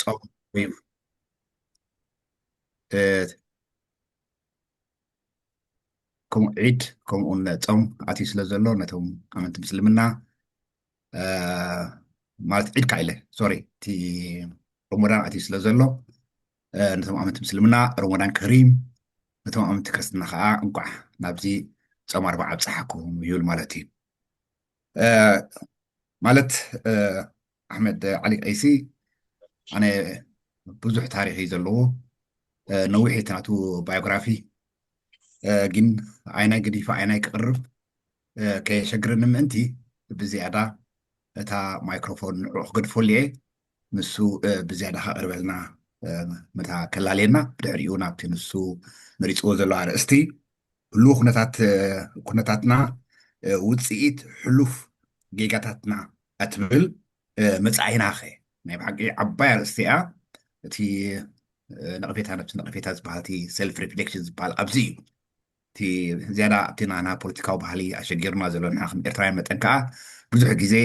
ጾም እዩ። ከምኡ ዒድ ከምኡውን ጾም ኣትዩ ስለ ዘሎ ነቶም ኣመንቲ ምስልምና፣ ማለት ዒድ ካይለ ሶሪ፣ እቲ ሮሞዳን ኣትዩ ስለ ዘሎ ነቶም ኣመንቲ ምስልምና ሮሞዳን ከሪም፣ ነቶም ኣመንቲ ክርስትና ከዓ እንኳዕ ናብዚ ጾም ኣርባዓ ኣብፀሓኩም ይብል ማለት እዩ። ማለት ኣሕመድ ዓሊ ቀይሲ ኣነ ብዙሕ ታሪኽ እዩ ዘለዎ። ነዊሕ እቲ ናቱ ባዮግራፊ፣ ግን ኣይናይ ገዲፈ ኣይናይ ክቕርብ ከየሸግረኒ ምእንቲ ብዝያዳ እታ ማይክሮፎን ንዕኡ ክገድፈሉ እየ። ንሱ ብዝያዳ ከቕርበልና፣ መታ ከላልየና፣ ብድሕሪኡ ናብቲ ንሱ መሪፅዎ ዘሎ ኣርእስቲ ህሉው ኩነታት ኩነታትና ውፅኢት ሕሉፍ ጌጋታትና ኣትብል መፃኢና ኸ ናይ ብሓቂ ዓባይ ኣርእስቲ እያ። እቲ ነቕፌታ ነብሲ ነቕፌታ ዝበሃል እቲ ሰልፍ ሪፍሌክሽን ዝበሃል ኣብዚ እዩ። እቲ ዝያዳ ኣብቲ ናና ፖለቲካዊ ባህሊ ኣሸጊሩና ዘሎ ንሕና ከም ኤርትራውያን መጠን ከዓ ብዙሕ ግዜ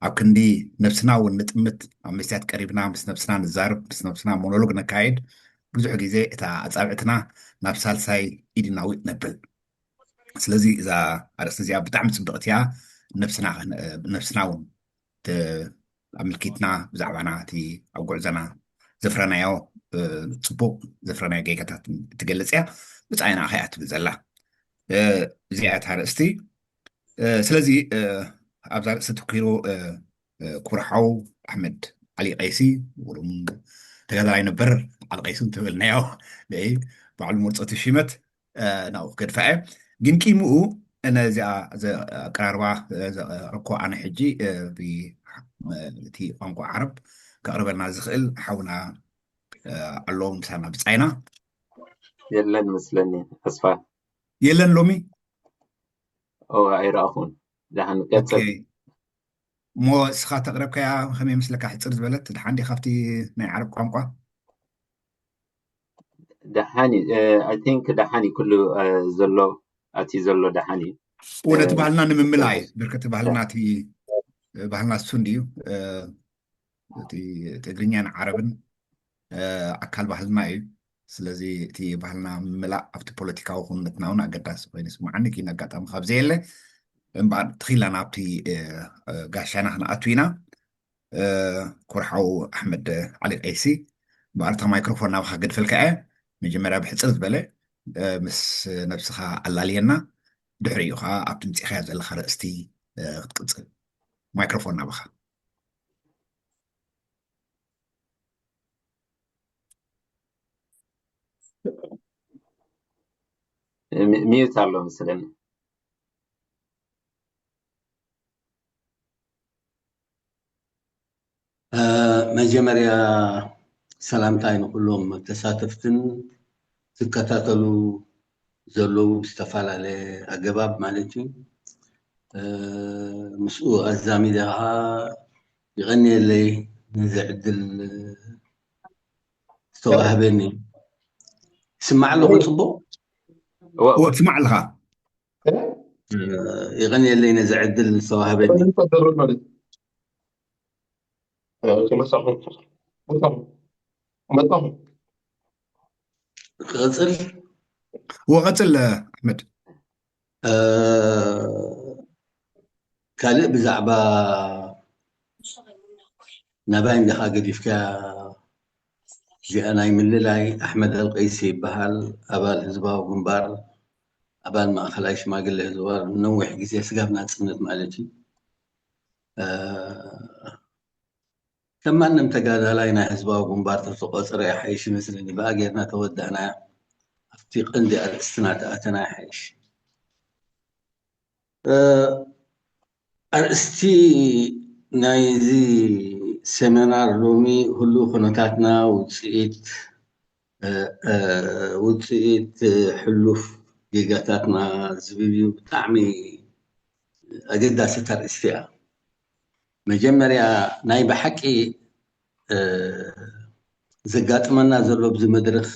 ኣብ ክንዲ ነብስና እውን ንጥምት ኣብ መስትያት ቀሪብና ምስ ነብስና ንዛርብ ምስ ነብስና ሞኖሎግ ነካይድ ብዙሕ ግዜ እታ ኣፃብዕትና ናብ ሳልሳይ ኢድናዊጥ ነብል። ስለዚ እዛ ኣርእስቲ እዚኣ ብጣዕሚ ፅብቕቲ እያ። ነብስና እውን ኣምልኪትና ብዛዕባና እቲ ኣብ ጉዕዞና ዘፍረናዮ ፅቡቅ ዘፍረናዮ ጌጋታት እትገልፅ እያ። ብፃይና ከያ ትብል ዘላ እዚኣ እታ ኣርእስቲ። ስለዚ ኣብዛ ርእሲ ተኪሩ ክቡር ሓው ኣሕመድ ዓሊ ቀይሲ ውሩም ተጋዳላይ ነበር ዓሊ ቀይሲ እንትበልናዮ ንይ ባዕሉ መርፀቱ ሽመት ናብኡ ክገድፋ እየ። ግን ቂምኡ ነዚኣ ኣቀራርባ ዘቕረብኮ ኣነ ሕጂ እቲ ቋንቋ ዓረብ ከቕርበልና ዝኽእል ሓውና ኣሎ ምሳና ብፃይና የለን መስለኒ። ተስፋ የለን ሎሚ ኣይረኣኹን። ደሓን ቀፅል። እሞ እስኻ ተቕረብካያ ከመይ ምስለካ ሕፅር ዝበለት ደሓን ዲ ካብቲ ናይ ዓረብ ቋንቋ? ደሓን እዩ። I think ደሓን እዩ። ኩሉ ዘሎ ኣቲ ዘሎ ደሓን እዩ። እውነት ባህልና ንምምላእ እዩ። ብርከቲ ባህልና እቲ ባህልና እሱ እንድዩ። እቲ ትግርኛን ዓረብን ኣካል ባህልና እዩ። ስለዚ እቲ ባህልና ምምላእ ኣብቲ ፖለቲካዊ ኩነትና እውን ኣገዳሲ ኮይኑ ይስምዓኒ። ግን ኣጋጣሚ ካብ ዘየለ እምበኣር ትኺልና ናብቲ ጋሻና ክንኣቱ ኢና። ኩርሓው ኣሕመድ ዓሊ ቀይሲ እምበኣር እታ ማይክሮፎን ናባኻ ገድፈልካ እየ። መጀመርያ ብሕፅር ዝበለ ምስ ነብስኻ ኣላልየና፣ ድሕሪኡ ከዓ ኣብቲ ምፅኢኻዮ ዘለካ ርእስቲ ክትቅፅል። ማይክሮፎን ናባኻ። ሚዩት ኣሎ መስለኒ። መጀመርያ ሰላምታይ ንኩሎም ተሳተፍትን ዝከታተሉ ዘለዉ ዝተፈላለየ ኣገባብ ማለት እዩ። ምስኡ ኣዛሚደ ከዓ ይቐንየለይ ነዚ ዕድል ዝተዋህበኒ። ስማዕ ኣለኹ ጽቡቕ? ትስማዕ ኣለኻ። ይቐንየለይ ነዚ ዕድል ዝተዋህበኒ። ክቕፅል ወቐፅል ኣሕመድ። ካልእ ብዛዕባ ናባይ እንዲኻ ገዲፍካ እዚኣ ናይ ምልላይ ኣሕመድ ኣልቀይሲ ይበሃል። ኣባል ህዝባዊ ግንባር፣ ኣባል ማእኸላይ ሽማግለ ህዝባዊ ነዊሕ ግዜ ስጋብ ናፅነት ማለት እዩ። ከም ማንም ተጋዳላይ ናይ ህዝባዊ ግንባር ተተቆፅረ ይሓይሽ ይመስለኒ። ብኣ ጌርና ተወዳእና ኣብቲ ቀንዲ ኣርእስትና ተኣተና ይሓይሽ። ኣርእስቲ ናይዚ ሴሚናር ሎሚ ህሉው ኩነታትና ውፅኢት ውፅኢት ሕሉፍ ጌጋታትና ዝብል እዩ። ብጣዕሚ ኣገዳሲት ኣርእስቲ እያ። መጀመርያ ናይ ብሓቂ ዘጋጥመና ዘሎ ኣብዚ መድረኽ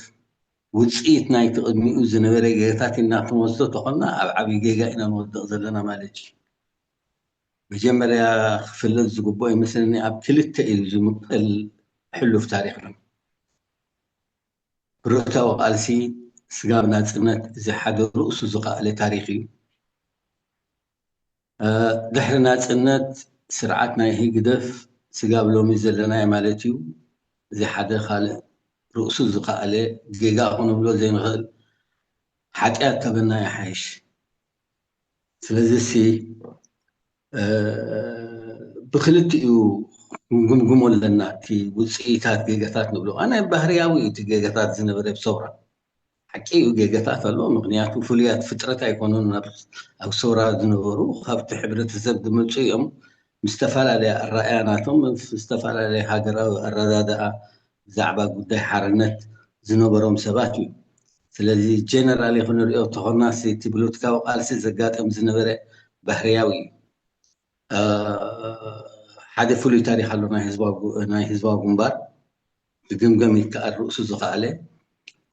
ውፅኢት ናይቲ ቅድሚኡ ዝነበረ ጌጋታት ኢና ክንወስዶ ተኾንና ኣብ ዓብዪ ጌጋ ኢና ንወድቕ ዘለና ማለት እዩ። መጀመርያ ክፍለጥ ዝግብኦ ይመስለኒ ኣብ ክልተ እዩ ዝምቀል ሕሉፍ ታሪኽና። ብረታዊ ቃልሲ ስጋብ ናጽነት እዚ ሓደ ርእሱ ዝኸኣለ ታሪኽ እዩ። ድሕሪ ናጽነት ስርዓት ናይ ህግደፍ ስጋብ ሎሚ ዘለናዮ ማለት እዩ። እዚ ሓደ ካልእ ርእሱ ዝኸኣለ ጌጋ ክንብሎ ዘይንኽእል ሓጢኣት ተበና ይሓይሽ። ስለዚ ሲ ብክልቲኡ ክንግምግሞ ኣለና። እቲ ውፅኢታት ጌጋታት ንብሎ ኣነ ባህርያዊ እዩ። እቲ ጌጋታት ዝነበረ ብሰውራ ሓቂ እዩ፣ ጌጋታት ኣሎ። ምክንያቱ ፍሉያት ፍጥረት ኣይኮኑን ኣብ ሰውራ ዝነበሩ፣ ካብቲ ሕብረተሰብ ዝመፁ እዮም። ምስ ዝተፈላለየ ኣረኣእያ ናቶም፣ ምስ ዝተፈላለየ ሃገራዊ ኣረዳድኣ ብዛዕባ ጉዳይ ሓርነት ዝነበሮም ሰባት እዩ። ስለዚ ጀነራሊ ክንሪኦ ተኾና እቲ ፖለቲካዊ ቃልሲ ዘጋጠም ዝነበረ ባህርያዊ እዩ። ሓደ ፍሉይ ታሪክ ኣሎ ናይ ህዝባዊ ግንባር፣ ክግምገም ይከኣል፣ ርእሱ ዝኸኣለ፣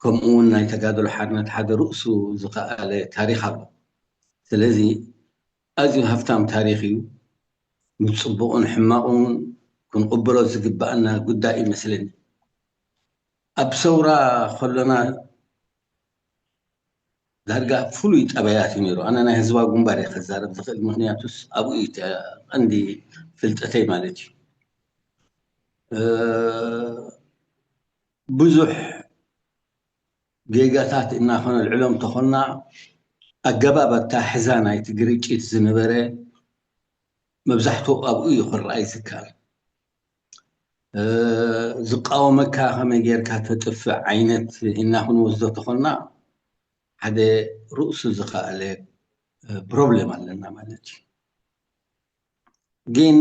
ከምኡ እውን ናይ ተጋድሎ ሓርነት ሓደ ርእሱ ዝኸኣለ ታሪክ ኣሎ። ስለዚ ኣዝዩ ሃፍታም ታሪክ እዩ። ንፅቡቕን ሕማቕን ክንቕበሎ ዝግባኣና ጉዳይ ይመስለኒ። ኣብ ሰውራ ከሎና ዳርጋ ፍሉይ ጠባያት እዩ ነይሩ። ኣነ ናይ ህዝባዊ ግንባር እየ ከዛረብ ዝኽእል፣ ምክንያቱስ ኣብኡ እዩ ቀንዲ ፍልጠተይ ማለት እዩ። ብዙሕ ጌጋታት እናኸነልዕሎም ተኾና ኣገባብ ኣታሕዛ ናይቲ ግርጭት ዝነበረ መብዛሕትኡ ኣብኡ እዩ ክረኣይ ዝከኣል። ዝቃወመካ ከመይ ጌርካ ተጥፍእ ዓይነት እና ክንወስዶ ተኾና ሓደ ርእሱ ዝኸኣለ ፕሮብሌም ኣለና ማለት እዩ። ግን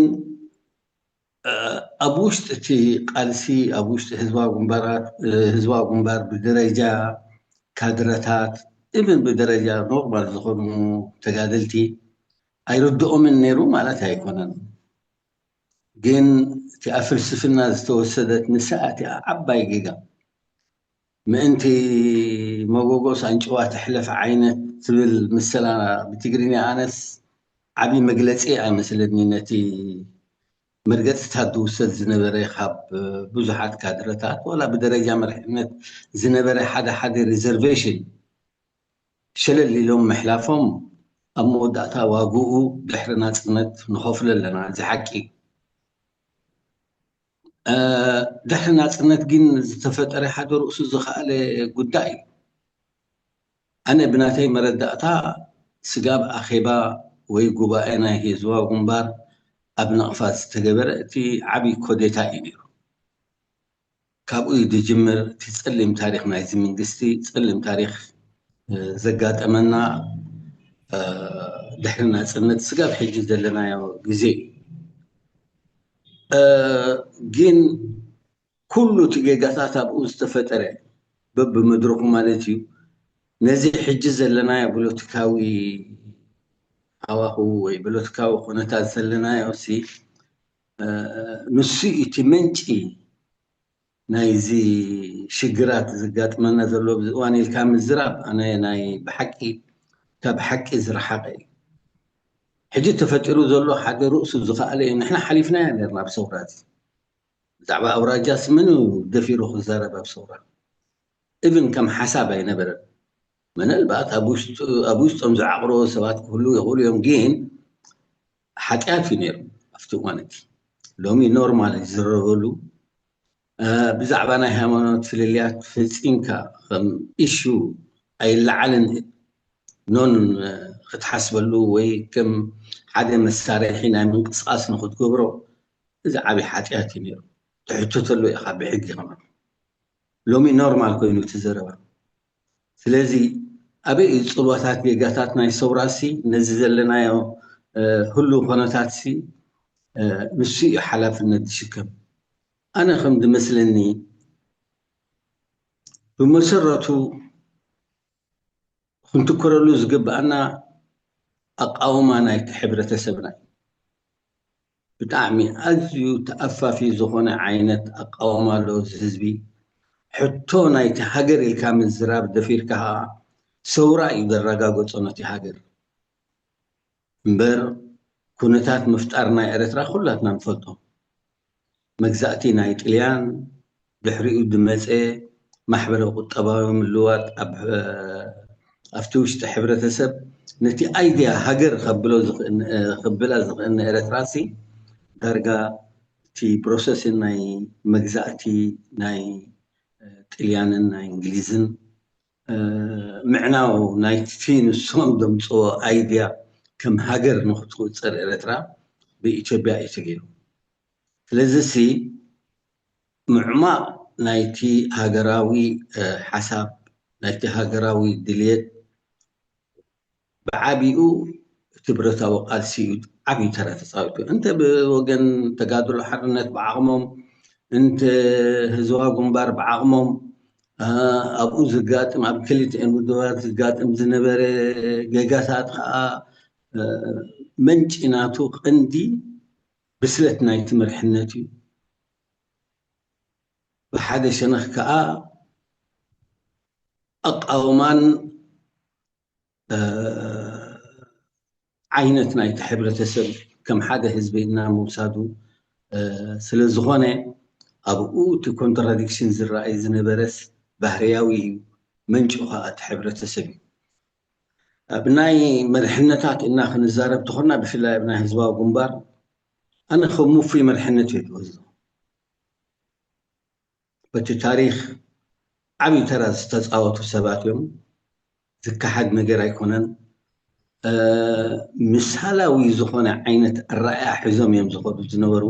ኣብ ውሽጢ እቲ ቃልሲ ኣብ ውሽጢ ህዝባዊ ግንባራት ህዝባዊ ግንባር ብደረጃ ካድረታት እብን ብደረጃ ኖርማል ዝኾኑ ተጋደልቲ ኣይርድኦምን ነይሩ ማለት ኣይኮነን። ግን እቲኣ ፍልስፍና ዝተወሰደት ንሳ እቲኣ ዓባይ ጌጋ። ምእንቲ መጎጎስ ኣንጭዋ ትሕለፍ ዓይነት ትብል ምስላ ብትግርኛ ኣነስ ዓቢ መግለጺ ኣይመስለኒ ነቲ መርገጽታት ዝውሰድ ዝነበረ ካብ ብዙሓት ካድረታት ዋላ ብደረጃ መሪሕነት ዝነበረ ሓደ ሓደ ሪዘርቬሽን ሸለል ኢሎም ምሕላፎም ኣብ መወዳእታ ዋግኡ ድሕሪ ናጽነት ንኸፍሎ ኣለና። እዚ ሓቂ እዩ። ድሕሪ ናጽነት ግን ዝተፈጠረ ሓደ ርእሱ ዝኸኣለ ጉዳይ እዩ። ኣነ ብናተይ መረዳእታ ስጋብ ኣኼባ ወይ ጉባኤ ናይ ህዝባዊ ግንባር ኣብ ናቕፋ ዝተገበረ እቲ ዓብዪ ኮዴታ እዩ ነይሩ። ካብኡ እዩ ዝጅምር እቲ ጸሊም ታሪኽ ናይዚ መንግስቲ፣ ጸሊም ታሪኽ ዘጋጠመና ድሕሪ ናጽነት ስጋብ ሕጂ ዘለናዮ ግዜ እዩ። ግን ኩሉ እቲ ጌጋታት ኣብኡ ዝተፈጠረ በብመድረኹ ማለት እዩ። ነዚ ሕጂ ዘለናዮ ፖለቲካዊ ሃዋህው ወይ ፖለቲካዊ ኩነታት ዘለናዮ ሲ ንሱ እዩ እቲ ምንጪ ናይዚ ሽግራት ዝጋጥመና ዘሎ ኣብዚ እዋን ኢልካ ምዝራብ ኣነ ናይ ብሓቂ ካብ ሓቂ ዝረሓቐ እዩ። ሕጂ ተፈጢሩ ዘሎ ሓደ ርእሱ ዝኸኣለ እዩ። ንሕና ሓሊፍናዮ ነርና ኣብ ሰውራ እዚ ብዛዕባ ኣውራጃስ መን እዩ ደፊሩ ክዛረብ ኣብ ሰውራ? ኢቭን ከም ሓሳብ ኣይነበረን። ምናልባት ኣብ ውሽጦም ዝዓቕርዎ ሰባት ክህልዉ ይኽእሉ እዮም፣ ግን ሓጢኣት እዩ ነይሩ ኣብቲ እዋን እቲ። ሎሚ ኖርማል ዝዝረበሉ ብዛዕባ ናይ ሃይማኖት ፍልልያት ፈጺምካ ከም ኢሹ ኣይለዓልን። ኖን ክትሓስበሉ ወይ ከም ሓደ መሳርሒ ናይ ምንቅስቃስ ንክትገብሮ እዚ ዓብዪ ሓጢኣት እዩ ነይሩ። ትሕተተሉ ኢኻ ብሕጊ ከማን። ሎሚ ኖርማል ኮይኑ እቲ ዘረባ። ስለዚ ኣበይ እዩ ጽልዋታት ጌጋታት ናይ ሰውራሲ ነዚ ዘለናዮ ህሉ ኮነታትሲ ንሱ እዩ ሓላፍነት ዝሽከም። ኣነ ከም ዝመስለኒ ብመሰረቱ ክንትኮረሉ ዝግብኣና ኣቃውማ ናይቲ ሕብረተሰብና እዩ። ብጣዕሚ ኣዝዩ ተኣፋፊ ዝኾነ ዓይነት ኣቃውማ ኣሎ እዚ ህዝቢ። ሕቶ ናይቲ ሃገር ኢልካ ምዝራብ ደፊርካ ኸዓ ሰውራ እዩ ዘረጋገጾ ነቲ ሃገር። እምበር ኩነታት ምፍጣር ናይ ኤረትራ ኩላትና ንፈልጦ። መግዛእቲ ናይ ጥልያን፣ ድሕሪኡ ዝመፀ ማሕበረ ቁጠባዊ ምልዋጥ ኣብ ኣብቲ ውሽጢ ሕብረተሰብ ነቲ ኣይድያ ሃገር ከብሎ ዝኽእል ከብላ ዝኽእል ንኤረትራ ሲ ዳርጋ እቲ ፕሮሰስ ናይ መግዛእቲ ናይ ጥልያንን ናይ እንግሊዝን ምዕናው ናይቲ ንሶም ዘምፅኦ ኣይድያ ከም ሃገር ንክትቁፀር ኤረትራ ብኢትዮጵያ እዩ ተገይሩ። ስለዚ ሲ ምዕማቕ ናይቲ ሃገራዊ ሓሳብ ናይቲ ሃገራዊ ድልየት ብዓቢኡ እቲ ብረታዊ ቃልሲ እዩ ዓብዪ ተራ ተፃዊቱ። እንተ ብወገን ተጋድሎ ሓርነት ብዓቕሞም እንተ ህዝባዊ ግንባር ብዓቕሞም ኣብኡ ዝጋጥም ኣብ ክልቲኤን ውድባት ዝጋጥም ዝነበረ ጌጋታት ከዓ መንጪ ናቱ ቀንዲ ብስለት ናይቲ መርሕነት እዩ። ብሓደ ሸነኽ ከዓ ኣቃውማን ዓይነት ናይቲ ሕብረተሰብ ከም ሓደ ህዝቢ እና ምውሳዱ ስለ ዝኾነ ኣብኡ እቲ ኮንትራዲክሽን ዝረኣይ ዝነበረስ ባህርያዊ እዩ። መንጭ ከዓ እቲ ሕብረተሰብ እዩ። ኣብ ናይ መርሕነታት እና ክንዛረብ ተኾና ብፍላይ ኣብ ናይ ህዝባዊ ግንባር ኣነ ከም ውፉይ መርሕነት እየ ዝወስዶ። በቲ ታሪኽ ዓብዪ ተራ ዝተፃወቱ ሰባት እዮም። ዝከሓድ ነገር ኣይኮነን። ምሳላዊ ዝኾነ ዓይነት ኣረኣያ ሒዞም እዮም ዝኸዱ ዝነበሩ።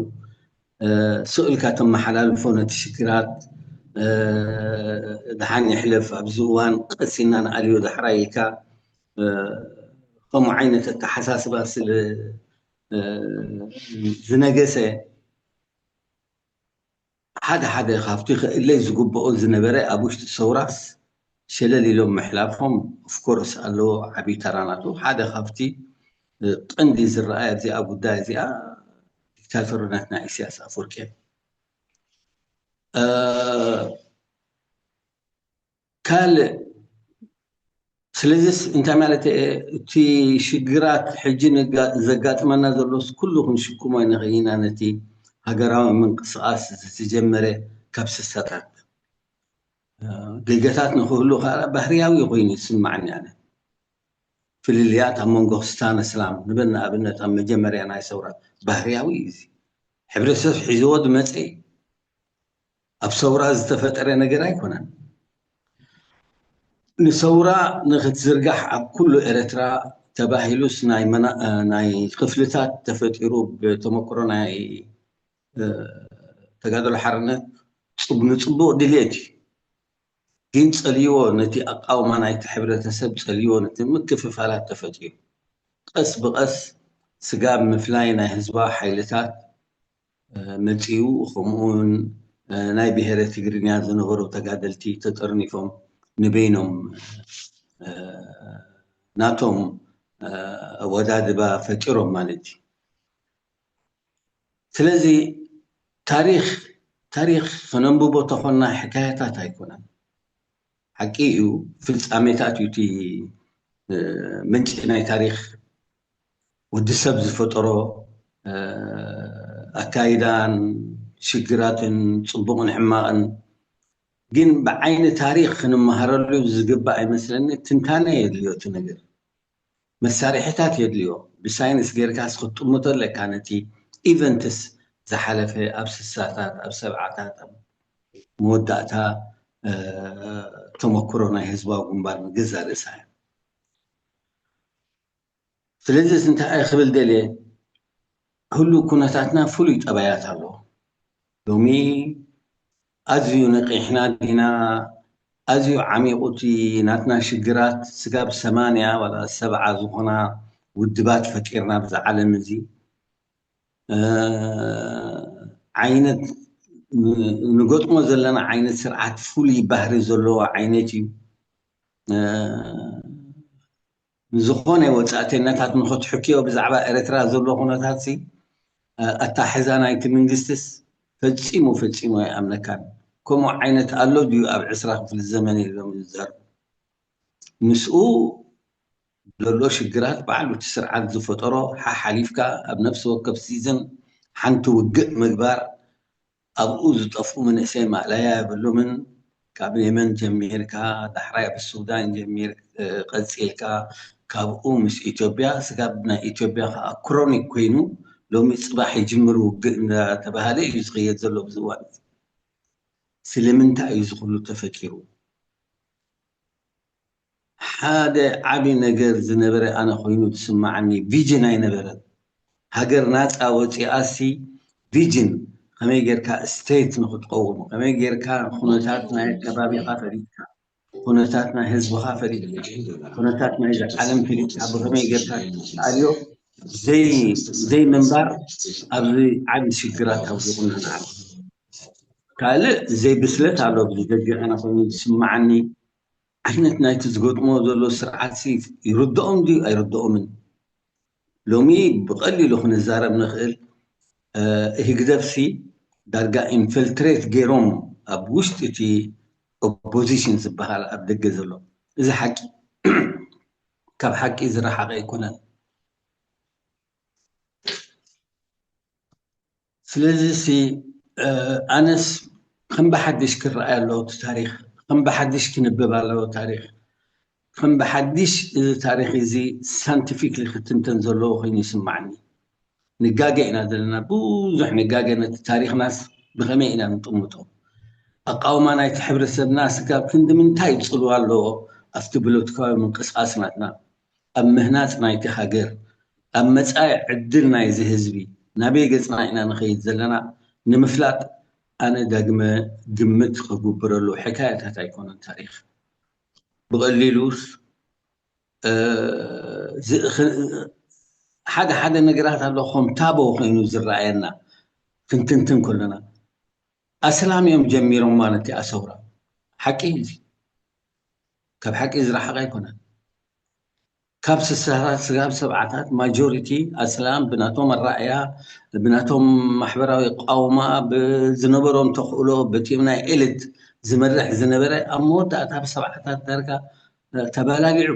ስእልካ ተመሓላልፎ ነቲ ሽግራት ድሓን ይሕለፍ ኣብዚ እዋን ቀሲና ንኣልዮ ዳሕራይ ኢልካ ከምኡ ዓይነት ኣተሓሳስባ ስለ ዝነገሰ ሓደ ሓደ ካብቲ ክእለይ ዝግብኦ ዝነበረ ኣብ ውሽጢ ሰውራስ ሸለል ኢሎም ምሕላፎም ኦፍኮርስ ኣለዎ ዓብዪ ተራ ናቱ። ሓደ ካብቲ ቀንዲ ዝረኣይ ኣብዚኣ ጉዳይ እዚኣ ዲክታቶርነት ናይ ኢሳያስ ኣፈወርቂ ካልእ ስለዚስ እንታይ ማለት እቲ ሽግራት ሕጂ ዘጋጥመና ዘሎስ ኩሉ ክንሽክሞ ንኽኢና ነቲ ሃገራዊ ምንቅስቃስ ዝተጀመረ ካብ ስሳታት ጌጋታት ንክህሉ ከዓ ባህርያዊ ኮይኑ ይስማዓኒ ኣነ። ፍልልያት ኣብ መንጎ ክስታን እስላም ንብል ንኣብነት ኣብ መጀመርያ ናይ ሰውራ ባህርያዊ እዩ። እዚ ሕብረተሰብ ሒዝዎ ዝመፀ እዩ። ኣብ ሰውራ ዝተፈጠረ ነገር ኣይኮነን። ንሰውራ ንክትዝርጋሕ ኣብ ኩሉ ኤረትራ ተባሂሉስ ናይ ክፍልታት ተፈጢሩ ብተመክሮ ናይ ተጋድሎ ሓርነት ንፅቡቕ ድልየት እዩ። ግን ፀልይዎ ነቲ ኣቃውማ ናይቲ ሕብረተሰብ ፀልይዎ ነቲ ምክፍፋላት ተፈጢሩ ቀስ ብቐስ ስጋብ ምፍላይ ናይ ህዝባዊ ሓይልታት መፂኡ። ከምኡውን ናይ ብሄረ ትግርኛ ዝነበሩ ተጋደልቲ ተጠርኒፎም ንበይኖም ናቶም ኣወዳድባ ፈጢሮም ማለት እዩ። ስለዚ ታሪኽ ታሪኽ ከነንብቦ ተኾና ሕካያታት ኣይኮነን። ሓቂ እዩ ፍፃሜታት እዩ እቲ ምንጪ ናይ ታሪኽ ወዲ ሰብ ዝፈጠሮ ኣካይዳን ሽግራትን ፅቡቕን ሕማቕን ግን ብዓይኒ ታሪኽ ክንመሃረሉ ዝግባእ ኣይመስለኒ። ትንታነ የድልዮ እቲ ነገር፣ መሳርሒታት የድልዮ። ብሳይንስ ጌርካስ ክትጥምቶ ኣለካ ነቲ ኢቨንትስ ዝሓለፈ ኣብ ስሳታት ኣብ ሰብዓታት ኣብ መወዳእታ ተመክሮ ናይ ህዝባዊ ግንባር ንገዛ ርእሳ እያ። ስለዚ እንታይ ክብል ደልየ ህሉ ኩነታትና ፍሉይ ጠባያት ኣለዎ። ሎሚ ኣዝዩ ነቂሕና ዲና ኣዝዩ ዓሚቑ እቲ ናትና ሽግራት ስጋብ ሰማንያ ዋላ ሰብዓ ዝኾና ውድባት ፈጢርና ብዛ ዓለም እዚ ዓይነት ንገጥሞ ዘለና ዓይነት ስርዓት ፍሉይ ባህሪ ዘለዎ ዓይነት እዩ። ንዝኾነ ወፃእተኛታት ንክትሕክዮ ብዛዕባ ኤረትራ ዘሎ ኩነታት ሲ ኣታሕዛ ናይቲ መንግስትስ ፈፂሙ ፈፂሙ ኣይኣምነካን። ከምኡ ዓይነት ኣሎ ድዩ ኣብ ዕስራ ክፍሊ ዘመን ኢሎም ዝዛረቡ? ምስኡ ዘሎ ሽግራት ባዕሉ እቲ ስርዓት ዝፈጠሮ ሓሓሊፍካ ኣብ ነፍሲ ወከፍ ሲዝን ሓንቲ ውግእ ምግባር ኣብኡ ዝጠፍኡ መንእሰይ ማእለያ የብሉምን። ካብ የመን ጀሚርካ፣ ዳሕራይ ኣብ ሱዳን ጀሚር፣ እ፣ ቀጺልካ፣ ካብኡ ምስ ኢትዮጵያ፣ ስጋብ ናይ ኢትዮጵያ ከኣ ክሮኒክ ኮይኑ፣ ሎሚ ጽባሕ ይጅምር ውግእ እንዳተባሃለ እዩ ዝኸየድ ዘሎ ኣብዚ እዋን እዚ። ስለምንታይ እዩ እዚ ኩሉ ተፈጢሩ? ሓደ ዓቢ ነገር ዝነበረ ኣነ ኮይኑ ዝስምዓኒ ቪዥን ኣይነበረን። ሃገር ናጻ ወጺኣሲ ቪዥን ከመይ ጌርካ ስቴት ንኽትቀውም፣ ከመይ ጌርካ ኩነታት ናይ ከባቢኻ ፈሊጥካ፣ ኩነታት ናይ ህዝብኻ ፈሊጥካ፣ ኩነታት ናይዚ ዓለም ፈሊጥካ ብኸመይ ጌርካ ትኣልዮ ዘይ-፣ ዘይምንባር ኣብዚ ዓቢ ሽግራት ኣውዲቑና ንዓና። ካልእ ዘይብስለት ኣሎ ኣብዚ ደገ ኣነ ኮይኑ ዝስምዓኒ። ዓይነት ናይቲ ዝገጥሞ ዘሎ ስርዓትሲ ይርድኦም ድዩ ኣይርድኦምን? ሎሚ ብቐሊሉ ክንዛረብ ንኽእል፣ እ፣ ህግደፍሲ ዳርጋ ኢንፊልትሬት ገይሮም ኣብ ውሽጢ እቲ ኦፖዚሽን ዝበሃል ኣብ ደገ ዘሎ። እዚ ሓቂ ካብ ሓቂ ዝረሓቐ ኣይኮነን። ስለዚ ሲ፣ እ፣ ኣነስ ከም ብሓድሽ ክረኣይ ኣለዎ እቲ ታሪኽ፣ ከም ብሓድሽ ክንበብ ኣለዎ ታሪኽ፣ ከም ብሓድሽ እዚ ታሪኽ እዚ ሳይንቲፊክሊ ክትንተን ዘለዎ ኮይኑ ይስምዓኒ። ንጋገ ኢና ዘለና፣ ብዙሕ ንጋገ። ነቲ ታሪኽናስ ብኸመይ ኢና ንጥምቶ? ኣቃውማ ናይቲ ሕብረተሰብና ስጋብ ክንዲ ምንታይ ጽልዋ ኣለዎ ኣብቲ ፖለቲካዊ ምንቅስቓስ ናትና? ኣብ ምህናጽ ናይቲ ሃገር፣ ኣብ መጻኢ ዕድል ናይዚ ህዝቢ፣ ናበይ ገጽና ኢና ንኸይድ ዘለና ንምፍላጥ፣ ኣነ ዳግመ ግምት ክጉብረሉ ሕካያታት ኣይኮነን ታሪኽ። ብቐሊሉስ፣ እ፣ ዝ-፣ ኽ-፣ ሓደ ሓደ ነገራት ኣሎ፣ ከም ታቦ ኮይኑ ዝረኣየና ክንትንትን ከለና። ኣስላም እዮም ጀሚሮም ማለት እያ ሰውራ። ሓቂ እዩ እዚ። ካብ ሓቂ ዝረሓቐ ኣይኮነን። ካብ ስሳታት ስጋብ ሰብዓታት ማጆሪቲ ኣስላም ብናቶም ኣረኣእያ፣ ብናቶም ማሕበራዊ ቃውማ፣ ብዝነበሮም ተኽእሎ፣ በቲኦም ናይ ኤሊት ዝመርሕ ዝነበረ ኣብ መወዳእታ ኣብ ሰብዓታት ዳርጋ፣ እ፣ ተባላሊዑ።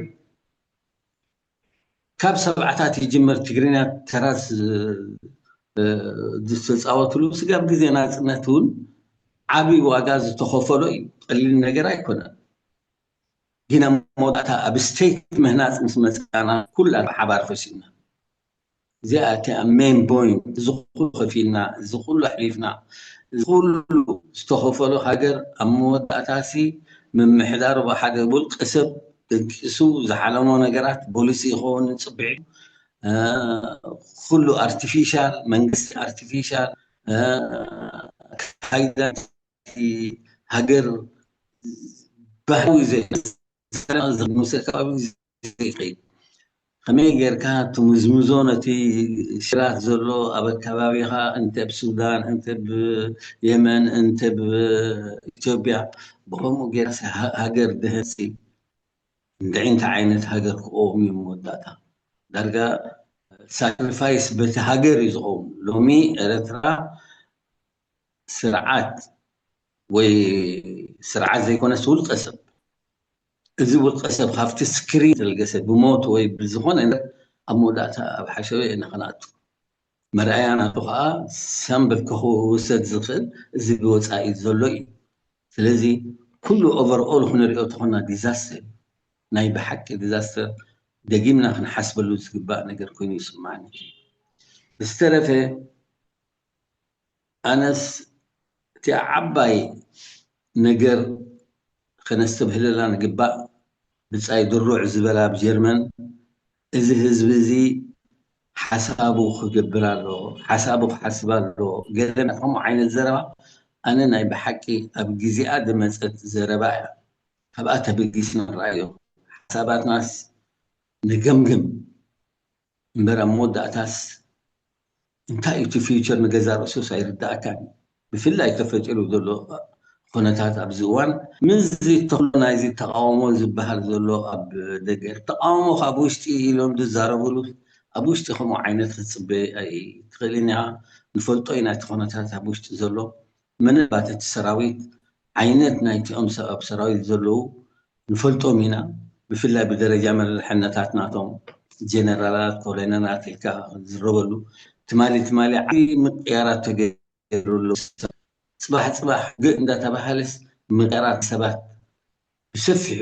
ካብ ሰብዓታት ይጅምር ትግርኛ ተራ ዝ-፣ እ፣ ዝተጻወትሉ ስጋብ ግዜ ናጽነት እውን ዓቢ ዋጋ ዝተኸፈሎ እዩ። ቀሊል ነገር ኣይኮነን። ግን ኣብ መወዳእታ ኣብ ስቴት ምህናጽ ምስ መጻና ኩላ ብሓባር ፈሲልና። እዚኣ እቲ ኣብ ሜን ፖይንት፣ እዚ ኩሉ ከፊልና፣ እዚ ኩሉ ኣሕሊፍና፣ እዚ ኩሉ ዝተኸፈሎ ሃገር ኣብ መወዳእታሲ ምምሕዳሩ ብሓደ ውልቀ ሰብ ደቂሱ ዝሓለሞ ነገራት ፖሊሲ ይኸውን ንጽብዒ፣ እ፣ ኩሉ ኣርቲፊሻል፣ መንግስቲ ኣርቲፊሻል፣ እ፣ ኣካይዳ ሃገር ባህላዊ ዘይ-፣ ንሰካዊ ዘይከይድ። ከመይ ጌርካ ትምዝምዞ ነቲ ሽራት ዘሎ ኣብ ኣከባቢኻ፣ እንተ ብ ሱዳን፣ እንተ ብ የመን፣ እንተ ብ ኢትዮጵያ፣ ብኸምኡ ጌርካ ሃ-፣ ሃገር ድህንጺ። እንታይ እንታይ ዓይነት ሃገር ክቆም እዩ መወዳእታ? ዳርጋ ሳክሪፋይስ በቲ ሃገር እዩ ዝኸውን። ሎሚ ኤረትራ ስርዓት ወይ ስርዓት ዘይኮነስ ውልቀ ሰብ፣ እዚ ውልቀ ሰብ ካብቲ ስክሪን ተልገሰ ብሞት ወይ ብዝኾነ ነገር ኣብ መወዳእታ ኣብ ሓሸወ ኢና ክንኣቱ። መርኣያ ናቱ ከዓ ሳምብል ክውሰድ ዝኽእል እዚ ብወፃኢ ዘሎ እዩ። ስለዚ ኩሉ ኦቨርኦል ክንሪኦ ተኾና ዲዛስተር፣ ናይ ብሓቂ ዲዛስተር ደጊምና ክንሓስበሉ ዝግባእ ነገር ኮይኑ ይስማዕኒ። ብዝተረፈ ኣነስ እቲ ዓባይ ነገር ከነስተብህለላ ንግባእ፣ ብጻይ ድሩዕ ዝበላ ኣብ ጀርመን፣ እዚ ህዝቢ እዚ ሓሳቡ ክገብር ኣለዎ፣ ሓሳቡ ክሓስብ ኣለዎ። ገለ ከምኡ ዓይነት ዘረባ ኣነ ናይ ብሓቂ ኣብ ግዜኣ ዝመጸት ዘረባ እያ። ካብኣ ተበጊስና ንርኣዮ። ሓሳባትናስ ንገምግም እምበር ኣብ መወዳእታስ እንታይ እዩ እቲ ፊውቸር ንገዛ ርእሱስ ኣይርዳእካን። ብፍላይ ተፈጢሩ ዘሎ ኩነታት ኣብዚ እዋን ምስዚ ተኽሎ ናይዚ ተቃውሞ ዝበሃል ዘሎ ኣብ ደገ ተቃውሞ ካብ ውሽጢ ኢሎም ዝዛረብሉ ኣብ ውሽጢ ከምኡ ዓይነት ክትጽበ ኣይትኽእልን ኢኻ። ንፈልጦ ኢና እቲ ኩነታት ኣብ ውሽጢ ዘሎ። ምናልባት እቲ ሰራዊት ዓይነት ናይቲኦም ሰብ ኣብ ሰራዊት ዘለዉ ንፈልጦም ኢና። ብፍላይ ብደረጃ መርሕነታት ናቶም ጀነራላት፣ ኮሎኔላት ኢልካ ዝረበሉ ትማሊ ትማሊ ዓቢ ምቅያራት ተገይሩሉ። ጽባሕ ጽባሕ ግእ እንዳተባሃለስ ምቕራብ ሰባት ብሰፊሑ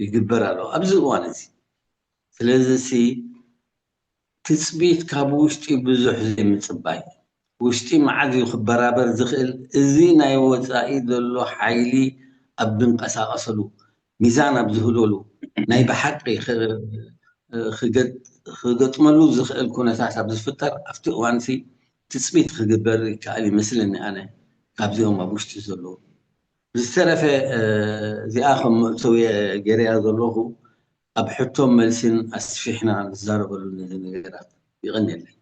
ይግበር ኣሎ ኣብዚ እዋን እዚ። ስለዚ ሲ ትጽቢት ካብ ውሽጢ ብዙሕ ዘይምጽባይ፣ ውሽጢ መዓዝ እዩ ክበራበር ዝኽእል? እዚ ናይ ወጻኢ ዘሎ ሓይሊ ኣብ ዝንቀሳቐሰሉ፣ ሚዛን ኣብ ዝህለሉ፣ ናይ ብሓቂ ክ- ክገጥ- ክገጥመሉ ዝኽእል ኩነታት ኣብ ዝፍጠር ኣብቲ እዋንሲ ትጽቢት ክግበር ይከኣል ይመስለኒ። ኣነ ካብዚኦም ኣብ ውሽጢ ዘለዉ ብዝተረፈ እዚኣ ከም መእተዊ ገይረያ ዘለኹ ኣብ ሕቶን መልሲን ኣስፊሕና ንዛረበሉ ነዚ ነገራት። ይቐንየለይ።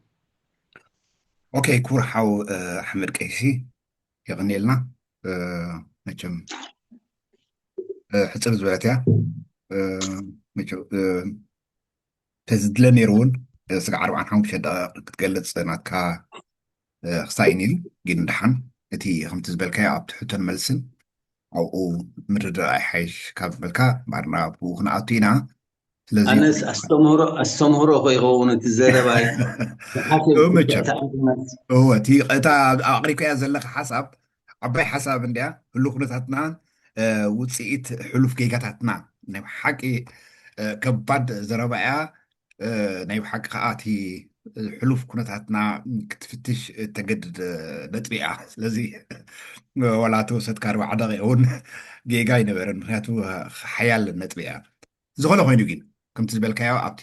ኦኬ፣ ክቡር ሓው ኣሕመድ ቀይሲ፣ የቐንየልና። መቸም ሕፅር ዝበለት እያ። ተዝድለ ነይሩ እውን ስጋ ዓርባዓን ሓሙሽተ ደቂቕ ክትገልፅ ናትካ ክሳይን እዩ። ግን ደሓን እቲ ከምቲ ዝበልካዮ ኣብቲ ሕቶን መልስን ኣብኡ ምርድዳእ ይሓይሽ ካብ ዝበልካ ባርና ብኡ ክንኣቱ ኢና። ስለዚ ኣነስ ኣስተምህሮ ኣስተምህሮ ከይኸውን እቲ ዘረባይ እወ፣ እቲ እታ ኣቕሪብካያ ዘለካ ሓሳብ ዓባይ ሓሳብ እንድያ። ህሉ ኩነታትና ውፅኢት ሕሉፍ ጌጋታትና ናይ ሓቂ ከባድ ዘረባ እያ። ናይ ብሓቂ ከዓ እቲ ሕሉፍ ኩነታትና ክትፍትሽ እተገድድ ነጥቢ እያ። ስለዚ ዋላ ተወሰድካ ኣርባዓ ደቂቕ እውን ጌጋ ኣይነበረን፣ ምክንያቱ ሓያል ነጥቢ እያ። ዝኾነ ኮይኑ ግን ከምቲ ዝበልካዮ ኣብቲ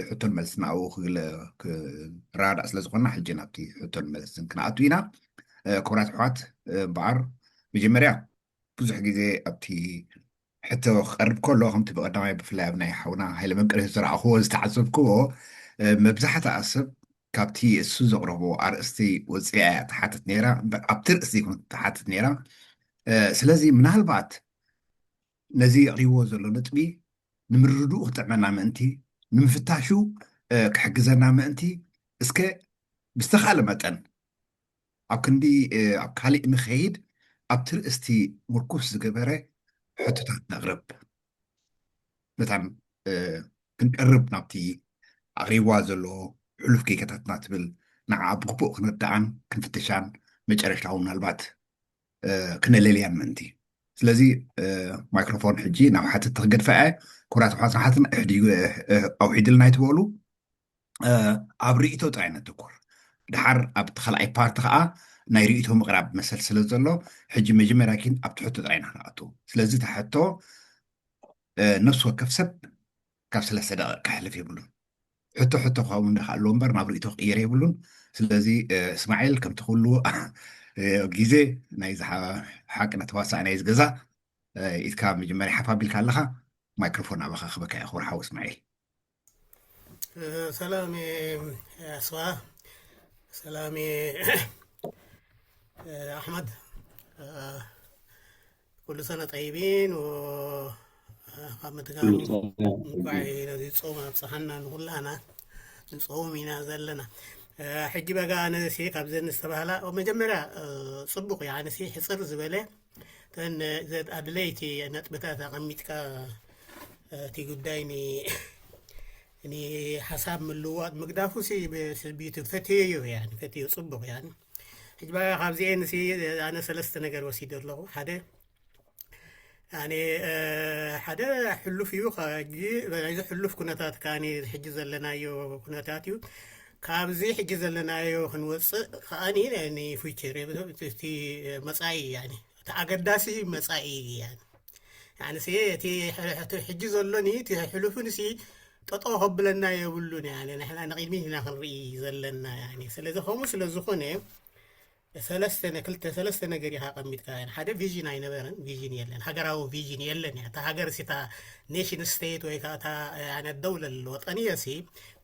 ሕቶን መልስን ኣብኡ ክግለ ክረዳእ ስለዝኮና ሕጂ ናብቲ ሕቶን መልስን ክንኣቱ ኢና። ክቡራት ኣሕዋት እምበኣር መጀመርያ ብዙሕ ግዜ ኣብቲ ሕቶ ክቐርብ ከሎ ከምቲ ብቐዳማይ ብፍላይ ኣብ ናይ ሓውና ሃይለ መንቀርዮ ዝረኣኽዎ ዝተዓዘብክዎ መብዛሕትኣ ሰብ ካብቲ እሱ ዘቕረቦ ኣርእስቲ ወፂኣ እያ ትሓትት ነይራ። ኣብቲ ርእሲ ዘይኮነት ትሓትት ነይራ። ስለዚ ምናልባት ነዚ ኣቕሪብዎ ዘሎ ነጥቢ ንምርድኡ ክጥዕመና ምእንቲ ንምፍታሹ ክሕግዘና ምእንቲ እስከ ብዝተኻለ መጠን ኣብ ክንዲ ኣብ ካሊእ ንኸይድ ኣብቲ ርእስቲ ምርኩስ ዝገበረ ሕቶታት ነቕርብ። መታን ክንቀርብ ናብቲ ኣቕሪብዋ ዘሎ ሕሉፍ ጌጋታትና ትብል ንዓ ብግቡእ ክንርድኣን ክንፍትሻን መጨረሻዊ ምናልባት ክነለልያን ምእንቲ። ስለዚ ማይክሮፎን ሕጂ ናብ ሓተቲ ክገድፋ እየ። ክቡራት ኣሕዋትን ኣሓትን ሕድዩ ኣውሒድልና ይትበሉ። ኣብ ርእይቶ ጥራይ ነተኩር። ድሓር ኣብቲ ካልኣይ ፓርቲ ከዓ ናይ ርእይቶ ምቕራብ መሰል ስለ ዘሎ ሕጂ መጀመርያ ኪን ኣብቲ ሕቶ ጥራይ ኢና ክንኣቱ። ስለዚ እቲ ሕቶ ነፍሲ ወከፍ ሰብ ካብ ሰለስተ ደቂቕ ክሕልፍ የብሉን። ሕቶ ሕቶ ክኸውን እንዳክኣልዎ እምበር ናብ ርእይቶ ክቕየር የብሉን። ስለዚ እስማዒል ከምቲ ኩሉ ግዜ ናይ ሓቂ ተዋሳእ ናይ ዝገዛ ኢትካ መጀመርያ ሓፍ ኣቢልካ ኣለኻ። ማይክሮፎን ኣባኻ ክበካ እየ ክቡር ሓው እስማዒል። ሰላም ኣስዋ፣ ሰላም ኣሕመድ፣ ኩሉ ሰነ ጠይቢን ካብ ምድጋም እንኳዕ ነዚ ጾም ኣብፀሓና ንኩላና ንጾም ኢና ዘለና። ሕጂ በጋ ኣነሲ ካብዘን ዝተባህላ መጀመርያ ፅቡቅ እዩ። ኣነሲ ሕፅር ዝበለ ተን ኣድለይቲ ነጥብታት ኣቐሚጥካ እቲ ጉዳይ ንሓሳብ ምልዋጥ ምግዳፉ ሲ ፈትዮ ፈትዮ ፅቡቅ። ሕጂ በጋ ካብዚኤን ኣነ ሰለስተ ነገር ወሲደ ኣለኹ። ሓደ ኣነ ሓደ ሕሉፍ እዩ። ሕጂ ናይዚ ሕሉፍ ኩነታት ከኣ ሕጂ ዘለናዮ ኩነታት እዩ። ካብዚ ሕጂ ዘለናዮ ክንወፅእ ከኣ ንፊቸር እቲ መፃኢ እቲ ኣገዳሲ መፃኢ እዩ። እቲ ሕጂ ዘሎኒ እቲ ሕሉፍን ሲ ጠጠው ከብለና የብሉን። ንሕና ንቕድሚት ኢና ክንርኢ ዘለና። ስለዚ ከምኡ ስለዝኾነ ሰለስተ ክልተ ሰለስተ ነገር ኢኻ ኣቐሚጥካ። ሓደ ቪዥን ኣይነበረን፣ ቪዥን የለን፣ ሃገራዊ ቪዥን የለን። እያ እታ ሃገር ሲታ ኔሽን ስቴት ወይ ከዓ እታ ደውለ ወጠንየ ሲ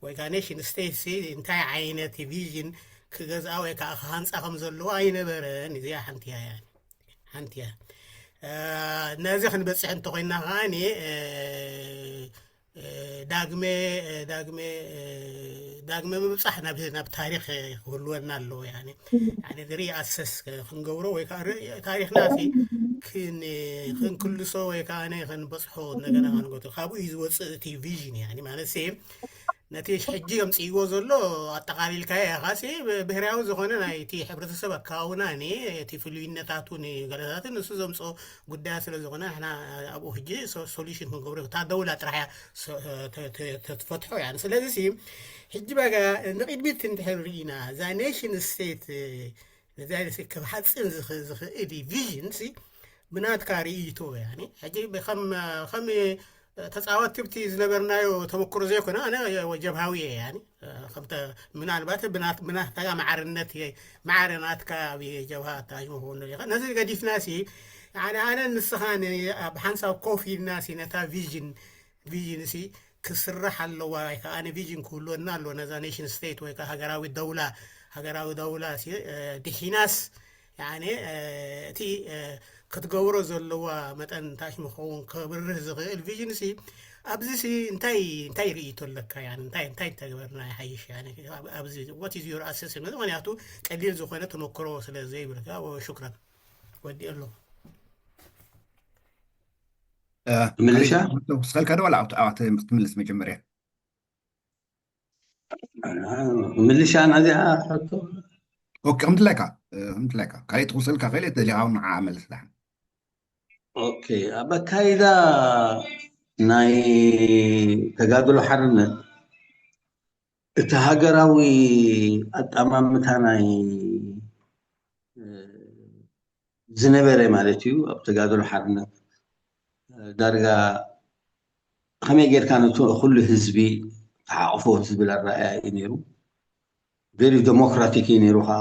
ወይ ከዓ ኔሽን ስቴት ሲ እንታይ ዓይነት ቪዥን ክገዝኣ ወይ ከዓ ክሃንፃ ከም ዘለዎ ኣይነበረን። እዚኣ ሓንቲ እያ። ሓንቲ እያ። ነዚ ክንበፅሕ እንተኮይና ከዓ ዳግመ ዳግመ ዳግመ ምብፃሕ ናብ ናብ ታሪክ ክህልወና ኣለዎ። ሪኣሰስ ክንገብሮ ወይ ከዓ ታሪክና ክንክልሶ ወይ ከዓ ክንበፅሖ እንደገና ክንገቱ ካብኡ እዩ ዝወፅእ እቲ ቪዥን ማለት ነቲ ሕጂ የምፅእዎ ዘሎ ኣጠቓሊልካዮ ኢኻ። ሲ ብሄራዊ ዝኾነ ናይቲ ሕብረተሰብ ኣከባብና ኒ እቲ ፍሉይነታቱ ንገለታትን ንሱ ዘምፅኦ ጉዳያት ስለ ዝኾነ ንሕና ኣብኡ ሕጂ ሶሉሽን ክንገብሮ እታ ደውላ ጥራሕ እያ ተትፈትሖ እያ። ስለዚ ሲ ሕጂ በጋ ንቕድሚት እንድሕር ርኢና እዛ ኔሽን ስቴት ነዚ ክሓፅን ዝኽእል ቪዥን ሲ ብናትካ ርእይቶ ያኒ ሕጂ ከም ከም ተፃወትቲ ብቲ ዝነበርናዮ ተመክሮ ዘይኮነ ኣነ ጀብሃዊ እየ ያኒ ከምተ ምናልባት ብናት ብናትካ ማዕርነት እየ ማዕረ ናትካ ኣብ ጀብሃ ኣታሽሞ ክኾኑ ኢኻ ነዚ ገዲፍና ሲ ያኒ ኣነ ንስኻ ኣብ ሓንሳብ ኮፍ ኢልና ሲ ነታ ቪዥን ቪዥን ሲ ክስራሕ ኣለዋ ወይ ከዓ ቪዥን ክህልወና ኣለዎ ነዛ ኔሽን ስቴት ወይ ከዓ ሃገራዊ ደውላ ሃገራዊ ደውላ ድሒናስ እቲ ክትገብሮ ዘለዋ መጠን እንታይ ምኸውን ከብርህ ዝኽእል ቪዥን ሲ ኣብዚ ሲ እንታይ እንታይ ርእይቶ ኣለካ እንታይ እንታይ ተግበርና ይሓይሽ ኣብዚ what is your assessment ምክንያቱ ቀሊል ዝኾነ ተመክሮ ስለ ዘይብልካ ሽክረን ወዲ ኣለኹ ምልሻ ስልካ ዶ ዋላ ክትምልስ መጀመርያ ምልሻ ናዚኣ ሕቶ ኦኬ ከምትለካ ከምትለካ ካሊእ ትኽስልካ ክእል ደሊኻ ንዓ መልስ ዳሕን ኦኬ ኣብ ኣካይዳ ናይ ተጋድሎ ሓርነት እቲ ሃገራዊ ኣጣማምታ ናይ ዝነበረ ማለት እዩ ኣብ ተጋድሎ ሓርነት ዳርጋ ከመይ ጌርካ ነቲ ኩሉ ህዝቢ ተሓቕፎ ዝብል ኣረኣያ እዩ ነይሩ very democratic እዩ ነይሩ ከዓ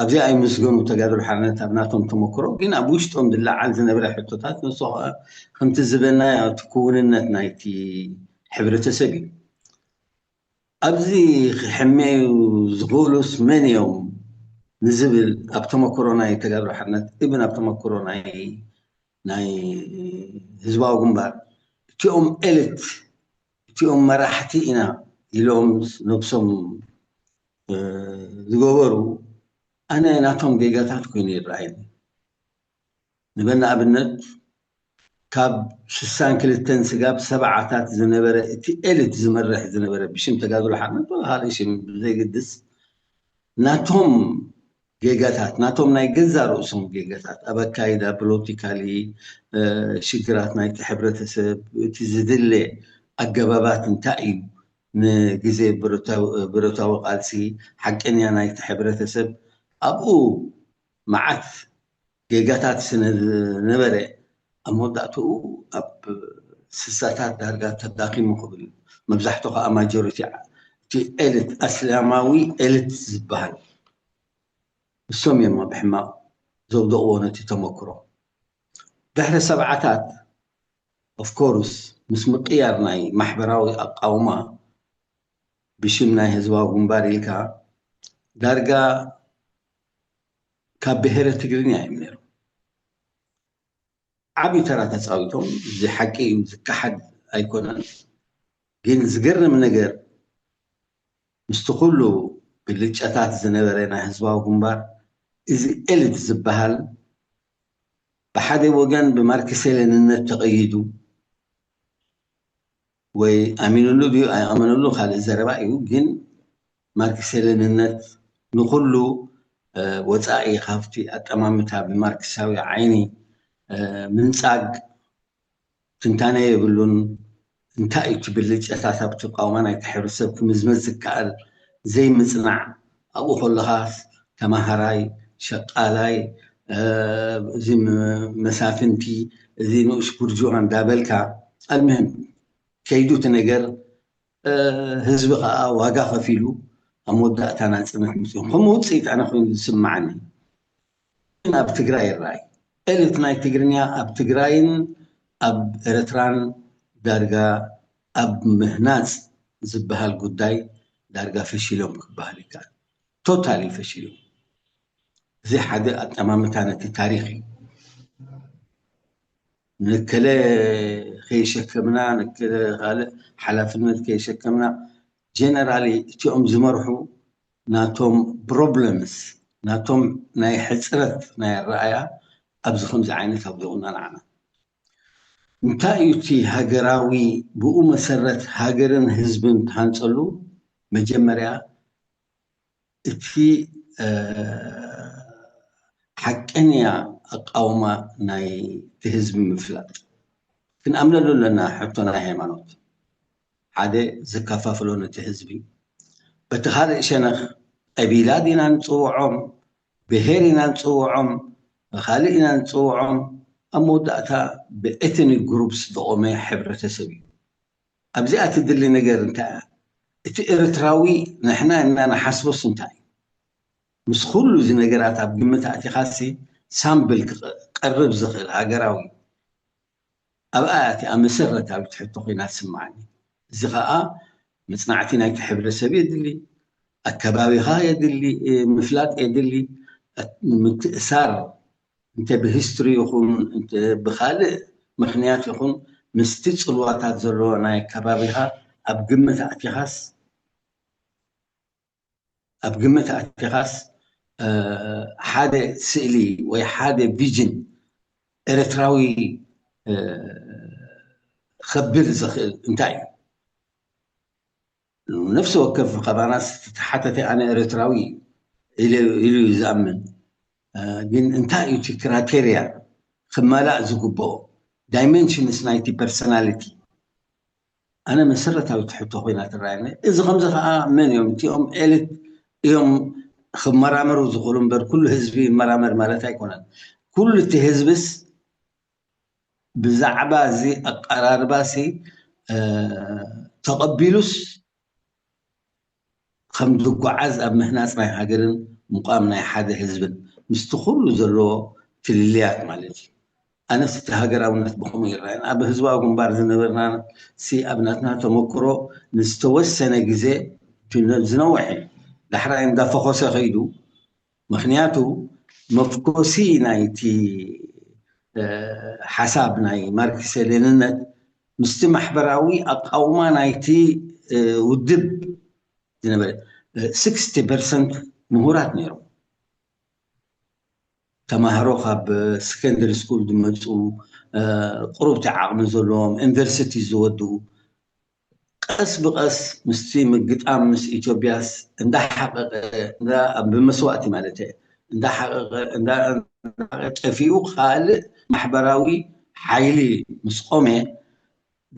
ኣብዚኣ ኣይምስገኑ ተጋድሎ ሓርነት ኣብ ናቶም ተመክሮ ግን ኣብ ውሽጦም ዝለዓል ዝነበረ ሕቶታት ንሱ ከዓ ከምቲ ዝበልና እቲ ክውንነት ናይቲ ሕብረተሰብ እዩ ኣብዚ ክሕመዩ ዝኽእሉስ መን እዮም ንዝብል ኣብ ተመክሮ ናይ ተጋድሎ ሓርነት እብን ኣብ ተመክሮ ናይ ናይ ህዝባዊ ግንባር እቲኦም ኤልት እቲኦም መራሕቲ ኢና ኢሎም ነብሶም ዝገበሩ ኣነ ናቶም ጌጋታት ኮይኑ ይረኣየኒ ንበና ኣብነት ካብ ስሳን ክልተን ስጋብ ሰብዓታት ዝነበረ እቲ ኤሊት ዝመርሕ ዝነበረ ብሽም ተጋድሎ ሓርነት ወላ ካልእ ሽም ብዘይግድስ ናቶም ጌጋታት ናቶም ናይ ገዛ ርእሶም ጌጋታት ኣብ ኣካይዳ ፖለቲካሊ ሽግራት ናይቲ ሕብረተሰብ እቲ ዝድለ ኣገባባት እንታይ እዩ ንግዜ ብረታዊ ቃልሲ ሓቀኛ ናይቲ ሕብረተሰብ ኣብኡ መዓት ጌጋታት ስነ ዝነበረ ኣብ መወዳእትኡ ኣብ ስሳታት ዳርጋ ተዳኺሙ ክብል መብዛሕትኡ ከዓ ማጆሪቲ እቲ ኤሊት ኣስላማዊ ኤሊት ዝበሃል እሶም እዮም ኣብ ሕማቕ ዘውደቕዎ ነቲ ተመክሮ ድሕሪ ሰብዓታት ኦፍኮርስ ምስ ምቅያር ናይ ማሕበራዊ ኣቃውማ ብሽም ናይ ህዝባዊ ግንባር ኢልካ ዳርጋ ካብ ብሄረ ትግርኛ እዮም ነይሮም ዓብዪ ተራ ተፃዊቶም እዚ ሓቂ እዩ ዝከሓድ ኣይኮነን ግን ዝገርም ነገር ምስቲ ኩሉ ግልጨታት ዝነበረ ናይ ህዝባዊ ግንባር እዚ ኤሊት ዝበሃል ብሓደ ወገን ብማርክሴ ሌኒንነት ተቐይዱ ወይ ኣሚንሉ ድዩ ኣይኣመነሉ ካልእ ዘረባ እዩ ግን ማርክሴ ሌኒንነት ንኩሉ ወፃኢ ካብቲ ኣጠማምታ ብማርክሳዊ ዓይኒ ምንፃግ ትንታነ የብሉን እንታይ እዩ ብልጨታት ኣብቲ ቃውማ ናይቲ ሕብረተሰብ ክምዝመዝ ዝከኣል ዘይምፅናዕ ኣብኡ ከለኻስ ተማሃራይ ሸቃላይ እዚ መሳፍንቲ እዚ ንኡሽ ጉርጅዋ እንዳበልካ ኣልምህም ከይዱ እቲ ነገር ህዝቢ ከዓ ዋጋ ከፊሉ ኣብ መወዳእታ ናፅነት ምፅኡ ከም ውፅኢት ኣነ ኮይኑ ዝስማዓኒ ግን ኣብ ትግራይ ይረኣይ ኤሊት ናይ ትግርኛ ኣብ ትግራይን ኣብ ኤርትራን ዳርጋ ኣብ ምህናፅ ዝበሃል ጉዳይ ዳርጋ ፈሺሎም ክበሃል ይከኣል ቶታሊ ፈሺሎም እዚ ሓደ ኣጠማምታ ነቲ ታሪክ እዩ ንከለ ከይሸከምና ንከለ ካልእ ሓላፍነት ከይሸከምና ጀነራሊ እቲኦም ዝመርሑ ናቶም problems ናቶም ናይ ሕፅረት ናይ ኣረኣያ ኣብዚ ከምዚ ዓይነት ኣውዲቑና ንዓና እንታይ እዩ እቲ ሃገራዊ፣ ብኡ መሰረት ሃገርን ህዝብን ትሃንፀሉ? መጀመርያ እቲ ሓቀኛ ኣቃውማ ናይ ህዝቢ ምፍላጥ። ክንኣምነሉ ኣለና። ሕቶ ናይ ሃይማኖት ሓደ ዝከፋፍሎ ነቲ ህዝቢ፣ በቲ ካልእ ሸነኽ ቀቢላ ዲና ንፅውዖም፣ ብሄር ኢና ንፅውዖም፣ ብካልእ ኢና ንፅውዖም፣ ኣብ መወዳእታ ብኤትኒክ ግሩፕስ ዝቆመ ሕብረተሰብ እዩ። ኣብዚኣ ትድሊ ነገር እንታይ እያ? እቲ ኤርትራዊ ንሕና እና ንሓስቦስ እንታይ እዩ? ምስ ኩሉ እዚ ነገራት ኣብ ግምት ኣቲኻሲ ሳምብል ክቐርብ ዝኽእል ሃገራዊ ኣብኣ እቲኣ መሰረታዊት ሕቶ ኮይና ትስምዓኒ። እዚ ኸኣ መጽናዕቲ ናይቲ ሕብረተሰብ የድሊ፣ ኣከባቢኻ የድሊ፣ ምፍላጥ የድሊ፣ ምትእሳር እንተ ብሂስትሪ ይኹን እንተ ብኻልእ ምኽንያት ይኹን ምስቲ ጽልዋታት ዘለዎ ናይ ከባቢኻ ኣብ ግምት ኣእቲኻስ ኣብ ግምት ኣእቲኻስ ሓደ ስእሊ ወይ ሓደ ቪዥን ኤርትራዊ ከብል ዝኽእል እንታይ እዩ? ነፍሲ ወከፍ ካባና ዝተሓተተ ኣነ ኤርትራዊ ኢሉ እዩ ዝኣምን። ግን እንታይ እዩ እቲ ክራቴርያ ክመላእ ዝግብኦ? ዳይሜንሽንስ ናይቲ ፐርሶናሊቲ ኣነ መሰረታዊ ትሕቶ ኮይና ትረኣየኒ። እዚ ከምዚ ከዓ መን እዮም እቲኦም ኤሊት እዮም ክመራመሩ ዝኽእሉ እምበር ኩሉ ህዝቢ ይመራመር ማለት ኣይኮነን። ኩሉ እቲ ህዝብስ ብዛዕባ እዚ ኣቀራርባሲ ተቐቢሉስ ከም ዝጓዓዝ ኣብ ምህናፅ ናይ ሃገርን ምቋም ናይ ሓደ ህዝብን ምስቲ ኩሉ ዘለዎ ፍልልያት ማለት እዩ። ኣነስ እቲ ሃገራውነት ብኸምኡ ይረኣየን። ኣብ ህዝባዊ ግንባር ዝነበርና ሲ ኣብ ናትና ተመክሮ ንዝተወሰነ ግዜ ዝነውሕ እዩ። ዳሕራይ እንዳፈኾሰ ከይዱ ምክንያቱ መፍኮሲ ናይቲ ሓሳብ ናይ ማርክሰ ሌንነት ምስቲ ማሕበራዊ ኣቃውማ ናይቲ ውድብ ዝነበረ ስክስቲ ፐርሰንት ምሁራት ነይሮም። ተማሃሮ ካብ ሰከንደሪ ስኩል ዝመፁ ቁሩብቲ ዓቕሚ ዘለዎም ዩኒቨርሲቲ ዝወድኡ ቀስ ብቐስ ምስቲ ምግጣም ምስ ኢትዮጵያስ እንዳሓቐቐ ብመስዋእቲ ማለት እንዳሓቐቐ ጠፊኡ ካልእ ማሕበራዊ ሓይሊ ምስ ቆመ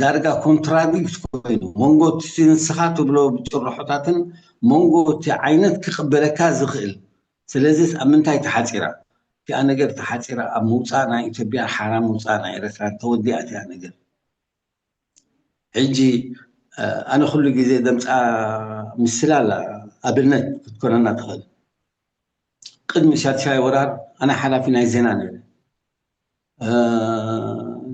ዳርጋ ኮንትራዲክት ኮይኑ መንጎ እቲ ንስኻ ትብሎ ጭርሖታትን መንጎ እቲ ዓይነት ክቕበለካ ዝኽእል። ስለዚስ ኣብ ምንታይ ተሓፂራ? እቲኣ ነገር ተሓፂራ ኣብ ምውፃእ ናይ ኢትዮጵያ ሓራ ምውፃእ ናይ ኤርትራ ተወዲኣ እቲኣ ነገር። ሕጂ ኣነ ኩሉ ግዜ ደምፃ ምስላ ኣብነት ክትኮነና ትኽእል። ቅድሚ ሻድሻይ ወራር ኣነ ሓላፊ ናይ ዜና ነይረ።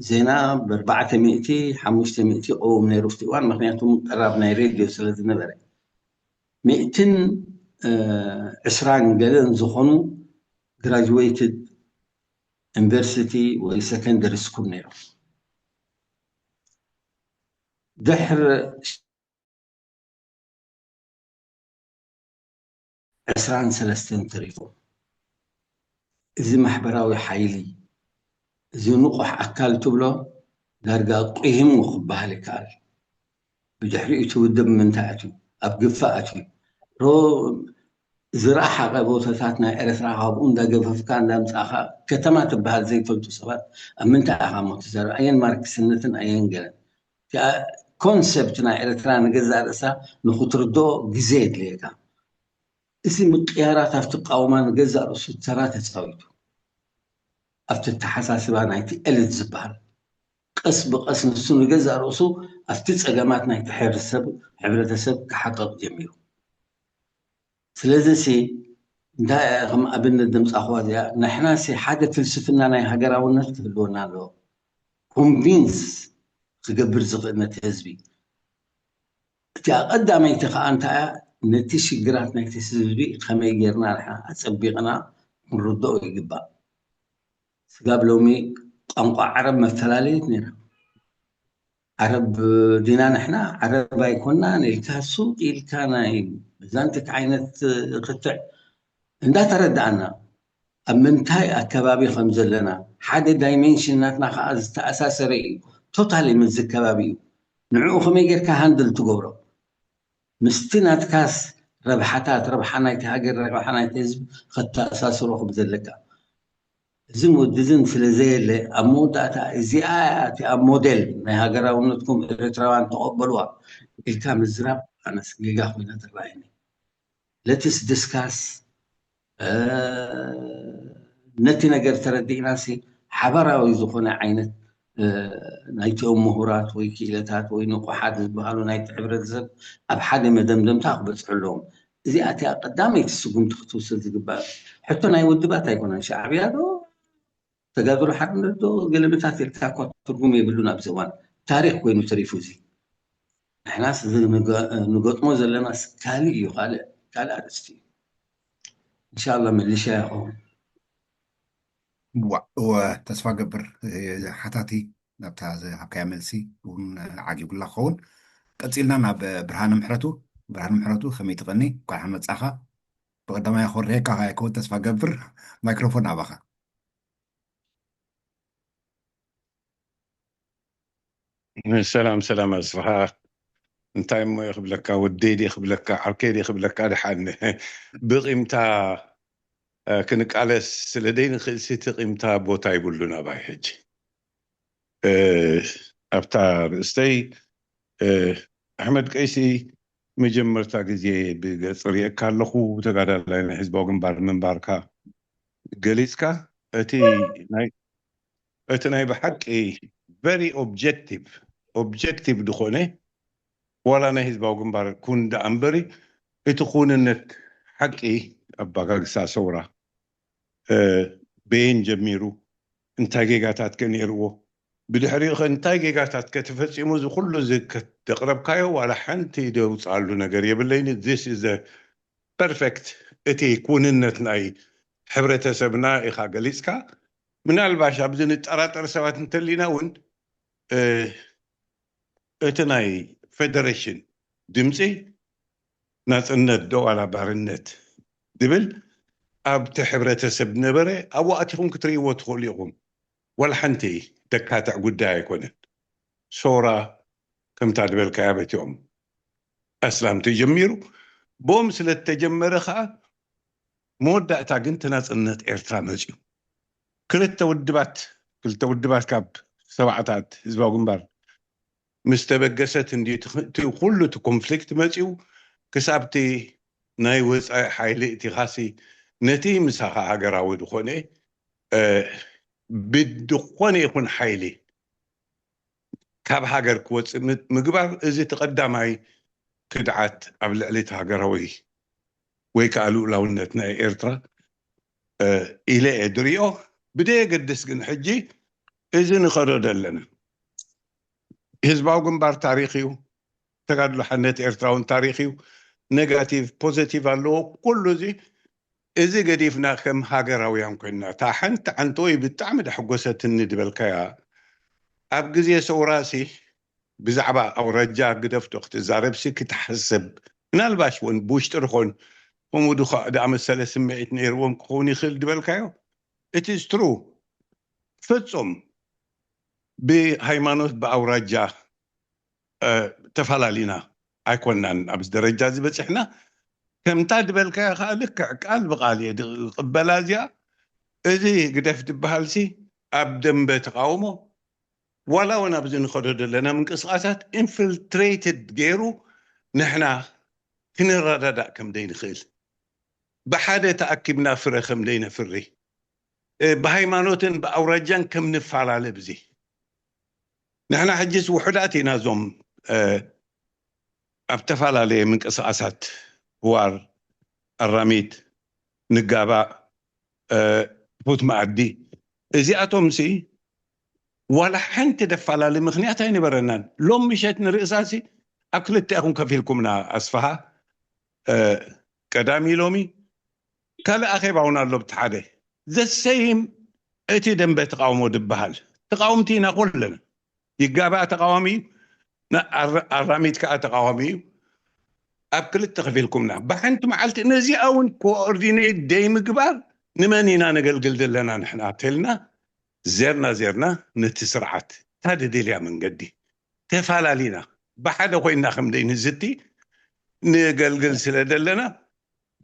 ዜና ብኣርባዕተ ሚእቲ ሓሙሽተ ሚእቲ ይቀውም ነይሩ ኣብቲ እዋን፣ ምክንያቱ ቀራብ ናይ ሬድዮ ስለ ዝነበረ። ሚእትን ዕስራን ገለን ዝኾኑ ግራጅዌትድ ዩኒቨርሲቲ ወይ ሰከንደሪ ስኩል ነይሮም። ድሕሪ ዕስራን ሰለስተን ተሪፎም። እዚ ማሕበራዊ ሓይሊ፣ እዚ ንቑሕ ኣካል ትብሎ ዳርጋ ቁሂሙ ክበሃል ይከኣል። ብድሕሪኡ እቲ ውድብ ምንታይ ኣትዩ? ኣብ ግፋ ኣትዩ። ሮ ዝረሓቐ ቦታታት ናይ ኤርትራ ካብኡ እንዳገፈፍካ እንዳምጻእካ ከተማ ትበሃል ዘይፈልጡ ሰባት ኣብ ምንታይ ኢኻ እሞ ትዛረብ? ኣየን ማርክስነትን ኣየን ገለን? እቲኣ ኮንሰፕት ናይ ኤርትራ ንገዛእ ርእሳ ንኽትርድኦ ግዜ የድልየካ። እዚ ምቅያራት ኣብቲ ቃውማ ንገዛእ ርእሱ ተራ ተፃዊቱ ኣብቲ ኣተሓሳስባ ናይቲ ኤሊት ዝበሃል ቀስ ብቀስ ንሱ ንገዛእ ርእሱ ኣብቲ ፀገማት ናይቲ ሕብረተሰብ ክሓቀቕ ጀሚሩ። ስለዚ ሲ እንታይ እያ ከም ኣብነት ዘምፃእኽዋ እዚኣ? ንሕና ሲ ሓደ ፍልስፍና ናይ ሃገራውነት ክህልወና ኣለዎ። ኮንቪንስ ክገብር ዝኽእል ነቲ ህዝቢ። እቲኣ ቀዳመይቲ ከዓ እንታይ እያ? ነቲ ሽግራት ናይቲ ህዝቢ ከመይ ጌርና ንሕና ኣፀቢቕና ክንርድኦ ይግባእ። ስጋብ ሎሚ ቋንቋ ዓረብ መፈላለየት ነይራ። ዓረብ ዲና ንሕና ዓረብ ኣይኮናን ኢልካ ሱቅ ኢልካ ናይ ብዛንትክ ዓይነት ክትዕ እንዳተረዳኣና ኣብ ምንታይ ኣከባቢ ከም ዘለና ሓደ ዳይሜንሽን ናትና ከዓ ዝተኣሳሰረ እዩ። ቶታሊ ምስዚ ከባቢ እዩ። ንዕኡ ከመይ ጌርካ ሃንድል ትገብሮ? ምስቲ ናትካስ ረብሓታት፣ ረብሓ ናይቲ ሃገር፣ ረብሓ ናይቲ ህዝቢ ከተኣሳስሮ ከም ዘለካ። እዝን ወድዝን ስለ ዘየለ፣ ኣብ መወዳእታ እዚኣ እያ እቲኣ ሞዴል ናይ ሃገራውነትኩም ኤርትራውያን ተቐበልዋ ኢልካ ምዝራብ ኣነስ ጌጋ ኮይና ትረኣየኒ። ለትስ ዲስካስ፣ ነቲ ነገር ተረዲእናሲ ሓባራዊ ዝኾነ ዓይነት ናይቲኦም ምሁራት ወይ ክኢለታት ወይ ንቑሓት ዝበሃሉ ናይቲ ሕብረተሰብ ኣብ ሓደ መደምደምታ ክበፅሑ ኣለዎም። እዚኣ እቲኣ ቀዳመይቲ ስጉምቲ ክትውሰድ ዝግባእ ሕቶ ናይ ውድባት ኣይኮነን። ሻዕብያ ዶ ተጋድሎ ሓርነት ዶ ገለመታት ኢልካ እኳ ትርጉም የብሉን ኣብዚ እዋን። ታሪኽ ኮይኑ ተሪፉ እዚ። ንሕናስ እዚ ንገጥሞ ዘለናስ ካልእ እዩ፣ ካልእ ካልእ ኣርእስቲ እዩ። እንሻላ መሊሻ ይኸውን። ዋእ፣ እወ፣ ተስፋ ገብር፣ እ፣ ሓታቲ ናብታ ዝሃብካያ መልሲ እውን ዓጊቡላ ክኸውን። ቀጺልና ናብ ብርሃነ ምሕረቱ። ብርሃነ ምሕረቱ፣ ከመይ ትቐኒ? እንኳን ሓመጻኻ። ብቐዳማይ ኣኾርየካ ከኣ ይከውን፣ ተስፋ ገብር፣ ማይክሮፎን ኣባኻ። ሰላም ሰላም ኣስፍሃ፣ እንታይ እሞ ይኽብለካ፣ ወደይ ዲ ይኽብለካ፣ ዓርከይ ዲ ይኽብለካ፣ ድሓን ብቂምታ ክንቃለስ ስለ ደይንኽእል፣ እቲ ቂምታ ቦታ ይብሉን ኣባይ። ሕጂ ኣብታ ርእስተይ፣ ኣሕመድ ቀይሲ፣ መጀመርታ ግዜ ብገጽ ርእየካ ኣለኹ፣ ተጋዳላይ ናይ ህዝባዊ ግንባር ምንባርካ ገሊጽካ። እቲ ናይ እቲ ናይ ብሓቂ very objective፣ objective ዝኾነ፣ ዋላ ናይ ህዝባዊ ግንባር ኩን ደኣ እምበሪ፣ እቲ ኩንነት ሓቂ ኣባጋግሳ ሰውራ፣ በየን ጀሚሩ፣ እንታይ ጌጋታት ከ ነይርዎ፣ ብድሕሪኡ ከ እንታይ ጌጋታት ከ ተፈጺሙ፣ እዚ ኩሉ እዚ ከ-፣ ዘቕረብካዮ ዋላ ሓንቲ ደውጻሉ ነገር የብለይን። This is the perfect፣ እቲ ኩንነት ናይ ሕብረተሰብና ኢኻ ገሊጽካ። ምናልባሽ ኣብዚ ንጠራጠር ሰባት እንተሊና እውን፣ እ፣ እቲ ናይ ፌደሬሽን ድምፂ ናፅነት ዶ ዋላ ባርነት ድብል ኣብቲ ሕብረተሰብ ነበረ፣ ኣብኡ ኣቲኹም ክትርእይዎ ትኽእሉ ኢኹም። ዋላ ሓንቲ ደካትዕ ጉዳይ ኣይኮነን። ሶራ ከምታ ዝበልካያ በቲኦም ኣስላም ተጀሚሩ፣ ብኦም ስለ እተጀመረ ከዓ መወዳእታ ግን እቲ ናፅነት ኤርትራ መፅዩ። ክልተ ውድባት፣ ክልተ ውድባት ካብ ሰባዕታት ህዝባዊ ግንባር ምስ ተበገሰት እንዲ እቲ ኽ-፣ እቲ ኩሉ እቲ ኮንፍሊክት መፅዩ። ክሳብ እቲ ናይ ወፃኢ ሓይሊ እቲ ኻሲ ነቲ ምሳኻ ሃገራዊ ዝኾነ፣ እ፣ ብድኾነ ይኹን ሓይሊ ካብ ሃገር ክወፅእ ም-፣ ምግባር፣ እዚ እቲ ቀዳማይ ክድዓት ኣብ ልዕሊ እቲ ሃገራዊ ወይ ከዓ ልኡላውነት ናይ ኤርትራ፣ እ፣ ኢለ እየ ድሪኦ። ብደየገድስ ግን ሕጂ እዚ ንኸዶ ዘለና ህዝባዊ ግንባር ታሪኽ እዩ። ተጋድሎ ሓርነት ኤርትራ እውን ታሪኽ እዩ። ኔጋቲቭ፣ ፖዘቲቭ ኣለዎ። ኩሉ እዚ፣ እዚ ገዲፍና ከም ሃገራውያን ኮይንና፣ እታ ሓንቲ ዓንቶ ወይ ብጣዕሚ ደሕጎሰትኒ ዝበልካያ፣ ኣብ ግዜ ሰውራሲ ብዛዕባ ኣውራጃ ግደፍቶ ክትዛረብሲ ክትሓስብ፣ ምናልባሽ እውን ብውሽጢ ድኾን ከምኡ ድኻ-፣ ደኣመሰለ ስምዒት ነይርዎም ክኸውን ይኽእል ዝበልካዮ፣ it is true። ፍጹም ብሃይማኖት፣ ብኣውራጃ፣ እ፣ ተፈላለና ኣይኮናን ኣብዚ ደረጃ እዚ በጺሕና። ከምታ ዝበልካዮ ከዓ ልክዕ ቃል ብቃል እየ ዝቕበላ እዚኣ። እዚ ግደፍ ዝበሃልሲ ኣብ ደንበ ተቃውሞ፣ ዋላ እውን ኣብዚ ንኸዶ ዘለና ምንቅስቃሳት ኢንፊልትሬትድ ገይሩ ንሕና ክንረዳዳእ ከም ደይንኽእል፣ ብሓደ ተኣኪብና ፍረ ከም ደይነፍሪ፣ እ፣ ብሃይማኖትን ብኣውራጃን ከም ንፈላለ ብዚ። ንሕና ሕጅስ ውሑዳት ኢና እዞም፣ እ፣ ኣብ ተፈላለየ ምንቅስቃሳት ህዋር፣ ኣራሚት፣ ንጋባእ፣ እ፣ ፉት መኣዲ፣ እዚኣቶምሲ ዋላ ሓንቲ ደፋላሊ ምኽንያት ኣይነበረናን። ሎም ምሸት ንርእሳሲ ኣብ ክልተ ኢኹም ከፊልኩምና። ኣስፍሃ፣ እ፣ ቀዳሚ ሎሚ ካልእ ኣኼባ እውን ኣሎ ብቲ ሓደ። The same፣ እቲ ደንበ ተቃውሞ ዝበሃል ተቃወምቲ ኢና ኩለና። ይጋባእ ተቃዋሚ እዩ፣ ና-፣ ኣራ-፣ ኣራሚት ከዓ ተቃዋሚ እዩ። ኣብ ክልተ ከፊልኩምና። ብሓንቲ መዓልቲ ነዚኣ እውን ኮኦርዲኔት ደይምግባር፣ ንመን ኢና ነገልግል ዘለና ንሕና ተልና፣ ዜርና ዜርና ነቲ ስርዓት እታ ድድልያ መንገዲ ተፋላሊና ብሓደ ኮይና ከም ደይ ንዝቲ ንገልግል ስለ ዘለና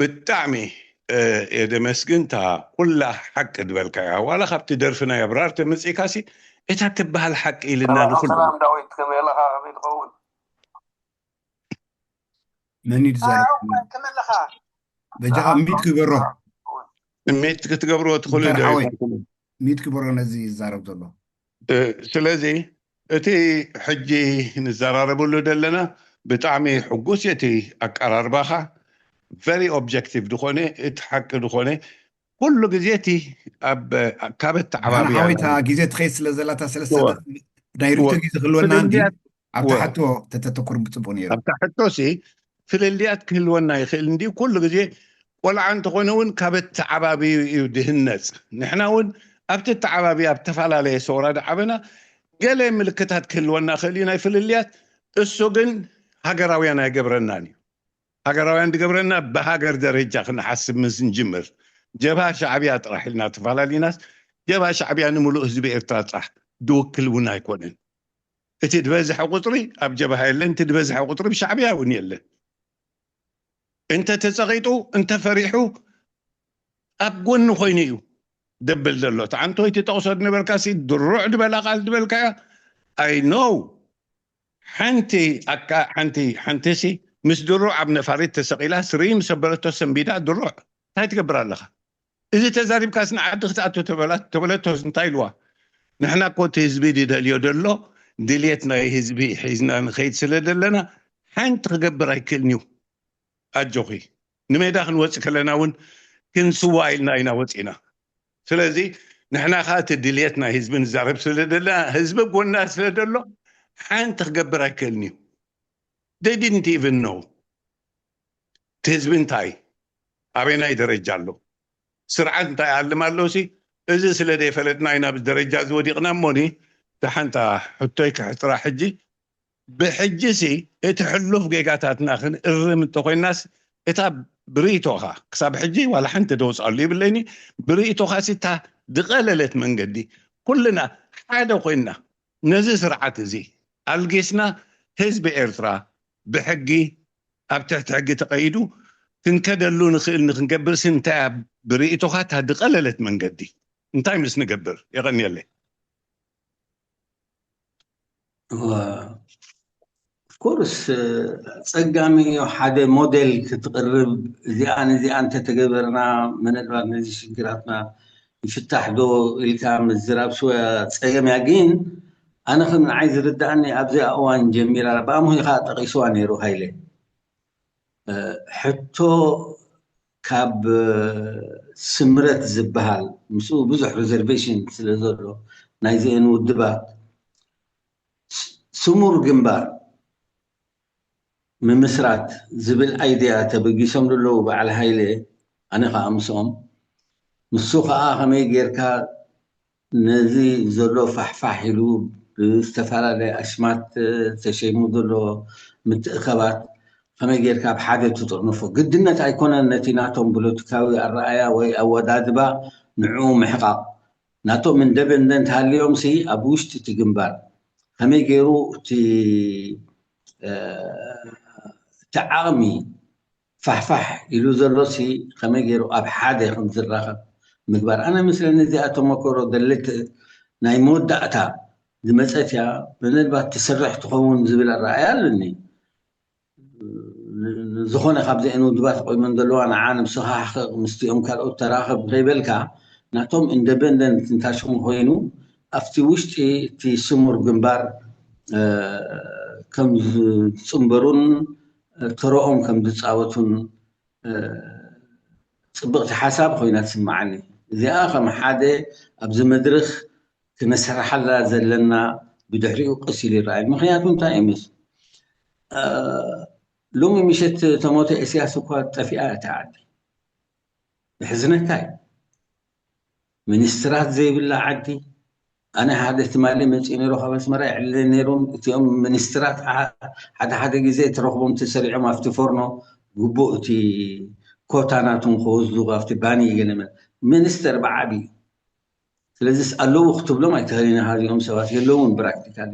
ብጣዕሚ እየ ደመስግን። እታ ኩላ ሓቂ ዝበልካያ ዋላ ካብቲ ደርፊ ናይ ኣብራር ተመፂእካሲ እታ ትበሃል ሓቂ ኢልና ንኩሉ ሰላም ዳዊት፣ ከመይ ኣለኻ? ከመይ ትኸውን? መን እዩ ዝዛረብ? ከመይ ኣለኻ? በጃኻ ሚት ክበሮ። ሚት ክትገብርዎ ትኽእሉ ዶ ሓወይ? ሚት ክበሮ ነዚ ይዛረብ ዘሎ። ስለዚ እቲ ሕጂ ንዘራረበሉ ዘለና ብጣዕሚ ሕጉስ እቲ ኣቀራርባኻ፣ very objective ዝኾነ እቲ ሓቂ ዝኾነ ኩሉ ግዜ እቲ ኣብ ካብ ኣተዓባብያ ሓወይታ ግዜ ትኸይድ ስለ ዘላታ ሰለስተ ናይ ርእቶ ግዜ ክህልወና እንዲ ኣብታ ሕቶ ተተተኩር ብፅቡቅ ነይሩ። ኣብታ ሕቶሲ ፍልልያት ክህልወና ይኽእል እንዲ ኩሉ ግዜ ቆልዓ እንተኾነ እውን ካብ ኣተዓባብዩ እዩ ድህነፅ። ንሕና እውን ኣብቲ ኣተዓባቢ ኣብ ተፈላለየ ሰውራ ድዓበና ገለ ምልክታት ክህልወና ክእል እዩ ናይ ፍልልያት። እሱ ግን ሃገራውያን ኣይገብረናን እዩ። ሃገራውያን ዝገብረና ብሃገር ደረጃ ክንሓስብ ምስ ንጅምር ጀብሃ ሻዕብያ ጥራሕ ኢልና ተፈላለናስ ጀብሃ ሻዕብያ ንምሉእ ህዝቢ ኤርትራ ጥራሕ ዝውክል እውን ኣይኮነን። እቲ ዝበዝሐ ቁፅሪ ኣብ ጀብሃ የለን፣ እቲ ዝበዝሐ ቁፅሪ ብሻዕብያ እውን የለን። እንተ ተፀቒጡ እንተ ፈሪሑ ኣብ ጎኒ ኮይኑ እዩ ደብል ዘሎ። እቲ ዓንቶይ ትጠቕሶ ዝነበርካ ሲ ድሩዕ ዝበላ ቃል ዝበልካያ I know ሓንቲ ኣካ ሓንቲ ሓንቲ ሲ ምስ ድሩዕ ኣብ ነፋሪት ተሰቒላ ስሪ ምስ ሰበረቶ ሰንቢዳ ድሩዕ እንታይ ትገብር ኣለኻ? እዚ ተዛሪብካስ ንዓዲ ክትኣቱ ተበላ- ተበለቶስ እንታይ ኢልዋ? ንሕና እኮ እቲ ህዝቢ ዝደልዮ ዘሎ ድልየት ናይ ህዝቢ ሒዝና ንኸይድ ስለ ዘለና ሓንቲ ክገብር ኣይክእልን እዩ። ኣጆኺ ንሜዳ ክንወፅእ ከለና እውን ክንስዋ ኢልና ኢና ወፂና። ስለዚ ንሕና ከዓ እቲ ድልየት ናይ ህዝቢ ንዛረብ ስለ ዘለና ህዝቢ ጎና ስለ ዘሎ ሓንቲ ክገብር ኣይክእልን እዩ። They didn't even know እቲ ህዝቢ እንታይ ኣበናይ ደረጃ ኣሎ፣ ስርዓት እንታይ ኣልም ኣሎ ሲ እዚ ስለ ዘይፈለጥና ኢና ኣብዚ ደረጃ እዚ ወዲቕና። እሞኒ ደሓንታ ሕቶይ ክሕፅራ ሕጂ ብሕጂ ሲ እቲ ሕሉፍ ጌጋታትና ክንእርም እንተኮይናስ እታ ብርእይቶኻ ክሳብ ሕጂ ዋላ ሓንቲ ደውፅኣሉ ይብለኒ። ብርእይቶኻ ሲ እታ ዝቐለለት መንገዲ ኩልና ሓደ ኮይንና ነዚ ስርዓት እዚ ኣልጊስና ህዝቢ ኤርትራ ብሕጊ ኣብ ትሕቲ ሕጊ ተቐይዱ ክንከደሉ ንኽእል ንክንገብር ሲ እንታይ እያ ብርእይቶኻ እታ ዝቐለለት መንገዲ እንታይ ምስ ንገብር? የቐንየለይ። ኮርስ ጸጋሚ እዩ ሓደ ሞዴል ክትቕርብ እዚኣን እዚኣን እንተተገበርና ምናልባት ነዚ ሽግራትና ይፍታሕ ዶ ኢልካ ምዝራብ ስወ ጸገም እያ። ግን ኣነ ከም ንዓይ ዝርዳእኒ ኣብዚኣ እዋን ጀሚራ ብኣምሆ ኢኻ ጠቒስዋ ነይሩ ሃይለ ሕቶ ካብ ስምረት ዝበሃል ምስኡ ብዙሕ ሪዘርቬሽን ስለ ዘሎ ናይዚአን ውድባት ስሙር ግንባር ምምስራት ዝብል ኣይድያ ተበጊሶም ዘለዉ በዓል ሃይለ ኣነ ከዓ ምስኦም ንሱ ከዓ ከመይ ጌርካ ነዚ ዘሎ ፋሕፋሕ ኢሉ ብዝተፈላለየ ኣሽማት ተሸይሙ ዘሎ ምትእኸባት ከመይ ጌርካ ኣብ ሓደ ትጥርንፎ ግድነት ኣይኮነን ነቲ ናቶም ፖለቲካዊ ኣረኣያ ወይ ኣወዳድባ ንዕኡ ምሕቃቕ ናቶም ኢንደበንደንት ሃልዮም ሲ ኣብ ውሽጢ እቲ ግንባር ከመይ ገይሩ እቲ እቲ ዓቕሚ ፋሕፋሕ ኢሉ ዘሎ ሲ ከመይ ገይሩ ኣብ ሓደ ከም ዝራኸብ ምግባር ኣነ ምስለኒ እዚኣ ተመክሮ ደልት ናይ መወዳእታ ዝመፀት እያ ምናልባት ትስርሕ ትኸውን ዝብል ኣረኣያ ኣለኒ ዝኾነ ካብዚአን ውድባት ቆይመን ዘለዋ ንዓ ንብስኻ ሓቕቕ ምስቲኦም ካልኦት ተራኸብ ከይበልካ ናቶም ኢንደበንደንት እንታሽኹም ኮይኑ ኣብቲ ውሽጢ እቲ ስሙር ግንባር ከም ዝፅንበሩን ተረኦም ከም ዝፃወቱን ፅብቕቲ ሓሳብ ኮይና ትስምዓኒ። እዚኣ ከም ሓደ ኣብዚ መድርኽ ክነስርሓላ ዘለና ብድሕሪኡ ቀስ ኢሉ ይረኣይ። ምክንያቱ እንታይ እዩ ምስ ሎሚ ምሸት ተሞተ እስያስ እኳ ጠፊኣ እታ ዓዲ። የሕዝነካ እዩ። ሚኒስትራት ዘይብላ ዓዲ ኣነ ሓደ ትማሊ መፂኡ ነይሩ ካብ ኣስመራ ይዕልለ ነይሮም እቲኦም ሚኒስትራት ሓደ ሓደ ግዜ ትረኽቦም ተሰሪዖም ኣብቲ ፎርኖ ግቡእ እቲ ኮታ ናቶም ከወስዱ ኣብቲ ባኒ ገለመ ሚኒስተር ብዓቢ ስለዚስ ኣለዉ ክትብሎም ኣይትኽእልን ኢኻ። እዚኦም ሰባት የለውን ፕራክቲካሊ።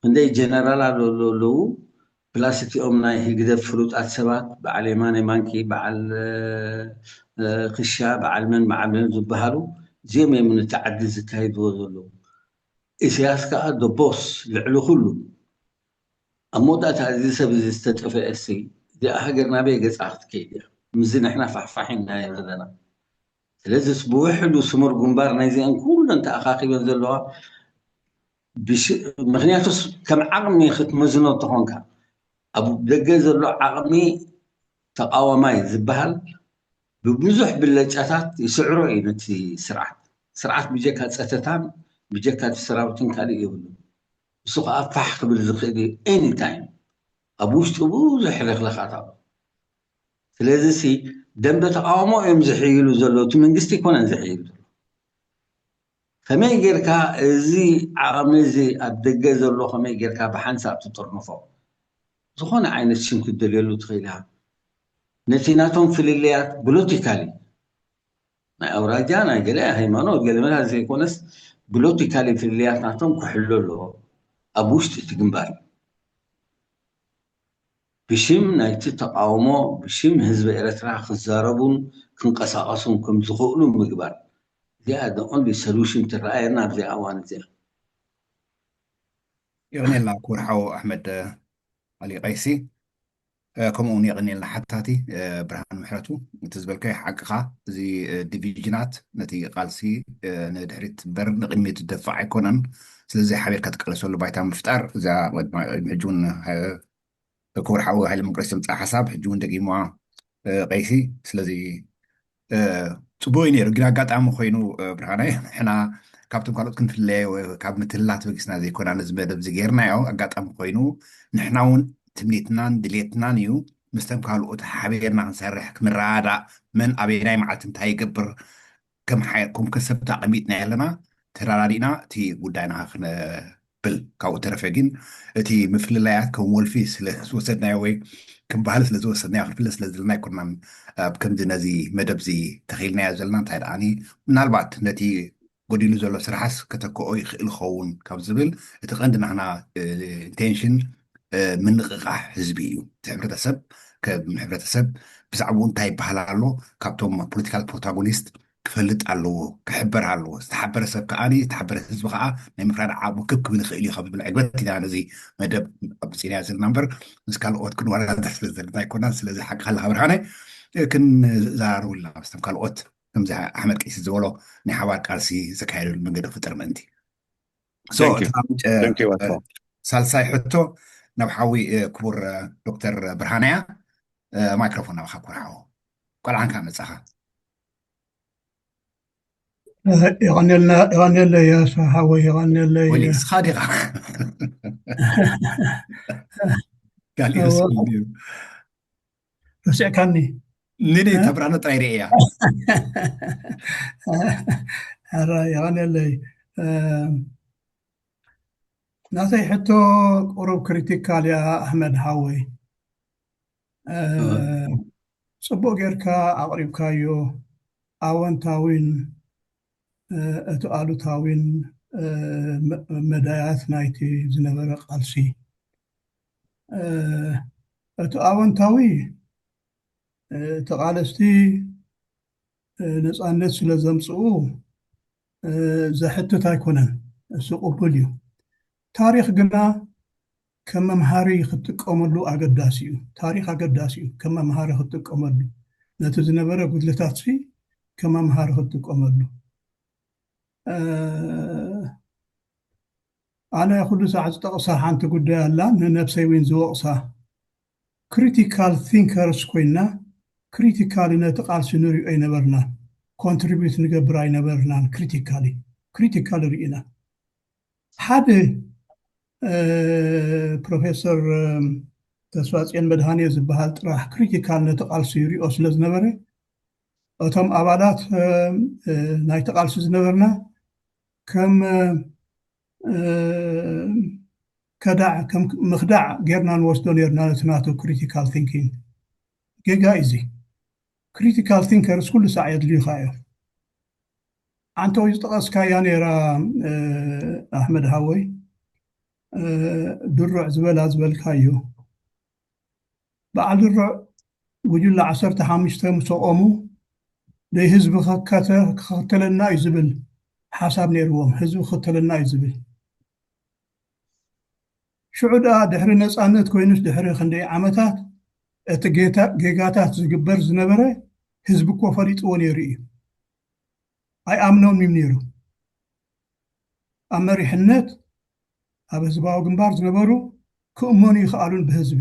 ክንደይ ጀነራላት ኣለዉ፣ ፕላስ እቲኦም ናይ ህግደፍ ፍሉጣት ሰባት፣ በዓል የማነ ማንኪ፣ በዓል ክሻ፣ በዓል መን በዓል መን ዝበሃሉ፣ እዚኦም እዮም ነቲ ዓዲ ዝካይድዎ ዘለዉ። ኢሳያስ ከዓ ቦስ ልዕሊ ኩሉ። ኣብ መወዳእታ እዚ ሰብ እዚ ዝተጠፈኤ ሲ እዚኣ ሃገር ናበይ ገፃ ክትከይድ እያ? ምዚ ንሕና ፋሕፋሕ ኢልናዮ ዘለና። ስለዚስ ብውሕዱ ስሙር ግንባር ናይዚአን ኩለን ተኣኻኺበን ዘለዋ፣ ምክንያቱስ ከም ዓቕሚ ክትመዝኖ እንተኾንካ፣ ኣብ ደገ ዘሎ ዓቕሚ ተቃዋማይ ዝበሃል ብብዙሕ ብለጫታት ይስዕሮ እዩ ነቲ ስርዓት። ስርዓት ብጀካ ፀተታን ብጀካ እቲ ሰራዊትን ካልእ የብሉ። እሱ ከዓ ፋሕ ክብል ዝኽእል እዩ ኤኒታይም። ኣብ ውሽጡ ብዙሕ ሕልኽልኻት ኣሎ። ስለዚ ሲ ደንበ ተቃውሞ እዮም ዝሕይሉ ዘለዉ፣ እቲ መንግስቲ ኣይኮነን ዝሕይሉ ዘሎ። ከመይ ጌርካ እዚ ዓቕሚ እዚ ኣብ ደገ ዘሎ ከመይ ጌርካ ብሓንሳብ ትጥርንፎ? ዝኾነ ዓይነት ሽም ክትደልየሉ ትኽእል ኢኻ። ነቲ ናቶም ፍልልያት ፖለቲካሊ ናይ ኣውራጃ ናይ ገለ ሃይማኖት ገለ መላ ዘይኮነስ ፖለቲካሊ ፍልልያት ናቶም ክሕሎ ኣለዎ ኣብ ውሽጢ እቲ ግንባር። ብሽም ናይቲ ተቃውሞ ብሽም ህዝቢ ኤረትራ ክዛረቡን ክንቀሳቀሱን ከም ዝኽእሉ ምግባር። እዚኣ the only solution ትረኣየና ኣብዚኣ እዋን እዚኣ። የቕኔልና ክቡር ሓው ኣሕመድ ኣሊ ቀይሲ። ከምኡ እውን የቕኔልና ሓታቲ ብርሃን ምሕረቱ። እቲ ዝበልካዮ ሓቅኻ፣ እዚ ዲቪዥናት ነቲ ቃልሲ ንድሕሪት እምበር ንቕድሚት ዝደፍዕ ኣይኮነን። ስለዚ ሓቢርካ ትቃለሰሉ ባይታ ምፍጣር፣ እዛ ቅድሚ ሕጂ እውን ክቡር ሓው ሃይለ መንግስቲ ዘምፅኣ ሓሳብ ሕጂ እውን ደጊምዋ ቀይሲ። ስለዚ ፅቡቅ እዩ ነይሩ፣ ግን ኣጋጣሚ ኮይኑ ብርሃናይ ንሕና ካብቶም ካልኦት ክንፍለየ ካብ ምትህልላት በጊስና ዘይኮና ነዚ መደብ እዚ ገይርናዮ። ኣጋጣሚ ኮይኑ ንሕና እውን ትምኒትናን ድሌትናን እዩ ምስቶም ካልኦት ሓቢርና ክንሰርሕ፣ ክንረዳእ፣ መን ኣበየናይ መዓልቲ እንታይ ይገብር ከም ከም ከሰብቲ ኣቐሚጥና ኣለና። ተረዳዲእና እቲ ጉዳይና ክነብል። ካብኡ ተረፈ ግን እቲ ምፍልላያት ከም ወልፊ ስለ ዝወሰድናዮ ወይ ከም ባህሊ ስለ ዝወሰድናዮ ክንፍለ ስለ ዘለና ኣይኮናን ኣብ ከምዚ ነዚ መደብ እዚ ተኺልናዮ ዘለና። እንታይ ደኣኒ ምናልባት ነቲ ጎዲሉ ዘሎ ስራሕስ ከተክኦ ይኽእል ኸውን ካብ ዝብል እቲ ቀንዲ ናህና ኢንቴንሽን ምንቕቓሕ ህዝቢ እዩ። እቲ ሕብረተሰብ ከም ሕብረተሰብ ብዛዕባኡ እንታይ ይበሃል ኣሎ ካብቶም ፖለቲካል ፕሮታጎኒስት ክፈልጥ ኣለዎ፣ ክሕበር ኣለዎ። ዝተሓበረ ሰብ ከዓ ዝተሓበረ ህዝቢ ከዓ ናይ ምፍራድ ዓቕሙ ክብ ክብል ይኽእል እዩ ካብ ዝብል ዕግበት ኢና ነዚ መደብ ኣምፂእናዮ ዘለና እምበር ምስ ካልኦት ክንወዳደር ስለ ዘለና ኣይኮናን። ስለዚ ሓቅኻ ኣለካ ብርሃነ፣ ክንዘራረብ ኣለና ምስቶም ካልኦት ከምዚ ኣሕመድ ቀይሲ ዝበሎ ናይ ሓባር ቃልሲ ዘካየደሉ መንገዲ ክፍጠር ምእንቲ። ሳልሳይ ሕቶ ናብ ሓዊ ክቡር ዶክተር ብርሃነ እያ። ማይክሮፎን ናባኻ ክቡር ሓው። ቆልዓንካ መጻኻ። የቐንየልና፣ የቐንየለይ ሓወይ፣ የቐንየለይ። ወሊስኻ ዲኻ? ካልእ ይመስል እንድዩ። ረሲዕካኒ። ንኔ ተብራኖ ጥራይ ርእያ። ኧረ የቐንየለይ። ናተይ ሕቶ ቁሩብ ክሪቲካል እያ ኣሕመድ ሓወይ። ጽቡቕ ጌርካ ኣቕሪብካዮ፣ ኣወንታዊን እቲ ኣሉታዊን መዳያት ናይቲ ዝነበረ ቃልሲ። እቲ ኣወንታዊ ተቓለስቲ ነፃነት ስለ ዘምፅኡ ዘሕትት ኣይኮነን፣ እሱ ቅቡል እዩ። ታሪኽ ግና ከም መምሃሪ ክትጥቀመሉ ኣገዳሲ እዩ። ታሪኽ ኣገዳሲ እዩ፣ ከም መምሃሪ ክትጥቀመሉ፣ ነቲ ዝነበረ ጉድለታትሲ ከም መምሃሪ ክትጥቀመሉ። ኣነ ኩሉ ሳዕ ዝጠቕሳ ሓንቲ ጉዳይ ኣላ፣ ንነብሰይ እውን ዝወቕሳ። ክሪቲካል ቲንከርስ ኮይና ክሪቲካሊ ነቲ ቃልሲ ንሪኦ ኣይነበርናን፣ ኮንትሪቢዩት ንገብር ኣይነበርናን። ክሪቲካሊ ክሪቲካሊ ርኢና። ሓደ ፕሮፌሰር ተስፋጽዮን መድሃኔ ዝበሃል ጥራሕ ክሪቲካል ነቲ ቃልሲ ይሪኦ ስለ ዝነበረ፣ እቶም ኣባላት ናይቲ ቃልሲ ዝነበርና ከም ከዳዕ፣ ከም ምኽዳዕ ጌርና ንወስዶ ኔርና ነቲ ናቱ ክሪቲካል ቲንኪንግ። ጌጋ እዩ እዚ። ክሪቲካል ቲንከርስ ኩሉ ሳዕ የድልዩኻ እዮም። ዓንተው ዝጠቐስካያ ነይራ ኣሕመድ ሃወይ፣ ድሩዕ ዝበላ ዝበልካዮ በዓል ድሩዕ ጉጅለ ዓሰርተ ሓሙሽተ ምስ ኣቖሙ ደይ ህዝቢ ክከተለና እዩ ዝብል ሓሳብ ነይርዎም። ህዝቢ ክከተለና እዩ ዝብል። ሽዑ ደኣ ድሕሪ ነፃነት ኮይኑስ ድሕሪ ክንደይ ዓመታት እቲ ጌጋታት ዝግበር ዝነበረ ህዝቢ እኮ ፈሊጥዎ ነይሩ እዩ። ኣይኣምኖም እዩ ነይሩ። ኣብ መሪሕነት ኣብ ህዝባዊ ግንባር ዝነበሩ ክእመኑ ይኽኣሉን ብህዝቢ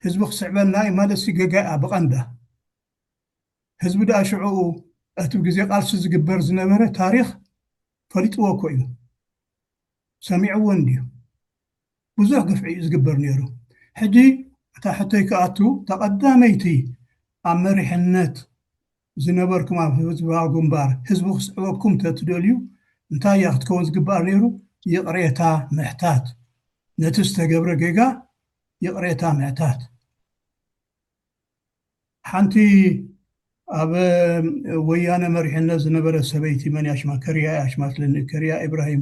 ህዝቢ ክስዕበልና እዩ ማለት ሲ ገጋ እያ ብቐንዳ። ህዝቢ ደኣ ሽዕኡ እቲ ግዜ ቃልሲ ዝግበር ዝነበረ ታሪኽ ፈሊጥዎ እኮ እዩ፣ ሰሚዕዎ እንድዩ። ብዙሕ ግፍዒ እዩ ዝግበር ነይሩ። ሕጂ እታ ሕቶይ ክኣቱ፣ እታ ቀዳመይቲ ኣብ መሪሕነት ዝነበርኩም ኣብ ህዝባዊ ግንባር ህዝቢ ክስዕበኩም ተትደልዩ እንታይ እያ ክትከውን ዝግባእ ነይሩ? ይቕሬታ ምሕታት፣ ነቲ ዝተገብረ ጌጋ ይቕሬታ ምሕታት። ሓንቲ ኣብ ወያነ መሪሕነት ዝነበረ ሰበይቲ መን ያሽማ ከሪያ ያሽማ ትለኒ ከሪያ ኢብራሂም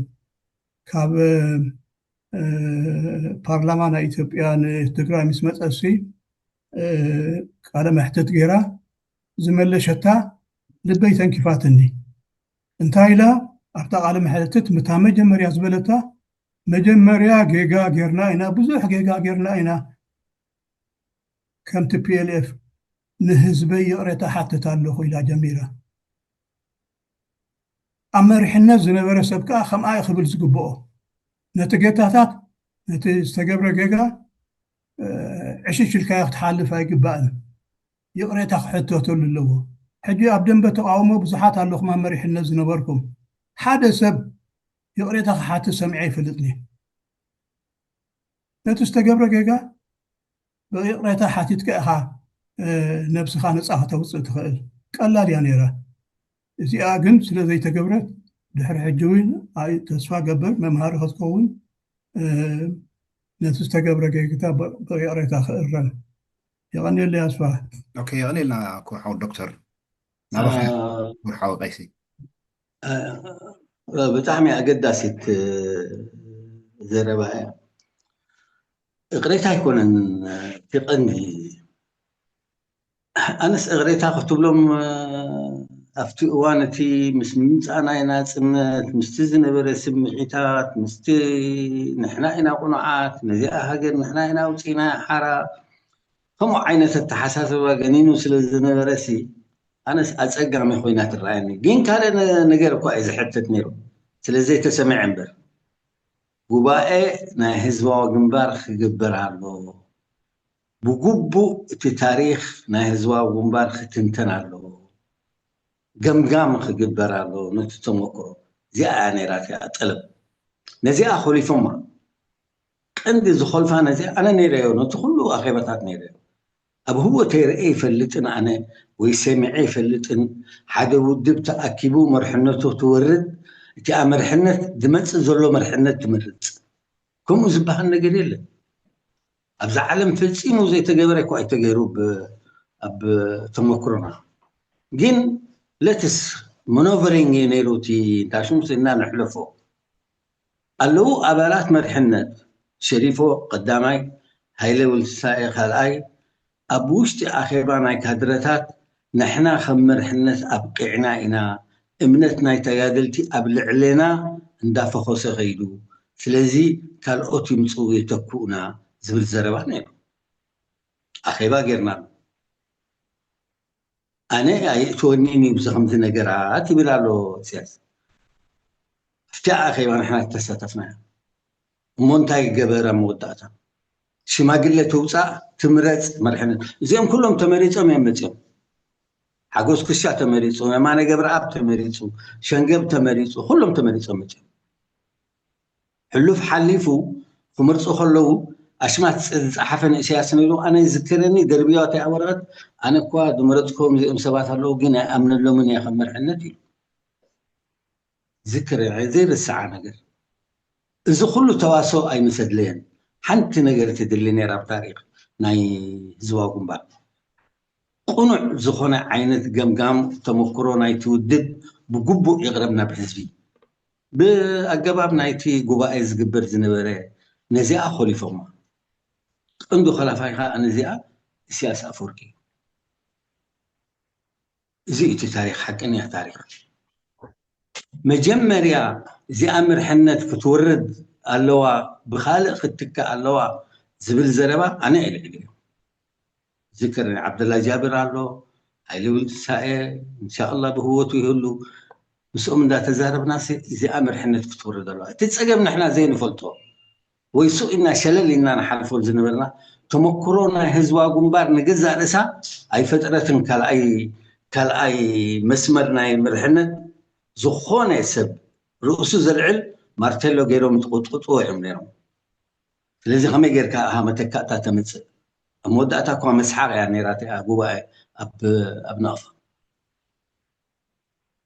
ካብ ፓርላማ ናይ ኢትዮጵያ ንትግራይ ምስ መፀሲ ቃለ መሕትት ገይራ ዝመለሸታ ልበይ ተንኪፋትኒ። እንታይ ኢላ ኣብታ ቃለ መሕትት ምታ መጀመርያ ዝበለታ፣ መጀመርያ ጌጋ ጌርና ኢና፣ ብዙሕ ጌጋ ጌርና ኢና፣ ከምቲ ፒኤልኤፍ ንህዝበይ ይቕሬታ ሓትት ኣለኹ ኢላ ጀሚራ። ኣብ መሪሕነት ዝነበረ ሰብ ከዓ ከምኣ ክብል ዝግብኦ። ነቲ ጌታታት ነቲ ዝተገብረ ጌጋ ዕሽሽ ኢልካዮ ክትሓልፍ ኣይግባእን። ይቕሬታ ክሕተተሉ ኣለዎ። ሕጂ ኣብ ደንበ ተቃውሞ ብዙሓት ኣለኹም ኣብ መሪሕነት ዝነበርኩም። ሓደ ሰብ ይቕሬታ ክሓትት ሰሚዐ ይፈልጥኒ። ነቲ ዝተገብረ ጌጋ ብይቕሬታ ሓቲትካ ኢኻ ነብስኻ ነፃ ከተውፅእ ትኽእል። ቀላል እያ ነይራ። እዚኣ ግን ስለ ዘይተገብረት ድሕሪ ሕጂ እውን ተስፋ ገብር መምሃሪ ክትከውን ነቲ ዝተገብረ ጌግታ ብይቕሬታ ክእረም። የቐንየለይ ኣስፋ። ኦኬ፣ የቐንየልና ክቡር ሓው ዶክተር። ናባኻ ክቡር ሓው ቀይሲ። ብጣዕሚ ኣገዳሲት ዘረባ እያ። እቕሬታ ኣይኮነን እቲ ቀንዲ። ኣነስ እቕሬታ ክትብሎም ኣብቲ እዋን እቲ ምስ ምምፃእ ናይ ናፅነት ምስቲ ዝነበረ ስምዒታት ምስቲ ንሕና ኢና ቁኑዓት ነዚኣ ሃገር ንሕና ኢና ኣውፂና ሓራ ከምኡ ዓይነት ኣተሓሳስባ ገኒኑ ስለ ዝነበረ ሲ ኣነስ ኣፀጋሚ ኮይና ትረኣየኒ። ግን ካልእ ነገር እኳ እዩ ዝሕትት ነይሩ ስለ ዘይተሰምዐ እምበር ጉባኤ ናይ ህዝባዊ ግንባር ክግበር ኣለዎ። ብግቡእ እቲ ታሪኽ ናይ ህዝባዊ ግንባር ክትንተን ኣለዎ። ገምጋም ክግበር ኣለዎ ነቲ ተመክሮ። እዚኣ እያ ነይራ እቲኣ ጠለብ። ነዚኣ ኣኾሊፎማ። ቀንዲ ዝኾልፋ ነዚኣ ኣነ ነይረዮ፣ ነቲ ኩሉ ኣኼባታት ነይረዮ። ኣብ ህይወተይ ርእየ ይፈልጥን ኣነ ወይ ሰሚዐ ይፈልጥን ሓደ ውድብ ተኣኪቡ መርሕነቱ ትወርድ እቲኣ መርሕነት ዝመፅእ ዘሎ መርሕነት ትመርፅ። ከምኡ ዝበሃል ነገር የለን። ኣብዛ ዓለም ፈፂሙ ዘይተገበረ እኮ ኣይተገይሩ ኣብ ተመክሮና። ግን ለትስ መኖቨሪንግ እዩ ነይሩ እቲ እንዳሽሙስ እና ንሕለፎ ኣለዉ ኣባላት መርሕነት ሸሪፎ ቀዳማይ፣ ሃይለ ወልትሳኤ ካልኣይ፣ ኣብ ውሽጢ ኣኼባ ናይ ካድረታት ንሕና ከም መርሕነት ኣብቂዕና ኢና፣ እምነት ናይ ተጋደልቲ ኣብ ልዕሌና እንዳፈኾሰ ከይዱ፣ ስለዚ ካልኦት ይምፅኡ የተክኡና ዝብል ዘረባ ነይሩ። ኣኼባ ጌርና ኣሎ። ኣነ ኣይእትወኒን እዩ ብዚ ከምዚ ነገራት ይብል ኣሎ ኢሳያስ። ኣብቲ ኣኼባ ንሕና ተሳተፍና እሞ እንታይ ገበረ መወዳእታ ሽማግለ ትውፃእ ትምረፅ መርሕነት እዚኦም ኩሎም ተመሪፆም እዮም መፅኦም ሓጎስ ኩሻ ተመሪፁ የማነ ገብረኣብ ተመሪፁ ሸንገብ ተመሪፁ ኩሎም ተመሪፆም መፅኦም ሕሉፍ ሓሊፉ ክምርፁ ከለዉ ኣሽማት ዝፀሓፈ ንእስያስ ነይሩ ኣነ ዝዝክረኒ ደርብያዋት እያ ወረቐት ኣነ እኳ ዝመረፅኮም እዚኦም ሰባት ኣለዉ ግን ኣይኣምነሎምን እየ ከም መርሕነት ኢሉ ዝክረ ዘይርስዓ ነገር እዚ ኩሉ ተዋስኦ ኣይምሰድለየን ሓንቲ ነገር ትድሊ ነይራ ኣብ ታሪክ ናይ ህዝባዊ ግንባር ቁኑዕ ዝኾነ ዓይነት ገምጋም ተመክሮ ናይቲ ውድብ ብግቡእ ይቕረብ ናብ ህዝቢ። ብኣገባብ ናይቲ ጉባኤ ዝግበር ዝነበረ ነዚኣ ኮሊፎማ። ቀንዱ ከላፋይ ከዓ ነዚኣ ኢሳያስ ኣፈወርቂ እዩ። እዚ እቲ ታሪክ ሓቀኛ ታሪክ። መጀመርያ እዚኣ ምርሕነት ክትወርድ ኣለዋ፣ ብካልእ ክትትካእ ኣለዋ ዝብል ዘረባ ኣነ እልዕል እዩ። ዝክር ዓብደላ ጃብር ኣሎ፣ ሓይሊ ውልትሳኤ እንሻላ ብህወቱ ይህሉ። ምስኦም እንዳተዛረብና እዚኣ ምርሕነት ክትወርድ ኣለዋ። እቲ ፀገም ንሕና ዘይንፈልጦ ወይ ሱቕ ኢልና ሸለል ኢልና ንሓልፎ ዝነበርና ተመክሮ ናይ ህዝባዊ ግንባር ንገዛእ ርእሳ ኣይፈጥረትን። ካልኣይ ካልኣይ መስመር ናይ ምርሕነት ዝኾነ ሰብ ርእሱ ዘልዕል ማርቴሎ ገይሮም ትቕጥቅጥዎ እዮም ነይሮም። ስለዚ ከመይ ጌርካ ኢኻ መተካእታ ተምፅእ? ኣብ መወዳእታ እኳ መስሓቕ እያ ነይራ እቲኣ ጉባኤ ኣብ ኣብ ናቕፋ።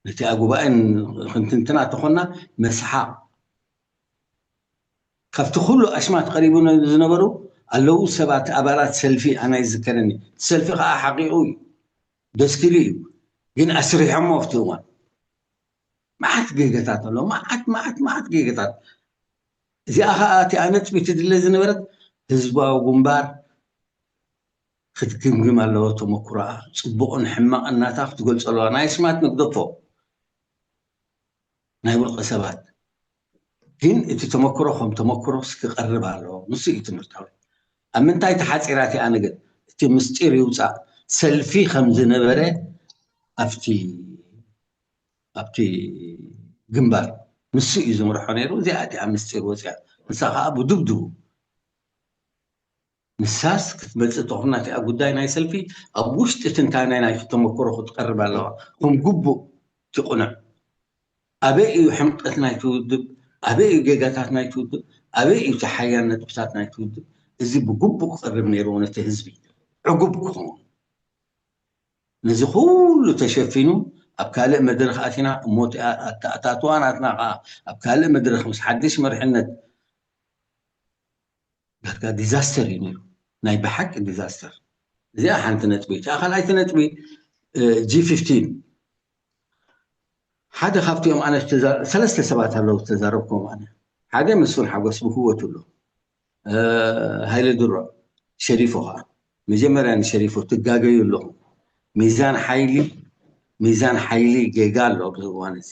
ነቲኣ ጉባኤ ክንትንትና ተኾና መስሓቕ። ካብቲ ኩሉ ኣሽማት ቀሪቡ ዝነበሩ ኣለዉ ሰባት ኣባላት ሰልፊ ኣና ይዝከረኒ። እቲ ሰልፊ ከዓ ሓቂቑ እዩ፣ ደስኪሉ እዩ፣ ግን ኣስሪሖሞ ኣብቲ እዋን። መዓት ጌገታት ኣሎ፣ መዓት መዓት መዓት ጌገታት። እዚኣ ከዓ እቲኣ ነጥቢ ትድለ ዝነበረት ህዝባዊ ግንባር ክትግምግም ኣለዎ ተመክሮኣ፣ ፅቡቕን ሕማቕን ናታ ክትገልፆ ኣለዋ። ናይ ኣሽማት ንግደፎ፣ ናይ ውልቀ ሰባት ግን እቲ ተመክሮ ከም ተመክሮ ክቐርብ ኣለዎ። ንሱ እዩ ትምህርታዊ። ኣብ ምንታይ ተሓፂራ እቲኣ ነገር? እቲ ምስጢር ይውፃእ። ሰልፊ ከም ዝነበረ ኣብቲ ኣብቲ ግንባር ንሱ እዩ ዝምርሖ ነይሩ። እዚኣ እቲኣ ምስጢር ወፅያ፣ ንሳ ከዓ ብድብድቡ ንሳስ ክትመፅእ ተኾና እቲኣ ጉዳይ ናይ ሰልፊ ኣብ ውሽጢ ትንታነ ናይ ተመክሮ ክትቀርብ ኣለዋ። ከም ግቡእ ትቕኑዕ። ኣበይ እዩ ሕምቀት ናይቲ ውድብ? ኣበይ እዩ ጌጋታት ናይቲ ውድብ? ኣበይ እዩ እቲ ሓያል ነጥብታት ናይቲ ውድብ? እዚ ብግቡእ ክቐርብ ነይርዎ ነቲ ህዝቢ ዕጉብ ክኸውን። ነዚ ኩሉ ተሸፊኑ ኣብ ካልእ መድረኽ ኣቲና እሞ ኣተኣታትዋ ናትና ከዓ ኣብ ካልእ መድረኽ ምስ ሓድሽ መርሕነት ዳርጋ ዲዛስተር እዩ ነይሩ። ናይ ብሓቂ ዲዛስተር። እዚኣ ሓንቲ ነጥቢ። እታ ካልኣይቲ ነጥቢ ጂ ፊፍቲን ሓደ ካብቲኦም ኣነ ሰለስተ ሰባት ኣለዉ ዝተዛረብኩም ኣነ ሓደ መስፍን ሓጎስ ብህወቱ ኣሎ፣ ሃይለ ድሮ፣ ሸሪፎ ከዓ መጀመርያ ንሸሪፎ ትጋገዩ ኣለኹም። ሚዛን ሓይሊ ሚዛን ሓይሊ ጌጋ ኣሎ ኣብዚ እዋን እዚ።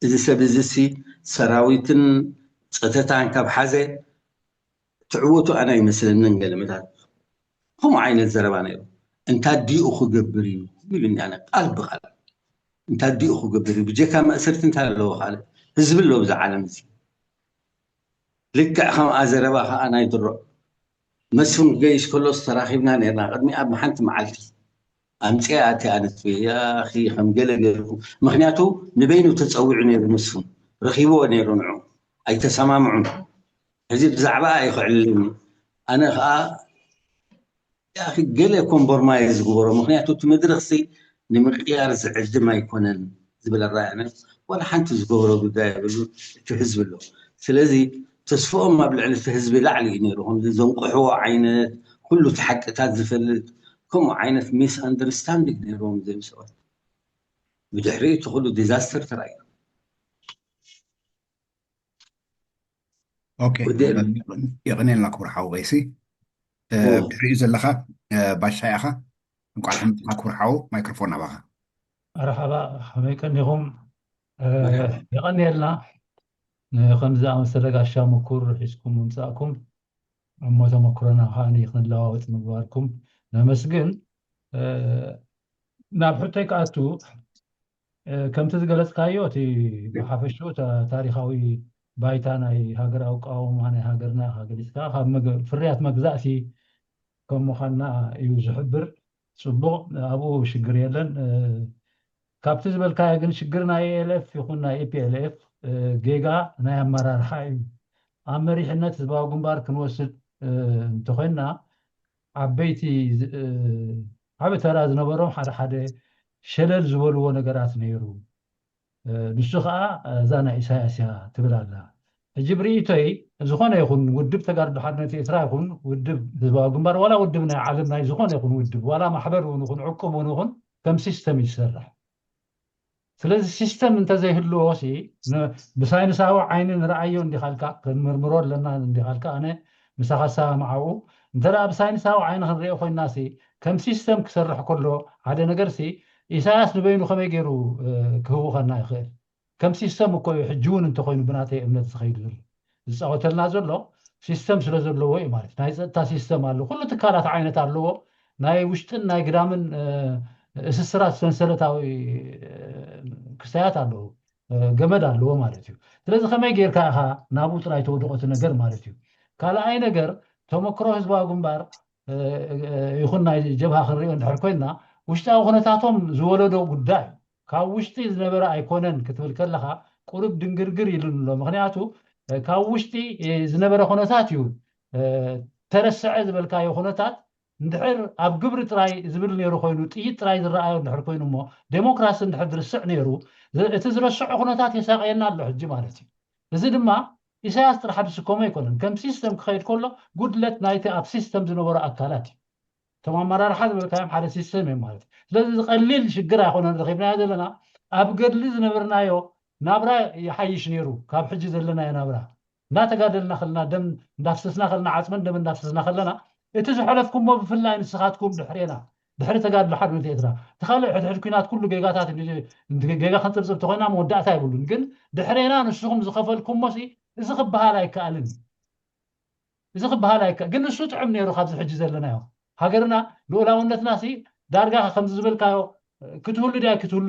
እዚ ሰብ እዚ ሲ ሰራዊትን ፀተታን ካብ ሓዘ ትዕወቱ ኣነ ኣይመስለንን። ገለመታት ከምኡ ዓይነት ዘረባ ነይሩ። እንታ ዲኡ ክገብር እዩ ኢሉኒ ኣነ ቃል ብቃል። እንታ ዲኡ ክገብር እዩ ብጀካ መእሰርቲ እንታይ ኣለዎ ካልእ ህዝቢ ኣሎ ብዛ ዓለም እዚ። ልክዕ ከምኣ ዘረባ ከዓ ናይ ድሮ መስፍን ክገይሽ ከሎስ ተራኺብና ነርና ቅድሚ ኣብ ሓንቲ መዓልቲ ኣምፅኣ እቲ ኣነትቤ ያኺ ከም ገለ ገይሩ ምክንያቱ ንበይኑ ተፀዊዑ ነይሩ መስፍን ረኺብዎ ነይሩ ንዑ ኣይተሰማምዑን። ሕዚ ብዛዕባ ኣይክዕልልኒ ኣነ ከዓ ያኺ ገለ ኮምቦርማይ ዝግበሮ ምክንያቱ እቲ መድረክሲ ንምቅያር ዝዕድም ኣይኮነን ዝብል ኣረኣእያ ዋላ ሓንቲ ዝገበሮ ጉዳይ የብሉ። እቲ ህዝቢ ኣሎ ስለዚ ተስፍኦም ኣብ ልዕሊ እቲ ህዝቢ ላዕሊ እዩ ነይሩ ከምዚ ዘንቅሕዎ ዓይነት ኩሉ እቲ ሓቅታት ዝፈልጥ ከምኡ ዓይነት ሚስ ኣንደርስታንዲንግ ነይርዎም እዚኦም ሰባት። ብድሕሪ እቲ ኩሉ ዲዛስተር ተራእዩ። ኦኬ፣ የቕኔልና ክቡር ሓው ቀይሲ። ብድሕሪኡ ዘለኻ ባሻይ ኣኻ። እንቋዕ ሓምፅኻ ክቡር ሓው፣ ማይክሮፎን ናባኻ። መርሓባ፣ ከመይ ቀኒኹም? የቐንየልና ንከምዚ ዝኣመሰለ ጋሻ ምኩር ሒዝኩም ምምፃእኩም እሞ ተመክሮና ከዓ ክንለዋወጥ ምግባርኩም ነመስግን። ናብ ሕቶይ ክኣቱ፣ ከምቲ ዝገለፅካዮ እቲ ብሓፈሽኡ ታሪካዊ ባይታ ናይ ሃገራዊ ኣቃውማ ናይ ሃገርና ገሊፅካ ካብ ፍርያት መግዛእቲ ከም ምኳንና እዩ ዝሕብር። ፅቡቕ፣ ኣብኡ ሽግር የለን። ካብቲ ዝበልካዮ ግን ሽግር ናይ ኤልኤፍ ይኹን ናይ ኢፒኤልኤፍ ጌጋ ናይ ኣመራርሓ እዩ። ኣብ መሪሕነት ህዝባዊ ግንባር ክንወስድ እንተኮይንና ዓበይቲ ዓብ ተራ ዝነበሮም ሓደ ሓደ ሸለል ዝበልዎ ነገራት ነይሩ። ንሱ ከዓ እዛ ናይ ኢሳያስ እያ ትብል ኣላ። ሕጂ ብርእይቶይ ዝኾነ ይኹን ውድብ ተጋድሎ ሓርነት ኤርትራ ይኹን ውድብ ህዝባዊ ግንባር ዋላ ውድብ ናይ ዓለም ናይ ዝኾነ ይኹን ውድብ ዋላ ማሕበር እውን ይኹን ዕቁብ እውን ይኹን ከም ሲስተም እዩ ዝሰርሕ። ስለዚ ሲስተም እንተዘይህልዎ ሲ ብሳይንሳዊ ዓይኒ ንረኣዮ እንዲኻልካ ክንምርምሮ ኣለና እንዲኻልካ ኣነ ምሳኻ ዝሰማማዕ። ኣብኡ እንተ ብሳይንሳዊ ዓይኒ ክንሪኦ ኮይና ሲ ከም ሲስተም ክሰርሕ ከሎ ሓደ ነገር ሲ ኢሳያስ ንበይኑ ከመይ ገይሩ ክህውኸና ይኽእል? ከም ሲስተም እኮ እዩ ሕጂ እውን እንተኮይኑ ብናተይ እምነት ዝኸይዱ ዘሎ ዝፃወተልና ዘሎ ሲስተም ስለ ዘለዎ እዩ ማለት ናይ ፀጥታ ሲስተም ኣሎ። ኩሉ ትካላት ዓይነት ኣለዎ። ናይ ውሽጥን ናይ ግዳምን እስስራት ሰንሰለታዊ ክስታያት ኣለዎ፣ ገመድ ኣለዎ ማለት እዩ። ስለዚ ከመይ ጌርካ ኢኻ ናብኡ ጥራይ ተወድቆ እቲ ነገር ማለት እዩ። ካልኣይ ነገር ተመክሮ ህዝባዊ ግንባር ይኹን ናይ ጀብሃ ክንሪኦ እንድሕር ኮይንና ውሽጣዊ ኩነታቶም ዝወለዶ ጉዳይ ካብ ውሽጢ ዝነበረ ኣይኮነን ክትብል ከለኻ ቁሩብ ድንግርግር ኢሉን ኣሎ። ምክንያቱ ካብ ውሽጢ ዝነበረ ኩነታት እዩ ተረስዐ ዝበልካዮ ኩነታት እንድሕር ኣብ ግብሪ ጥራይ ዝብል ነይሩ ኮይኑ ጥይት ጥራይ ዝረኣዮ እንድሕር ኮይኑ እሞ ዴሞክራሲ እንድሕር ዝርስዕ ነይሩ እቲ ዝረስዖ ኩነታት የሳቀየና ኣሎ ሕጂ ማለት እዩ። እዚ ድማ ኢሳያስ ጥራሕ ዝስከሞ ኣይኮነን። ከም ሲስተም ክኸይድ ከሎ ጉድለት ናይቲ ኣብ ሲስተም ዝነበሩ ኣካላት እዩ። እቶም ኣመራርሓ ዝበልካዮም ሓደ ሲስተም እዮም ማለት እዩ። ስለዚ ዝቀሊል ሽግር ኣይኮነን ረኺብናዮ ዘለና። ኣብ ገድሊ ዝነበርናዮ ናብራ ይሓይሽ ነይሩ ካብ ሕጂ ዘለናዮ ናብራ። እንዳተጋደልና ከለና ደም እንዳፍሰስና ከለና ዓፅመን ደም እንዳፍሰስና ከለና እቲ ዝሐለፍኩሞ ብፍላይ ንስኻትኩም ድሕሬና ድሕሪ ተጋድሎ ሓርነት ኤርትራ እቲ ካልእ ሕድሕድ ኩናት ኩሉ ጌጋታት ጌጋ ክንፅብፅብ ተኮይና መወዳእታ ይብሉን ግን ድሕሬና ንስኹም ዝኸፈልኩሞ ሲ እዚ ክበሃል ኣይከኣልን። እዚ ክበሃል ኣይከ ግን ንሱ ጥዕም ነይሩ ካብዚ ሕጂ ዘለናዮ ሃገርና ልኡላውነትና ሲ ዳርጋ ከምዚ ዝበልካዮ ክትህሉ ድያ ክትህሉ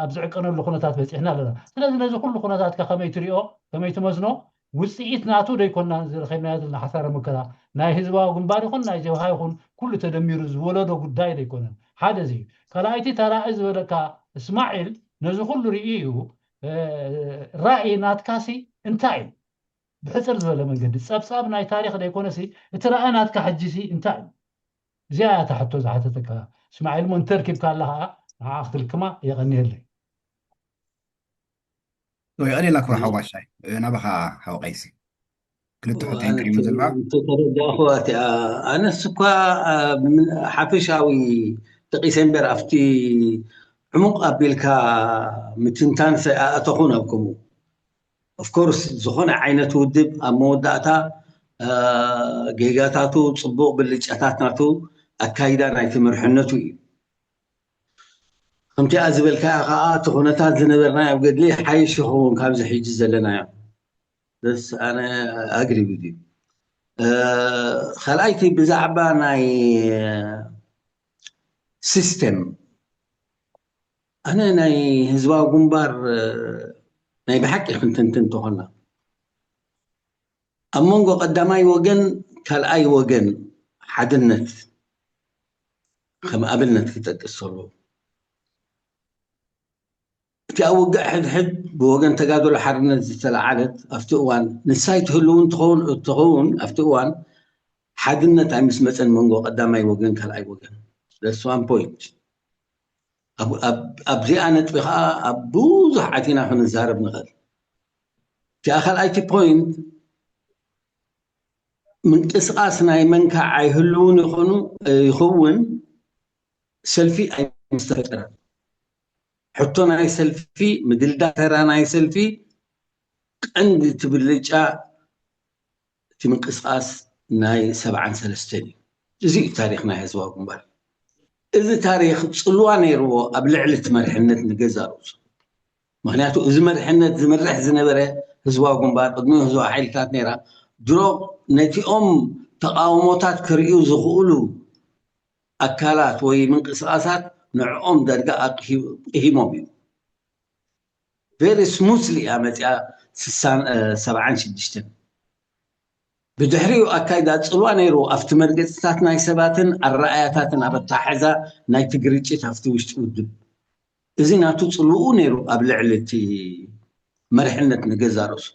ኣብ ዝዕቀነሉ ኩነታት በፂሕና ኣለና። ስለዚ ነዚ ኩሉ ኩነታት ከመይ ትሪኦ ከመይ ትመዝኖ ውፅኢት ናቱ ደይኮና ዝረኸብናዮ ዘለና ሓሳረ መከራ ናይ ህዝባዊ ግንባር ይኹን ናይ ጀብሃ ይኹን ኩሉ ተደሚሩ ዝወለዶ ጉዳይ ደይኮነን። ሓደ እዚ እዩ። ካልኣይቲ ተራኢ ዝበለካ እስማዒል ነዚ ኩሉ ርኢ እዩ። ራእይ ናትካሲ እንታይ እዩ? ብሕፅር ዝበለ መንገዲ ፀብፃብ ናይ ታሪክ ደይኮነሲ እቲ ራእይ ናትካ ሕጂሲ እንታይ እዩ? እዚኣ እያ እታ ሕቶ ዝሓተተካ እስማዒል እሞ እንተርኪብካ ኣላ ከዓ ንዓ ክትልክማ የቐንየለይ። የቐንየልና ክቡር ሓው ባሻይ። ናባኻ ሓው ቀይሲ ክልተ ሕቶ ይንቀይሙ ዘለዋ። ተረዳእኹዋ እቲኣ ኣነስ እኳ ሓፈሻዊ ጠቂሰ እምበር ኣብቲ ዕሙቕ ኣቢልካ ምትንታን ሰኣእተኹን ኣብ ከምኡ ኦፍኮርስ ዝኾነ ዓይነት ውድብ ኣብ መወዳእታ ጌጋታቱ ፅቡቕ ብልጫታት ናቱ ኣካይዳ ናይ ትምርሕነቱ እዩ። ከምቲኣ ዝበልካያ ከዓ እቲ ኩነታት ዝነበርናዮ ኣብ ገድሊ ሓይሽ ይኸውን ካብዚ ሕጂ ዘለናዮ ደስ ኣነ ኣግሪብ እዩ። ካልኣይቲ ብዛዕባ ናይ ሲስተም ኣነ ናይ ህዝባዊ ግንባር ናይ ብሓቂ ክንትንትን ተኾና ኣብ መንጎ ቀዳማይ ወገን ካልኣይ ወገን ሓድነት ከም ኣብነት ክጠቅስ ከሎ እቲ ኣብ ውግእ ሕድሕድ ብወገን ተጋደሎ ሓርነት ዝተለዓለት ኣብቲ እዋን ንሳይ ትህልውን ትኸውን እትኸውን ኣብቲ እዋን ሓድነት ኣይምስ መፀን መንጎ ቀዳማይ ወገን ካልኣይ ወገን that's one point ኣብዚኣ ነጥቢ ከዓ ኣብ ብዙሕ ዓቲና ክንዛረብ ንኽእል እቲኣ ካልኣይቲ ፖይንት ምንቅስቃስ ናይ መንካ ኣይህልውን ይኾኑ ይኸውን ሰልፊ ኣይምስተፈጠረ ሕቶ ናይ ሰልፊ ምድልዳ ተራ ናይ ሰልፊ ቀንዲ ትብልጫ እቲ ምንቅስቃስ ናይ ሰብዓን ሰለስተን እዩ እዚ እዩ ታሪክ ናይ ህዝባዊ ግንባር እዚ ታሪክ ፅልዋ ነይርዎ ኣብ ልዕሊ እቲ መርሕነት ንገዛ ርእሱ ምክንያቱ እዚ መርሕነት ዝምርሕ ዝነበረ ህዝባዊ ግንባር ቅድሚ ህዝባዊ ሓይልታት ነይራ ድሮ ነቲኦም ተቃውሞታት ክርእዩ ዝኽእሉ ኣካላት ወይ ምንቅስቃሳት ንዕኦም ዳርጋ ኣቅሂሞም እዩ very smoothly እያ መፅያ ሰብዓን ሽዱሽተን ብድሕሪኡ ኣካይዳ ፅልዋ ነይሩ ኣብቲ መርገፅታት ናይ ሰባትን ኣረኣያታትን ኣብ ኣተሓሕዛ ናይቲ ግርጭት ኣብቲ ውሽጢ ውድብ እዚ ናቱ ፅልውኡ ነይሩ ኣብ ልዕሊ እቲ መርሕነት ንገዛ ርእሱ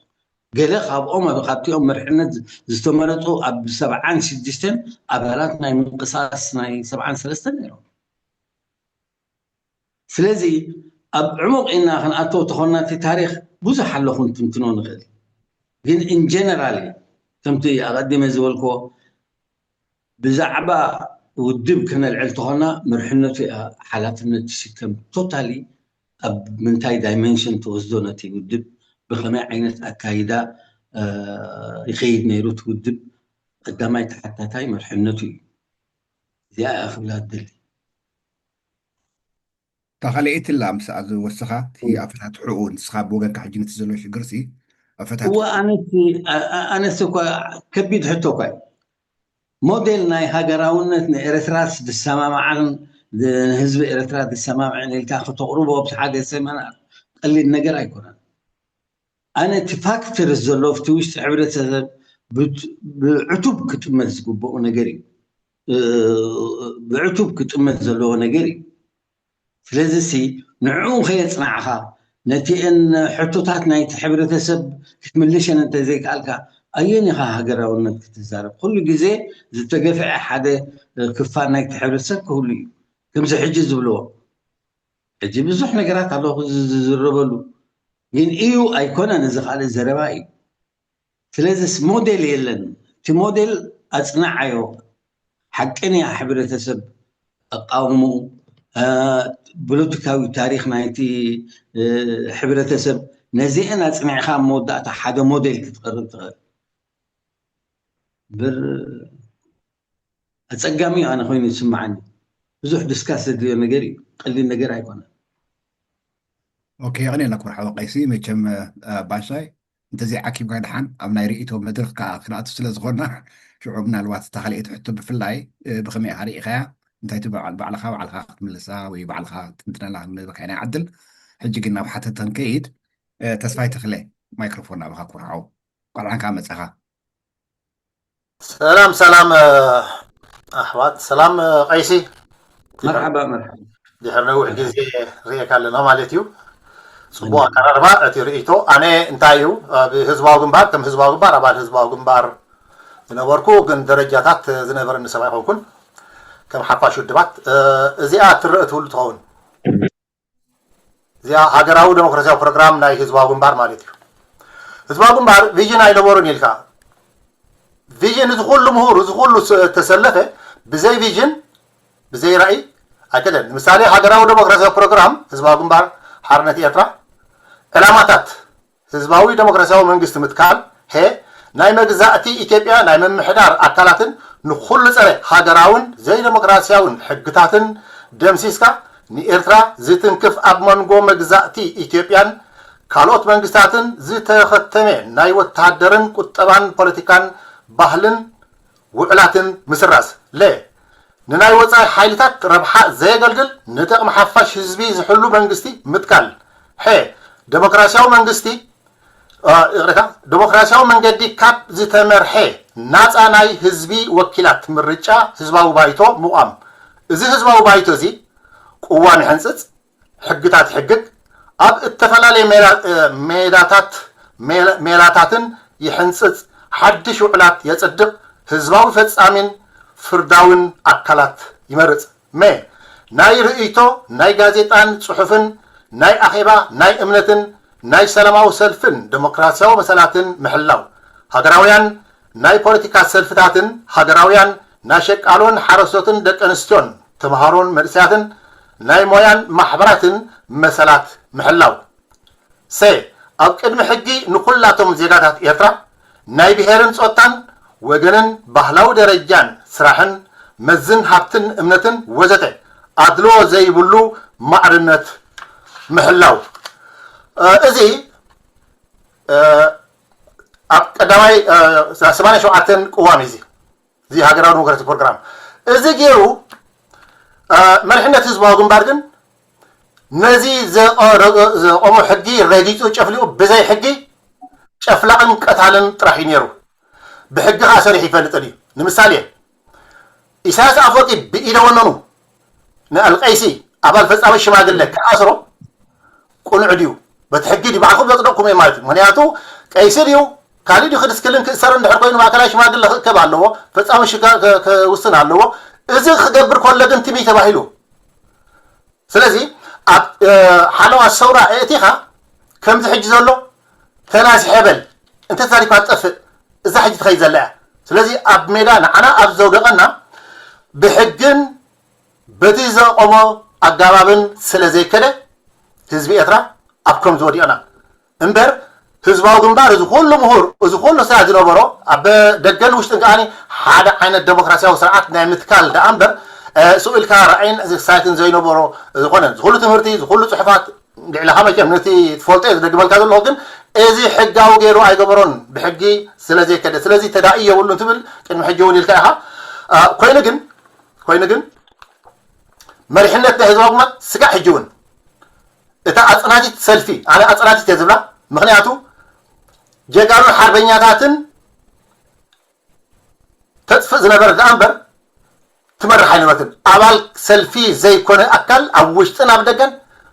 ገለ ካብኦም ኣብ ካብቲኦም መርሕነት ዝተመረፁ ኣብ ሰብዓን ሽዱሽተን ኣባላት ናይ ምንቅሳስ ናይ ሰብዓን ሰለስተን ነይሮም ስለዚ ኣብ ዕሙቕ ኢና ክንኣተው ተኾና እቲ ታሪክ ብዙሕ ኣሎ ክንትንትኖ ንኽእል ግን in general ከምቲ ኣቐዲመ ዝበልክዎ ብዛዕባ ውድብ ከነልዕል ተኾና መርሕነቱ እያ ሓላፍነት ትሽከም totally ኣብ ምንታይ ዳይመንሽን ትወስዶ ነቲ ውድብ፣ ብኸመይ ዓይነት ኣካይዳ ይኸይድ ነይሩ እቲ ውድብ፣ ቀዳማይ ተሓታታይ መርሕነቱ እዩ። እዚኣ እያ ክብላ እደሊ። እታ ካልኣይቲ ላ ምስኣ ዝወሰኻ እቲ ኣፈታትሕኡ ንስኻ ብወገንካ ሕጂ ነቲ ዘሎ ሽግርሲ ኣፈታትሑ እወ ኣነስ ኣነስ እኳ ከቢድ ሕቶ እኳ እዩ። ሞዴል ናይ ሃገራውነት ንኤርትራስ ዝሰማማዕን ንህዝቢ ኤርትራ ዝሰማምዕን ኢልካ ከተቕርቦ ኣብቲ ሓደ ሰመና ቀሊል ነገር ኣይኮነን። ኣነ እቲ ፋክተርስ ዘሎ ኣብቲ ውሽጢ ሕብረተሰብ ብዕቱብ ክጥመት ዝግብኦ ነገር እዩ። ብዕቱብ ክጥመት ዘለዎ ነገር እዩ። ስለዚ ሲ ንዕኡ ከየጽናዕኻ ነቲአን ሕቶታት ናይቲ ሕብረተሰብ ክትምልሸን እንተዘይከኣልካ ኣየን ኢኻ ሃገራውነት ክትዛረብ? ኩሉ ግዜ ዝተገፍዐ ሓደ ክፋል ናይቲ ሕብረተሰብ ክህሉ እዩ። ከምዚ ሕጂ ዝብልዎ ሕጂ ብዙሕ ነገራት ኣለኹ ዝዝረበሉ ግን እዩ ኣይኮነን። እዚ ካልእ ዘረባ እዩ። ስለዚስ ሞዴል የለን። እቲ ሞዴል ኣጽንዓዮ። ሓቅን እያ ሕብረተሰብ ኣቃውምኡ ፖለቲካዊ ታሪኽ ናይቲ ሕብረተሰብ ነዚአን ኣጽኒዕኻ ኣብ መወዳእታ ሓደ ሞዴል ክትቀርብ ትኽእል። ብር ኣጸጋሚ እዩ ኣነ ኮይኑ ዝስምዓኒ። ብዙሕ ዲስካስ ዘድልዮ ነገር እዩ። ቀሊል ነገር ኣይኮነን። ኦኬ፣ የቐንየልና ክቡር ሓወ ቀይሲ። መቸም ባሻይ እንተዘይዓኪብካ ድሓን ኣብ ናይ ርእይቶ መድረኽ ከዓ ክንኣቱ ስለ ዝኾንና ሽዑ ምናልባት እታ ካልኣይቲ ሕቶ ብፍላይ ብኸመይ ኢኻ ርኢኻያ እንታይ ትበዓል ባዕልኻ ባዕልኻ ክትምልሳ ወይ ባዕልኻ ትንትነላ ክንህበካ ኢና ይዓድል። ሕጂ ግን ናብ ሓተተን ከይድ። ተስፋይ ተኽለ ማይክሮፎን ናብኻ ክብርሓው ቋልዓንካ መጻኻ። ሰላም ሰላም ኣሕዋት፣ ሰላም ቀይሲ። መርሓባ መርሓባ። ድሕሪ ነዊሕ ግዜ ርእየካ ኣለና ማለት እዩ። ፅቡቅ ኣቀራርባ እቲ ርእይቶ። ኣነ እንታይ እዩ ኣብ ህዝባዊ ግንባር ከም ህዝባዊ ግንባር ኣባል ህዝባዊ ግንባር ዝነበርኩ ግን ደረጃታት ዝነበረኒ ሰብ ኣይኮንኩን። ከም ሓፋሽ ውድባት እዚኣ ትረእ ትብሉ ትኸውን። እዚኣ ሃገራዊ ዴሞክራሲያዊ ፕሮግራም ናይ ህዝባዊ ግንባር ማለት እዩ። ህዝባዊ ግንባር ቪዥን ኣይነበሮን ኢልካ ቪዥን እዚ ኩሉ ምሁር እዚ ኩሉ ተሰለፈ ብዘይ ቪዥን ብዘይ ራእይ ኣይከደን። ንምሳሌ ሃገራዊ ዴሞክራሲያዊ ፕሮግራም ህዝባዊ ግንባር ሓርነት ኤርትራ ዕላማታት ህዝባዊ ዴሞክራሲያዊ መንግስቲ ምትካል፣ ሀ፣ ናይ መግዛእቲ ኢትዮጵያ ናይ ምምሕዳር ኣካላትን ንኹሉ ጸረ ሃገራውን ዘይዴሞክራሲያውን ሕግታትን ደምሲስካ ንኤርትራ ዝትንክፍ ኣብ መንጎ መግዛእቲ ኢትዮጵያን ካልኦት መንግስታትን ዝተኸተመ ናይ ወተሃደርን ቁጠባን ፖለቲካን ባህልን ውዕላትን ምስራዝ፣ ለ፣ ንናይ ወጻኢ ሓይልታት ረብሓ ዘየገልግል ንጥቕሚ ሓፋሽ ህዝቢ ዝሕሉ መንግስቲ ምትካል፣ ሐ፣ ዴሞክራሲያዊ መንግስቲ ይቕሬታ፣ ዴሞክራሲያዊ መንገዲ ካብ ዝተመርሐ ናፃ ናይ ህዝቢ ወኪላት ምርጫ ህዝባዊ ባይቶ ምቋም። እዚ ህዝባዊ ባይቶ እዚ ቅዋም ይሕንፅፅ፣ ሕግታት ይሕግግ፣ ኣብ እተፈላለየ ሜላታት ሜላታትን ይሕንፅፅ፣ ሓድሽ ውዕላት የፅድቕ፣ ህዝባዊ ፈፃሚን ፍርዳዊን ኣካላት ይመርፅ። መ፣ ናይ ርእይቶ፣ ናይ ጋዜጣን ፅሑፍን፣ ናይ ኣኼባ፣ ናይ እምነትን ናይ ሰላማዊ ሰልፍን ዴሞክራሲያዊ መሰላትን ምሕላው፣ ሃገራውያን ናይ ፖለቲካ ሰልፍታትን ሃገራውያን ናይ ሸቃሎን ሓረስቶትን ደቂ ኣንስትዮን ተምሃሮን መንእሰያትን ናይ ሞያን ማሕበራትን መሰላት ምሕላው። ሰ፣ ኣብ ቅድሚ ሕጊ ንኹላቶም ዜጋታት ኤርትራ ናይ ብሄርን ጾታን ወገንን ባህላዊ ደረጃን ስራሕን መዝን ሃብትን እምነትን ወዘተ ኣድልዎ ዘይብሉ ማዕርነት ምሕላው። እዚ ኣብ ቀዳማይ ሰማንያ ሸውዓተን ቅዋም እዩ። እዚ ሃገራዊ ዲሞክራሲ ፕሮግራም እዚ ገይሩ መሪሕነት ህዝባዊ ግንባር ግን ነዚ ዘቐረበ ዘቐሞ ሕጊ ረጊጹ ጨፍሊቑ ብዘይ ሕጊ ጨፍላቕን ቀታልን ጥራሕ እዩ ነይሩ። ብሕጊ ከዓ ሰሪሑ ይፈልጥን እዩ። ንምሳሌ ኢሳያስ ኣፈወርቂ ብኢደ ወነኑ ንኣልቀይሲ ኣባል ፈጻሚ ሽማግለ ክኣስሮ ቁኑዕ ድዩ? በቲ ሕጊ ድዩ ባዕልኩም ዘጽደቕኩም እየ ማለት እዩ። ምክንያቱ ቀይሲ ድዩ ካልእ ድዩ ክድስክልን ክእሰር እንድሕር ኮይኑ ማእከላይ ሽማግለ ክእከብ ኣለዎ፣ ፈጻሚ ሽጋ ክውስን ኣለዎ። እዚ ክገብር ከሎ ግን ትምይ ተባሂሉ። ስለዚ ኣብ ሓለዋ ሰውራ እእቲኻ ከምዚ ሕጂ ዘሎ ተናሲሐ በል እንተ ተዛሪብካ ትጠፍእ እዛ ሕጂ ትኸይድ ዘላ እያ። ስለዚ ኣብ ሜዳ ንዓና ኣብ ዘውደቐና ብሕግን በቲ ዘቆሞ ኣጋባብን ስለ ዘይከደ ህዝቢ ኤርትራ ኣብ ከምዚ ወዲቕና እምበር፣ ህዝባዊ ግንባር፣ እዚ ኩሉ ምሁር፣ እዚ ኩሉ ስራ ዝነበሮ፣ ኣብ ደገን ውሽጥን ከኣ ሓደ ዓይነት ደሞክራሲያዊ ስርዓት ናይ ምትካል ደኣ እምበር፣ ስቕ ኢልካ ራእይን ሳይትን ዘይነበሮ ዝኾነ፣ ዝኹሉ ትምህርቲ፣ ዝኹሉ ጽሑፋት ልዕለኻ መቸም ነቲ ትፈልጦ እየ ዝደግመልካ ዘለኹ። ግን እዚ ሕጋዊ ገይሩ ኣይገበሮን። ብሕጊ ስለ ዘይከደ፣ ስለዚ ተዳኢ የብሉን ትብል ቅድሚ ሕጂ እውን ኢልካ ኢኻ። ኮይኑ ግን ኮይኑ ግን መሪሕነት ናይ ህዝባዊ ግንባር ስጋዕ ሕጂ እውን እታ ኣጽናቲት ሰልፊ፣ ኣነ ኣጽናቲት እየ ዝብላ፣ ምኽንያቱ ጀጋኑ ሓርበኛታትን ተጥፍእ ዝነበረ ደኣ እምበር ትመርሕ ኣይነበረትን። ኣባል ሰልፊ ዘይኮነ ኣካል ኣብ ውሽጥን ኣብ ደገን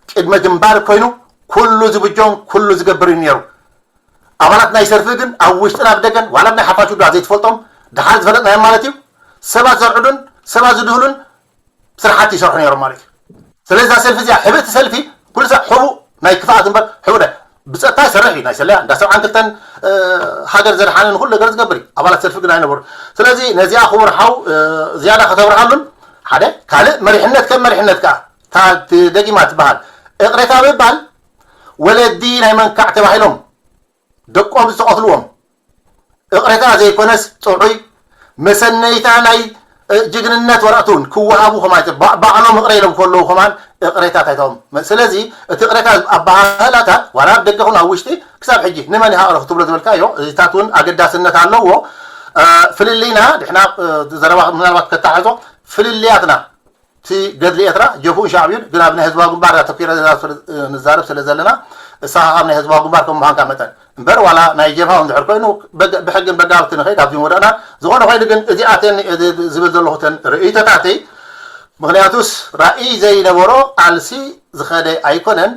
ቅድመ ግንባር ኮይኑ ኩሉ ዝብጆን ኩሉ ዝገብር እዩ ነይሩ። ኣባላት ናይ ሰልፊ ግን ኣብ ውሽጥን ኣብ ደገን ዋላ ናይ ሓፋሽ ውድባት ዘይትፈልጦም ደሓር ዝፈለጥናዮም ማለት እዩ። ሰባት ዘርዕዱን ሰባት ዝድህሉን ስራሓት ይሰርሑ ነይሮም ማለት እዩ። ስለዚ እዛ ሰልፊ እዚኣ ሕብእቲ ሰልፊ ኩሉ ሰብ ሕቡእ ናይ ክፍኣት እምበር ሕቡእ ናይ ብፀጥታ ይሰርሕ እዩ። ናይ ሰለያ እንዳ ሰብዓን ክልተን ሃገር ዘድሓነ ንኩሉ ነገር ዝገብር እዩ። ኣባላት ሰልፊ ግን ኣይነበሩ። ስለዚ ነዚኣ ክቡር ሓው ዝያዳ ከተብርሃሉን ሓደ ካልእ መሪሕነት ከም መሪሕነት ከዓ እታ ደጊማ ትበሃል እቕሬታ ምባል ወለዲ ናይ መንካዕ ተባሂሎም ደቆም ዝተቐትልዎም እቕሬታ ዘይኮነስ ጥዑይ መሰነይታ ናይ ጅግንነት ወረቕቲ እውን ክወሃቡ ከማን ባዕሎም እቕረ ኢሎም ከለዉ ከማን እቕሬታ ታይታዎም። ስለዚ እቲ እቕሬታ ኣባሃህላታት ዋላ ኣብ ደገ ኹን ኣብ ውሽጢ ክሳብ ሕጂ ንመን ይሃቕረ ክትብሎ ዝበልካዮ እዚታት እውን ኣገዳስነት ኣለዎ። ፍልልይና ድሕና ዘረባ ምናልባት ከተሓዞ ፍልልያትና እቲ ገድሊ ኤርትራ ጀብሁን ሻዕብዩን ግን ኣብ ናይ ህዝባዊ ግንባር ኣተኪረ ንዛረብ ስለ ዘለና እሳኻ ካብ ናይ ህዝባዊ ግንባር ከም ምዃንካ መጠን እምበር ዋላ ናይ ጀብሃ እንድሕር ኮይኑ ብሕግን በጋብቲ ንኸይድ ኣብዚ ወደቕና ዝኾነ ኮይኑ ግን እዚኣተን ዝብል ዘለኹተን ርእይቶታተይ ምክንያቱስ ራእይ ዘይነበሮ ቃልሲ ዝኸደ ኣይኮነን።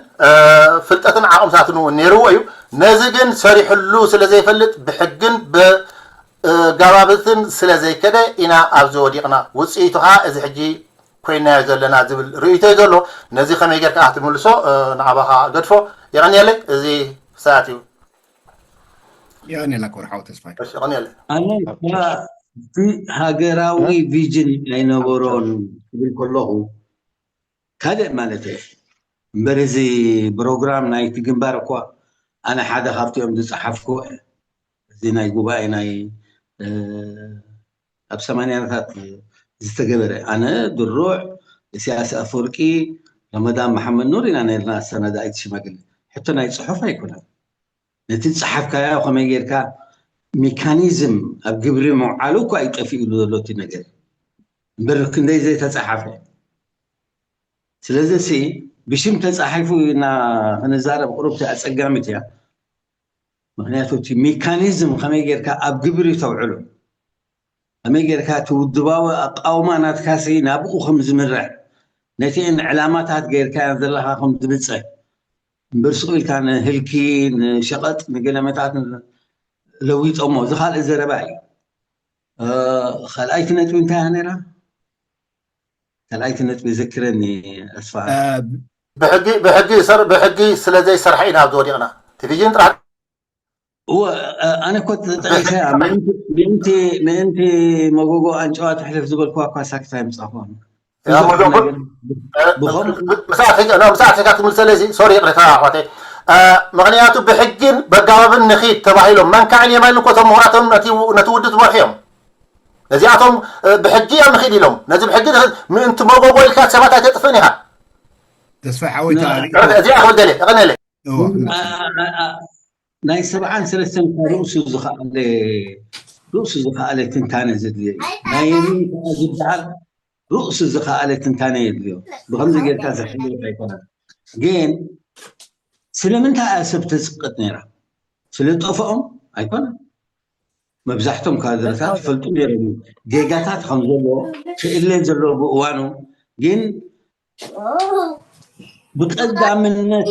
ፍልጠትን ዓቕምታትን እውን ነይርዎ እዩ። ነዚ ግን ሰሪሕሉ ስለ ዘይፈልጥ ብሕግን ብጋባብትን ስለ ዘይከደ ኢና ኣብዚ ወዲቕና። ውፅኢቱ ከዓ እዚ ሕጂ ኮይናዮ ዘለና ዝብል ርእይቶ እዩ ዘሎ። ነዚ ከመይ ጌርካ ክትምልሶ ንዓባኻ ገድፎ። የቐንየለይ። እዚ ሰዓት እዩ። የቐንየላ ክቡር ሓው ተስፋይ። እሺ፣ የቐንየለይ። ኣነ እቲ ሃገራዊ ቪዥን ኣይነበሮን ክብል ከለኹ ካልእ ማለት እየ እምበር እዚ ፕሮግራም ናይቲ ግንባር እኳ ኣነ ሓደ ካብቲኦም ዝፀሓፍኩ እዚ ናይ ጉባኤ ናይ ኣብ ሰማንያታት ዝተገበረ ኣነ ድሩዕ ኢሳያስ ኣፈወርቂ ረመዳን መሓመድ ኑር ኢና ነርና ኣሰናዳኢት ሽማግለ ሕቶ ናይ ፅሑፍ ኣይኮነን ነቲ ዝፀሓፍካዮ ከመይ ጌርካ ሜካኒዝም ኣብ ግብሪ ምውዓሉ እኳ እዩ ጠፊእሉ ዘሎ እቲ ነገር እምበር ክንደይ ዘይተፀሓፈ ስለዚ ሲ ብሽም ተፃሒፉ ኢና ክንዛረብ ቁሩብቲ ኣፀጋሚት እያ ምክንያቱ እቲ ሜካኒዝም ከመይ ጌርካ ኣብ ግብሪ ተውዕሉ ከመይ ጌርካ እቲ ውድባዊ ኣቃውማ ናትካሲ ናብኡ ከም ዝምርሕ ነቲአን ዕላማታት ጌርካያን ዘለካ ከም ዝብፅሕ እምበር ስቕ ኢልካ ንህልኪ ንሸቐጥ ንገለመታት ለዊጦሞ እዚ ካልእ ዘረባ እዩ ካልኣይቲ ነጥቢ እንታይ እያ ነይራ ካልኣይቲ ነጥቢ ዘክረኒ ኣስፋ ብሕጊ ብሕጊ ሰር ብሕጊ ስለ ዘይሰርሐ ኢና ኣብዚ ወዲቕና ቴሌቪዥን ጥራሕ እወ ኣነ እኮ ተጠቂሰ ምእንቲ ምእንቲ መጎጎ ኣንጨዋ ትሕልፍ ዝበልኩዋ እኳ ሳክታ ይምፃኹ ምሳዕ ኣፍሪካ ትምልሰለ እዚ ሶሪ ይቅሬታ ኣሕዋተይ ምክንያቱ ብሕግን በጋባብን ንኺድ ተባሂሎም መንካዕን የማይን እኮ እቶም ምሁራቶም ነቲ ውድብ ዝመርሑ እዮም ነዚኣቶም ብሕጊ እዮም ንኺድ ኢሎም ነዚ ብሕጊ ምእንቲ መጎጎ ኢልካ ሰባት ኣይተጥፍእን ኢኻ ተስፋ ሓወይታ እዚኣ ክብል ደልየ እቐነለይ ናይ ሰብዓን ሰለስተን ርእሱ ዝኸኣለ ርእሱ ዝኸኣለ ትንታነ ዘድልዮ እዩ ናይ የምን ከዓ ዝበሃል ርእሱ ዝኸኣለ ትንታነ የድልዮ ብከምዚ ጌርካ ዘሕልፍ ኣይኮነን ግን ስለምንታይ እያ ሰብ ተፅቅጥ ነይራ ስለ ጠፍኦም ኣይኮነን መብዛሕቶም ካድረታት ይፈልጡ ነይሮም ጌጋታት ከም ዘለዎ ክእለ ዘለዎ ብእዋኑ ግን ብቀዳምነት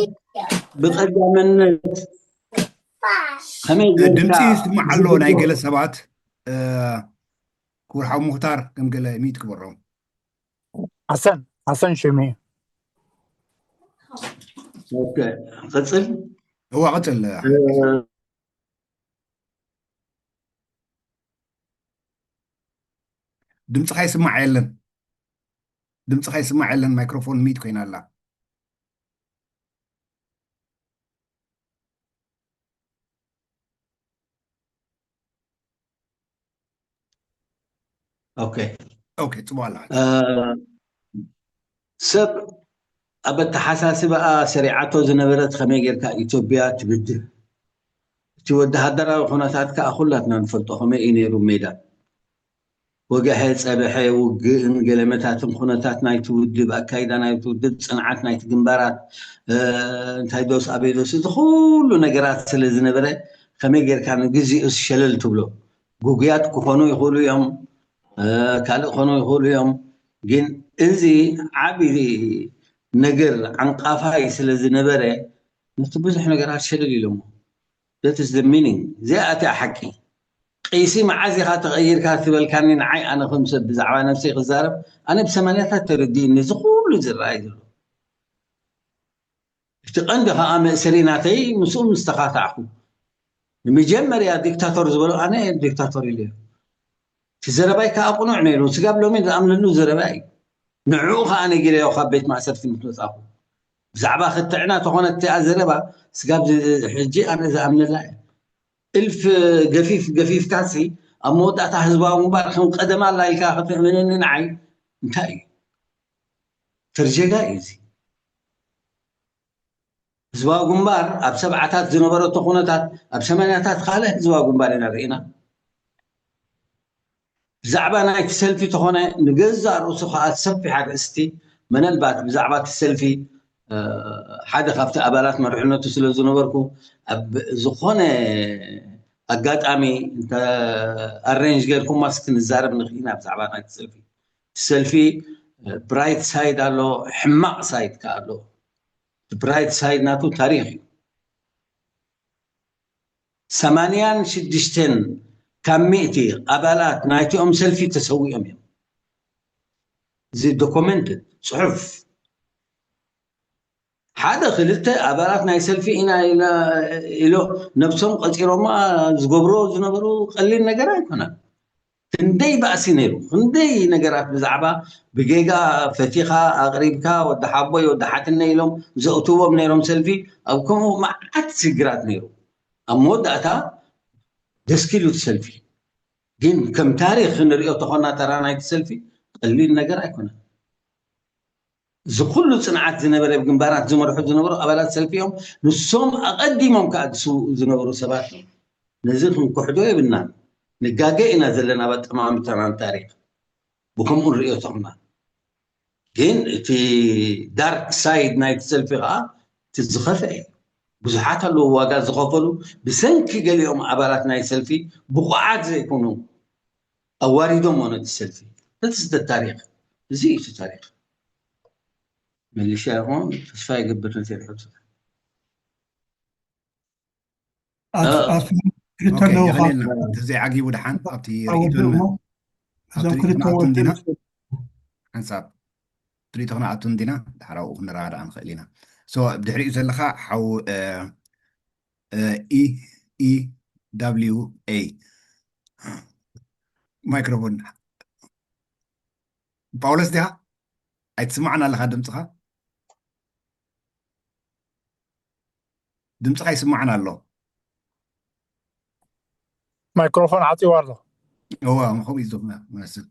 ብቀዳምነት ከመይ ድምፂ ይስማዕ ኣሎ ናይ ገለ ሰባት ክቡር ሓው ሙክታር ከም ገለ ሚት ክበሮም ሓሰን ሓሰን ሽሚ ቀፅል እዋ ቀፅል ድምፅኻ ይስማዕ የለን ድምፅኻ ይስማዕ የለን ማይክሮፎን ሚት ኮይና ኣላ ኦኬ። ኦኬ፣ ጽቡቕ ኣላ። እ፣ ሰብ ኣብ ኣተሓሳስባኣ ሰሪዓቶ ዝነበረት ከመይ ጌርካ ኢትዮጵያ ትብድህ? እቲ ወተሃደራዊ ኩነታት ከኣ ኩላትና ንፈልጦ ከመይ እዩ ነይሩ ሜዳ። ወግሐ ጸብሐ ውግእን ገለመታትን ኩነታት ናይቲ ውድብ፣ ኣካይዳ ናይቲ ውድብ፣ ጽንዓት ናይቲ ግንባራት፣ እ፣ እንታይ ዶስ ኣበይ ዶስ፣ እዚ ኩሉ ነገራት ስለ ዝነበረ ከመይ ጌርካ ንግዚኡስ ሸለል ትብሎ? ግጉያት ክኾኑ ይኽእሉ እዮም፣ እ፣ ካልእ ክኾኑ ይኽእሉ እዮም። ግን እዚ ዓቢ ነገር ዓንቃፋይ ስለ ዝነበረ ነቲ ብዙሕ ነገራት ሸለል ኢሎሞ። That is the meaning። እዚኣ እቲኣ ሓቂ። ቂሲ መዓዝ ኢኻ ተቐይርካ ትበልካኒ ንዓይ፣ ኣነ ከም ሰብ ብዛዕባ ነብሰይ ክዛረብ፣ ኣነ ብሰማንያታት ተረዲእኒ እዚ ኩሉ ዝረኣይ ዘሎ። እቲ ቀንዲ ከዓ መእሰሪ ናተይ ምስኡ ምስ ተኻታዕኩ፣ ንመጀመርያ ዲክታቶር ዝበሎ ኣነ ዲክታቶር ኢለ። እቲ ዘረባይ ከዓ ቅኑዕ ነይሩ። ስጋብ ሎሚ ዝኣምነሉ ዘረባ እዩ። ንዕኡ ከዓ ነጊረዮ ካብ ቤት ማእሰርቲ ምስ መጻኹ። ብዛዕባ ክትዕና ተኾነት እቲኣ ዘረባ፣ ስጋብ ዚ-፣ ሕጂ ኣነ ዝኣምነላ እየ። እልፍ ገፊፍ ገፊፍካሲ፣ ኣብ መወዳእታ ህዝባዊ ግንባር ከም ቀደማ ኣላ ኢልካ ክትእምነኒ ንዓይ እንታይ እዩ? ተርጀጋ እዩ እዚ። ህዝባዊ ግንባር ኣብ ሰብዓታት ዝነበረቶ ኩነታት፣ ኣብ ሰማንያታት ካልእ ህዝባዊ ግንባር ኢና ርኢና። ብዛዕባ ናይቲ ሰልፊ ተኾነ፣ ንገዛእ ርእሱ ከዓ ሰፊሕ ኣርእስቲ፣ ምናልባት ብዛዕባ እቲ ሰልፊ፣ እ፣ ሓደ ካብቲ ኣባላት መሪሕነቱ ስለ ዝነበርኩ፣ ኣብ ዝኾነ ኣጋጣሚ እንተ ኣሬንጅ ጌርኩማስ ክንዛረብ ንኽእል ኢና ብዛዕባ ናይቲ ሰልፊ። ሰልፊ፣ እ፣ ብራይት ሳይድ ኣሎ፣ ሕማቕ ሳይድ ከኣ ኣሎ። ብራይት ሳይድ ናቱ ታሪኽ እዩ። ሰማንያን ሽዱሽተን ካብ ሚእቲ ኣባላት ናይቲኦም ሰልፊ ተሰዊኦም እዮም። እዚ ዶኩመንት ጽሑፍ፣ ሓደ ክልተ ኣባላት ናይ ሰልፊ ኢና ኢላ-፣ ኢሎ ነብሶም ቀጺሮማ ዝገብሮ ዝነበሩ ቀሊል ነገር ኣይኮነን። ክንደይ ባእሲ ነይሩ፣ ክንደይ ነገራት ብዛዕባ ብጌጋ ፈቲኻ ኣቕሪብካ፣ ወዲ ሓቦይ፣ ወዲ ሓትነ ኢሎም ዘእትዎም ነይሮም ሰልፊ። ኣብ ከምኡ መዓት ሽግራት ነይሩ። ኣብ መወዳእታ ደስኪሉ እቲ ሰልፊ። ግን ከም ታሪኽ ክንሪኦ ተኾና፣ ተራ ናይቲ ሰልፊ ቀሊል ነገር ኣይኮነን። እዚ ኩሉ ጽንዓት ዝነበረ፣ ብግንባራት ዝመርሑ ዝነበሩ ኣባላት ሰልፊ እዮም። ንሶም ኣቐዲሞም ከኣ ዝስውኡ ዝነበሩ ሰባት እዮም። ነዚ ክንክሕዶ የብልናን። ንጋገ ኢና ዘለና ኣብ ኣጠማምታና ንታሪኽ። ብከምኡ ንሪኦ ተኾና። ግን እቲ ዳርክ ሳይድ ናይቲ ሰልፊ ከኣ እቲ ዝኸፍአ እዩ። ብዙሓት ኣለዉ ዋጋ ዝኸፈሉ፣ ብሰንኪ ገሊኦም ኣባላት ናይ ሰልፊ ብቑዓት ዘይኮኑ ኣዋሪዶሞ ነቲ ሰልፊ። That is the ታሪኽ። እዚ እዩ እቲ ታሪኽ። መሊሻ ይኹን ተስፋ ይገብር ነቲ ሕቶ። ኣት-፣ ኣት-፣ ክልተ ኦኬ፣ ኣለዉ የቐንየልና። ካብ እንተዘይዓጊቡ ደሓን ኣብቲ ኣወድኡ ርኢቶና፣ እሞ ኣብቲ እዞም ርኢቶና ክልተ ኣቱ እንዲና፣ ወድኡ ሓንሳብ እቲ ርኢቶ ክንኣቱ እንዲና፣ ድሓር ኣብኡ ክንረዳዳእ ንኽእል ኢና። ሶ፣ ብድሕሪኡ ዘለኻ ሓው፣ እ፣ እ፣ ኢ፣ ኢ፣ ደብሊው፣ ኤ። ማይክሮፎን። ጳውሎስ ዲኻ? ኣይትስማዕን ኣለኻ ድምፅኻ? ድምፅኻ ይስማዕን ኣሎ። ማይክሮፎን ዓፂዋ ኣሎ። እዋ፣ ከምኡ እዩ ዝመስል።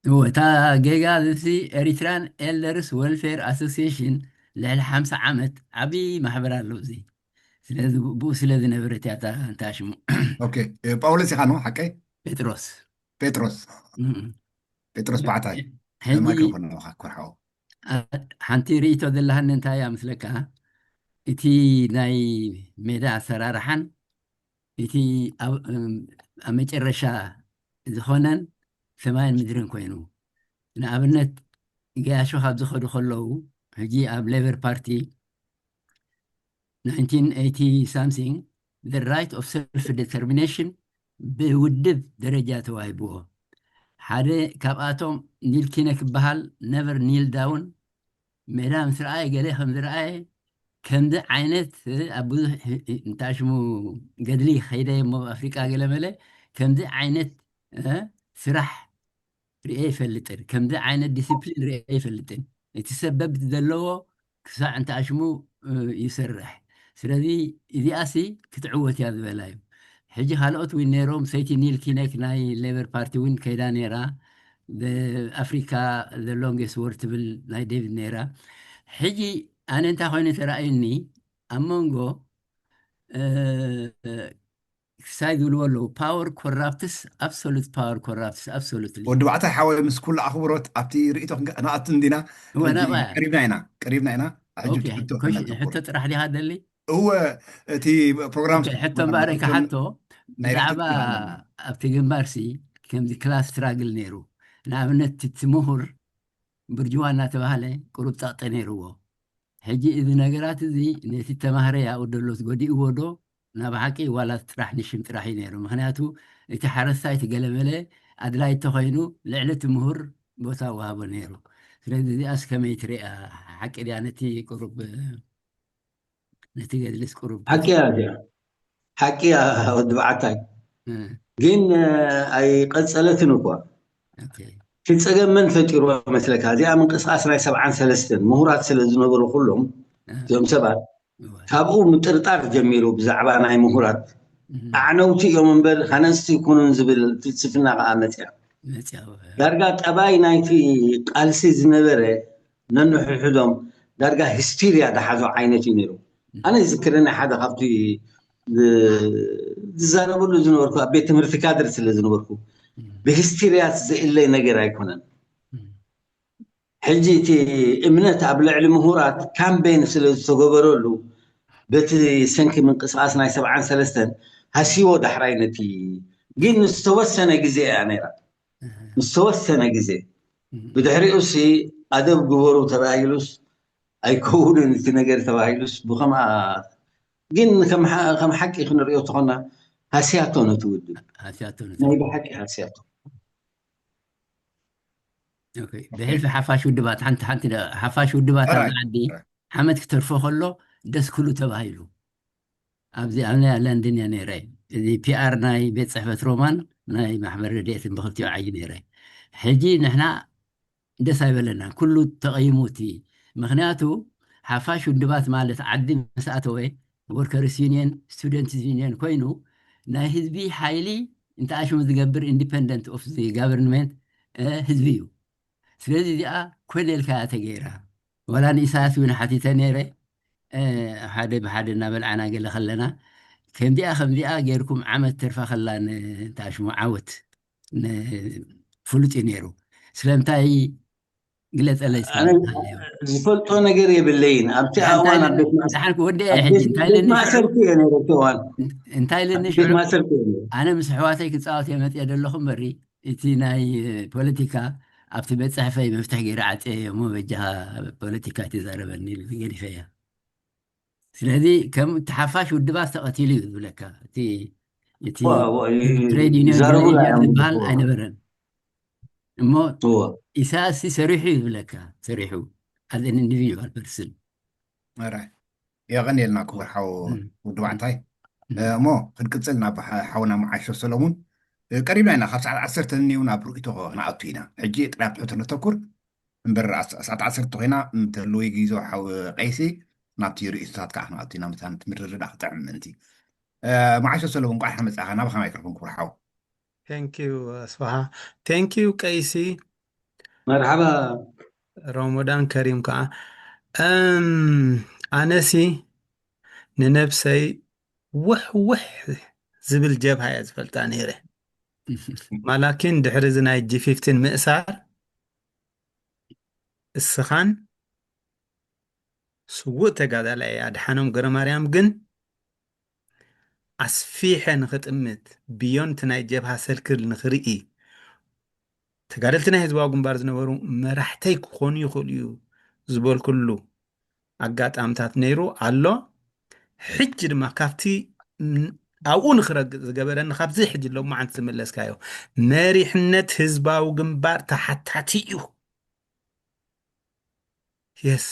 እዎ፣ እታ ጌጋ እዚ Eritrean Elders Welfare Association ልዕሊ ሓምሳ ዓመት ዓብዪ ማሕበር ኣሎ። እዚ ስለዚ ብኡ ስለ ዝነበረት እያ እታ፣ እንታይ ሽሙ? ኦኬ፣ እ፣ ጳውሎስ ኢኻ ኖ? ሓቀይ? ጴጥሮስ። ጴጥሮስ። እም። ጴጥሮስ ባዕታይ። ሕጂ ማይክሮፎን ኣለኻ፣ ክብር ሓው። ኣ-፣ ሓንቲ ርእይቶ ዘለሃኒ እንታይ እያ ምስለካ? እቲ ናይ ሜዳ ኣሰራርሓን እቲ ኣብ፣ እም፣ ኣብ መጨረሻ ዝኾነን ሰማይን ምድርን ኮይኑ። ንኣብነት፣ ገያሾ ካብ ዝኸዱ ከለዉ፣ ሕጂ ኣብ ሌበር ፓርቲ ናይንቲን ኤይቲ ሳምሲንግ፣ the right of self determination ብውድብ ደረጃ ተዋሂብዎ። ሓደ ካብኣቶም ኒል ኪነ ክበሃል፣ ነቨር ኒል ዳውን፣ ሜዳ ምስ ረኣየ፣ ገለ ከም ዝረኣየ፣ ከምዚ ዓይነት፣ እ፣ ኣብ ብዙሕ፣ እ፣ እንታይ ሽሙ፣ ገድሊ ከይደ እሞ ኣብ ኣፍሪቃ ገለ መለ፣ ከምዚ ዓይነት፣ እ፣ ስራሕ ርእየ ኣይፈልጥን። ከምዚ ዓይነት ዲስፕሊን ርእየ ኣይፈልጥን። እቲ ሰብ በብቲ ዘለዎ ክሳዕ እንተ ኣሽሙ፣ እ፣ ይሰርሕ። ስለዚ እዚኣሲ ክትዕወት እያ ዝበላ እዩ። ሕጂ ካልኦት እውን ነይሮም። ሰይቲ ኒል ኪነክ ናይ ሌበር ፓርቲ እውን ከይዳ ነይራ። ኣፍሪካ the longest war ትብል ናይ ዴቪድ ነይራ። ሕጂ ኣነ እንታይ ኮይኑ ተረኣዩኒ ኣብ መንጎ ክሳይ ዝብልዎ ኣለዉ power corrupts absolute power corrupts absolutely። ወዲ ባዕታይ ሓወይ፣ ምስ ኩሉ ኣኽብሮት ኣብቲ ርእይቶ ክንከ- ክንኣቱ እንዲና። ሕጂ ወናባያ ቀሪብና ኢና ቀሪብና ኢና። ሕጂ ኦኬ፣ ሕቶ ኮሽ- ከነተኩር። ሕቶ ጥራሕ ዲኻ ደሊ እወ፣ እቲ ፕሮግራም ሕቶ እምበኣር ክሓቶ ናይ ብዛዕባ ርክብ ኣለና። ኣብቲ ግንባርሲ ከምዚ ክላስ ስትራግል ነይሩ። ንኣብነት እቲ ምሁር ብርጅዋ እናተባህለ ቁሩብ ጸቕጢ ነይርዎ። ሕጂ እዚ ነገራት እዚ ነቲ ተማህረ ያኡ ደሎት ጎዲእዎ ዶ ናብ ሓቂ ዋላ ጥራሕ ንሽም ጥራሕ እዩ ነይሩ? ምክንያቱ እቲ ሓረስታይ እቲ ገለመለ ኣድላይ እንተኮይኑ ልዕሊ እቲ ምሁር ቦታ ወሃቦ ነይሩ። ስለዚ እዚኣስ ከመይ ትሪኣ? ሓቂ ድያ? ነቲ ቁሩብ ነቲ ገድልስ ቁሩብ ሓቂ እያ እዚኣ ሓቂ እያ ወዲ በዓታይ እ፣ ግን እ፣ ኣይቀፀለትን እኳ ኦኬ። እቲ ፀገም መን ፈጢርዋ መስለካ እዚኣ ምንቅስቃስ ናይ ሰብዓን ሰለስተን ምሁራት ስለ ዝነበሩ ኩሎም እ፣ እዞም ሰባት እወ። ካብኡ ምጥርጣር ጀሚሩ ብዛዕባ ናይ ምሁራት እህ፣ ኣዕነውቲ እዮም እምበር ሃነፅቲ ይኮኑን ዝብል ፍልስፍና ከዓ መፅያ መፅያ፣ እወ። ዳርጋ ጠባይ ናይቲ ቃልሲ ዝነበረ ነንሕሕዶም ዳርጋ ሂስቲርያ ዝሓዞ ዓይነት እዩ ነይሩ ኣነ ዝክረኒ ሓደ ካብቲ ዝ- ዝዛረበሉ ዝነበርኩ ኣብ ቤት ትምህርቲ ካድር ስለ ዝነበርኩ እህ፣ ብሂስቲርያ ዝእለይ ነገር ኣይኮነን እህ፣ ሕጂ እቲ እምነት ኣብ ልዕሊ ምሁራት ካምፔን ስለ ዝተገበረሉ በቲ ሰንኪ ምንቅስቃስ ናይ ሰብዓን ሰለስተን ሃሲዎ ዳሕራይ ነቲ ግን ዝተወሰነ ግዜ እያ ነይራ እህ፣ ዝተወሰነ ግዜ እህ። ብድሕሪኡ ሲ ኣደብ ግበሩ ተባሂሉስ ኣይከውንን እቲ ነገር ተባሂሉስ ብከምኣ ግን ከም ሓ- ከም ሓቂ ክንሪኦ ተኾና ሃስያቶ ነቲ ውድብ ሃስያቶ ነቲ ናይ ብሓቂ ሃስያቶ ኦኬ። ብሕልፊ ሓፋሽ ውድባት ሓንቲ ሓንቲ ደ- ሓፋሽ ውድባት ኣብዚ ኦራይት፣ ዓዲ ኦራይት። ሓመድ ክተርፎ ከሎ ደስ ክሉ ተባሂሉ ኣብዚ ኣብ ናይ ለንድን እየ ነይረ። እዚ ፒኣር ናይ ቤት ፅሕፈት ሮማን ናይ ማሕበር ረድኤትን ብክልቲኡ ዓይ ነይረ። ሕጂ ንሕና ደስ ኣይበለና ኩሉ ተቐይሙ እቲ ምክንያቱ ሓፋሽ ውድባት ማለት ዓዲ ምስ ኣተወ ወርከርስ ዩኒየን ስቱደንትስ ዩኒየን ኮይኑ ናይ ህዝቢ ሓይሊ እንተ ኣሽሙ ዝገብር ኢንዲፐንደንት ኦፍ ጋቨርንመንት ህዝቢ እዩ። ስለዚ እዚኣ ኮነ ኢልካ እያ ተገይራ። ዋላ ንኢሳያስ እውን ሓቲተ ነይረ እ፣ ሓደ ብሓደ እናበልዓና ገለ ከለና ከምዚኣ ከምዚኣ ገይርኩም ዓመት ተርፋ ከላ ንታሽሙ ዓወት ን- ፍሉጥ እዩ ነይሩ። ስለምንታይ ግለፀለይ እስካ ኣነ እንታይ ኣለዎ? ዝፈልጦ ነገር የብለይን ኣብቲ እንታይ ኣዋን ለ- ኣብ ቤት ማእሰ- ድሓን ወደ ኣብ ሕጂ ቤት እንታይ ቤት ለኒ ሽዑ ማእሰርቲ እየ ነይረ እቲ እዋን እንታይ ለኒ ኣብ ቤት ሽዑ ማእሰርቲ እየ ነይረ ኣነ ምስ ኣሕዋተይ ክፃወት እየ መፅየ ዘለኹ እምበሪ እቲ ናይ ፖለቲካ ኣብቲ ቤት ፅሕፈይ መፍትሕ ገይረ ዓፅየ እሞ በጃኻ ፖለቲካ ትዛረበኒ ኢሉ ገዲፈያ። ስለዚ ከም እቲ ሓፋሽ ውድባት ተቐቲሉ እዩ ዝብለካ። እቲ እቲ ዋ- ዋ- ይ- ትሬድ ዩኒየን ይዛረቡላ ማኔጀር እዮም ዝበሃል እኮ። ኣይነበረን እሞ እዎ። ኢሳያስ ሲ ሰሪሑ እዩ ዝብለካ። ሰሪሑ as an individual person ኦራይት። የቐንየልና ክቡር ሓው እም። ውድባዕታይ እም። እሞ ክንቅፅል ናብ ሓ- ሓውና መዓሾ ሰለሙን እ፣ ቀሪብና ኢና ካብ ሰዓት ዓሰርተ ንኒው ናብ ርእይቶ ክንኣቱ ኢና። ሕጂ ጥራይ ኣብ ትሕቶ ነተኩር እምበር ኣስ- ሰዓት ዓሰርተ ኮይና እንተልዊ ግዞ ሓው ቀይሲ ናብቲ ርእይቶታት ከዓ ክንኣቱ ኢና። መታን እቲ ምርድዳእ ክጥዕም ምእንቲ እ፣ መዓሾ ሰለሙን እንቋዕ ሓመፃኻ ናባኻ ማይክሮፎን ክቡር ሓው። Thank you ኣስፋሃ። Thank you ቀይሲ። መርሓባ ሮሞዳን ከሪም ከዓ እም፣ ኣነሲ ንነብሰይ ውሕ ውሕ ዝብል ጀብሃ እያ ዝፈልጣ ነይረ። ማላኪን ድሕሪ እዚ ናይ ጂ ፊፍቲን ምእሳር እስኻን ስዉእ ተጋዳላይ ኣድሓኖም ገረማርያም ግን ኣስፊሐ ንኽጥምት ብዮንቲ ናይ ጀብሃ ሰርክል ንኽርኢ ተጋደልቲ ናይ ህዝባዊ ግንባር ዝነበሩ መራሕተይ ክኾኑ ይኽእሉ እዩ ዝበልኩሉ ኣጋጣምታት ነይሩ ኣሎ። ሕጂ ድማ ካብቲ ን- ኣብኡ ንኽረግእ ዝገበረኒ ካብዚ ሕጂ ሎማዓንቲ ዝመለስካዮ መሪሕነት ህዝባዊ ግንባር ተሓታቲ እዩ። የስ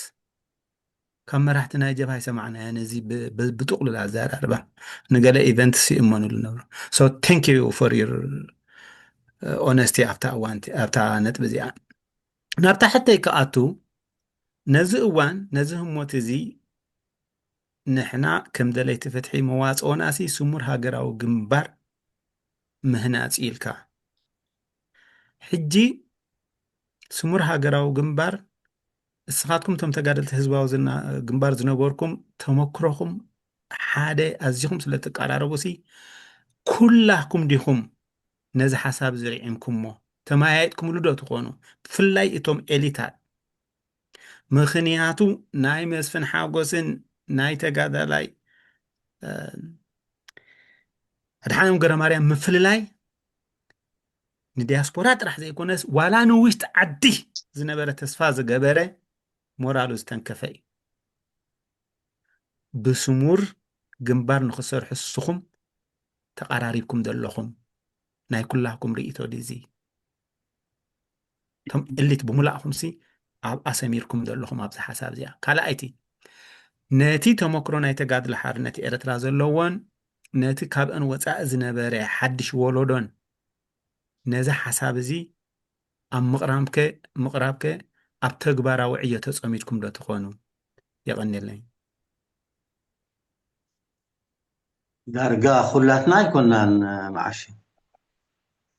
ካብ መራሕቲ ናይ ጀብሃ ይሰማዕናዮ ነዚ ብ- ብ- ብጥቕሉል ኣዘራርባ ንገለ ኢቨንትስ ይእመኑሉ ነብሩ። So thank you for your honesty ኣብታ እዋንቲ ኣብታ ነጥቢ እዚኣ ናብታ ሕተይ ክኣቱ ነዚ እዋን ነዚ ህሞት እዚ ንሕና ከም ደለይቲ ፍትሒ መዋፅኦናሲ ስሙር ሃገራዊ ግንባር ምህናፅ ኢልካ። ሕጂ ስሙር ሃገራዊ ግንባር፣ እስኻትኩም እቶም ተጋደልቲ ህዝባዊ ዝና-፣ ግንባር ዝነበርኩም ተመክሮኹም ሓደ ኣዚኹም ስለ ትቀራረቡ ሲ ኩላኩም ዲኹም ነዚ ሓሳብ ዝርዒምኩሞ? ተመያየጥኩምሉ ዶ ትኾኑ? ብፍላይ እቶም ኤሊታት። ምኽንያቱ ናይ መስፍን ሓጎስን ናይ ተጋዳላይ፣ እ፣ ኣድሓኖም ገረማርያም ምፍልላይ ንዲያስፖራ ጥራሕ ዘይኮነስ ዋላ ንውሽጢ ዓዲ ዝነበረ ተስፋ ዝገበረ ሞራሉ ዝተንከፈ እዩ። ብስሙር ግንባር ንኽሰርሑ ንስኹም ተቐራሪብኩም ዘለኹም ናይ ኩላኩም ርእይቶ ድዚ? እቶም ኤሊት ብሙላእኹምሲ ኣብኣ ሰሚርኩም ዘለኹም ኣብዛ ሓሳብ እዚኣ። ካልኣይቲ፣ ነቲ ተመክሮ ናይ ተጋድሎ ሓርነት ኤርትራ ዘለዎን ነቲ ካብአን ወጻኢ ዝነበረ ሓድሽ ወለዶን ነዚ ሓሳብ እዚ ኣብ ምቕራብከ፣ ምቕራብከ ኣብ ተግባራዊ ዕዮ ተጸሚድኩም ዶ ትኾኑ? የቐንየለይ። ዳርጋ ኩላትና ኣይኮናን መዓሽ፣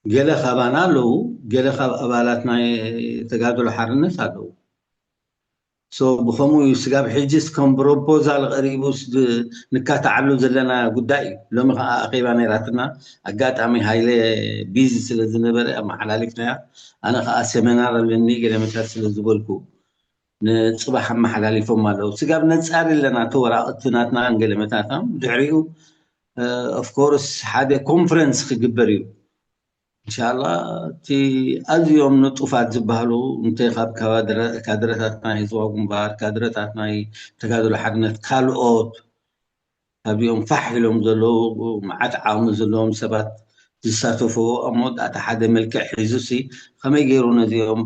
ገለ ካባና ኣለዉ፣ ገለ ካብ ኣባላት ናይ ተጋድሎ ሓርነት ኣለዉ። ሶ ብኸምኡ እዩ ስጋብ ሕጂስ ከም ፕሮፖዛል ቀሪቡስ ድ-፣ ንካታዓሉ ዘለና ጉዳይ እዩ። ሎሚ ከዓ ኣኼባ ነይራትና፣ ኣጋጣሚ ሃይለ ቢዚ ስለ ዝነበረ ኣመሓላሊፍናያ። ኣነ ከዓ ሴሚናር ኣለኒ፣ ገለመታት ስለ ዝበልኩ ንፅባሕ ኣመሓላሊፎም ኣለዉ። ስጋብ ነፃሪ ኣለና፣ እቲ ወራቕቲ ናትና ገለመታታ። ድሕሪኡ ኦፍኮርስ ሓደ ኮንፈረንስ ክግበር እዩ። እንሻላ እቲ ኣዝዮም ንጡፋት ዝበሃሉ እንተ ካብ ካድረ-፣ ካድረታት ናይ ህዝባዊ ግንባር፣ ካድረታት ናይ ተጋድሎ ሓርነት፣ ካልኦት ካብዚኦም ፋሕ ኢሎም ዘለዉ መዓት ዓቕሚ ዘለዎም ሰባት ዝሳተፍዎ እሞ ዳታ ሓደ መልክዕ ሒዙ ሲ ከመይ ገይሩ ነዚኦም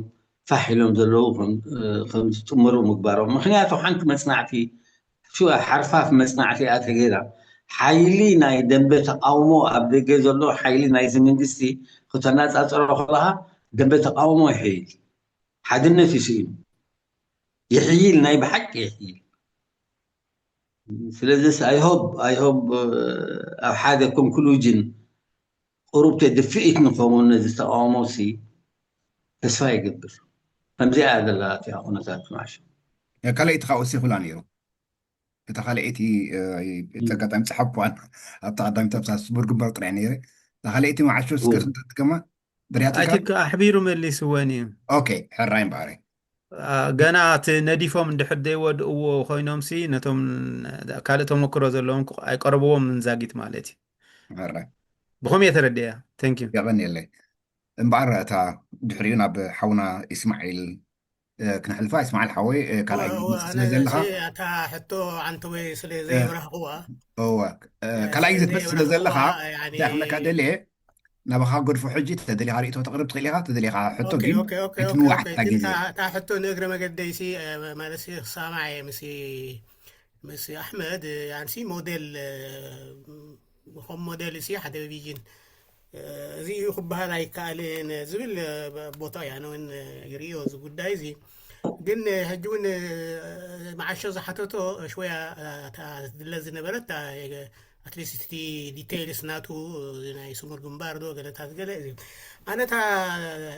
ፋሕ ኢሎም ዘለዉ ከም፣ ከም ዝጥመሩ ምግባሮም። ምኽንያቱ ሓንቲ መጽናዕቲ፣ ሽወ ሓርፋፍ መጽናዕቲ እያ ተገይራ። ሓይሊ ናይ ደንበ ተቃውሞ ኣብ ደገ ዘሎ ሓይሊ ናይዚ መንግስቲ ክተነጻጽሮ ከለኻ ደንበ ተቃውሞ ይሕይል። ሓድነት እዩ ስኢኑ። ይሕይል፣ ናይ ብሓቂ ይሕይል። ስለዚስ I hope፣ I hope ኣብ ሓደ ኮንክሉዥን ቁሩብ ተድፍኢት ንኸውን ነዚ ተቃውሞ ሲ ተስፋ ይገብር። ከምዚኣ እያ ዘላ እቲኣ ኩነታት ማዕሾ። ካልኣይቲ ካብኡ ወሲኹላ ነይሩ። እታ ካልኣይቲ፣ እ፣ እቲ ኣጋጣሚ ጸሓፍኳን ኣብታ ቀዳሚት ኣብታ ስሙር ግንባር ጥራይ ነይረ። እታ ካልኣይቲ መዓሾ እስከ እው። ክንደትከማ ብርያትካ? ኣይትክ ኣሕቢሩ መሊስወን እዩ። ኦኬ፣ ሕራይ እምበኣረይ። አ፣ ገና እቲ ነዲፎም እንድሕር ዘይወድእዎ ኮይኖምሲ ነቶም ካልእ ተመክሮ ዘለዎም ክቕ-፣ ኣይቀረብዎም ንዛጊት ማለት እዩ። ሕራይ። ብኸም እየ ተረድያ። Thank you። የቐንየለይ። እምበኣር እታ ድሕሪኡ ናብ ሓውና ኢስማዒል፣ እ፣ ክነሕልፋ። ኢስማዒል ሓወይ፣ እ፣ ካልኣይ እወ፣ እወ፣ ግዜ ትመጽእ ስለ ኣነ ዘለኻ፣ እሺ፣ እታ ሕቶ ዓንተወይ ስለ እ፣ ዘይብራህዋ፣ እወ፣ እ፣ እ፣ ካልኣይ ስለ ግዜ ትመጽእ ስለ ዘይብራህዋ፣ ዘለኻ፣ ያኒ እንታይ ክብለካ ደልየ፣ ናባኻ ገድፎ ሕጂ፣ ተደሊኻ ርእይቶ ተቕርብ ትኽእል ኢኻ፣ ተደሊኻ ሕቶ ኦኬ፣ ግን ኦኬ፣ ኦኬ፣ ኦኬ፣ ኣይትንዋሕ ኦኬ። እታ ግን ግዜ። እታ፣ እታ ሕቶ ንእግረ መገደይሲ፣ እ፣ ማለት ሲ ክሰማዕ እየ ምስ፣ ምስ ኣሕመድ፣ እ፣ ያንሲ ሞዴል፣ እ፣ ከም ሞዴል ሲ ሓደ ቪዥን፣ እ፣ እዚ እዩ ክበሃል ኣይከኣልን ዝብል፣ እ፣ ቦታ እያ። ኣነ እውን፣ እ፣ ይርእዮ እዚ ጉዳይ እዚ። ግን፣ እ፣ ሕጂ እውን፣ እ፣ መዓሾ ዝሓተቶ ሽወያ፣ እ፣ እታ ትድለ ዝነበረት፣ እታ፣ እ፣ ኣትሊስት እቲ ዲቴይልስ ናቱ፣ እ፣ ናይ ስሙር ግንባር ዶ ገለታት ገለ እዩ። ኣነ እታ፣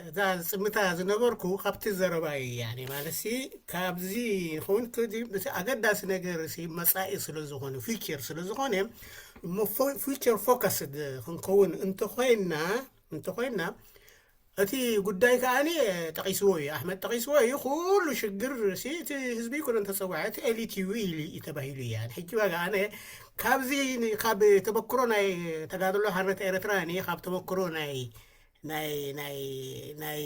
እዛ ዝጽምታ ዝነበርኩ ካብቲ ዘረባ እዩ፣ ያኒ፣ ማለት ሲ፣ ካብዚ ይኸውን፣ ክዚ፣ እቲ ኣገዳሲ ነገር ሲ መጻኢ ስለ ዝኾነ፣ ፊውቸር ስለ ዝኾነ፣ እሞ ፎ-፣ ፊውቸር ፎከስድ ክንከውን እንተኾይና፣ እንተኾይና፣ እቲ ጉዳይ ከኣኒ ጠቒስዎ እዩ፣ ኣሕመድ ጠቒስዎ እዩ። ኩሉ ሽግር ሲ እቲ ህዝቢ ይኩነን ተጸዋዒ፣ እቲ ኤሊት እዩ ኢሉ እዩ ተባሂሉ እዩ። ሕጂ ዋጋ ኣነ ካብዚ ን-፣ ካብ ተመክሮ ናይ ተጋድሎ ሓርነት ኤርትራ ኒ፣ ካብ ተመክሮ ናይ፣ ናይ፣ ናይ፣ ናይ፣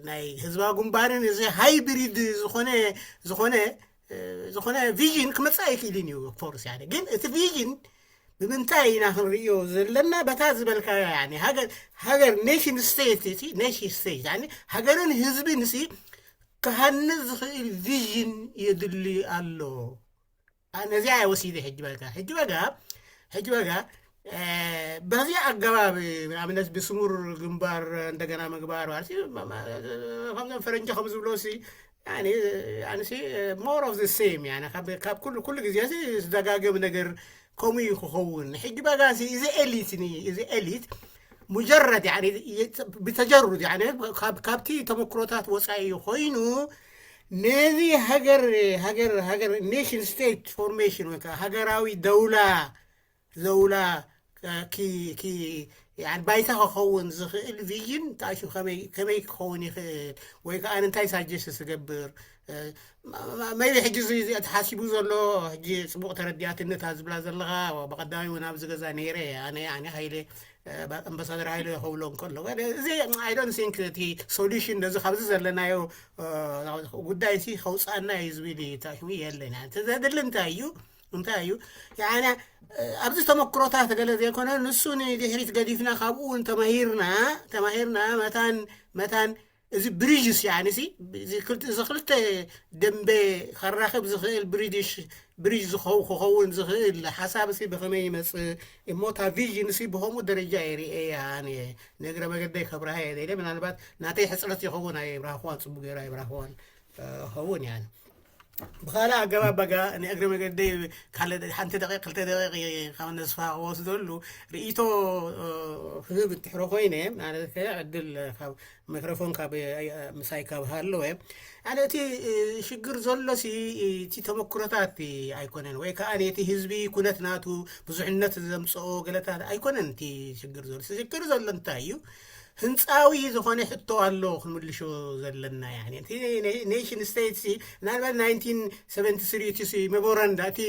ናይ ህዝባዊ ግንባርን እዚ ሃይብሪድ ዝኾነ፣ ዝኾነ፣ ዝኾነ ቪዥን ክመጽእ ኣይክእልን እዩ ኦፍኮርስ። ያኒ ግን እቲ ቪዥን ብምንታይ ኢና ክንርእዮ ዘለና? በታ ዝበልካዮ፣ ያኒ ሃገር፣ ሃገር ኔሽን ስቴት፣ እቲ ኔሽን ስቴት፣ ያኒ ሃገርን ህዝብን ሲ ክሃንጽ ዝኽእል ቪዥን የድሊ ኣሎ። አ፣ ነዚኣ እየ ወሲደ። ሕጂ በጋ፣ ሕጂ በጋ፣ ሕጂ በጋ፣ እ፣ በዚ ኣገባብ፣ ንኣብነት ብስሙር ግንባር እንደገና ምግባር ማለት እዩ። ማ-፣ ማ-፣ ከምዞም ፈረንጂ ከም ዝብሎ ሲ፣ يعني يعني سي more of the same يعني ካብ ካብ ኩሉ ኩሉ ግዜ እዚ ዝደጋገም ነገር ከምኡ እዩ ክኸውን። ሕጂ በጋሲ እዚ ኤሊት ኒ እዚ ኤሊት ሙጀረድ يعني ብተጀሩድ يعني ካብ ካብቲ ተመክሮታት ወፃኢ ኮይኑ ነዚ ሃገር ሃገር ሃገር nation state formation ወይ ከዓ ሃገራዊ ደውላ ዘውላ ባይታ ክኸውን ዝኽእል ቪዥን እንታይ ከመይ ክኸውን ይኽእል ወይ ከዓ እንታይ ሳጀስት ዝገብር maybe ሕጂ ተሓሲቡ ዘሎ ሕጂ ፅቡቅ ተረዲኣትነት ዝብላ ዘለካ ብቀዳሚ እውን ኣብዚ ገዛ ነይረ ኣነ ኣነ ሃይለ ኣምባሳደር ሃይለ ከብሎ እንከሎ እዚ I don't think እቲ solution ነዚ ካብዚ ዘለናዮ ጉዳይ ሲ ከውፃና እዩ ዝብል ተሽሙ የለን ዘድሊ እንታይ እዩ እንታይ እዩ ያነ ኣብዚ ተመክሮታት ገለ ዘይኮነ ንሱ ንድሕሪት ገዲፍና ካብኡ እውን ተማሂርና ተማሂርና መታን መታን እዚ ብሪጅስ ያኒ ሲ እዚ ክልተ ደንበ ከራኽብ ዝኽእል ብሪጅ ክኸውን ዝኽእል ሓሳብ ሲ ብኸመይ ይመፅእ እሞ እታ ቪዥን ሲ ብከምኡ ደረጃ የርእየ ኣነ ንእግረ መገደይ ከብርሃ የደለ ምናልባት ናተይ ሕፅረት ይኸውን ኣይብራህኳን ፅቡቅ ገይሩ ኣይብራህኳን ኸውን ያኒ ብካልእ ኣገባብ በጋ ንእግረ መገደይ ሓንቲ ደቂቅ ክልተ ደቂቅ ካብ ነስፋ ክወስደሉ ርእይቶ ክህብ እንትሕሮ ኮይነ ማለት ዕድል ካብ ማይክሮፎን ካብ ምሳይ ካብ ሃለወ ኣነ እቲ ሽግር ዘሎ ሲ እቲ ተመክሮታት ኣይኮነን ወይ ከዓ እቲ ህዝቢ ኩነት ናቱ ብዙሕነት ዘምፅኦ ገለታት ኣይኮነን እቲ ሽግር ዘሎ ሽግር ዘሎ እንታይ እዩ ህንፃዊ ዝኾነ ሕቶ ኣሎ ክንምልሾ ዘለና ያኒ እቲ nation state ሲ ምናልባት nineteen seventy three እቲ memoranda እቲ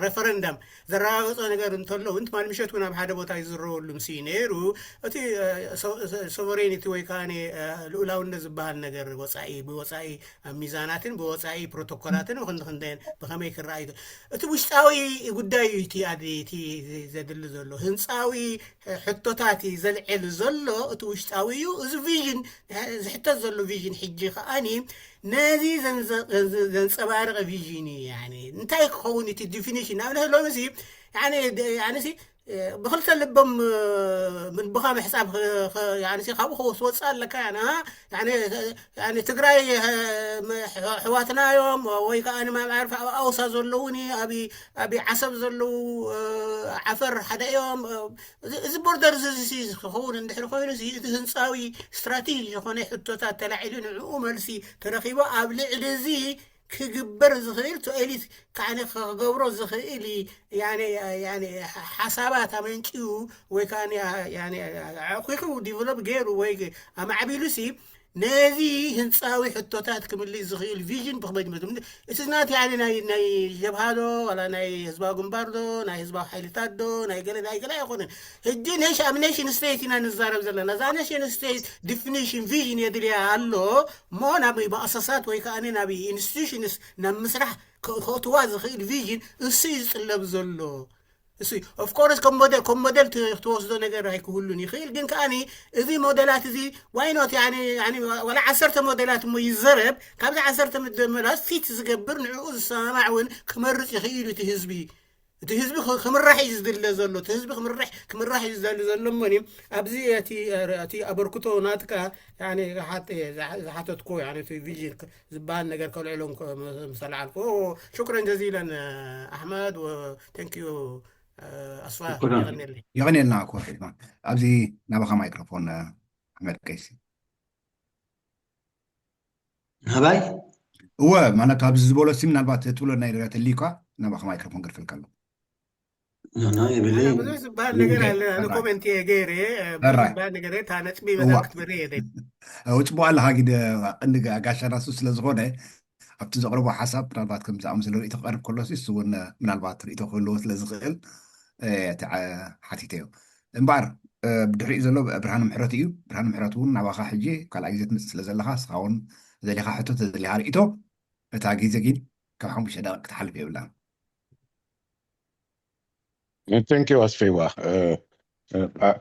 referendum ዘረጋገፆ ነገር እንተሎ እውን ትማል ምሸት እውን ኣብ ሓደ ቦታ ይዝረበሉ ምስ ነይሩ እቲ sovereignty ወይ ከዓ ልኡላውነት ዝበሃል ነገር ወፃኢ ብወፃኢ ኣብ ሚዛናትን ብወፃኢ ፕሮቶኮላትን ክንዲ ክንደን ብከመይ ክረኣዩ እቲ ውሽጣዊ ጉዳይ እዩ እቲ ዘድሊ ዘሎ ህንፃዊ ሕቶታት እዩ ዘልዕል ዘሎ እቲ ውሽጣዊ እዩ እዚ ቪዥን ዝሕተት ዘሎ ቪዥን ሕጂ ከዓኒ ነዚ ዘንፀባርቂ ቪዥን እዩ እንታይ ክኸውን እቲ ዲፊኒሽን ንኣብነት ሎምሲ ብክልተ ልቦም ምልብኻ ምሕሳብ ካብኡ ክወፅእ ኣለካ ትግራይ ኣሕዋትና እዮም ወይ ከዓ ንማይ መዕርፊ ኣብ ኣውሳ ዘለውን ኣብ ዓሰብ ዘለዉ ዓፈር ሓደ እዮም እዚ ቦርደር እዚ ክኸውን እንድሕር ኮይኑ እቲ ህንፃዊ ስትራቴጂ ዝኾነ ሕቶታት ተላዒሉ ንዕኡ መልሲ ተረኪቡ ኣብ ልዕሊ እዚ ክግበር ዝኽእል ቱ ኤሊት ካዕኒ ክገብሮ ዝኽእል ሓሳባት ኣመንጭዩ ወይ ከዓ ኣዕኺኹ ዲቨሎፕ ገይሩ ወይ ኣማዕቢሉ ሲ ነዚ ህንፃዊ ሕቶታት ክምልስ ዝኽእል ቪዥን ብክመይ ድመ እቲ ናት ያኒ ናይ ናይ ጀብሃ ዶ ዋላ ናይ ህዝባዊ ግንባር ዶ ናይ ህዝባዊ ሓይልታት ዶ ናይ ገለ ናይ ገለ ኣይኮነን ሕጂ ነሽ ኣብ ኔሽን ስቴት ኢና ንዛረብ ዘለና እዛ ኔሽን ስቴት ዲፊኒሽን ቪዥን የድልያ ኣሎ እሞ ናብ መኣሰሳት ወይ ከዓ ናብ ኢንስቲቱሽንስ ናብ ምስራሕ ከእትዋ ዝኽእል ቪዥን እሱ እዩ ዝጥለብ ዘሎ እሱ of course ከም ሞዴል ከም ሞዴል ትወስዶ ነገር ኣይክህሉን ይኽእል ግን ከዓኒ እዚ ሞዴላት እዚ why not ያኒ ያኒ ዋላ ዓሰርተ ሞዴላት እሞ ይዘረብ ካብዚ ዓሰርተ ሞዴላት ፊት ዝገብር ንዕኡ ዝሰማማዕ እውን ክመርፅ ይኽእል እዩ እቲ ህዝቢ እቲ ህዝቢ ክምራሕ እዩ ዝድለ ዘሎ እቲ ህዝቢ ክምራሕ ክምራሕ እዩ ዝደሊ ዘሎ እሞኒ ኣብዚ እቲ ኣበርክቶ ናትካ ዝሓተትኮ ቪዥን ዝበሃል ነገር ከልዕሎ ምሰልዓልኩ ሽክረን ጀዚለን ኣሕመድ ቴንክ ዩ ኣስፋ የቀንየልና ኮ ኣብዚ ናባኻ ማይክሮፎን ኣሕመድ ቀይሲ ናባይ እወ ማለት ኣብዚ ዝበሎ ሲ ምናልባት ትብሎ ናይ ሪያ ተልዩካ ናባኻ ማይክሮፎን ገድፈልካ ኣሎ የብለይ ብዙሕ ዝበሃል ነገር ኣለ ኣነ ኮሜንት እየ ገይረ ብዙሕ ዝበሃል ነገር እየ እታ ነጥቢ መታን ክትበሪ እየ ደል ውፅቡቅ ኣለካ ግደ ቀንዲ ጋሻ ናሱ ስለዝኮነ ኣብቲ ዘቅርቦ ሓሳብ ምናልባት ከም ዝኣምስለ ርእቶ ክቀርብ ከሎ ሲ እሱ እውን ምናልባት ርእቶ ክህልዎ ስለዝኽእል ሓቲተዮ እምበኣር ብድሕሪኡ ዘሎ ብርሃን ምሕረት እዩ ብርሃን ምሕረት እውን ናባካ ሕጂ ካልኣ ግዜ ትመፅእ ስለ ዘለካ እስካ እውን ዘሊካ ሕቶ ተዘሊካ ርእቶ እታ ግዜ ግን ካብ ሓሙሽተ ደቂ ክትሓልፍ የብላን Thank you ኣስፌዋ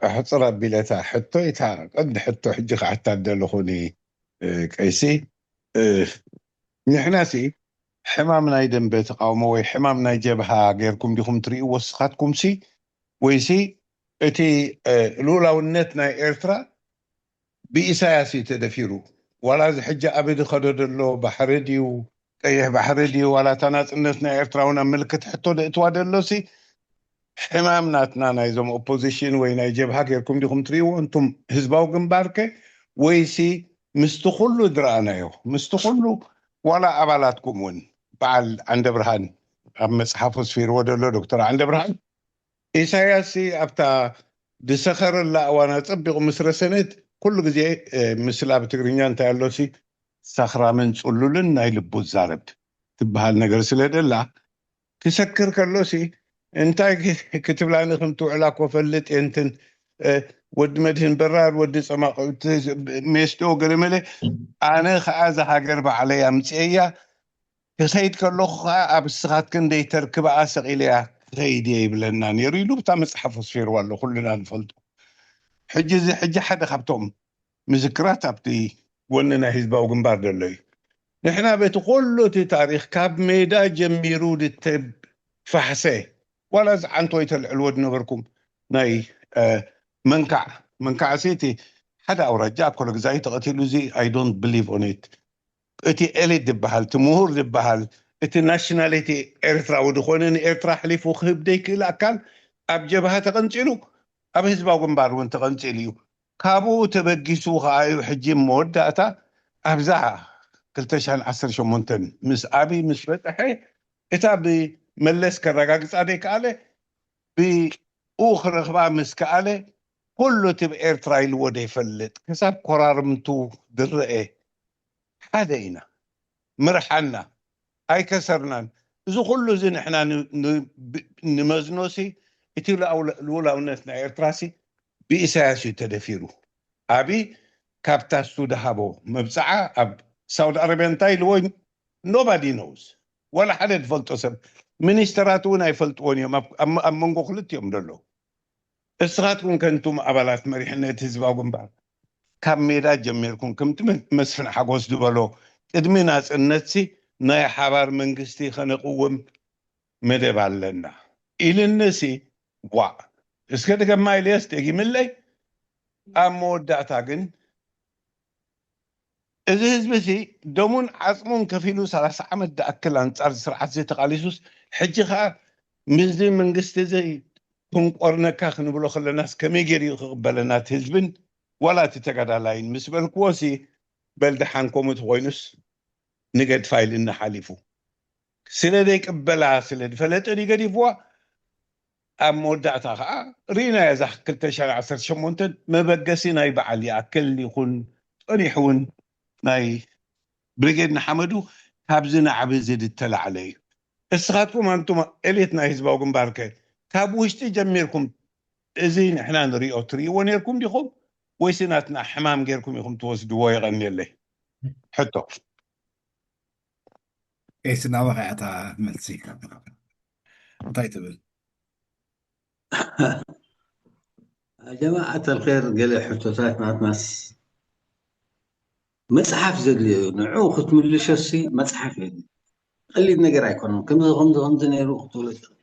ኣሕፅር ኣቢለ እታ ሕቶ እታ ቀንዲ ሕቶ ሕጂ ክሓታ ደለኹኒ ቀይሲ ንሕና ሲ ሕማም ናይ ደንበ ተቃውሞ ወይ ሕማም ናይ ጀብሃ ገይርኩም ዲኹም ትርእይዎ ስኻትኩም ሲ ወይሲ እቲ ልኡላውነት ናይ ኤርትራ ብኢሳያስ እዩ ተደፊሩ ዋላ እዚ ሕጂ ኣብ ዝኸዶ ዘሎ ባሕሪ ድዩ፣ ቀይሕ ባሕሪ ድዩ፣ ዋላ እታ ናጽነት ናይ ኤርትራ እውን ኣብ ምልክት ሕቶ ደእትዋ ደሎሲ፣ ሕማም ናትና ናይዞም ኦፖዚሽን ወይ ናይ ጀብሃ ጌርኩም ዲኹም ትርእይዎ እንቱም ህዝባዊ ግንባርከ? ወይሲ ምስቲ ኩሉ ዝረኣናዮ፣ ምስቲ ኩሉ ዋላ ኣባላትኩም እውን በዓል ዓንደብርሃን ኣብ መጽሓፉ ስፊርዎ ደሎ ዶክተር ዓንደብርሃን ኢሳያስ ኣብታ ዝሰኸረላ እዋን ኣጸቢቑ ምስ ረሰነት ኩሉ ግዜ ምስላ ብትግርኛ እንታይ ኣሎሲ ሰኽራምን ጽሉልን ናይ ልቡ ዛረብ ትበሃል ነገር ስለ ደላ ክሰክር ከሎሲ እንታይ ክትብላኒ ከም ትውዕላ እኮ ፈልጥ የንትን ወዲ መድህን በራር ወዲ ጸማቕ ሜስዶ ገለመለ ኣነ ከዓ እዛ ሃገር ባዕለይ ኣምፅኤያ ክኸይድ ከለኹ ከዓ ኣብ እስኻትክን ደይተርክብኣ ሰቒለያ ክኸይድ እየ ይብለና ነይሩ ኢሉ ብታ መፅሓፍ ኣስፊርዋ ኣሎ ኩልና ንፈልጦ ሕጂ እዚ ሕጂ ሓደ ካብቶም ምስክራት ኣብቲ ጎኒ ናይ ህዝባዊ ግንባር ዘሎ እዩ ንሕና በቲ ኩሉ እቲ ታሪክ ካብ ሜዳ ጀሚሩ ዝተፋሕሰ ዋላ ዝዓንቶ ይተልዕልዎ ዝነበርኩም ናይ መንካዕ መንካዕ ሲ እቲ ሓደ ኣውራጃ ኣብ ኮሎ ግዛኢ ተቐቲሉ እዚ I don't believe on it እቲ ኤሊት ዝበሃል እቲ ምሁር ዝበሃል እቲ ናሽናሊቲ ኤርትራዊ ዝኾነ ንኤርትራ ኣሕሊፉ ክህብ ዘይክእል ኣካል ኣብ ጀብሃ ተቐንፂሉ ኣብ ህዝባዊ ግንባር እውን ተቐንፂሉ እዩ ካብኡ ተበጊሱ ከዓ እዩ ሕጂ መወዳእታ ኣብዛ ክልተ ሽሕን ዓሰርተ ሸሞንተን ምስ ኣብይ ምስ በፀሐ እታ ብመለስ ከረጋግፃ ዘይከኣለ ብኡ ክረኽባ ምስ ከኣለ ኩሉ እቲ ብኤርትራ ኢልዎ ዘይፈልጥ ክሳብ ኮራርምቱ ዝረአ ሓደ ኢና ምርሓና ኣይከሰርናን እዚ ኩሉ እዚ ንሕና ንመዝኖሲ እቲ ልኡላውነት ናይ ኤርትራሲ ብኢሳያስ እዩ ተደፊሩ ኣብይ ካብታ እሱ ድሃቦ መብፅዓ ኣብ ሳውዲ ኣረቢያ እንታይ ኢልዎ nobody knows ዋላ ሓደ ዝፈልጦ ሰብ ሚኒስተራት እውን ኣይፈልጥዎን እዮም ኣብ መንጎ ክልቲኦም ዘሎ እስኻትኩም ከንቱም ኣባላት መሪሕነት ህዝባዊ ግንባር ካብ ሜዳ ጀሚርኩም ከምቲ መስፍን ሓጎስ ዝበሎ ቅድሚ ናፅነትሲ ናይ ሓባር መንግስቲ ከነቅውም መደብ ኣለና ኢልንሲ ዋእ እስከ ድገማ ኢለየስ ደጊምለይ ኣብ መወዳእታ ግን እዚ ህዝቢ እዚ ደሙን ዓፅሙን ከፊሉ ሰላሳ ዓመት ዝኣክል ኣንፃር ስርዓት እዚ ተቃሊሱስ ሕጂ ከዓ ምስዚ መንግስቲ እዚ ክንቆርነካ ክንብሎ ከለናስ ከመይ ገይሩ እዩ ክቅበለና እቲ ህዝብን ዋላ እቲ ተጋዳላይን ምስ በልክዎ ሲ በል ደሓን ከምኡ ተኮይኑስ ንገድፋ ኢልኒ ሓሊፉ ስለ ዘይቅበላ ስለ ዝፈለጠ ድዩ ገዲፍዋ ኣብ መወዳእታ ከዓ ርኢናዮ እዛ ክልተ ሽሕን ዓሰርተ ሸሞንተን መበገሲ ናይ በዓል ይኣክል ይኹን ፀኒሑ እውን ናይ ብሪጌድ ንሓመዱ ካብዚ ናዕቢ እዚ ዝተላዕለ እዩ እስኻትኩም ኣንቱም ኤሌት ናይ ህዝባዊ ግንባር ከ ካብ ውሽጢ ጀሚርኩም እዚ ንሕና ንሪኦ ትርእይዎ ነርኩም ዲኹም ወይሲ ናትና ሕማም ጌርኩም ኢኹም ትወስድዎ የቐንየለይ ሕቶ ኤስ ናባኻ እያ እታ መልሲ እንታይ ትብል ጀማዓት ኣልኸር ገለ ሕቶታት ናትናስ መፅሓፍ ዘድልዮ እዩ ንዑ ክትምልሸሲ መፅሓፍ የድልዮ ቀሊል ነገር ኣይኮነን ከምዚ ከምዚ ከምዚ ነይሩ ክትብሎ ትኽእል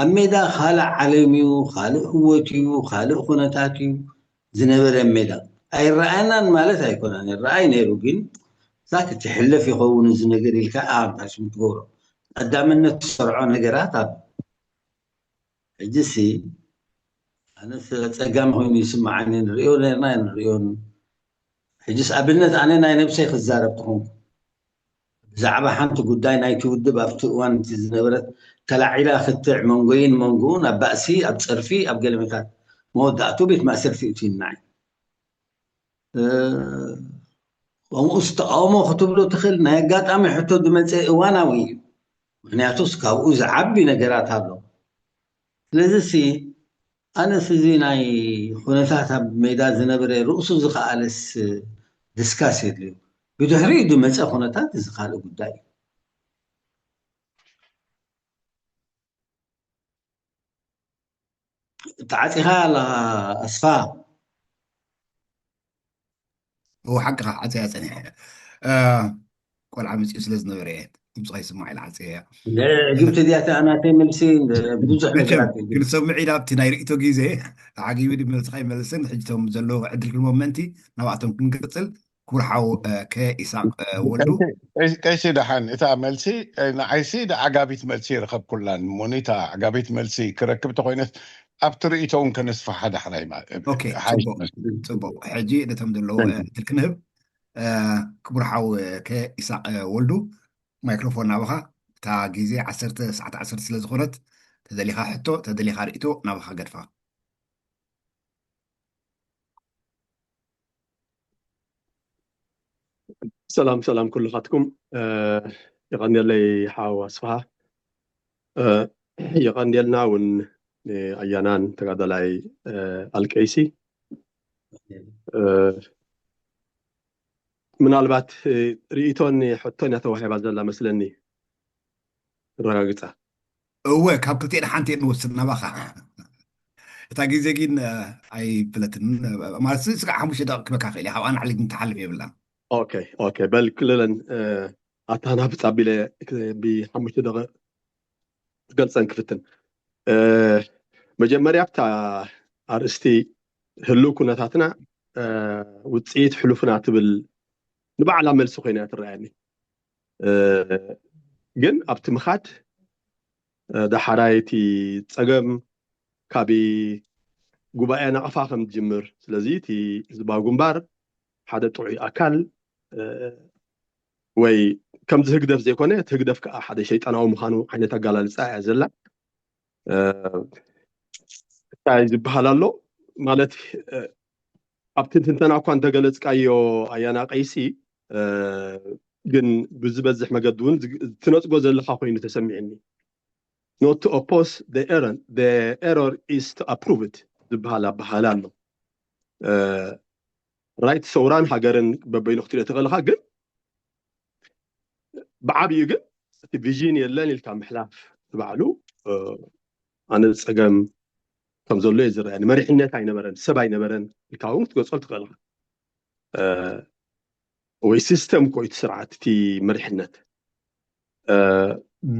ኣብ ሜዳ ካልእ ዓለም እዩ ካልእ ህወት እዩ ካልእ ኩነታት እዩ ዝነበረ ሜዳ ኣይረኣየናን ማለት ኣይኮነን ይረኣይ ነይሩ ግን ዛት ትሕለፍ ይኸውን እዚ ነገር ኢልካ ኣምታሽም ትገብሮ ቀዳምነት ትሰርዖ ነገራት ኣሎ ሕጂሲ ኣነስ ጸጋም ኮይኑ ይስምዓኒ ንርእዮ ነርና ንርእዮን ሕጂስ ኣብነት ኣነ ናይ ነብሰይ ክዛረብ ትኾንኩ ብዛዕባ ሓንቲ ጉዳይ ናይቲ ውድብ ኣብቲ እዋን እቲ ዝነበረት ተላዒላ ክትዕ መንጎይን መንጎኡን ኣብ ባእሲ ኣብ ጸርፊ ኣብ ገለመታት መወዳእቱ ቤት ማእሰርቲ እትይናይ ከምኡስ ተቃውሞ ክትብሎ ትኽእል ናይ ኣጋጣሚ ሕቶ ዝመፀ እዋናዊ እዩ ምክንያቱስ ካብኡ ዝዓቢ ነገራት ኣሎ ስለዚ ሲ ኣነስ እዚ ናይ ኩነታት ኣብ ሜዳ ዝነብረ ርእሱ ዝኸኣለስ ድስካስ የድልዩ ብድሕሪኡ ዝመፀ ኩነታት እዚ ካልእ ጉዳይ እዩ ተዓፂኻ ኣለኻ ኣስፋ እዎ ሓቅኻ ዓፀያ ፀኒሐ ቆልዓ መፅኡ ስለ ዝነበረ እየ ድምፅኻ ይስማዕ ኢለ ዓፀየ እያ ግብቲ እዚኣ ናተይ መልሲ ብዙሕ ነገራት ክንሰምዕ ኢና ኣብቲ ናይ ርእቶ ግዜ ዓጊቡ ድመልስኻ ይመልስን ሕጅቶም ዘለዉ ዕድል ክንቦ ምእንቲ ናብኣቶም ክንቅፅል ክቡር ሓው ከ ኢሳቅ ወልዱ። ቀይሲ ደሓን፣ እታ መልሲ ንዓይሲ ዓጋቢት መልሲ ይረኸብኩላን። ሞኒታ ዓጋቢት መልሲ ክረክብ ተኮይነስ ኣብቲ ርእይቶ እውን ከነስፍሓ ዳሕራይ። ጽቡቅ። ሕጂ ነቶም ዘለዉ እድል ክንህብ፣ ክቡር ሓው ከ ኢሳቅ ወልዱ፣ ማይክሮፎን ናብኻ። እታ ግዜ ዓሰርተ፣ ሰዓት ዓሰርተ ስለ ዝኾነት፣ ተደሊኻ ሕቶ፣ ተደሊኻ ርእይቶ ናብኻ ገድፋ። ሰላም ሰላም ኩልኻትኩም። የቐንየለይ ሓው ኣስፍሃ፣ የቐንየልና እውን ኣያናን ተጋዳላይ ኣልቀይሲ። ምናልባት ርእይቶን ሕቶን እያ ተዋሂባ ዘላ መስለኒ፣ ረጋግፃ። እወ፣ ካብ ክልቲኤን ሓንቲ እየ ንወስድ ናባኻ። እታ ግዜ ግን ኣይፍለትን ማለት፣ ስጋዕ ሓሙሽተ ደቂቕ ክበካ ክእል እየ፣ ካብኣ ንዓሊ ግን ትሓልፍ የብላን። ኦኬ ኦኬ፣ በል ክልለን ኣታ ናብፃ ኣቢለ ብሓሙሽተ ደቂቕ ክገልፀን ክፍትን። መጀመርያ ኣብታ ኣርእስቲ ህልው ኩነታትና ውፅኢት ሕሉፍና ትብል ንባዕላ መልሲ ኮይና እያ ትረኣየኒ። ግን ኣብቲ ምኻድ ዳሓራይ እቲ ፀገም ካብ ጉባኤ ናቕፋ ከም ዝጅምር፣ ስለዚ እቲ ህዝባዊ ግንባር ሓደ ጥዑይ ኣካል ወይ ከምዚ ህግደፍ ዘይኮነ እቲ ህግደፍ ከዓ ሓደ ሸይጣናዊ ምዃኑ ዓይነት ኣገላልፃ እያ ዘላ። እንታይ ዝበሃል ኣሎ ማለት ኣብቲ ትንተና እኳ እንተገለፅካዮ ኣያና ቀይሲ፣ ግን ብዝበዝሕ መገዲ እውን ትነፅጎ ዘለካ ኮይኑ ተሰሚዕኒ። Not to oppose the error, the error is to approve it ዝበሃል ኣበሃህላ ኣሎ። ራይት ሰውራን ሃገርን በበይኑ ክትሪኦ ትኽእል ኢኻ፣ ግን ብዓብዩ ግን እቲ ቪዥን የለን ኢልካ ምሕላፍ ንባዕሉ ኣነ ፀገም ከም ዘሎ እዩ ዝረኣየኒ። መሪሕነት ኣይነበረን፣ ሰብ ኣይነበረን ኢልካ እውን ክትገልፆ ትኽእል ኢኻ። ወይ ሲስተም እኮ እቲ ስርዓት እቲ መሪሕነት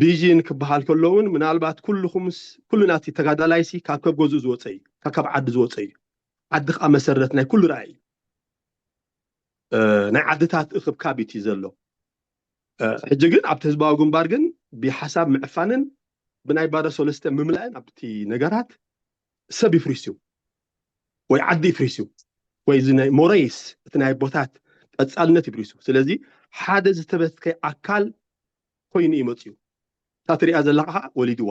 ቪዥን ክበሃል ከሎ እውን ምናልባት ኩልኹምስ ኩሉ ናቲ ተጋዳላይሲ ካብ ከብ ገዝኡ ዝወፀ እዩ፣ ካብ ዓዲ ዝወፀ እዩ። ዓዲ ከዓ መሰረት ናይ ኩሉ ራእይ እዩ። ናይ ዓድታት እኽብካብ እዩ ዘሎ። ሕጂ ግን ኣብቲ ህዝባዊ ግንባር ግን ብሓሳብ ምዕፋንን ብናይ ባዶ ሰለስተ ምምላእን ኣብቲ ነገራት ሰብ ይፍሪስ እዩ ወይ ዓዲ ይፍሪስ እዩ ወይ እዚ ናይ ሞረይስ እቲ ናይ ቦታት ቀፃልነት ይፍሪስ እዩ። ስለዚ ሓደ ዝተበትከ ኣካል ኮይኑ እዩ መፅዩ። እታ ትሪኣ ዘለካ ከዓ ወሊድዋ።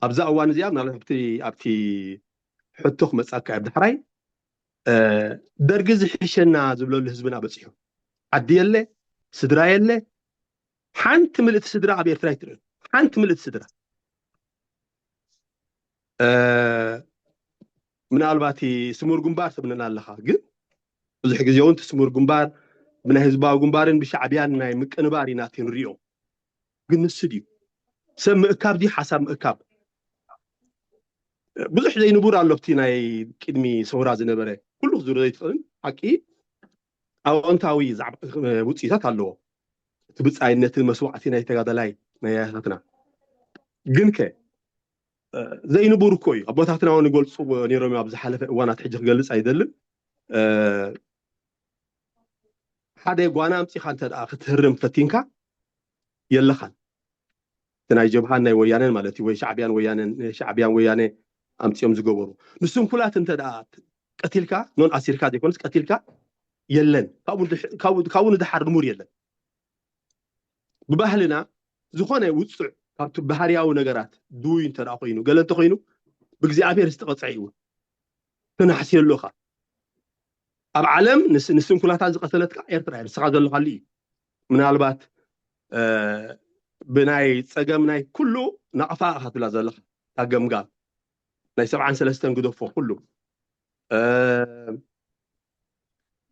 ኣብዛ እዋን እዚኣ ምናልባት ኣብቲ ሕቶ ክመፃካ ኣብ ዳሕራይ ደርጊ ዝሕሸና ዝብለሉ ህዝብና በፂሑ። ዓዲ የለ፣ ስድራ የለ፣ ሓንቲ ምልእቲ ስድራ ኣብ ኤርትራ ኣይትርእን። ሓንቲ ምልእቲ ስድራ። ምናልባት ስሙር ግንባር ትብለና ኣለኻ፣ ግን ብዙሕ ግዜ እውን ስሙር ግንባር ብናይ ህዝባዊ ግንባርን ብሻዕብያን ናይ ምቅንባር ኢና እቲ ንሪኦ። ግን ንሱ ድዩ ሰብ ምእካብ ድዩ ሓሳብ ምእካብ? ብዙሕ ዘይንቡር ኣሎ ኣብቲ ናይ ቅድሚ ሰውራ ዝነበረ ኩሉ ክዝሮ ዘይትኽእልን ሓቂ ኣወንታዊ ውፅኢታት ኣለዎ። እቲ ብፃይነትን መስዋዕቲ ናይ ተጋዳላይ ናይ ኣያታትና ግን ከ ዘይንቡር እኮ እዩ። ኣቦታትና እውን ይገልፁ ነይሮም ኣብ ዝሓለፈ እዋናት፣ ሕጂ ክገልፅ ኣይደልን። ሓደ ጓና ኣምፂኻ እንተ ክትህርም ፈቲንካ የለኻን። እቲ ናይ ጀብሃን ናይ ወያነን ማለት እዩ፣ ወይ ሻዕብያን ወያነን፣ ሻዕብያን ወያነ ኣምፂኦም ዝገበሩ ንስንኩላት እንተ ቀቲልካ፣ ኖን ኣሲርካ ዘይኮነስ ቀቲልካ የለን። ካብኡ ንድሓር ንሙር የለን። ብባህልና ዝኾነ ውፅዕ ካብቲ ባህርያዊ ነገራት ድውይ እንተ ኮይኑ፣ ገለ እንተኮይኑ ብእግዚኣብሔር ዝተቐፅዐ እዩ። ተናሕስየሉ ኢኻ። ኣብ ዓለም ንስንኩላታ ዝቐተለትካ ኤርትራ እያ፣ ንስኻ ዘለኻሉ እዩ። ምናልባት ብናይ ፀገም ናይ ኩሉ ናቕፋ ኢኻ ትብላ ዘለኻ፣ እታ ገምጋም ናይ ሰብዓን ሰለስተን ግደፎ ኩሉ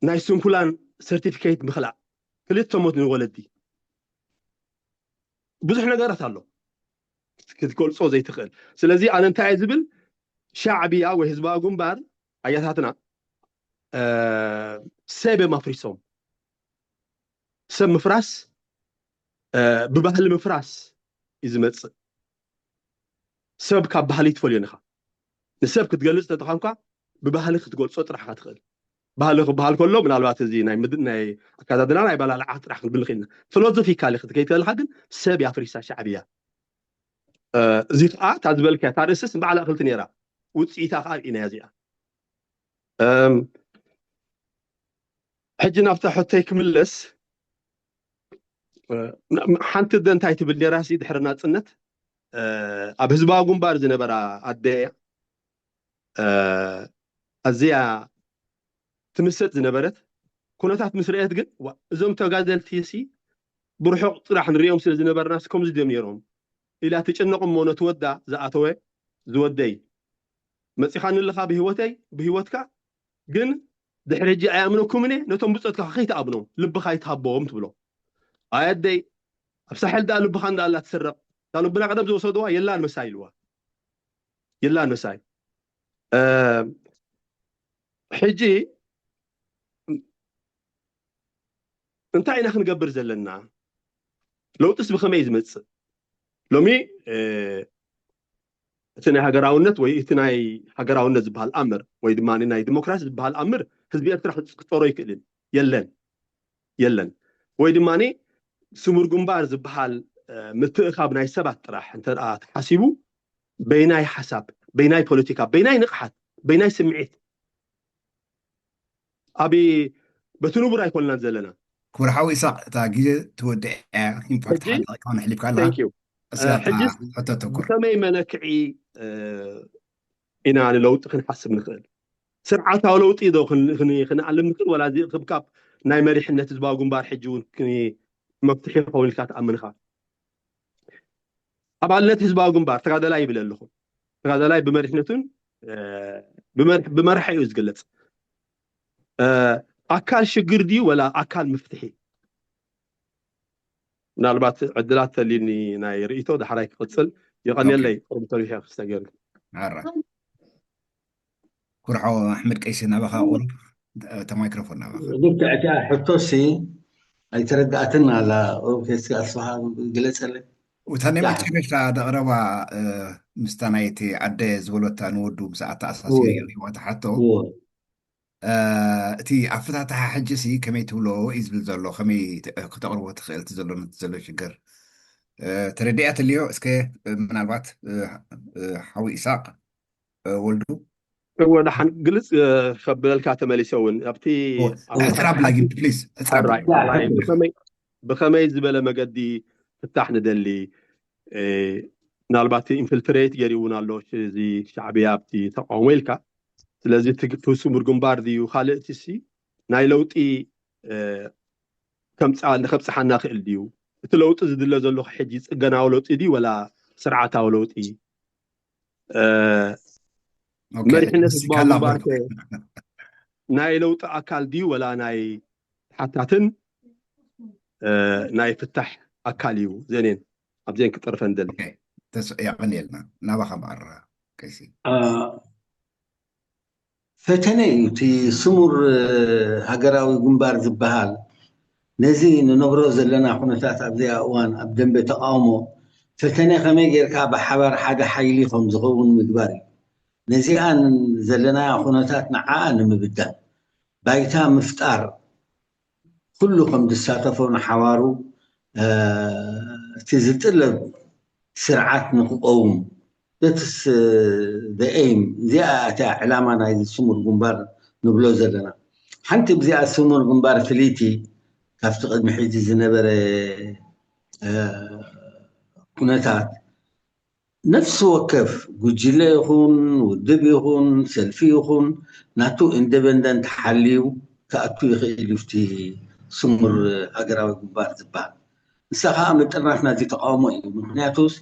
ናይ ስንኩላን ሰርቲፊኬት ምኽላእ፣ ክልተ ሞት ንወለዲ፣ ብዙሕ ነገራት ኣሎ ክትገልፆ ዘይትኽእል። ስለዚ ኣነ እንታይ እየ ዝብል፣ ሻዕብያ ወይ ህዝባዊ ግንባር ኣያታትና ሰብ እዮም ኣፍሪሶም። ሰብ ምፍራስ ብባህሊ ምፍራስ እዩ ዝመፅእ። ሰብ ካብ ባህሊ ትፈልዮን ኢኻ። ንሰብ ክትገልፅ ተተኻንኳ ብባህሊ ክትገልፆ ጥራሕካ ትኽእል። ባህሊ ክበሃል ከሎ ምናልባት እዚ ናይ ምድ ናይ ኣካዳድና ናይ ባላልዓ ጥራሕ ክንብል ንኽእል ኢና። ፊሎዞፊካሊ ክትከይድ ከለካ ግን ሰብ ያፍሪሳ ሻዕብያ። እዚ ከዓ እታ ዝበልካያ እታ ርእስስ ባዕላ እኽልቲ ነይራ፣ ውፅኢታ ከዓ ርኢናያ እዚኣ። ሕጂ ናብታ ሕቶይ ክምለስ፣ ሓንቲ ደ እንታይ ትብል ነይራ ሲ ድሕሪ ናፅነት ኣብ ህዝባዊ ግንባር ዝነበራ ኣደ ኣዝያ ትምሰጥ ዝነበረት ኩነታት ምስ ርአየት ግን እዞም ተጋደልቲ ሲ ብርሑቕ ጥራሕ ንሪኦም ስለ ዝነበርና ከምዚ ድዮም ነይሮም ኢላ ትጭነቕ እሞ ነቲ ወዳ ዝኣተወ ዝወደይ መፂኻኒ ኣለኻ ብህይወተይ ብህይወትካ ግን ድሕሪ ሕጂ ኣይኣምነኩምን እየ ነቶም ብፆትካ ከይትኣብኖም ልብኻ ይትሃቦም ትብሎ ኣየደይ ኣብ ሳሕል ዳ ልብኻ እንዳ ኣላ ትስረቕ እታ ልብና ቀደም ዝወሰድዋ የላን መሳይ ኢልዋ የላን መሳይ ሕጂ እንታይ ኢና ክንገብር ዘለና ለውጥስ ብኸመይ ዝመፅእ ሎሚ እቲ ናይ ሃገራውነት ወይ እቲ ናይ ሃገራውነት ዝበሃል ኣምር ወይ ድማ ናይ ዲሞክራሲ ዝበሃል ኣምር ህዝቢ ኤርትራ ክፀሮ ይክእልን የለን የለን ወይ ድማ ስሙር ግንባር ዝበሃል ምትእኻብ ናይ ሰባት ጥራሕ እንተ ተሓሲቡ በይናይ ሓሳብ በይናይ ፖለቲካ በይናይ ንቕሓት በይናይ ስምዒት ኣብ በቲ ንቡር ኣይኮንናን ዘለና ክቡር ሓዊ ኢሳቅ እታ ግዜ ትወድዕ ኢምፓክት ሓሊካ ነሕሊፍካ ኣለካ ሕጂ ብከመይ መለክዒ ኢና ንለውጢ ክንሓስብ ንኽእል ስርዓታዊ ለውጢ ዶ ክንኣልም ንኽእል ወላ እዚ ክብካብ ናይ መሪሕነት ህዝባዊ ግንባር ሕጂ እውን መፍትሒ ክኸውን ኢልካ ትኣምንኻ ኣባልነት ህዝባዊ ግንባር ተጋደላይ ይብል ኣለኹ ተጋደላይ ብመሪሕነቱን ብመርሐ እዩ ዝግለፅ ኣካል ሽግር ድዩ ወላ ኣካል መፍትሒ ምናልባት ዕድላት ተሊኒ ናይ ርእቶ ዳሕራይ ክቅፅል የቀንየለይ ቁሩብ ተሪፈ ክስተገር ኩርሖ ኣሕመድ ቀይሲ ናባኻ ቁሩብ እታ ማይክሮፎን ናባኻ ልክዕ እቲኣ ሕቶሲ ኣይተረዳእትን ኣላ ኦርኬስትሪ ኣስፋሃ ግለፀለይ እታ ናይ መጨረሻ ደቕረባ ምስታ ናይቲ ኣደ ዝበሎታ ንወዱ ምስ ኣተኣሳሲረ ሪዋ ተሓቶ እቲ ኣፈታትሓ ሕጂ ሲ ከመይ ትብሎ እዩ ዝብል ዘሎ ከመይ ክተቕርቦ ትኽእል ዘሎ ነቲ ዘሎ ሽግር ተረዲኣ ትልዮ እስከ ምናልባት ሓዊ ኢሳቅ ወልዱ እወ ደሓን ግልፅ ከብለልካ ተመሊሰ እውን ኣብቲ ሕፅር ኣብላ ግን ፕሊዝ ሕፅር ኣብላ ብኸመይ ዝበለ መገዲ ፍታሕ ንደሊ ምናልባት ኢንፍልትሬት ገይሩ እውን ኣሎ እዚ ሻዕብያ ኣብቲ ተቃውሞ ኢልካ ስለዚ እቲ ስሙር ግንባር ድዩ ካልእ እቲ ሲ ናይ ለውጢ ከምፃ ከብፅሓና ክእል ድዩ እቲ ለውጢ ዝድለ ዘሎ ሕጂ ፅገናዊ ለውጢ ድዩ ወላ ስርዓታዊ ለውጢ መሪሕነት ህዝባዊ ግንባር ናይ ለውጢ ኣካል ድዩ ወላ ናይ ተሓታትን ናይ ፍታሕ ኣካል እዩ ዘኔን ኣብዜን ክጠርፈ ንደሊ የቐንየልና ናባኻ መዓራ ቀይሲ ፈተነ እዩ እቲ ስሙር ሃገራዊ ግንባር ዝበሃል ነዚ ንነብሮ ዘለና ኩነታት ኣብዚኣ እዋን ኣብ ደንበ ተቃውሞ ፈተነ ከመይ ጌርካ ብሓባር ሓደ ሓይሊ ከም ዝኸውን ምግባር እዩ ነዚኣ ዘለናያ ኩነታት ንዓኣ ንምብዳል ባይታ ምፍጣር ኩሉ ከም ዝሳተፎ ንሓዋሩ እቲ ዝጥለብ ስርዓት ንክቀውም that's the aim እዚኣ እቲያ ዕላማ ናይ ስሙር ግንባር ንብሎ ዘለና ሓንቲ ብዚኣ ስሙር ግንባር ፍልይቲ ካብቲ ቅድሚ ሕጂ ዝነበረ ኩነታት ነፍሲ ወከፍ ጉጅለ ይኹን ውድብ ይኹን ሰልፊ ይኹን ናቱ ኢንደበንደንት ሓልዩ ክኣቱ ይኽእል እዩ እቲ ስሙር ሃገራዊ ግንባር ዝበሃል ንሳ ከዓ ምጥርናፍ ናዚ ተቃውሞ እዩ ምክንያቱስ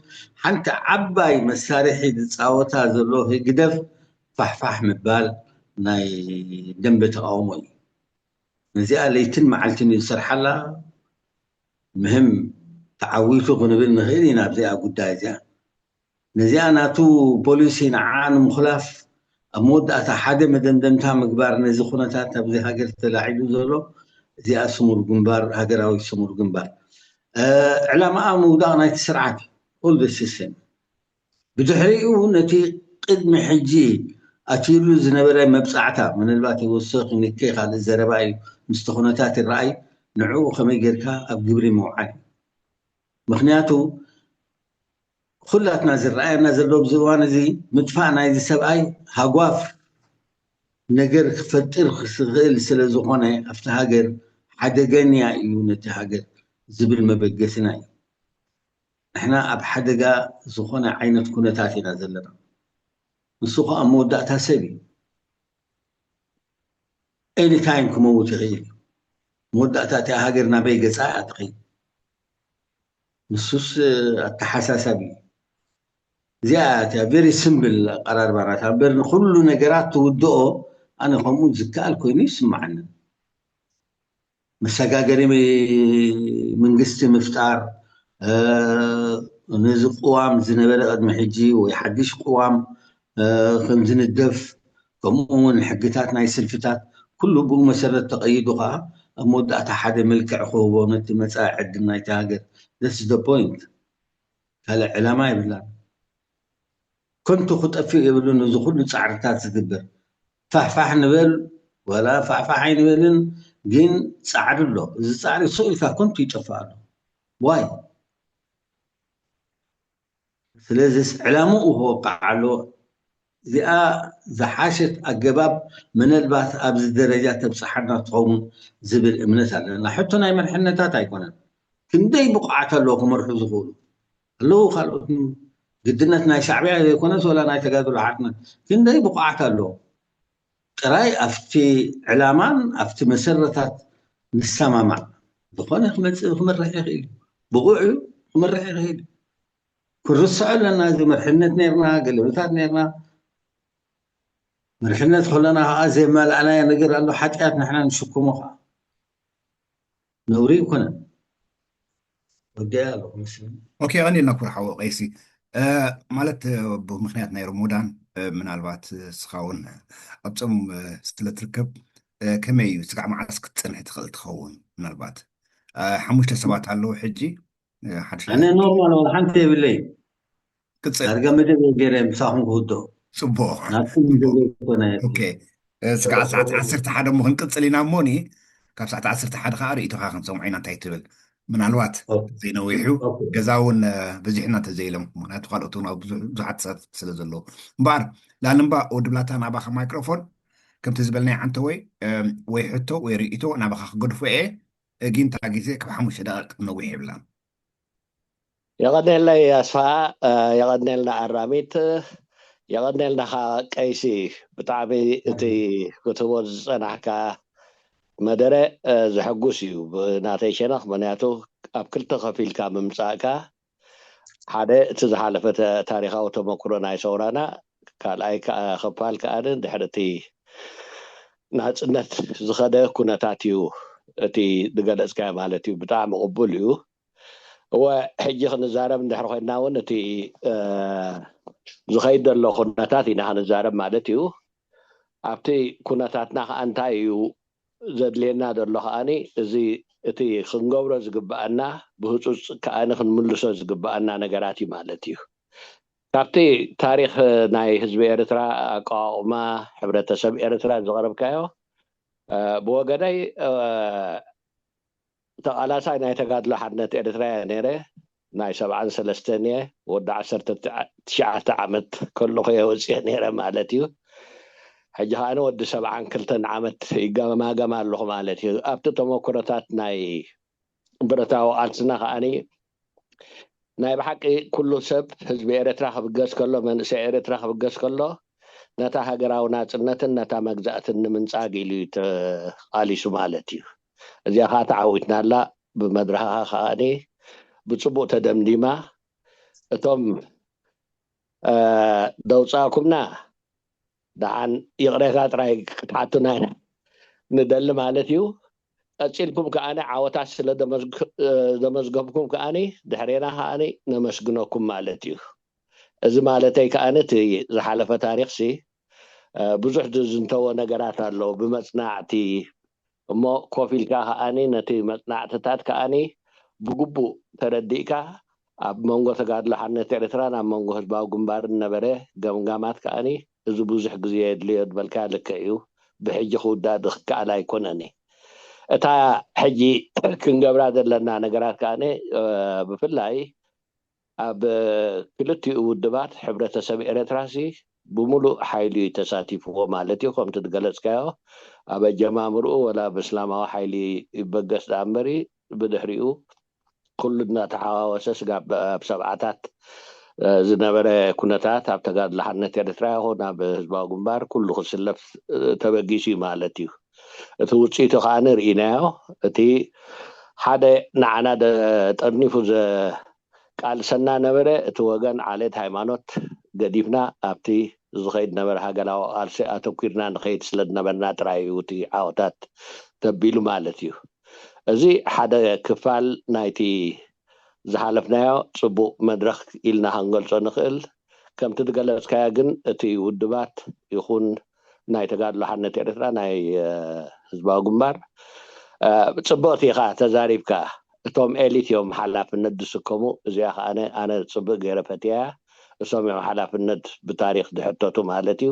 ሓንቲ ዓባይ መሳርሒ ዝፃወታ ዘሎ ህግደፍ ፋሕፋሕ ምባል ናይ ደንበ ተቃውሞ እዩ ነዚኣ ለይትን መዓልትን እዩ ዝሰርሓላ ምህም ተዓዊቱ ክንብል ንኽእል ኢና ኣብዚኣ ጉዳይ እዚኣ ነዚኣ ናቱ ፖሊሲ ንዓ ንምኹላፍ ኣብ መወዳእታ ሓደ መደምደምታ ምግባር ነዚ ኩነታት ኣብዚ ሃገር ተላዒሉ ዘሎ እዚኣ ስሙር ግንባር ሃገራዊ ስሙር ግንባር ዕላማኣ ምውዳቕ ናይቲ ስርዓት ኦል ሲስተም ብድሕሪኡ ነቲ ቅድሚ ሕጂ ኣትዩሉ ዝነበረ መብፃዕታ፣ ምናልባት ይወስኽ ይንከ ካልእ ዘረባ እዩ፣ ምስቲ ኩነታት ይረኣይ፣ ንዕኡ ከመይ ጌርካ ኣብ ግብሪ ምውዓል እዩ። ምኽንያቱ ኩላትና ዝረኣየና ዘሎ ኣብዚ እዋን እዚ ምጥፋእ ናይዚ ሰብኣይ ሃጓፍ ነገር ክፈጥር ክኽእል ስለ ዝኾነ ኣብቲ ሃገር ሓደገኛ እዩ ነቲ ሃገር ዝብል መበገስና እዩ። ንሕና ኣብ ሓደጋ ዝኾነ ዓይነት ኩነታት ኢና ዘለና። ንሱ ኸኣ መወዳእታ ሰብ እዩ። ኤኒታይም ክመውት ይኽእል እዩ። መወዳእታ እቲኣ ሃገር ናበይ ገጻ እያ ትኸይድ? ንሱስ ኣተሓሳሳቢ እዩ። እዚኣ እያ ቨሪ ስምብል ኣቀራርባ ናታ እምበር ንኹሉ ነገራት ትውድኦ ኣነ ከምኡ ዝከኣል ኮይኑ ይስምዓኒ። መሰጋገሪ መንግስቲ ምፍጣር፣ ነዚ ቅዋም ዝነበረ ቅድሚ ሕጂ ወይ ሓድሽ ቅዋም ከም ዝንደፍ፣ ከምኡ እውን ሕግታት ናይ ስልፍታት ኩሉ ብኡ መሰረት ተቐይዱ ከዓ ኣብ መወዳእታ ሓደ መልክዕ ክህቦ ነቲ መፃኢ ዕድል ናይቲ ሃገር። That's the point። ካልእ ዕላማ የብላን። ከንቱ ክጠፍእ የብሉን። እዚ ኩሉ ፃዕርታት ዝግበር ፋሕፋሕ ንበል ዋላ ፋሕፋሕ ኣይንበልን፣ ግን ፃዕሪ ኣሎ። እዚ ፃዕሪ ሱቕ ኢልካ ከንቱ ይጠፍእ ኣሎ። ዋይ? ስለዚስ ዕላምኡ ክወቅዕ ኣለዎ። እዚኣ ዝሓሸት ኣገባብ ምናልባት ኣብዚ ደረጃ ተብፅሓና ትኸውን ዝብል እምነት ኣለና። ሕቶ ናይ መርሕነታት ኣይኮነን። ክንደይ ብቑዓት ኣለዎ ክመርሑ ዝኽእሉ? ኣለዉ ካልኦት ግድነት ናይ ሻዕብያ ዘይኮነስ ወላ ናይ ተጋድሎ ሓርነት ክንደይ ብቑዓት ኣለዎ? ጥራይ ኣብቲ ዕላማን ኣብቲ መሰረታት ንሰማማዕ ዝኾነ ክመፅእ ክመርሕ ይኽእል እዩ። ብቑዕ እዩ ክመርሕ ይኽእል እዩ። ክንርስዖ ኣለና እዚ መርሕነት ነርና ገለመታት ነርና መርሕነት ከለና ከዓ ዘየማልኣናዮ ነገር ኣሎ ሓጢኣት ንሕና ንሽክሞ ከዓ ነውሪ ይኮነን። ወዲኣ ኣለኹ መስለኒ። ኦኬ፣ ቀኒልና ክቡር ሓው ቀይሲ። ማለት ብምክንያት ናይ ሮሞዳን ምናልባት ስኻ እውን ኣብ ፆም ስለ ትርከብ ከመይ እዩ ስጋዕ መዓስ ክትፀንሕ ትኽእል ትኸውን? ምናልባት ሓሙሽተ ሰባት ኣለዉ ሕጂ። ሓድሽ ኣነ ኖርማል ወላ ሓንቲ የብለይ። ቅፅል ዳርጋ መደብ ገይረ ምሳኹም ክውዶ ፅቡቅ። ናትኩም መደብ ዘይኮነ። ኦኬ፣ ስጋዕ ሰዓት ዓሰርተ ሓደ እሞ ክንቅፅል ኢና እሞኒ፣ ካብ ሰዓት ዓሰርተ ሓደ ከዓ ርእይቶኻ ክንሰምዖ ኢና እንታይ ትብል። ምናልባት ዘይነዊሑ ገዛ እውን በዚሕና እንተዘይሎም፣ ምክንያቱ ካልኦት እውን ኣብ ብዙሓት ሰብ ስለ ዘለዉ። እምበኣር ላልምባ ወዲ ብላታ ናባኻ ማይክሮፎን ከምቲ ዝበልናይ ዓንተ ወይ ወይ ሕቶ ወይ ርእይቶ ናባኻ ክገድፎ እየ። ጊንታ ግዜ ካብ ሓሙሽተ ደቂቅ ነዊሕ ይብላን። የቐኔለይ ኣስፋ፣ የቐኔልና ኣራሚት፣ የቐኔልና ኸዓ ቀይሲ። ብጣዕሚ እቲ ክትህቦ ዝጸናሕካ መደረ ዘሐጉስ እዩ ብናተይ ሸነኽ። ምክንያቱ ኣብ ክልተ ከፊልካ ምምጻእካ፣ ሓደ እቲ ዝሓለፈ ታሪኻዊ ተመክሮ ናይ ሰውራና፣ ካልኣይ ክፋል ከኣ ድሕሪ እቲ ናጽነት ዝኸደ ኩነታት እዩ እቲ ዝገለጽካዮ ማለት እዩ። ብጣዕሚ ቅቡል እዩ። እወ፣ ሕጂ ክንዛረብ እንድሕር ኮይንና እውን እቲ ዝኸይድ ዘሎ ኩነታት ኢና ክንዛረብ ማለት እዩ። ኣብቲ ኩነታትና ከዓ እንታይ እዩ ዘድልየና ዘሎ ከዓኒ፣ እዚ እቲ ክንገብሮ ዝግብኣና ብህፁፅ ከዓኒ ክንምልሶ ዝግብኣና ነገራት እዩ ማለት እዩ። ካብቲ ታሪክ ናይ ህዝቢ ኤርትራ፣ ኣቋቁማ ሕብረተሰብ ኤርትራ ዝቐረብካዮ፣ ብወገነይ ተቓላሳይ ናይ ተጋድሎ ሓርነት ኤርትራ እየ ነይረ። ናይ ሰብዓን ሰለስተን እየ፣ ወዲ ዓሰርተ ትሽዓተ ዓመት ከለኹ እየ ወፅየ ነይረ ማለት እዩ። ሕጂ ከዓኒ ወዲ ሰብዓን ክልተን ዓመት ይገማገም ኣለኹ ማለት እዩ። ኣብቲ ተመክሮታት ናይ ብረታዊ ቃልስና ከዓኒ ናይ ብሓቂ ኩሉ ሰብ ህዝቢ ኤርትራ ክብገስ ከሎ፣ መንእሰይ ኤርትራ ክብገስ ከሎ ነታ ሃገራዊ ናጽነትን ነታ መግዛእትን ንምንጻግ ኢሉ እዩ ተቓሊሱ ማለት እዩ። እዚኣ ከዓ ተዓዊትናላ። ብመድረኻ ከዓኒ ብጽቡቕ ተደምዲማ። እቶም ደውጻእኩምና ደሓን ይቕሬታ ጥራይ ክትሓቱና ኢና ንደሊ ማለት እዩ። ቀጺልኩም ከዓኒ ዓወታት ስለ ዘመዝገብኩም ከዓኒ ድሕሬና ከዓኒ ነመስግነኩም ማለት እዩ። እዚ ማለተይ ከዓኒ እቲ ዝሓለፈ ታሪኽሲ ብዙሕ ዝዝንተዎ ነገራት ኣሎ ብመጽናዕቲ እሞ ኮፍ ኢልካ ከዓኒ ነቲ መጽናዕትታት ከዓኒ ብግቡእ ተረዲእካ ኣብ መንጎ ተጋድሎ ሓርነት ኤርትራን ኣብ መንጎ ህዝባዊ ግንባርን ነበረ ገምጋማት ከዓኒ እዚ ብዙሕ ግዜ የድልዮ ዝበልካ ልክዕ እዩ። ብሕጂ ክውዳእ ዝከኣል ኣይኮነን። እታ ሕጂ ክንገብራ ዘለና ነገራት ከኣ ብፍላይ ኣብ ክልቲኡ ውድባት ሕብረተሰብ ኤርትራሲ ብምሉእ ሓይሊ እዩ ተሳቲፍዎ ማለት እዩ። ከምቲ ዝገለጽካዮ ኣብ ኣጀማምርኡ ወላ ብእስላማዊ ሓይሊ ይበገስ ደኣ እምበሪ ብድሕሪኡ ኩሉ እናተሓዋወሰ ስጋብ ኣብ ሰብዓታት ዝነበረ ኩነታት ኣብ ተጋድሎ ሓርነት ኤርትራ ይኹን ኣብ ህዝባዊ ግንባር ኩሉ ክስለፍ ተበጊሱ እዩ ማለት እዩ። እቲ ውፅኢቱ ከዓ ንርኢናዮ። እቲ ሓደ ንዓና ጠርኒፉ ዘቃልሰና ነበረ፣ እቲ ወገን ዓሌት ሃይማኖት ገዲፍና ኣብቲ ዝኸይድ ነበረ ሃገራዊ ቃልሲ ኣተኲርና ንኸይድ ስለ ዝነበርና ጥራይ እዩ እቲ ዓወታት ተቢሉ ማለት እዩ። እዚ ሓደ ክፋል ናይቲ ዝሓለፍናዮ ጽቡቕ መድረኽ ኢልና ክንገልጾ ንኽእል። ከምቲ ዝገለጽካዮ ግን እቲ ውድባት ይኹን ናይ ተጋድሎ ሓርነት ኤርትራ ናይ ህዝባዊ ግንባር ጽብቕቲ ኢኻ ተዛሪብካ። እቶም ኤሊት እዮም ሓላፍነት ዝስከሙ። እዚኣ ከዓነ ኣነ ጽብቕ ገይረ ፈትያ። እሶም እዮም ሓላፍነት ብታሪኽ ዝሕተቱ ማለት እዩ።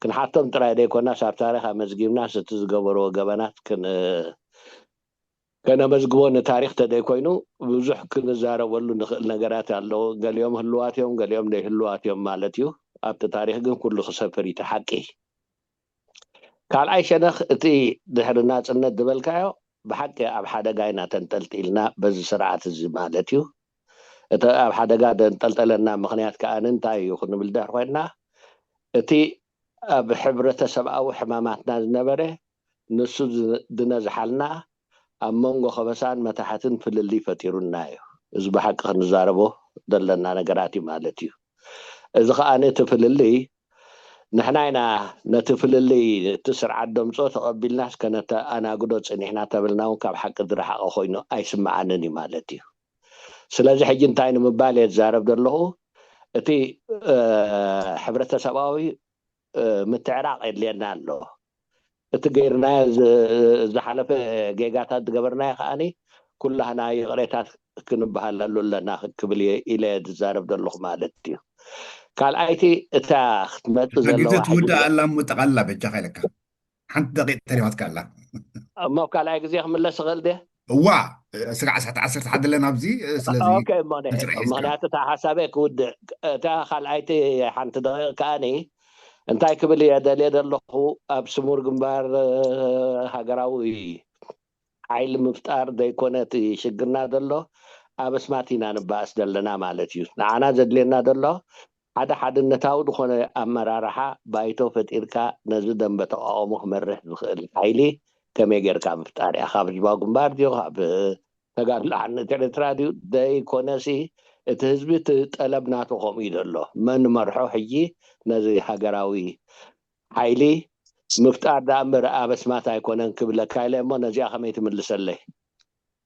ክንሓቶም ጥራይ ዘይኮናስ ኣብ ታሪኽ ኣመዝጊብናስ እቲ ዝገበርዎ ገበናት ከነመዝግቦ ንታሪኽ ተዘይኮይኑ ብዙሕ ክንዛረበሉ ንኽእል ነገራት ኣለዎ። ገሊኦም ህልዋት እዮም፣ ገሊኦም ዘይህልዋት እዮም ማለት እዩ። ኣብቲ ታሪኽ ግን ኩሉ ክሰፍር እዩ እቲ ሓቂ። ካልኣይ ሸነኽ እቲ ድሕሪ ናጽነት ዝበልካዮ ብሓቂ ኣብ ሓደጋ ኢና ተንጠልጢልና በዚ ስርዓት እዚ ማለት እዩ። እቲ ኣብ ሓደጋ ዘንጠልጠለና ምኽንያት ከኣ እንታይ እዩ ክንብል ድሕር ኮይንና እቲ ኣብ ሕብረተሰብኣዊ ሕማማትና ዝነበረ ንሱ ድነዝሓልና ኣብ መንጎ ከበሳን መታሕትን ፍልልይ ፈጢሩና እዩ። እዚ ብሓቂ ክንዛረቦ ዘለና ነገራት እዩ ማለት እዩ። እዚ ከኣ ነቲ ፍልልይ ንሕና ኢና ነቲ ፍልልይ እቲ ስርዓት ደምጾ ተቐቢልናስ ከነተኣናግዶ ጽኒሕና ተብልና እውን ካብ ሓቂ ዝረሓቐ ኮይኑ ኣይስምዓንን እዩ ማለት እዩ። ስለዚ ሕጂ እንታይ ንምባል እየ ዝዛረብ ዘለኹ? እቲ ሕብረተሰባዊ ምትዕራቕ የድልየና ኣሎ። እቲ ገይርናዮ ዝሓለፈ ጌጋታት ዝገበርናዮ ከዓኒ ኩላህና ይቕሬታት ክንበሃለሉ ኣለና ክብል ኢለ ዝዛረብ ዘለኹ ማለት እዩ። ካልኣይቲ እታ ክትመፅእ ዘለዋ ትውዳእ ኣላ እሞ ጠቓልላ በጃኻ ኢለካ ሓንቲ ደቂቕ ተሪፋትካ ኣላ። እሞ ካልኣይ ግዜ ክምለስ ይኽእል ድየ? እዋ ስጋዕ ሰዓት ዓሰርተ ሓደ ኣለና ኣብዚ። ስለዚ ምክንያቱ እታ ሓሳበይ ክውድእ እታ ካልኣይቲ ሓንቲ ደቂቕ ከዓኒ እንታይ ክብል እየ ደልየ ዘለኹ ኣብ ስሙር ግንባር ሃገራዊ ሓይሊ ምፍጣር ዘይኮነ እቲ ሽግርና ዘሎ ኣብ ኣስማት ኢና ንባኣስ ዘለና ማለት እዩ። ንዓና ዘድልየና ዘሎ ሓደ ሓድነታዊ ዝኾነ ኣመራርሓ ባይቶ ፈጢርካ ነዚ ደንበ ተቃውሞ ክመርሕ ዝኽእል ሓይሊ ከመይ ጌርካ ምፍጣር እያ። ካብ ህዝባዊ ግንባር ድዩ ካብ ተጋድሎ ሓርነት ኤርትራ ድዩ ዘይኮነሲ እቲ ህዝቢ እቲ ጠለብ ናቱ ከምኡ እዩ ዘሎ። መን መርሖ ሕጂ ነዚ ሃገራዊ ሓይሊ ምፍጣር ደኣ እምበር ኣብ ኣስማት ኣይኮነን ክብለካ ኢለ እሞ ነዚኣ ከመይ ትምልሰለይ?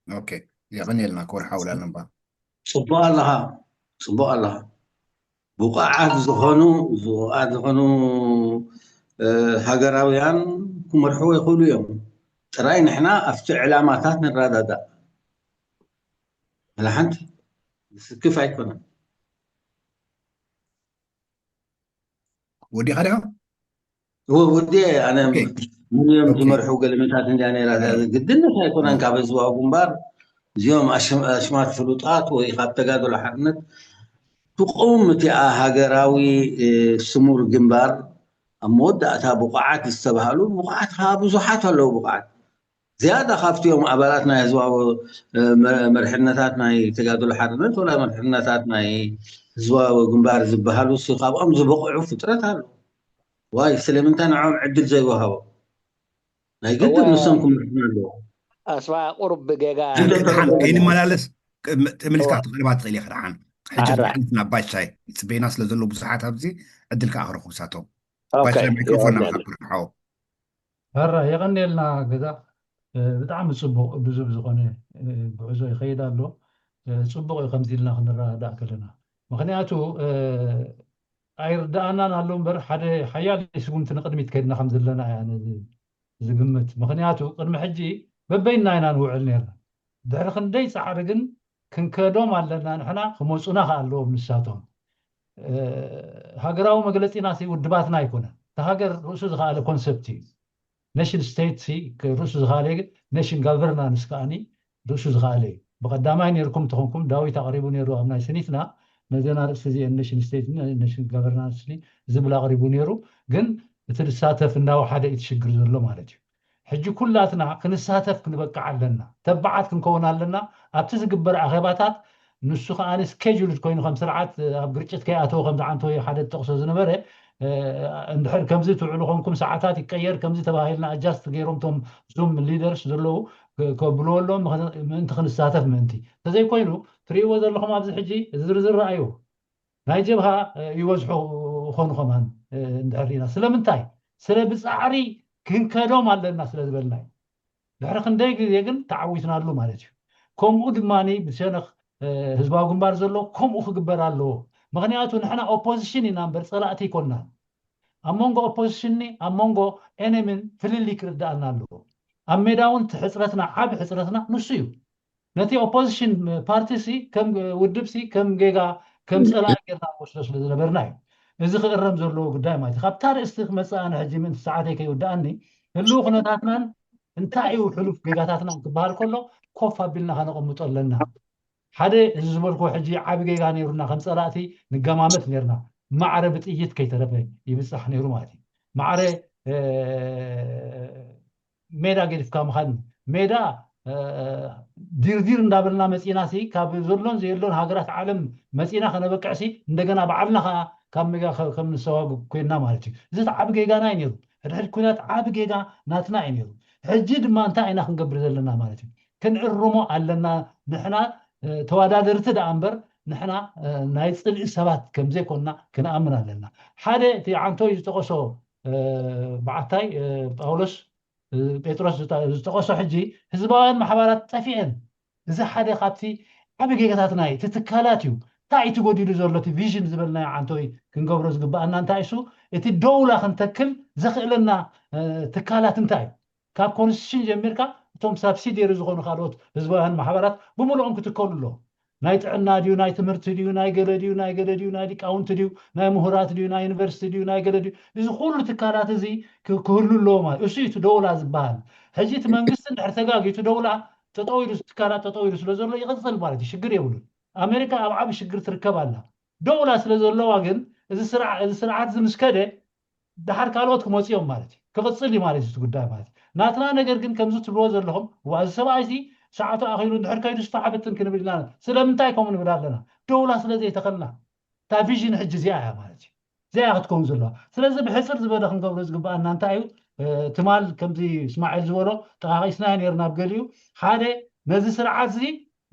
ኦኬ የቐንየልና ክወርሓ ውላል ነባ ጽቡቕ ኣለኻ ጽቡቕ ኣለኻ። ብቑዓት ዝኾኑ ብቑዓት ዝኾኑ ሃገራውያን ክመርሕዎ ይኽእሉ እዮም። ጥራይ ንሕና ኣብቲ ዕላማታት ንረዳዳእ። መላ ሓንቲ ዝስክፍ ኣይኮነን። ወዲኻ ዲኻ? ወዲ ኣነ ምንም ዝመርሑ ገለመታት እንዲያ ነራ ግድነት ኣይኮነን። ካብ ህዝባዊ ግንባር እዚኦም ኣሽማት ፍሉጣት ወይ ካብ ተጋድሎ ሓርነት ትቁም እቲኣ ሃገራዊ ስሙር ግንባር ኣብ መወዳእታ ብቑዓት ዝተባሃሉ ብቑዓት ከዓ ብዙሓት ኣለዉ። ብቑዓት ዝያዳ ካብቲኦም ኣባላት ናይ ህዝባዊ መርሕነታት ናይ ተጋድሎ ሓርነት ወላ መርሕነታት ናይ ህዝባዊ ግንባር ዝበሃሉ ሲ ካብኦም ዝበቕዑ ፍጥረት ኣሎ። ዋይ ስለምንታይ ንዕኦም ዕድል ዘይወሃቦ? ናይ ግድን ንሶም ክመርሑና ኣለዎ። ኣስፋ ቁሩብ ብጌጋ ከይንመላለስ ተመሊስካ ክትቕርባ ትኽእል ኢኻ። ደሓን ሕጂ ናባይ ሻይ ጽበይና ስለ ዘሎ ብዙሓት ኣብዚ ዕድል ከኣ ክረኽቡ ሳቶም ባሻይ ማይክሮፎን ናብሓቁ ሓው ሀራ የቐንየልና ገዛ። ብጣዕሚ ፅቡቕ ብዙብ ዝኾነ ጉዕዞ ይኸይድ ኣሎ። ፅቡቕ እዩ ከምዚ ኢልና ክንረዳእ ከለና፣ ምክንያቱ ኣይርዳኣናን ኣሎ እምበር ሓደ ሓያል ስጉምቲ ንቅድሚት ከድና ከም ዘለና እያ ነዚ ዝግምት። ምክንያቱ ቅድሚ ሕጂ በበይና ኢና ንውዕል ነርና። ድሕሪ ክንደይ ፃዕሪ ግን ክንከዶም ኣለና ንሕና፣ ክመፁና ከ ኣለዎም ንሳቶም። ሃገራዊ መግለፂና ውድባትና ኣይኮነን። እቲ ሃገር ርእሱ ዝኸኣለ ኮንሰፕት እዩ። ኔሽን ስቴት ርእሱ ዝኸኣለ፣ ኔሽን ጋቨርናንስ ከዓኒ ርእሱ ዝኸኣለ እዩ። ብቐዳማይ ነርኩም ተኾንኩም ዳዊት ኣቕሪቡ ነሩ ኣብ ናይ ስኒትና ነዘና ርእሲ እዚአን ኔሽን ስቴት ኔሽን ጋቨርናንስ ዝብል ኣቕሪቡ ነሩ። ግን እቲ ዝሳተፍ እንዳወሓደ እቲ ሽግር ዘሎ ማለት እዩ። ሕጂ ኩላትና ክንሳተፍ ክንበቅዕ ኣለና። ተባዓት ክንከውን ኣለና። ኣብቲ ዝግበር ኣኼባታት ንሱ ከዓኒ ስኬጁልድ ኮይኑ ከም ስርዓት ኣብ ግርጭት ከይኣተወ ከም ዝዓንተወ ሓደ ዝጠቕሶ ዝነበረ እንድሕር ከምዚ ትውዕሉ ኮንኩም ሰዓታት ይቀየር ከምዚ ተባሂልና ኣጃስት ገይሮም ቶም ዙም ሊደርስ ዘለዉ ከብልዎ ኣለዎም ምእንቲ ክንሳተፍ ምእንቲ። እንተዘይኮይኑ ትርእይዎ ዘለኹም ኣብዚ ሕጂ ዝርዝር ረኣዩ ናይ ጀብሃ ይበዝሑ ኾኑ ከማን እንድሕር ርኢና። ስለምንታይ? ስለ ብፃዕሪ ክንከዶም ኣለና ስለ ዝበልና እዩ። ድሕሪ ክንደይ ግዜ ግን ተዓዊትናሉ ማለት እዩ። ከምኡ ድማ ብሸነኽ ህዝባዊ ግንባር ዘሎ ከምኡ ክግበር ኣለዎ። ምክንያቱ ንሕና ኦፖዚሽን ኢና እምበር ፀላእቲ ይኮንና። ኣብ መንጎ ኦፖዚሽን ኣብ መንጎ ኤነምን ፍልልይ ክርዳኣና ኣለዎ። ኣብ ሜዳ እውን ሕፅረትና ዓብ ሕፅረትና ንሱ እዩ። ነቲ ኦፖዚሽን ፓርቲ ሲ ከም ውድብ ሲ ከም ጌጋ ከም ፀላኢ ጌርና ንወስዶ ስለ ዝነበርና እዩ። እዚ ክእረም ዘለዎ ጉዳይ ማለት እዩ። ካብታ ርእስቲ ክመፅእ ኣነ ሕጂ ምእንቲ ሰዓተይ ከይውድኣኒ ህልው ኩነታትናን እንታይ እዩ ሕሉፍ ጌጋታትና ክበሃል ከሎ ኮፍ ኣቢልና ከነቐምጦ ኣለና። ሓደ እዚ ዝበልኩ ሕጂ ዓቢ ጌጋ ነይሩና ከም ፀላእቲ ንገማመት ነርና። ማዕረ ብጥይት ከይተረፈ ይብፃሕ ነይሩ ማለት እዩ። ማዕረ ሜዳ ገዲፍካ ምኻድ ሜዳ ዲርዲር እንዳበልና መፂና ሲ ካብ ዘሎን ዘየሎን ሃገራት ዓለም መፂና ከነበቅዕ ሲ እንደገና ባዕልና ከዓ ካብ ሜዳ ከም ንሰዋግ ኮይና ማለት እዩ። እዚ ዓቢ ጌጋና እዩ ነይሩ። ሕድሕድ ኩናት ዓቢ ጌጋ ናትና እዩ ነይሩ። ሕጂ ድማ እንታይ ኢና ክንገብር ዘለና ማለት እዩ? ክንእርሞ ኣለና። ንሕና ተወዳደርቲ ደኣ እምበር ንሕና ናይ ፅልኢ ሰባት ከምዘይኮንና ክንኣምን ኣለና። ሓደ እቲ ዓንቶይ ዝጠቐሶ በዓታይ ጳውሎስ ጴጥሮስ ዝጠቐሶ ሕጂ ህዝባውያን ማሕበራት ጠፊአን። እዚ ሓደ ካብቲ ዓብ ጌጋታትና እዩ። እቲ ትካላት እዩ። እንታይ እቲ ጎዲሉ ዘሎ እቲ ቪዥን ዝበልናዮ ዓንቶይ ክንገብሮ ዝግባኣና እንታይ እሱ እቲ ደውላ ክንተክል ዘኽእለና ትካላት እንታይ እዩ? ካብ ኮንስቲቱሽን ጀሚርካ እቶም ሳብሲዲየሪ ዝኾኑ ካልኦት ህዝባውያን ማሕበራት ብምልኦም ክትከሉ ኣለዎ። ናይ ጥዕና ድዩ ናይ ትምህርቲ ድዩ ናይ ገለ ድዩ ናይ ገለ ድዩ ናይ ሊቃውንቲ ድዩ ናይ ምሁራት ድዩ ናይ ዩኒቨርሲቲ ድዩ ናይ ገለ ድዩ እዚ ኩሉ ትካላት እዚ ክህሉ ኣለዎ ማለት እሱ እዩ ደውላ ዝበሃል። ሕጂ እቲ መንግስቲ እንድሕር ተጋጊ እቲ ደውላ ጠጠው ኢሉ ትካላት ጠጠው ኢሉ ስለ ዘሎ ይቕፅል ማለት እዩ። ሽግር የብሉን። ኣሜሪካ ኣብ ዓብ ሽግር ትርከብ ኣላ። ደውላ ስለ ዘለዋ ግን እዚ ስርዓት እዚ ምስ ከደ ደሓር ካልኦት ክመፁ እዮም ማለት እዩ። ክቕፅል እዩ ማለት እዩ እቲ ጉዳይ ማለት እዩ። ናትና ነገር ግን ከምዚ ትብልዎ ዘለኹም እዋ እዚ ሰብኣይ እዚ ሰዓቱ ኣኺሉ እንድሕር ከይዱ ስፋሕ ብትን ክንብል ኢና። ስለምንታይ ከምኡ ንብል ኣለና? ደውላ ስለ ዘይተኸልና እታ ቪዥን ሕጂ እዚኣ እያ ማለት እዩ። እዚኣ ክትከውን ዘለዋ። ስለዚ ብሕፅር ዝበለ ክንገብሮ ዝግበኣና እንታይ እዩ? ትማል ከምዚ እስማዒል ዝበሎ ጠቃቂስናዮ ነርና ኣብ ገሊኡ ሓደ ነዚ ስርዓት እዚ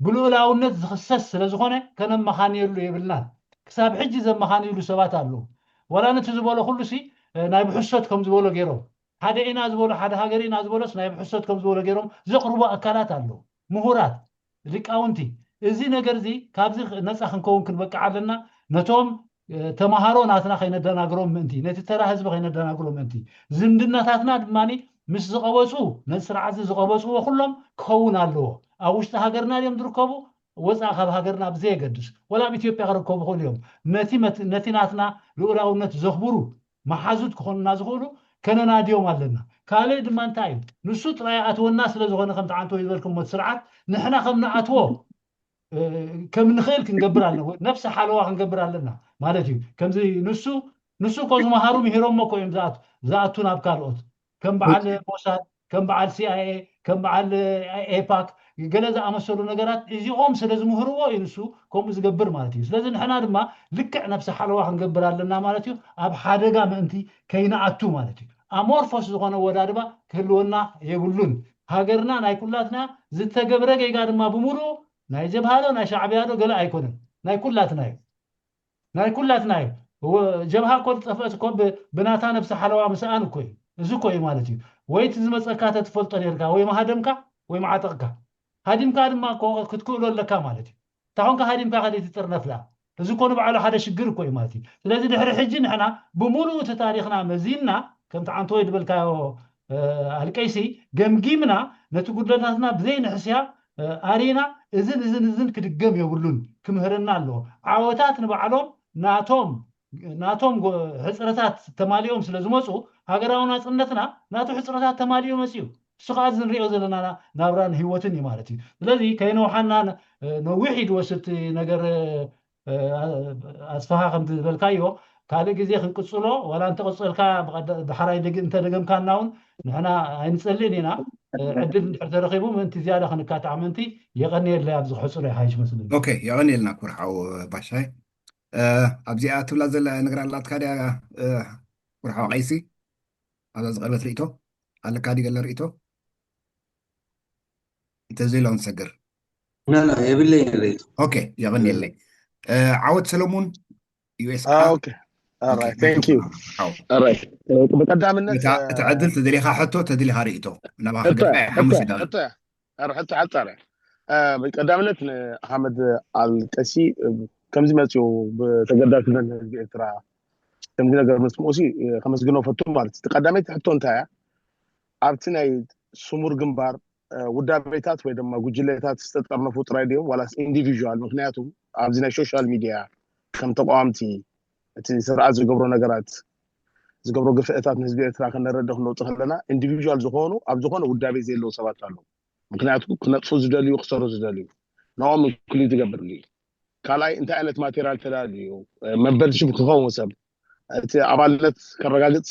ብልኡላውነት ዝኽሰስ ስለ ዝኾነ ከነመኻንየሉ የብልናን። ክሳብ ሕጂ ዘመኻንይሉ ሰባት ኣለዉ። ዋላ ነቲ ዝበሎ ኩሉ ሲ ናይ ብሕሶት ከም ዝበሎ ገይሮም ሓደ ኢና ዝበሎ ሓደ ሃገር ኢና ዝበሎስ ናይ ብሕሶት ከም ዝበሎ ገይሮም ዘቕርቡ ኣካላት ኣለዉ። ምሁራት፣ ሊቃውንቲ። እዚ ነገር እዚ ካብዚ ነፃ ክንከውን ክንበቅዕ ኣለና። ነቶም ተምሃሮ ናትና ከይነደናግሮም ምእንቲ፣ ነቲ ተራ ህዝቢ ከይነደናግሮ ምእንቲ፣ ዝምድናታትና ድማ ምስ ዝቐበፁ ነቲ ስርዓት እዚ ዝቐበፅዎ ኩሎም ክኸውን ኣለዎ። ኣብ ውሽጢ ሃገርና ድዮም ዝርከቡ ወፃኢ ካብ ሃገርና ብዘየገድስ ወላ ኣብ ኢትዮጵያ ክርከቡ ይኽእሉ እዮም። ነቲ ናትና ልኡላውነት ዘኽብሩ መሓዙት ክኾኑና ዝኽእሉ ከነናድዮም ኣለና። ካልእ ድማ እንታይ እዩ ንሱ ጥራይ ኣትወና ስለ ዝኾነ ከምቲ ዓንቶ ዝበልኩም ሞት ስርዓት ንሕና ከም ንኣትዎ ከም ንኽእል ክንገብር ኣለና። ነብሲ ሓለዋ ክንገብር ኣለና ማለት እዩ። ከምዚ ንሱ ንሱ እኮ ዝመሃሩ ምሂሮሞ እኮ እዮም ዝኣቱ ናብ ካልኦት ከም በዓል ሞሳድ ከም በዓል ሲኣይኤ ከም በዓል ኤፓክ ገለ ዝኣመሰሉ ነገራት እዚኦም ስለ ዝምህርዎ እዩ ንሱ ከምኡ ዝገብር ማለት እዩ። ስለዚ ንሕና ድማ ልክዕ ነብሲ ሓለዋ ክንገብር ኣለና ማለት እዩ። ኣብ ሓደጋ ምእንቲ ከይንኣቱ ማለት እዩ። ኣሞርፎስ ዝኾነ ወዳድባ ክህልወና የብሉን። ሃገርና ናይ ኩላትና ዝተገብረ ጌጋ ድማ ብምሉኡ ናይ ጀብሃዶ ናይ ሻዕብያዶ ገለ ኣይኮነን ናይ ኩላትና እዩ። ናይ ኩላትና እዩ። ጀብሃ እኮ ዝጠፍአት እኮ ብናታ ነብሲ ሓለዋ ምስኣን እኮ እዩ። እዚ እኮ እዩ ማለት እዩ። ወይ እቲ ዝመፀካ ተትፈልጦ ነርካ ወይ መሃደምካ ወይ መዓጠቕካ ሃዲምካ ድማ ክትክእሎ ኣለካ ማለት እዩ። ታኾንካ ሃዲምካ ከደ ትጥርነፍ ዳ እዚ እኮ ንባዕሉ ሓደ ሽግር እኮ እዩ ማለት እዩ። ስለዚ ድሕሪ ሕጂ ንሕና ብምሉእ እቲ ታሪኽና መዚንና ከምቲ ዓንተወይ ዝበልካዮ ኣልቀይሲ ገምጊምና ነቲ ጉድለታትና ብዘይንሕስያ ኣሪና እዝን እዝን እዝን ክድገም የብሉን ክምህረና ኣለዎ። ዓወታት ንባዕሎም ናቶም ናቶም ጎ- ሕፅረታት ተማሊኦም ስለ ዝመፁ ሃገራዊ ናፅነትና ናቱ ሕፅረታት ተማሊኡ መፅዩ። እሱ ከዓ እዚ ንሪኦ ዘለና ናብራን ህይወትን እዩ ማለት እዩ። ስለዚ ከይነውሓና ነ- ነዊሕ እዩ ዝወስድ እቲ ነገር። ኣስፋሃ ከምቲ ዝበልካዮ ካልእ ግዜ ክንቅፅሎ ዋላ እንተቐፀልካ ብቐዳ- ዳሕራይ ደግ- እንተደገምካና እውን ንሕና ኣይንፀልእን ኢና። ዕድል እንድሕር ተረኺቡ ምእንቲ ዝያዳ ክንካታዕ ምእንቲ የቐንየለይ ኣብዚ ክሕፅሮ ይሓይሽ መስለኒ። ኦኬ፣ የቐንየልና ክቡር ሓው ባሻይ። ኣብዚኣ ትብላ ዘላ ነገር ኣላትካ ድያ? ክቡር ሓው ቀይሲ ኣብዛ ዝቐርበት ርእቶ ኣለካ ድዩ ገለ ርእቶ? እንተዘይሎ ንሰግር። ኖ ኖ የብለይን ርእቶ። ኦኬ፣ የቐንየለይ። ዓወት ሰለሙን ዩኤስ ኦኬ ኦራይት ቴንክ ዩ። ኦራይት ብቀዳምነት እታ ዕድል ተደሊኻ ሕቶ ተደሊኻ ርእቶ ናባኻ ገፋ ሓሙሽተ ደቂቕ። ሕቶ ሓፃረ ቀዳምነት ንኣሕመድ ኣልቀሲ ከምዚ መፅኡ ብተገዳስነት ንህዝቢ ኤርትራ ከምዚ ነገር ምስ ምኡሲ ከመስግኖ ፈቱ ማለት እዩ። ቀዳመይቲ ሕቶ እንታይ እያ? ኣብቲ ናይ ስሙር ግንባር ውዳቤታት ወይ ድማ ጉጅለታት ዝተጠርነፉ ጥራይ ድዮም ዋላስ ኢንዲቪዥዋል? ምክንያቱ ኣብዚ ናይ ሶሻል ሚድያ ከም ተቃዋምቲ እቲ ስርዓት ዝገብሮ ነገራት ዝገብሮ ግፍዕታት ንህዝቢ ኤርትራ ከነረድእ ክንወፅ ከለና ኢንዲቪዥዋል ዝኾኑ ኣብ ዝኾነ ውዳቤ ዘየለዉ ሰባት ኣለዉ። ምክንያቱ ክነጥፉ ዝደልዩ ክሰሩ ዝደልዩ ንኦም ኢንክሉድ ዝገብር እዩ። ካልኣይ እንታይ ዓይነት ማቴሪያል ተዳልዩ መበል ሽም ክኸውን ሰብ እቲ ኣባልነት ከረጋግፅ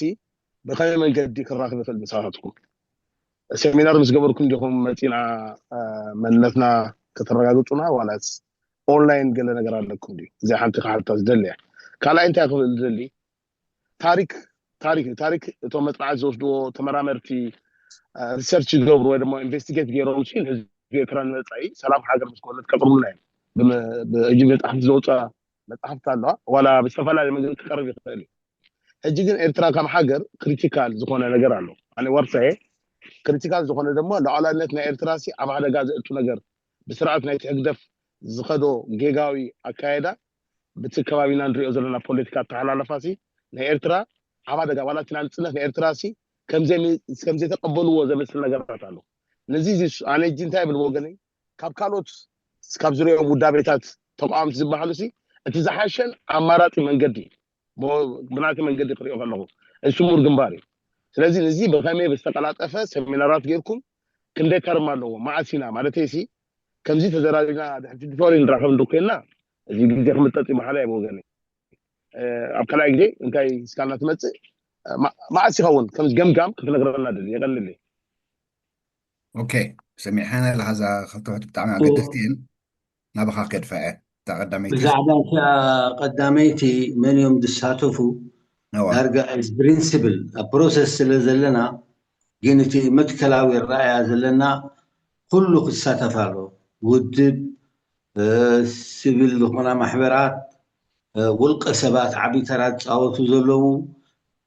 ብኸመይ መንገዲ ክራኽብ ይኽእል ምሳኻትኩም? ሰሚናር ምስ ገበርኩም ዲኹም መፂና መንነትና ከተረጋግፁና ዋላስ ኦንላይን ገለ ነገር ኣለኩም ድዩ? እዚኣ ሓንቲ ክሓታ ዝደሊ እያ። ካልኣይ እንታይ ክብል ዝደሊ ታሪክ ታሪክ እዩ። ታሪክ እቶም መፅናዕቲ ዝወስድዎ ተመራመርቲ ሪሰርች ዝገብሩ ወይ ድማ ኢንቨስቲጌት ገይሮም ሲ ንህዝቢ ኤርትራ ንመፃኢ ሰላም ሃገር ምስ ኮነት ከቅርቡልና እዮም። ብእጅ መፅሓፍቲ ዝወፃ መፅሓፍቲ ኣለዋ ዋላ ብዝተፈላለየ መንገዲ ክቀርብ ይኽእል እዩ። ሕጂ ግን ኤርትራ ከም ሃገር ክሪቲካል ዝኾነ ነገር ኣሎ። ኣነ ወርሳኤ ክሪቲካል ዝኾነ ድማ ሉዓላዊነት ናይ ኤርትራ ሲ ኣብ ሓደጋ ዘእቱ ነገር ብስርዓት ናይቲ ህግደፍ ዝኸዶ ጌጋዊ ኣካየዳ ብቲ ከባቢና ንሪኦ ዘለና ፖለቲካ ኣተሓላለፋ ሲ ናይ ኤርትራ ኣብ ሓደጋ ዋላ እቲ ናፅነት ናይ ኤርትራ ሲ ከምዘይተቀበልዎ ዘመስል ነገራት ኣሎ። ነዚ ኣነ እጂ እንታይ ብል ወገነይ ካብ ካልኦት ካብ ዝሪኦም ውዳቤታት ተቃወምቲ ዝበሃሉ ሲ እቲ ዝሓሸን ኣማራፂ መንገዲ ብናቲ መንገዲ ክሪኦ ከለኹ እዚ ስሙር ግንባር እዩ። ስለዚ ነዚ ብከመይ ብዝተቀላጠፈ ሰሚናራት ጌርኩም ክንደይ ተርም ኣለዎ መዓስ ኢና ማለት ሲ ከምዚ ተዘራሪና ድሕርቲ ዲቶሪ ንራኸብ እንዶ ኮይና እዚ ግዜ ክምጠጥ ይመሓላ የ ብወገነይ። ኣብ ካልኣይ ግዜ እንታይ ስካልና ትመፅእ መዓስ ይኸውን ከምዚ ገምጋም ክትነግረና ደሊ የቀልል። ኦኬ ሰሚዕካና ኣለካ እዛ ክልተ ሕቶ ብጣዕሚ ኣገደስቲ እየን። ናባኻ ከድፋ እየ እታ ቀዳመይቲ። ብዛዕባ እታ ቀዳመይቲ መን እዮም ዝሳተፉ? ዳርጋ ፕሪንስፕል ኣብ ፕሮሰስ ስለ ዘለና ግን እቲ መትከላዊ ኣረኣእያ ዘለና ኩሉ ክሳተፍ ኣሎ። ውድብ፣ ሲቪል ዝኾና ማሕበራት፣ ውልቀ ሰባት ዓብዪ ተራ ዝፃወቱ ዘለዉ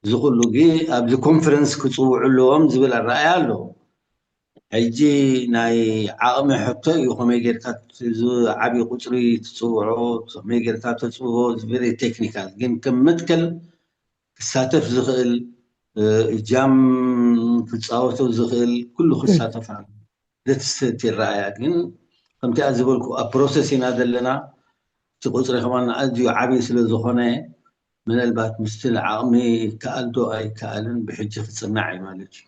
እዚ ኩሉ ግ ኣብዚ ኮንፈረንስ ክፅውዑ ኣለዎም ዝብል ኣረኣያ ኣሎ። ሕጂ ናይ ዓቕሚ ሕቶ እዩ። ከመይ ጌርካ ዓብዪ ቁፅሪ ትፅውዖ፣ ከመይ ጌርካ ተፅውዖ ቨሪ ቴክኒካል ግን ከም መትከል ክሳተፍ ዝኽእል እጃም ክፃወቶ ዝኽእል ኩሉ ክሳተፍ ኣሎ። ደትስተት ይረኣያ ግን ከምቲኣ ዝበልኩ ኣብ ፕሮሰስ ኢና ዘለና። እቲ ቁፅሪ ከማን ኣዝዩ ዓብዪ ስለ ዝኾነ ምናልባት ምስቲ ዓቕሚ ይከኣል ዶ ኣይከኣልን ብሕጂ ክፅናዕ እዩ ማለት እዩ።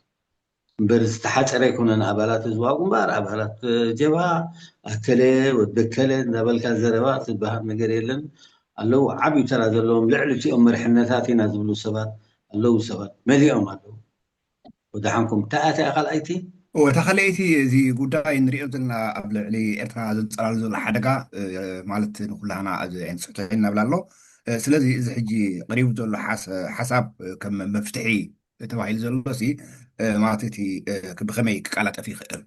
እምበር ዝተሓፀረ ኣይኮነን ኣባላት ህዝባዊ ግንባር ኣባላት ጀብሃ ኣከለ ወደከለ እንዳበልካ ዘረባ ዝበሃል ነገር የለን። ኣለዉ ዓብዪ ተራ ዘለዎም ልዕሊ እቲኦም መርሕነታት ኢና ዝብሉ ሰባት ኣለዉ ሰባት መሊኦም ኣለዉ። ወደሓንኩም እንታይ ኣትያ ካልኣይቲ? እታ ካልኣይቲ እዚ ጉዳይ ንሪኦ ዘለና ኣብ ልዕሊ ኤርትራ ዘንፀላሉ ዘሎ ሓደጋ ማለት ንኩላህና ኣብዚ ኣይንፅሕቶ እናብላ ኣሎ። ስለዚ እዚ ሕጂ ቀሪቡ ዘሎ ሓሳብ ከም መፍትሒ ተባሂሉ ዘሎ ሲ ማለት እቲ ብከመይ ክቃላጠፍ ይኽእል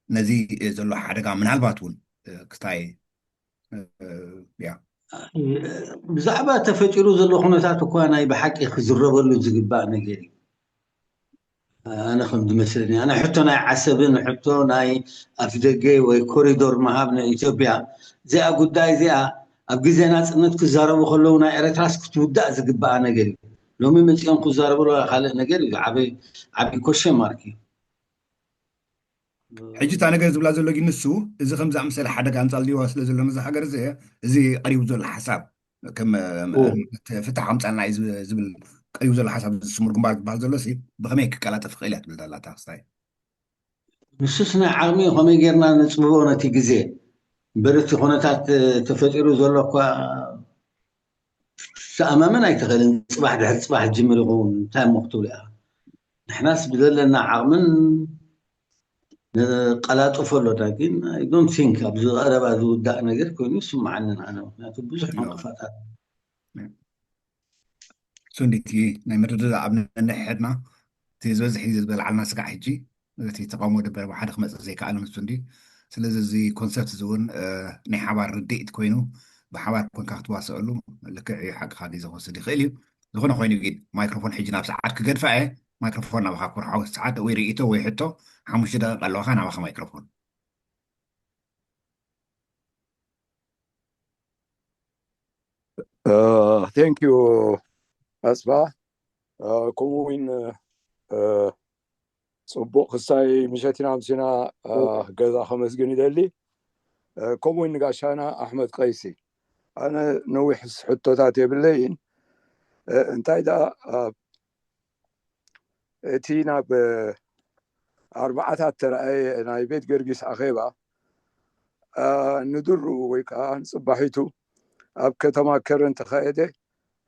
ነዚ ዘሎ ሓደጋ ምናልባት እውን ክስታይ ያ ብዛዕባ ተፈጢሩ ዘሎ ኩነታት እኳ ናይ ብሓቂ ክዝረበሉ ዝግባእ ነገር እዩ። ኣነ ከም ዝመስለኒ ኣነ ሕቶ ናይ ዓሰብን ሕቶ ናይ ኣፍደገ ወይ ኮሪዶር ምሃብ ናይ ኢትዮጵያ እዚኣ ጉዳይ እዚኣ ኣብ ግዜ ናፅነት ክዛረቡ ከለዉ ናይ ኤረትራስ ክትውዳእ ዝግባኣ ነገር እዩ። ሎሚ መፂኦም ክዛረቡ ካልእ ነገር እዩ። ዓብይ ኮሸ ማርክ እዩ። ሕጂ እታ ነገር ዝብላ ዘሎ ግን ንሱ እዚ ከም ዝኣመሰለ ሓደጋ ኣንፃልዲዋ ስለ ዘሎ ነዚ ሃገር እዚ እዚ ቀሪቡ ዘሎ ሓሳብ ከም ፍታሕ ኣምፃልና እዩ ዝብል ቀሪቡ ዘሎ ሓሳብ ዝስሙር ግንባር ዝበሃል ዘሎ ሲ ብከመይ ክቀላጠፍ ክእል እያ ትብል ዘላ እታ ክስታይ? ንሱስ ናይ ዓቕሚ ከመይ ጌርና ንፅብቦ ነቲ ግዜ እምበር እቲ ኩነታት ተፈጢሩ ዘሎ እኳ ተኣማመን ኣይትኽእልን። ፅባሕ ድሕሪ ፅባሕ ዝጅምር ይኸውን እንታይ እሞ ክትብሉ እያ። ንሕናስ ብዘለና ዓቕምን ንቀላጥፎ ኣሎና ግን I don't think ኣብዚ ቀረባ ዝውዳእ ነገር ኮይኑ ይስምዓንን ኣነ ምክንያቱ ብዙሕ ዕንቅፋታት ሱንዲቲ ናይ ምርድዳእ ኣብ ነንሕድና እቲ ዝበዝሕ ግዜ ዝበልዓልና ስጋዕ ሕጂ እቲ ተቃውሞ ደበረ ሓደ ክመፅእ ዘይከኣለ ንሱ እንዲ ስለዚ እዚ ኮንሰፕት እዚ እውን ናይ ሓባር ርድኢት ኮይኑ ብሓባር ኮንካ ክትዋስአሉ ልክዕ እዩ ሓቅኻ ግዜ ክወስድ ይኽእል እዩ ዝኾነ ኮይኑ ግን ማይክሮፎን ሕጂ ናብ ሰዓት ክገድፋ እየ ማይክሮፎን ናባኻ ኩርሓዊ ሰዓት ወይ ርእይቶ ወይ ሕቶ ሓሙሽተ ደቂቃ ኣለዋኻ ናባኻ ማይክሮፎን thank you ኣስፋ ከምኡ እውን ፅቡቅ ክሳይ ምሸት ኢና ኣምሲና ገዛ ከመስግን ይደሊ ከምኡ እውን ንጋሻና ኣሕመድ ቀይሲ ኣነ ነዊሕ ሕቶታት የብለይን እንታይ ደኣ እቲ ናብ ኣርባዓታት ተረኣየ ናይ ቤት ገርጊስ ኣኼባ ንድሩ ወይ ከዓ ንፅባሒቱ ኣብ ከተማ ከረን ተኻየደ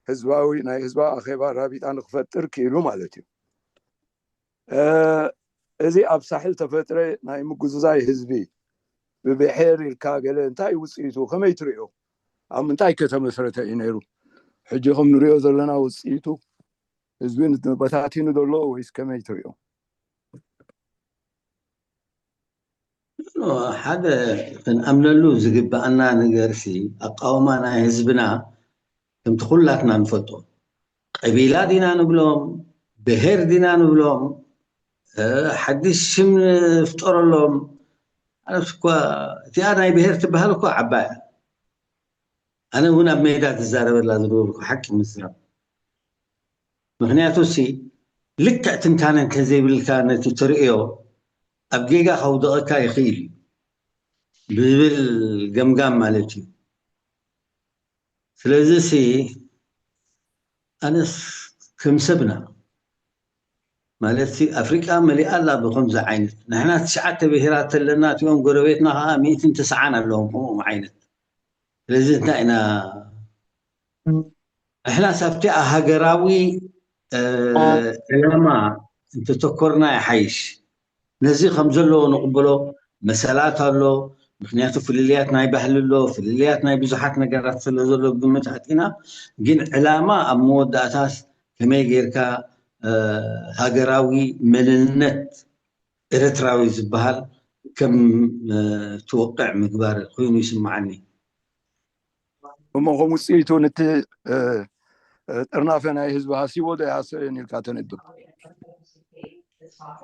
ህዝባዊ ናይ ህዝባዊ ኣኼባ ራቢጣ ንክፈጥር ክኢሉ ማለት እዩ። እዚ ኣብ ሳሕል ተፈጥረ ናይ ምጉዝዛይ ህዝቢ ብብሔር ኢልካ ገለ እንታይ ውፅኢቱ ከመይ ትሪኦ? ኣብ ምንታይ ከተመስረተ እዩ ነይሩ? ሕጂ ከም ንሪኦ ዘለና ውፅኢቱ ህዝቢ በታቲኑ ዘሎ ወይስ ከመይ ትሪኦ? ሓደ ክንኣምነሉ ዝግበኣና ነገር ሲ ኣቃውማ ናይ ህዝብና ከምቲ ኩላትና ንፈልጦ ቀቢላ ዲና ንብሎም ብሄር ዲና ንብሎም ሓድሽ ሽም ንፍጠረሎም ኣነስ እኳ እቲኣ ናይ ብሄር ትበሃል እኳ ዓባያ ኣነ እውን ኣብ ሜዳ ዝዛረበላ ዝነበርኩ ሓቂ ምዝራብ ምክንያቱ ሲ ልክዕ ትንታነ እንተዘይብልካ ነቲ ትርእዮ ኣብ ጌጋ ከውደቐካ ይኽእል እዩ ብዝብል ገምጋም ማለት እዩ ስለዚ ሲ ኣነስ ከም ሰብና ማለት ኣፍሪቃ መሊኣ ኣላ ብከምዚ ዓይነት ንሕና ትሽዓተ ብሄራት ኣለና እቲኦም ጎረቤትና ከዓ ሚእትን ተስዓን ኣለዎም ከምኦም ዓይነት ስለዚ እንታይ ኢና ንሕና ሳብቲ ሃገራዊ ዕላማ እንተተኮርና ይሓይሽ ነዚ ከም ዘለዎ ንቕበሎ መሰላት ኣሎ ምክንያቱ ፍልልያት ናይ ባህሊ ኣሎ ፍልልያት ናይ ብዙሓት ነገራት ስለ ዘሎ ግምት ኣጢና ግን ዕላማ ኣብ መወዳእታስ ከመይ ጌርካ ሃገራዊ መንነት ኤርትራዊ ዝበሃል ከም ትወቅዕ ምግባር ኮይኑ ይስምዓኒ እሞ ከም ውፅኢቱ ንቲ ጥርናፈ ናይ ህዝቢ ሃሲዎ ዶ ይሃሰዮን ኢልካ ተንብብ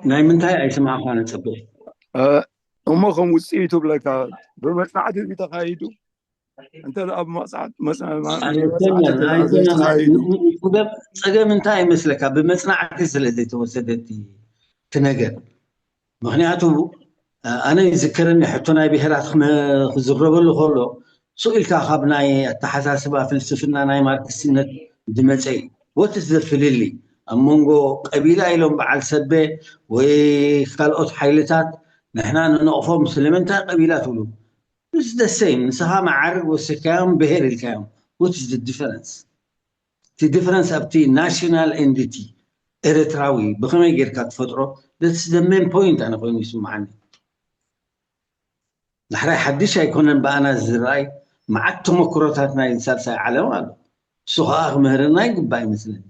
ናይ ምንታይ ኣይስማዕኳ ነፅብቕ እሞ ከም ውፅኢቱ ብለካ ብመፅናዕቲ እዚ ተካይዱ እንተ ኣብ መፅናዕቲ ፀገም እንታይ ይመስለካ ብመፅናዕቲ ስለ ዘይተወሰደ እቲ ነገር ምክንያቱ ኣነ ይዝከረኒ ሕቶ ናይ ብሄራት ክዝረበሉ ከሎ ስቕ ኢልካ ካብ ናይ ኣተሓሳስባ ፍልስፍና ናይ ማርክስነት ዝመፀ እዩ ወትስ ዘፍልሊ ኣብ መንጎ ቀቢላ ኢሎም በዓል ሰበ ወይ ካልኦት ሓይልታት ንሕና ንነቕፎም ስለምንታይ ቀቢላ ትብሉ ምስ ደሰይም ንስኻ መዓርግ ወሲካዮም ብሄር ኢልካዮም what is the difference እቲ difference ኣብቲ national entity ኤርትራዊ ብኸመይ ጌርካ ትፈጥሮ that's the main point ኣነ ኮይኑ ይስምዓኒ ዳሕራይ ሓድሽ ኣይኮነን ብኣና ዝረኣይ መዓት ተመክሮታት ናይ ሳልሳይ ዓለም ኣሎ እሱ ከዓ ክምህርና ይግባእ ይመስለኒ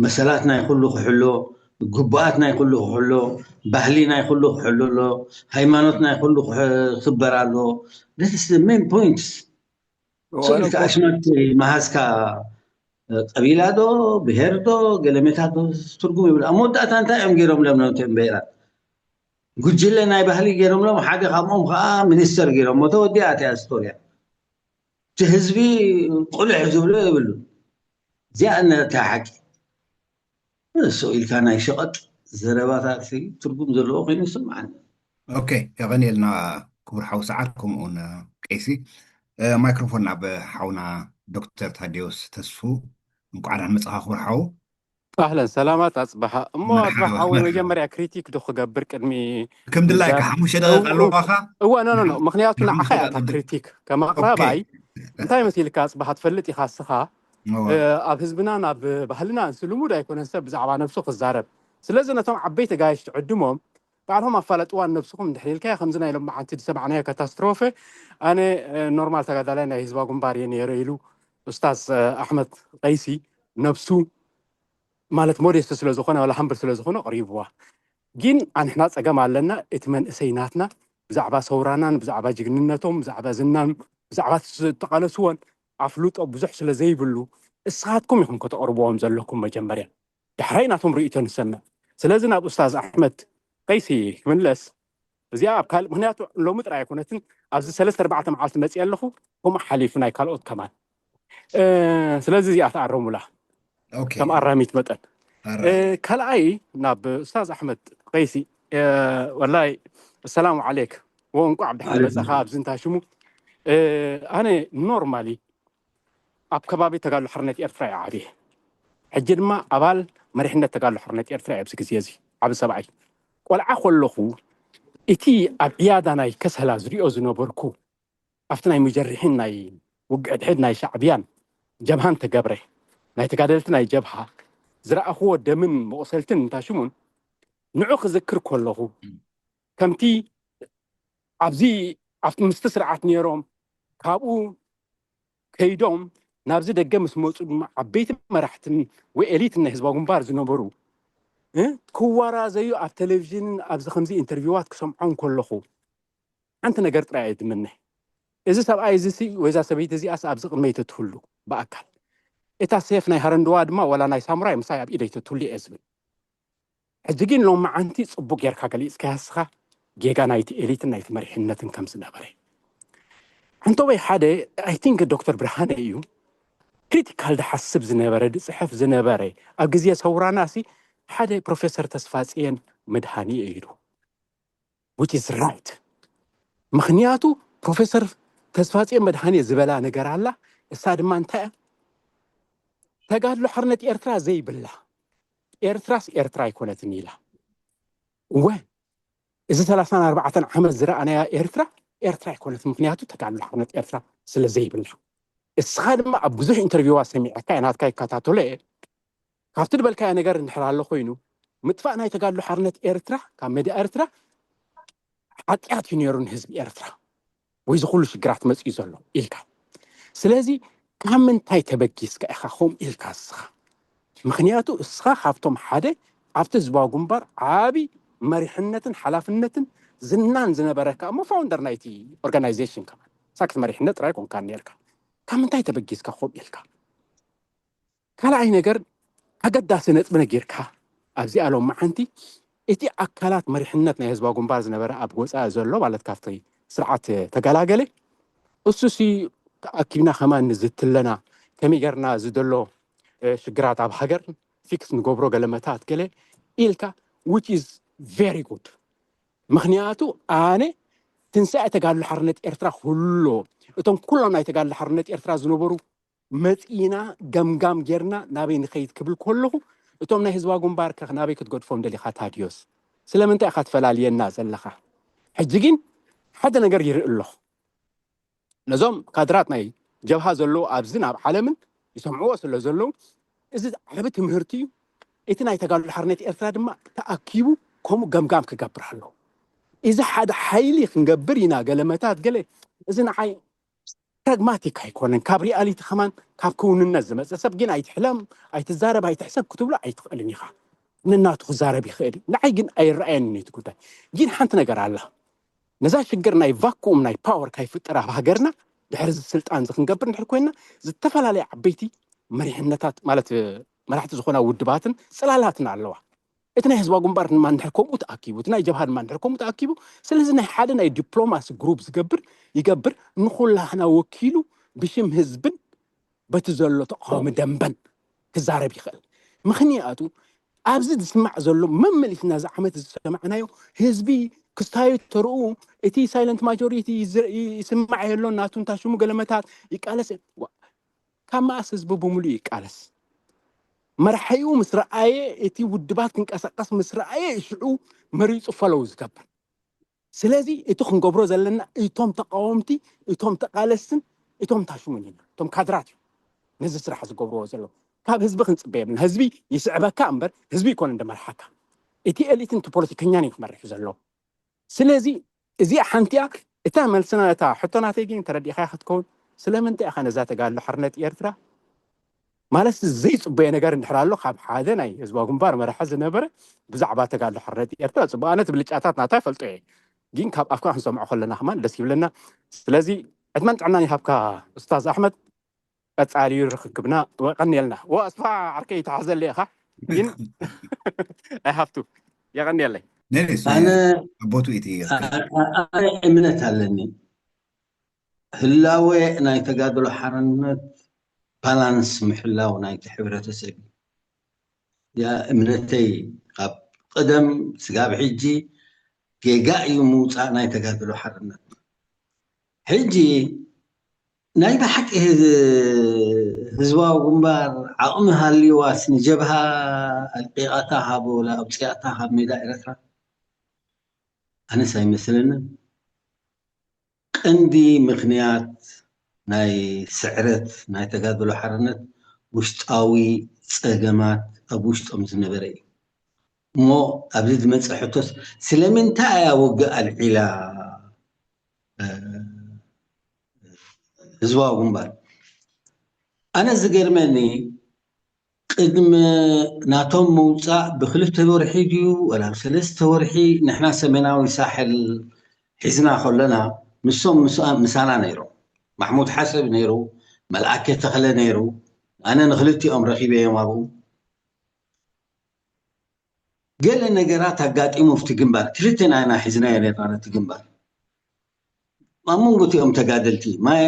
መሰላት ናይ ኩሉ ክሕሎ ግቡኣት ናይ ኩሉ ክሕሎ ባህሊ ናይ ኩሉ ክሕሎ ኣሎ ሃይማኖት ናይ ኩሉ ክበር ኣሎ this is the main point ስልካ ኣሽመት መሃዝካ ቀቢላ ዶ ብሄር ዶ ገለሜታት ዶ ትርጉም ይብል ኣብ መወዳእታ እንታይ እዮም ገይሮም ሎም ነቶም ብሄራት ጉጅለ ናይ ባህሊ ገይሮም ሎም ሓደ ካብኦም ከዓ ሚኒስተር ገይሮም ተወዲኣ እቲያ ስቶርያ እቲ ህዝቢ ቁልሕ ዝብሎ የብሉ እዚኣ ነታ ሓቂ እሱ ኢልካ ናይ ሸቐጥ ዘረባታት ትርጉም ዘለዎ ኮይኑ ይስምዓኒ ኦኬ የቐንየልና ክቡር ሓው ሰዓት ከምኡውን ቀይሲ ማይክሮፎን ናብ ሓውና ዶክተር ታዲዮስ ተስፉ። እንኳዕ ደሓን መጻኻ ክቡር ሓው። ኣህለን ሰላማት ኣጽብሓ። እሞ ኣጽብሓ ሓወይ፣ መጀመርያ ክሪቲክ ዶ ክገብር ቅድሚ ከም ድላይካ ሓሙሽተ ደቂቃ ኣለዋኻ። እዋ ኖ ኖ፣ ምክንያቱ ንዓኻ እያ እታ ክሪቲክ። ከም ኣቕራባይ እንታይ መሲልካ ኣጽብሓ ትፈልጥ ኢኻ እስኻ። ኣብ ህዝብናን ኣብ ባህልናን ስ ልሙድ ኣይኮነን ሰብ ብዛዕባ ነብሱ ክዛረብ። ስለዚ ነቶም ዓበይቲ ጋይሽ ትዕድሞም ባዕልኹም ኣፋለጥዋን ነብስኹም እንድሕር ኢልካዮ፣ ከምዚ ናይ ሎሚ ሓንቲ ዝሰማዕናዮ ካታስትሮፈ፣ ኣነ ኖርማል ተጋዳላይ ናይ ህዝባዊ ግንባር እየ ነይረ ኢሉ ኡስታዝ ኣሕመድ ቀይሲ ነብሱ ማለት ሞዴስት ስለ ዝኾነ ዋላ ሃምብል ስለ ዝኾነ ኣቕሪብዋ። ግን ኣንሕና ጸገም ኣለና። እቲ መንእሰይ ናትና ብዛዕባ ሰውራናን ብዛዕባ ጅግንነቶም ብዛዕባ ዝናን ብዛዕባ ዝተቓለስዎን ኣፍልጦ ብዙሕ ስለ ዘይብሉ፣ እስኻትኩም ኢኹም ከተቕርብዎም ዘለኩም መጀመርያ። ዳሕራይ ናቶም ርእይቶ ንሰምዕ። ስለዚ ናብ ኡስታዝ ኣሕመድ ቀይሲ ክምለስ፣ እዚኣ ኣብ ካልእ ምክንያቱ ሎሚ ጥራይ ኣይኮነትን፣ ኣብዚ ሰለስተ ኣርባዕተ መዓልቲ መፅእ ኣለኹ። ከምኡ ሓሊፉ ናይ ካልኦት ከማን። ስለዚ እዚኣ ተኣረሙላ ከም ኣራሚት መጠን። ካልኣይ ናብ ኡስታዝ ኣሕመድ ቀይሲ፣ ወላይ ሰላሙ ዓሌክ ወእንቋዕ ብድሓን መፀኻ። ኣብዚ እንታ ሽሙ ኣነ ኖርማሊ ኣብ ከባቢ ተጋድሎ ሓርነት ኤርትራ እየ ዓብየ። ሕጂ ድማ ኣባል መሪሕነት ተጋድሎ ሓርነት ኤርትራ እየ። ኣብዚ ግዜ እዚ ዓቢ ሰብኣይ ቆልዓ ከለኹ እቲ ኣብ ዕያዳ ናይ ከሰላ ዝሪኦ ዝነበርኩ ኣብቲ ናይ ሙጀርሒን ናይ ውግእ ድሕድ ናይ ሻዕብያን ጀብሃን ተገብረ ናይ ተጋደልቲ ናይ ጀብሃ ዝረኣኽዎ ደምን መቑሰልትን እንታሽሙን ንዑ ክዝክር ከለኹ ከምቲ ኣብዚ ኣብቲ ምስቲ ስርዓት ነይሮም ካብኡ ከይዶም ናብዚ ደገ ምስ መፁ ድማ ዓበይቲ መራሕትን ወይ ኤሊት ናይ ህዝባዊ ግንባር ዝነበሩ ክዋራዘዩ ኣብ ቴሌቪዥንን ኣብዚ ከምዚ ኢንተርቪዋት ክሰምዖም ከለኹ ሓንቲ ነገር ጥራይ እየ ዝምነ። እዚ ሰብኣይ እዚ ወይዛ ሰበይቲ እዚኣስ ኣብዚ ቅድመይ ተትህሉ ብኣካል እታ ሴፍ ናይ ሃረንድዋ ድማ ዋላ ናይ ሳሙራይ ምሳይ ኣብ ኢደይ ተትህሉ እየ ዝብል። ሕጂ ግን ሎማዓንቲ ጽቡቅ ጌርካ ገሊጽካያ እስኻ ጌጋ ናይቲ ኤሊትን ናይቲ መሪሕነትን ከም ዝነበረ። ሓንተወይ ሓደ ኣይ ቲንክ ዶክተር ብርሃነ እዩ ክሪቲካል ድሓስብ ዝነበረ ድጽሕፍ ዝነበረ ኣብ ግዜ ሰውራና ሲ ሓደ ፕሮፌሰር ተስፋጽየን መድሃኒ እዩ ኢሉ which is right። ምክንያቱ ፕሮፌሰር ተስፋጽየን መድሃኒ ዝበላ ነገር ኣላ። እሳ ድማ እንታይ እያ? ተጋድሎ ሓርነት ኤርትራ ዘይብላ ኤርትራስ ኤርትራ ኣይኮነትን ኢላ። እወ እዚ ሰላሳን ኣርባዕተን ዓመት ዝረኣናያ ኤርትራ ኤርትራ ኣይኮነትን፣ ምክንያቱ ተጋድሎ ሓርነት ኤርትራ ስለ ዘይብላ። እስኻ ድማ ኣብ ብዙሕ ኢንተርቪዋ ሰሚዐካ እየ፣ ናትካ ይከታተሎ እየ። ካብቲ ዝበልካዮ ነገር እንድሕር ኣሎ ኮይኑ ምጥፋእ ናይ ተጋድሎ ሓርነት ኤርትራ ካብ ሜዳ ኤርትራ ሓጢኣት እዩ ነይሩ ንህዝቢ ኤርትራ ወይ ዝኩሉ ሽግራት መፅኡ ዘሎ ኢልካ። ስለዚ ካብ ምንታይ ተበጊስካ ኢኻ ከምኡ ኢልካ እስኻ? ምክንያቱ እስኻ ካብቶም ሓደ ኣብቲ ህዝባዊ ግንባር ዓቢ መሪሕነትን ሓላፍነትን ዝናን ዝነበረካ እሞ ፋውንደር ናይቲ ኦርጋናይዜሽን ከማን ሳክት መሪሕነት ጥራይ ኮንካ ነርካ። ካብ ምንታይ ተበጊስካ ከምኡ ኢልካ? ካልኣይ ነገር ኣገዳሲ ነጥቢ ነጊርካ ኣብዚኣ ሎማዓንቲ እቲ ኣካላት መሪሕነት ናይ ህዝባዊ ግንባር ዝነበረ ኣብ ወፃኢ ዘሎ ማለት ካብቲ ስርዓት ተገላገለ እሱ ሲ ኣኪብና ከማን ንዝትለና ከመይ ገርና እዚ ዘሎ ሽግራት ኣብ ሃገር ፊክስ ንገብሮ ገለመታት ገለ ኢልካ which is very good። ምክንያቱ ኣነ ትንሳኤ ተጋድሎ ሓርነት ኤርትራ ኩሎ እቶም ኩሎም ናይ ተጋድሎ ሓርነት ኤርትራ ዝነበሩ መፂና ገምጋም ጌርና ናበይ ንኸይድ ክብል ከለኹ እቶም ናይ ህዝባዊ ግንባር ከ ናበይ ክትገድፎም ደሊኻ ታድዮስ? ስለምንታይ ኢኻ ትፈላልየና ዘለኻ? ሕጂ ግን ሓደ ነገር ይርኢ ኣለኹ። ነዞም ካድራት ናይ ጀብሃ ዘለዉ ኣብዝን ኣብ ዓለምን ይሰምዕዎ ስለ ዘለዉ እዚ ዓቢ ትምህርቲ እዩ። እቲ ናይ ተጋድሎ ሓርነት ኤርትራ ድማ ተኣኪቡ ከምኡ ገምጋም ክገብር ኣለዎ። እዚ ሓደ ሓይሊ ክንገብር ኢና ገለመታት ገለ እዚ ንዓይ ፕራግማቲክ ኣይኮነን፣ ካብ ሪኣሊቲ ከማን ካብ ክውንነት ዝመፀ ሰብ ግን ኣይትሕለም፣ ኣይትዛረብ፣ ኣይትሕሰብ ክትብሎ ኣይትኽእልን ኢኻ። ንናቱ ክዛረብ ይኽእል እዩ። ንዓይ ግን ኣይረኣየንን እቲ ጉዳይ። ግን ሓንቲ ነገር ኣላ። ነዛ ሽግር ናይ ቫኩም ናይ ፓወር ካይፍጠር ኣብ ሃገርና ድሕሪ እዚ ስልጣን እዚ ክንገብር እንድሕር ኮይንና ዝተፈላለዩ ዓበይቲ መሪሕነታት ማለት መራሕቲ ዝኾና ውድባትን ፅላላትን ኣለዋ። እቲ ናይ ህዝባዊ ግንባር ድማ እንድሕር ከምኡ ተኣኪቡ እቲ ናይ ጀብሃ ድማ እንድሕር ከምኡ ተኣኪቡ ስለዚ ናይ ሓደ ናይ ዲፕሎማሲ ግሩፕ ዝገብር ይገብር ንኩላህና ወኪሉ ብሽም ህዝብን በቲ ዘሎ ተቃዋሚ ደንበን ክዛረብ ይኽእል። ምክንያቱ ኣብዚ ዝስማዕ ዘሎ መመሊስና እዚ ዓመት ዝሰማዕናዮ ህዝቢ ክስታዩ ተርኡ እቲ ሳይለንት ማጆሪቲ ይስማዕ የሎን ናቱ እንታ ሽሙ ገለመታት ይቃለስ። ካብ መኣስ ህዝቢ ብምሉእ ይቃለስ? መራሒኡ ምስ ረኣየ፣ እቲ ውድባት ክንቀሳቀስ ምስ ረኣየ፣ ሽዑ መሪፁ ፈለው ዝገብር። ስለዚ እቲ ክንገብሮ ዘለና፣ እቶም ተቃወምቲ፣ እቶም ተቃለስትን እቶም ታሽሙን ኢና፣ እቶም ካድራት እዮም ነዚ ስራሕ ዝገብርዎ ዘለዉ። ካብ ህዝቢ ክንፅበ የብልና። ህዝቢ ይስዕበካ እምበር ህዝቢ ይኮነ እንደመርሓካ። እቲ ኤሊትን እቲ ፖለቲከኛን እዩ ክመርሕ ዘሎ። ስለዚ እዚኣ ሓንቲያ እታ መልስና እታ ሕቶ ናተይ ግን ተረዲእካ ክትከውን፣ ስለምንታይ ኢኻ ነዛ ተጋድሎ ሓርነት ኤርትራ ማለት ዘይጽበየ ነገር እንድሕር ኣሎ ካብ ሓደ ናይ ህዝባዊ ግንባር መራሒ ዝነበረ ብዛዕባ ተጋድሎ ሓርነት ኤርትራ ጽቡቅ፣ ኣነ እቲ ብልጫታት ናታ ይፈልጦ እየ፣ ግን ካብ ኣፍካ ክንሰምዖ ከለና ከማን ደስ ይብለና። ስለዚ ዕድመን ጥዕናን ይሃብካ ኡስታዝ ኣሕመድ። ቀጻሊ ርክክብና ወቀንየልና። ወ ኣስፋ ዓርከይ ተሓዘለ ኢኻ ግን ኣይሃፍቱ የቀንየለይ። ኣነ ኣቦቱ እቲ እምነት ኣለኒ። ህላወ ናይ ተጋድሎ ሓርነት ባላንስ ምሕላው ናይቲ ሕብረተሰብ ያ እምነተይ። ካብ ቀደም ስጋብ ሕጂ ጌጋ እዩ ምውፃእ ናይ ተጋድሎ ሓርነት። ሕጂ ናይ ብሓቂ ህዝባዊ ግንባር ዓቕሚ ሃልይዋስ ንጀብሃ ኣልቂቓታ ካብ ወላ ኣውፅኣታ ካብ ሜዳ ኤረትራ ኣነስ ኣይመስለንን። ቀንዲ ምኽንያት ናይ ስዕረት ናይ ተጋድሎ ሓርነት ውሽጣዊ ፀገማት ኣብ ውሽጦም ዝነበረ እዩ። እሞ ኣብዚ ዝመፀ ሕቶስ ስለምንታይ እያ ውግእ ኣልዒላ ህዝባዊ ግንባር? ኣነ ዝገርመኒ ቅድሚ ናቶም ምውፃእ ብክልተ ወርሒ ድዩ ወላ ብሰለስተ ወርሒ ንሕና ሰሜናዊ ሳሕል ሒዝና ከለና ንሶም ምሳና ነይሮም። ማሕሙድ ሓሰብ ነይሩ፣ መልኣከ ተኽለ ነይሩ። ኣነ ንክልቲኦም ረኺበዮም ኣብኡ። ገለ ነገራት ኣጋጢሙ ኣብቲ ግንባር ክልተ ናይና ሒዝናዮ ነርና ነቲ ግንባር ኣብ መንጎ እቲኦም ተጋደልቲ ማይ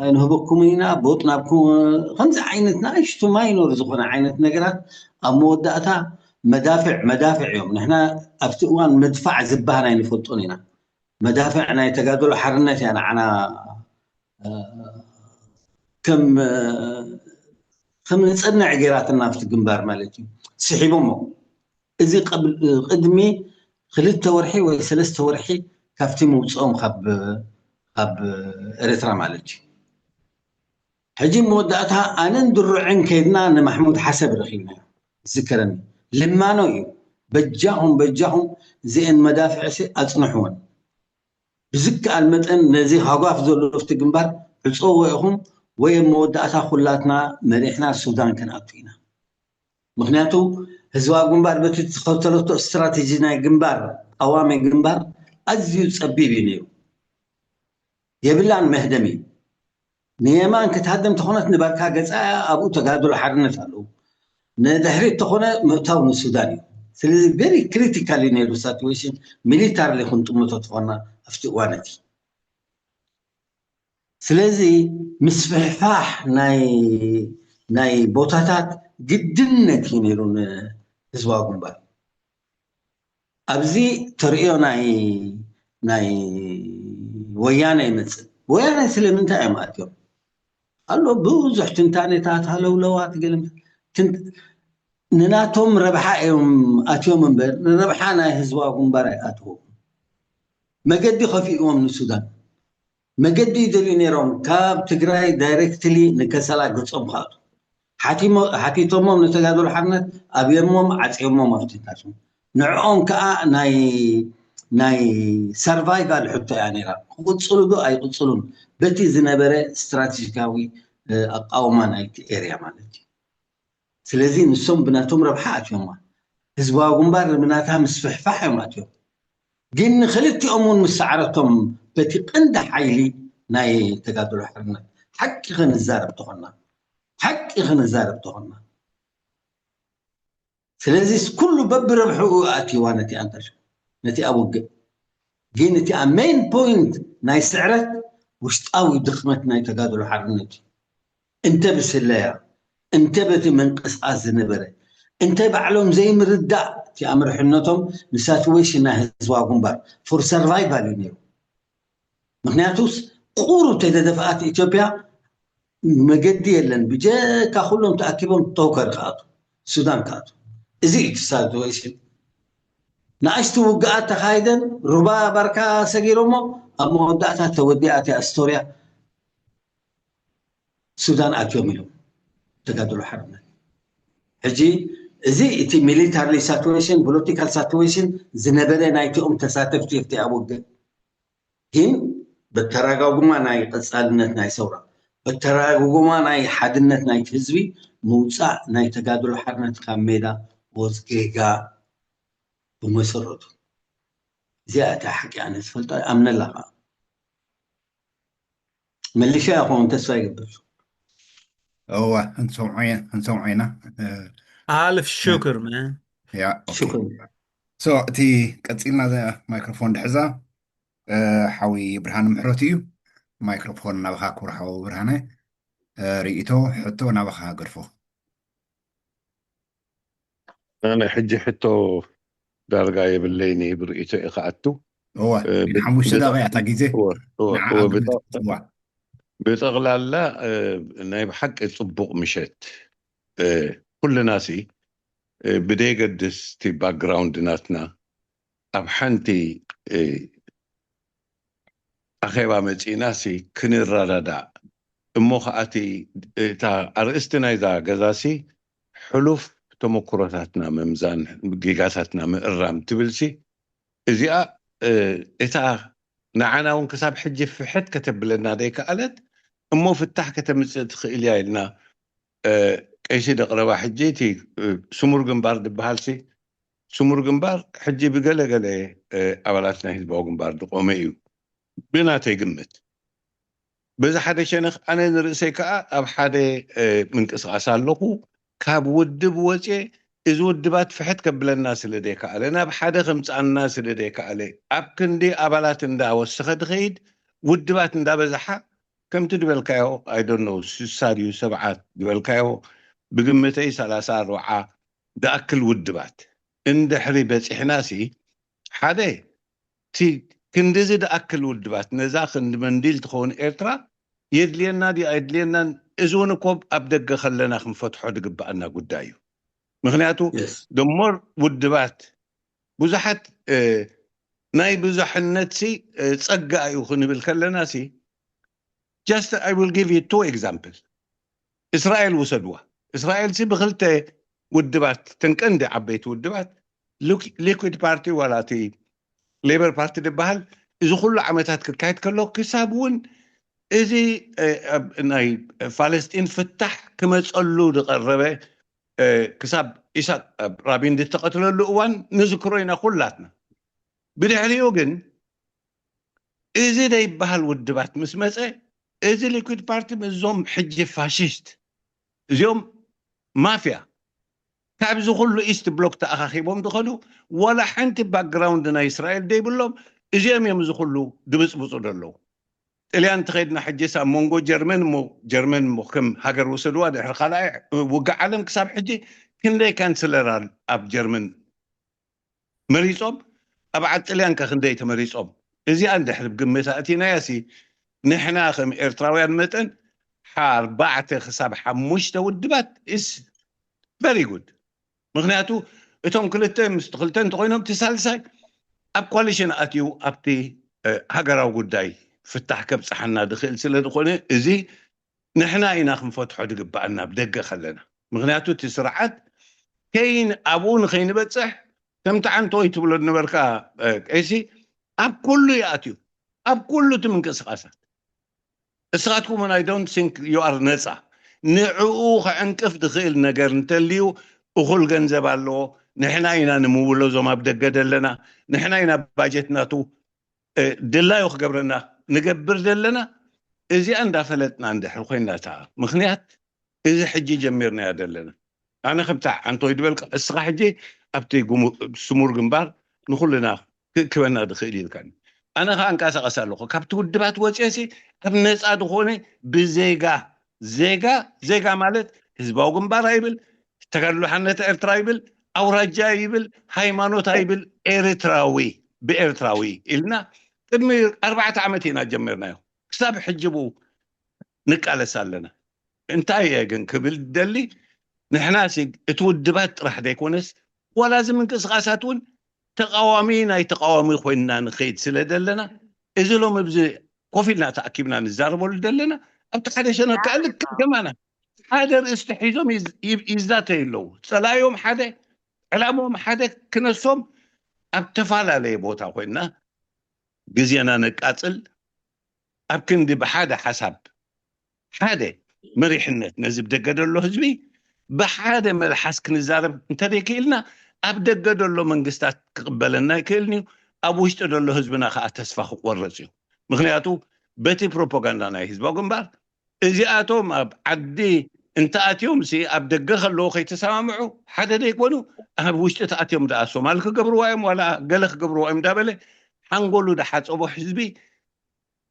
ኣይንህበኩም ኢና ቦጥ ናብኩም ከምዚ ዓይነት ንኣሽቱ ማይኖር ዝኾነ ዓይነት ነገራት ኣብ መወዳእታ መዳፍዕ መዳፍዕ እዮም ንሕና ኣብቲ እዋን መድፋዕ ዝበሃል ኣይንፈልጦን ኢና መዳፍዕ ናይ ተጋደሎ ሓርነት እያ ንዓና ከም ከም ንፀንዕ ገይራትና ኣብቲ ግንባር ማለት እዩ ስሒቦሞ እዚ ቅድሚ ክልተ ወርሒ ወይ ሰለስተ ወርሒ ካብቲ ምውፅኦም ካብ ኤርትራ ማለት እዩ ሕጂ መወዳእታ ኣነን ድሩዕን ከይድና ንማሕሙድ ሓሰብ ረኺብና ዝከረኒ ልማኖ እዩ በጃኹም በጃኹም እዚአን መዳፍዕሲ ኣፅንሕወን ብዝከኣል መጠን ነዚ ሃጓፍ ዘሎ ኣብቲ ግንባር ዕፀዎ ኢኹም ወይ ኣብ መወዳእታ ኩላትና መሪሕና ሱዳን ክንኣቱ ኢና ምኽንያቱ ህዝባዊ ግንባር በቲ ዝተኸተለቶ ስትራቴጂ ናይ ግንባር ቀዋሚ ግንባር ኣዝዩ ፀቢብ እዩ ነይሩ የብላን መህደሚ ንየማን ክትሃደም ተኾነት ንባርካ ገፃ ኣብኡ ተጋድሎ ሓርነት ኣለዉ ንድሕሪት ተኾነ ምእታው ንሱዳን እዩ ስለዚ very critical እዩ ነይሩ situation military ክንጥምቶ ተኾና ኣብቲ እዋን እቲ ስለዚ ምስፍሕፋሕ ናይ ናይ ቦታታት ግድነት እዩ ነይሩ ንህዝባዊ ግንባር ኣብዚ ተርእዮ ናይ ናይ ወያነ ይመፅእ ወያነ ስለምንታይ እዮም ኣትዮም ኣሎ ብዙሕ ትንታኔታት ሃለውለዋት ገለ ንናቶም ረብሓ እዮም ኣትዮም እምበር ንረብሓ ናይ ህዝባዊ ግንባር ኣይኣትዎም መገዲ ከፊእዎም ንሱዳን መገዲ ይደልዩ ነይሮም ካብ ትግራይ directly ንከሰላ ገፆም ክኣቱ ሓቲቶሞም ንተጋደሎ ሓርነት ኣብዮሞም ዓፅዮሞም ኣብትታቶም ንዕኦም ከዓ ናይ ናይ survival ሕቶ እያ ነይራ ክቅፅሉ ዶ ኣይቅፅሉን በቲ ዝነበረ ስትራቴጂካዊ ኣቃውማ ናይቲ area ማለት እዩ ስለዚ ንሶም ብናቶም ረብሓ ኣትዮማ ህዝባዊ ግንባር ብናታ ምስፍሕፋሕ እዮም ኣትዮም ግን ንክልቲኦም እውን ምስ ሰዓረቶም በቲ ቀንዲ ሓይሊ ናይ ተጋድሎ ሓርነት ሓቂ ክንዛረብ ተኾና ሓቂ ክንዛረብ ተኾና ስለዚ ኩሉ በብረብሕኡ ኣትዋ ነቲ ኣንተር ነቲ ኣብ ውግእ ግን እቲ ኣብ main point ናይ ስዕረት ውሽጣዊ ድኽመት ናይ ተጋድሎ ሓርነት እዩ እንተ ብስለያ እንተ በቲ ምንቅስቃስ ዝነበረ እንተ ባዕሎም ዘይምርዳእ እቲ ኣምርሕነቶም ንሳትዌሽን ናይ ህዝባዊ ግንባር for survival እዩ ነይሩ። ምክንያቱስ ቁሩብ ተደደፍኣት ኢትዮጵያ መገዲ የለን፣ ብጀካ ኩሎም ተኣኪቦም ቶከር ክኣቱ፣ ሱዳን ክኣቱ። እዚ እዩ እቲ ሳትዌሽን። ንኣሽቱ ውግኣት ተኻይደን ሩባ ባርካ ሰጊሮሞ ኣብ መወዳእታ ተወዲኣ እቲኣ ስቶርያ። ሱዳን ኣትዮም ኢሎም ተጋድሎ ሓርነት። ሕጂ እዚ እቲ ሚሊታሪ ሳትዌሽን ፖለቲካል ሳትዌሽን ዝነበረ ናይቲኦም ተሳተፍቲ ኣብቲ ኣብ ውግእ ግን በተረጋጉማ ናይ ቀጻልነት ናይ ሰውራ በተረጋጉማ ናይ ሓድነት ናይቲ ህዝቢ ምውፃእ ናይ ተጋድሎ ሓርነት ካብ ሜዳ ወዝጌጋ ብመሰረቱ እዚኣ እታ ሓቂ ኣነ ዝፈልጣ ኣምነላ ከዓ መሊሻ ይኸውን ተስፋ ይገብር። እዋ እንሰምዖ ኢና። ኣልፍ ሽክር መ ያ ሽኩር ሶ እቲ ቀፂልና ማይክሮፎን ድሕዛ ሓዊ ብርሃን ምሕረቱ እዩ። ማይክሮፎን ናብኻ ክቡር ሓዊ ብርሃነ። ርእይቶ ሕቶ ናብኻ ገድፎ። ኣነ ሕጂ ሕቶ ዳርጋ የብለይን ብርእይቶ እየ ክኣቱ። እወ ሓሙሽተ ደቂቃ እታ ግዜ። ብጠቕላላ ናይ ብሓቂ ፅቡቕ ምሸት። ኩልና ሲ ብደይገድስ እቲ ባክግራውንድ ናትና ኣብ ሓንቲ ኣኼባ መፂእና ሲ ክንረዳዳእ እሞ ከኣቲ እታ ኣርእስቲ ናይዛ ገዛ ሲ ሕሉፍ ተመክሮታትና ምምዛን ጌጋታትና ምእራም ትብል ሲ እዚኣ እታ ንዓና እውን ክሳብ ሕጂ ፍሕት ከተብለና ዘይከኣለት እሞ ፍታሕ ከተምፅእ ትኽእል እያ ኢልና ቀይሲ ደቕረባ ሕጂ እቲ ስሙር ግንባር ዝበሃል ሲ ስሙር ግንባር ሕጂ ብገለገለ ኣባላት ናይ ህዝባዊ ግንባር ዝቆመ እዩ ብናተይ ግምት። በዚ ሓደ ሸነኽ ኣነ ንርእሰይ ከዓ ኣብ ሓደ ምንቅስቃስ ኣለኹ። ካብ ውድብ ወፅየ እዚ ውድባት ፍሕት ከብለና ስለ ዘይከኣለ ናብ ሓደ ከምፅኣና ስለ ዘይከኣለ ኣብ ክንዲ ኣባላት እንዳወሰኸ ድኸይድ ውድባት እንዳበዛሓ ከምቲ ዝበልካዮ ኣይዶኖ ስሳ ድዩ ሰብዓት ዝበልካዮ ብግምተይ ሰላሳ ኣርብዓ ዝኣክል ውድባት እንድሕሪ በፂሕና ሲ ሓደ እቲ ክንድዚ ዝኣክል ውድባት ነዛ ክንዲ መንዲል ትኸውን ኤርትራ የድልየና ድዩ ኣየድልየናን እዚ እውን እኮ ኣብ ደገ ከለና ክንፈትሖ ዝግበኣና ጉዳይ እዩ። ምክንያቱ ደሞር ውድባት ብዙሓት ናይ ብዙሕነት ሲ ፀጋ እዩ ክንብል ከለና ሲ just I will give you two example እስራኤል ውሰድዋ እስራኤል ሲ ብክልተ ውድባት ተንቀንዲ ዓበይቲ ውድባት ሊኩድ ፓርቲ ዋላ እቲ ሌበር ፓርቲ ዝበሃል እዚ ኩሉ ዓመታት ክካየድ ከሎ ክሳብ እውን እዚ ናይ ፋለስጢን ፍታሕ ክመፀሉ ዝቀረበ ክሳብ ኢሳቅ ራቢን ዝተቀትለሉ እዋን ንዝክሮ ኢና ኩላትና። ብድሕሪኡ ግን እዚ ዘይበሃል ውድባት ምስ መፀ እዚ ሊኩድ ፓርቲ ምስዞም ሕጂ ፋሽስት እዚኦም ማፍያ ካብዚ ኩሉ ኢስት ብሎክ ተኣኻኺቦም ዝኸዱ ዋላ ሓንቲ ባክግራውንድ ናይ እስራኤል ዘይብሎም እዚኦም እዮም እዚ ኩሉ ድብፅብፁ ዘለዉ። ጥልያን እንተኸድና ሕጂስ ኣብ መንጎ ጀርመን እሞ ጀርመን እሞ ከም ሃገር ውሰድዋ ድሕሪ ካልኣይ ውግእ ዓለም ክሳብ ሕጂ ክንደይ ካንስለር ኣብ ጀርመን መሪፆም ኣብ ዓጥልያን ከ ክንደይ ተመሪፆም እዚኣ እንድሕር ግምት ኣእቲናያ ሲ ንሕና ከም ኤርትራውያን መጠን ኣርባዕተ ክሳብ ሓሙሽተ ውድባት is very good ምክንያቱ እቶም ክልተ ምስ ክልተ እንተኮይኖም እቲ ሳልሳይ ኣብ ኮሊሽን ኣትዩ ኣብቲ ሃገራዊ ጉዳይ ፍታሕ ከብፅሓና ዝኽእል ስለ ዝኾነ እዚ ንሕና ኢና ክንፈትሖ ዝግበኣና ብደገ ከለና ምክንያቱ እቲ ስርዓት ከይን ኣብኡ ንኸይንበፅሕ ከምቲ ዓንቶይ ትብሎ ዝነበርካ ቀይሲ ኣብ ኩሉ ይኣትዩ ኣብ ኩሉ እቲ ምንቅስቃሳት እስኻትኩም I don't think you are ነፃ ንዕኡ ክዕንቅፍ ዝኽእል ነገር እንተልዩ እኹል ገንዘብ ኣለዎ ንሕና ኢና ንምውሎ ዞም ኣብ ደገ ዘለና ንሕና ኢና ባጀት ናቱ ድላዩ ክገብረና ንገብር ዘለና እዚኣ እንዳፈለጥና እንድሕር ኮይና እታ ምክንያት እዚ ሕጂ ጀሚርናዮ ዘለና ኣነ ከምታ ዓንቶይ ዝበልካ እስኻ ሕጂ ኣብቲ ስሙር ግንባር ንኩልና ክእክበና ዝኽእል ኢልካኒ ኣነ ከዓ እንቀሳቀስ ኣለኹ ካብቲ ውድባት ወፅየሲ ኣብ ነፃ ዝኾነ ብዜጋ ዜጋ ዜጋ ማለት ህዝባዊ ግንባር ኣይብል ተጋድሎ ሓርነት ኤርትራ ይብል፣ ኣውራጃ ይብል፣ ሃይማኖት ኣይብል፣ ኤርትራዊ ብኤርትራዊ ኢልና ቅድሚ ኣርባዕተ ዓመት ኢና ጀመርናዮ። ክሳብ ሕጂ ብኡ ንቃለስ ኣለና። እንታይ እየ ግን ክብል ደሊ፣ ንሕና ሲ እቲ ውድባት ጥራሕ ዘይኮነስ ዋላ እዚ ምንቅስቃሳት እውን ተቃዋሚ ናይ ተቃዋሚ ኮይንና ንኸይድ ስለ ዘለና፣ እዚ ሎም ኣብዚ ኮፍ ኢልና ተኣኪብና ንዛረበሉ ዘለና ኣብቲ ሓደ ሸነካ ልክዕ ከማና ሓደ ርእስቲ ሒዞም ይዝ- ይብ- ይዛተዩ ኣለዉ። ጸላዮም ሓደ፣ ዕላምኦም ሓደ ክነሶም ኣብ ተፈላለየ ቦታ ኮይንና ግዜና ነቃጽል፣ ኣብ ክንዲ ብሓደ ሓሳብ ሓደ መሪሕነት ነዚ ብደገ ደሎ ህዝቢ ብሓደ መልሓስ ክንዛረብ እንተደይክእልና ኣብ ደገ ደሎ መንግስታት ክቕበለና ይክእልን እዩ። ኣብ ውሽጢ ደሎ ህዝብና ከዓ ተስፋ ክቆረፅ እዩ። ምክንያቱ በቲ ፕሮፓጋንዳ ናይ ህዝባዊ ግንባር እዚኣቶም ኣብ ዓዲ እንተኣትዮም ሲ ኣብ ደገ ከለዉ ከይተሰማምዑ ሓደ ደይኮኑ ኣብ ውሽጢ ተኣትዮም ደኣ ሶማል ክገብርዋ እዮም ዋላ ገለ ክገብርዋ እዮም እንዳበለ ሓንጎሉ ደሓፀቦ ህዝቢ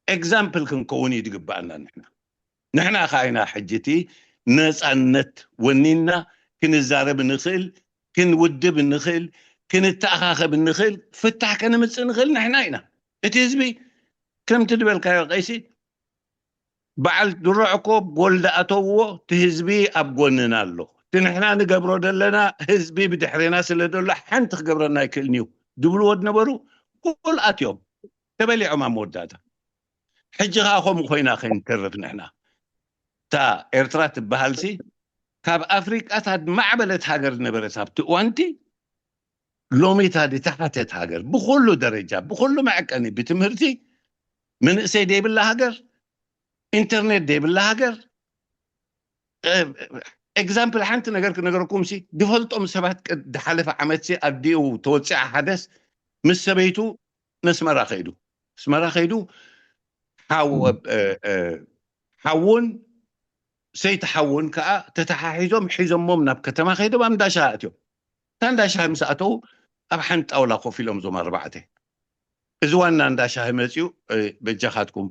ኤግዛምፕል ክንከውን እዩ ዝግባኣና ንሕና። ንሕና ከኣ ኢና ሕጂ እቲ ነፃነት ወኒንና ክንዛረብ እንኽእል፣ ክንውድብ እንኽእል፣ ክንተኣኻኸብ እንኽእል ፍታሕ ከነምፅእ ንኽእል ንሕና ኢና። እቲ ህዝቢ ከምቲ ዝበልካዮ ቀይሲ በዓል ድሮ ዕኮብ ጎል ደኣተውዎ እቲ ህዝቢ ኣብ ጎንና ኣሎ። እቲ ንሕና ንገብሮ ዘለና ህዝቢ ብድሕሬና ስለ ዘሎ ሓንቲ ክገብረና ኣይክእልን እዩ ድብልዎ ዝነበሩ ጎል ኣትዮም ተበሊዖም ኣብ መወዳእታ። ሕጂ ኸዓ ከምኡ ኮይና ከይንተርፍ ንሕና እታ ኤርትራ ትበሃልሲ ካብ ኣፍሪቃ እታ ዝማዕበለት ሃገር ዝነበረት ኣብቲ እዋንቲ ሎሚ እታ ዝተሓተት ሃገር ብኩሉ ደረጃ ብኩሉ መዐቀኒ ብትምህርቲ መንእሰይ ደይብላ ሃገር ኢንተርኔት ደይብላ ሃገር ኤግዛምፕል ሓንቲ ነገር ክነገረኩም ሲ ዝፈልጦም ሰባት ዝሓለፈ ዓመት ሲ ኣዲኡ ተወፅኣ ሓደስ ምስ ሰበይቱ ነስመራ ከይዱ ኣስመራ ከይዱ ሓውን ሰይቲ ሓውን ከዓ ተተሓሒዞም ሒዞሞም ናብ ከተማ ከይዶም ኣብ እንዳሻሂ ኣትዮም እታ እንዳሻሂ ምስ ኣተው ኣብ ሓንቲ ጣውላ ኮፍ ኢሎም እዞም ኣርባዕተ እዚ ዋና እንዳሻሂ መፅኡ በጃኻትኩም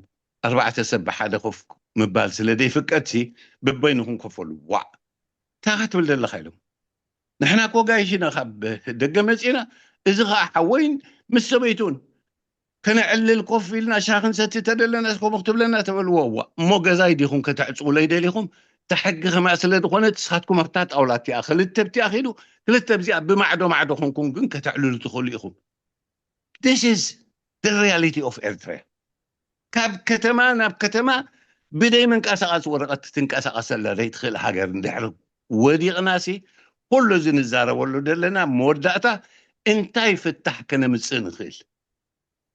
ኣርባዕተ ሰብ ብሓደ ኮፍ ምባል ስለ ዘይፍቀድ ሲ በበይንኹም ኮፍ በሉ ዋዕ እንታይ ክትብል ዘለኻ ኢሎም ንሕና እኮ ጋይሽ ኢና ካብ ደገ መፂና እዚ ከዓ ሓወይን ምስ ሰበይቱን ከነዕልል ኮፍ ኢልና ሻሂ ክንሰቲ ተደለና ከምኡ ክትብለና ተበልዎ እዋ እሞ ገዛይ ዲኹም ከተዕፅውለይ ደሊኹም እታ ሕጊ ከማኣ ስለ ዝኾነት ንስኻትኩም ኣብታ ጣውላ እቲኣ ክልተ ብቲኣ ኺዱ ክልተ ብዚኣ ብማዕዶ ማዕዶ ኮንኩም ግን ከተዕልሉ ትኽእሉ ኢኹም This is the reality of Eritrea ካብ ከተማ ናብ ከተማ ብደይ መንቀሳቐሲ ወረቐት ትንቀሳቐሰላ ዘይትኽእል ሃገር እንድሕር ወዲቕና ሲ ኩሉ እዚ ንዛረበሉ ዘለና መወዳእታ እንታይ ፍታሕ ከነምፅእ ንኽእል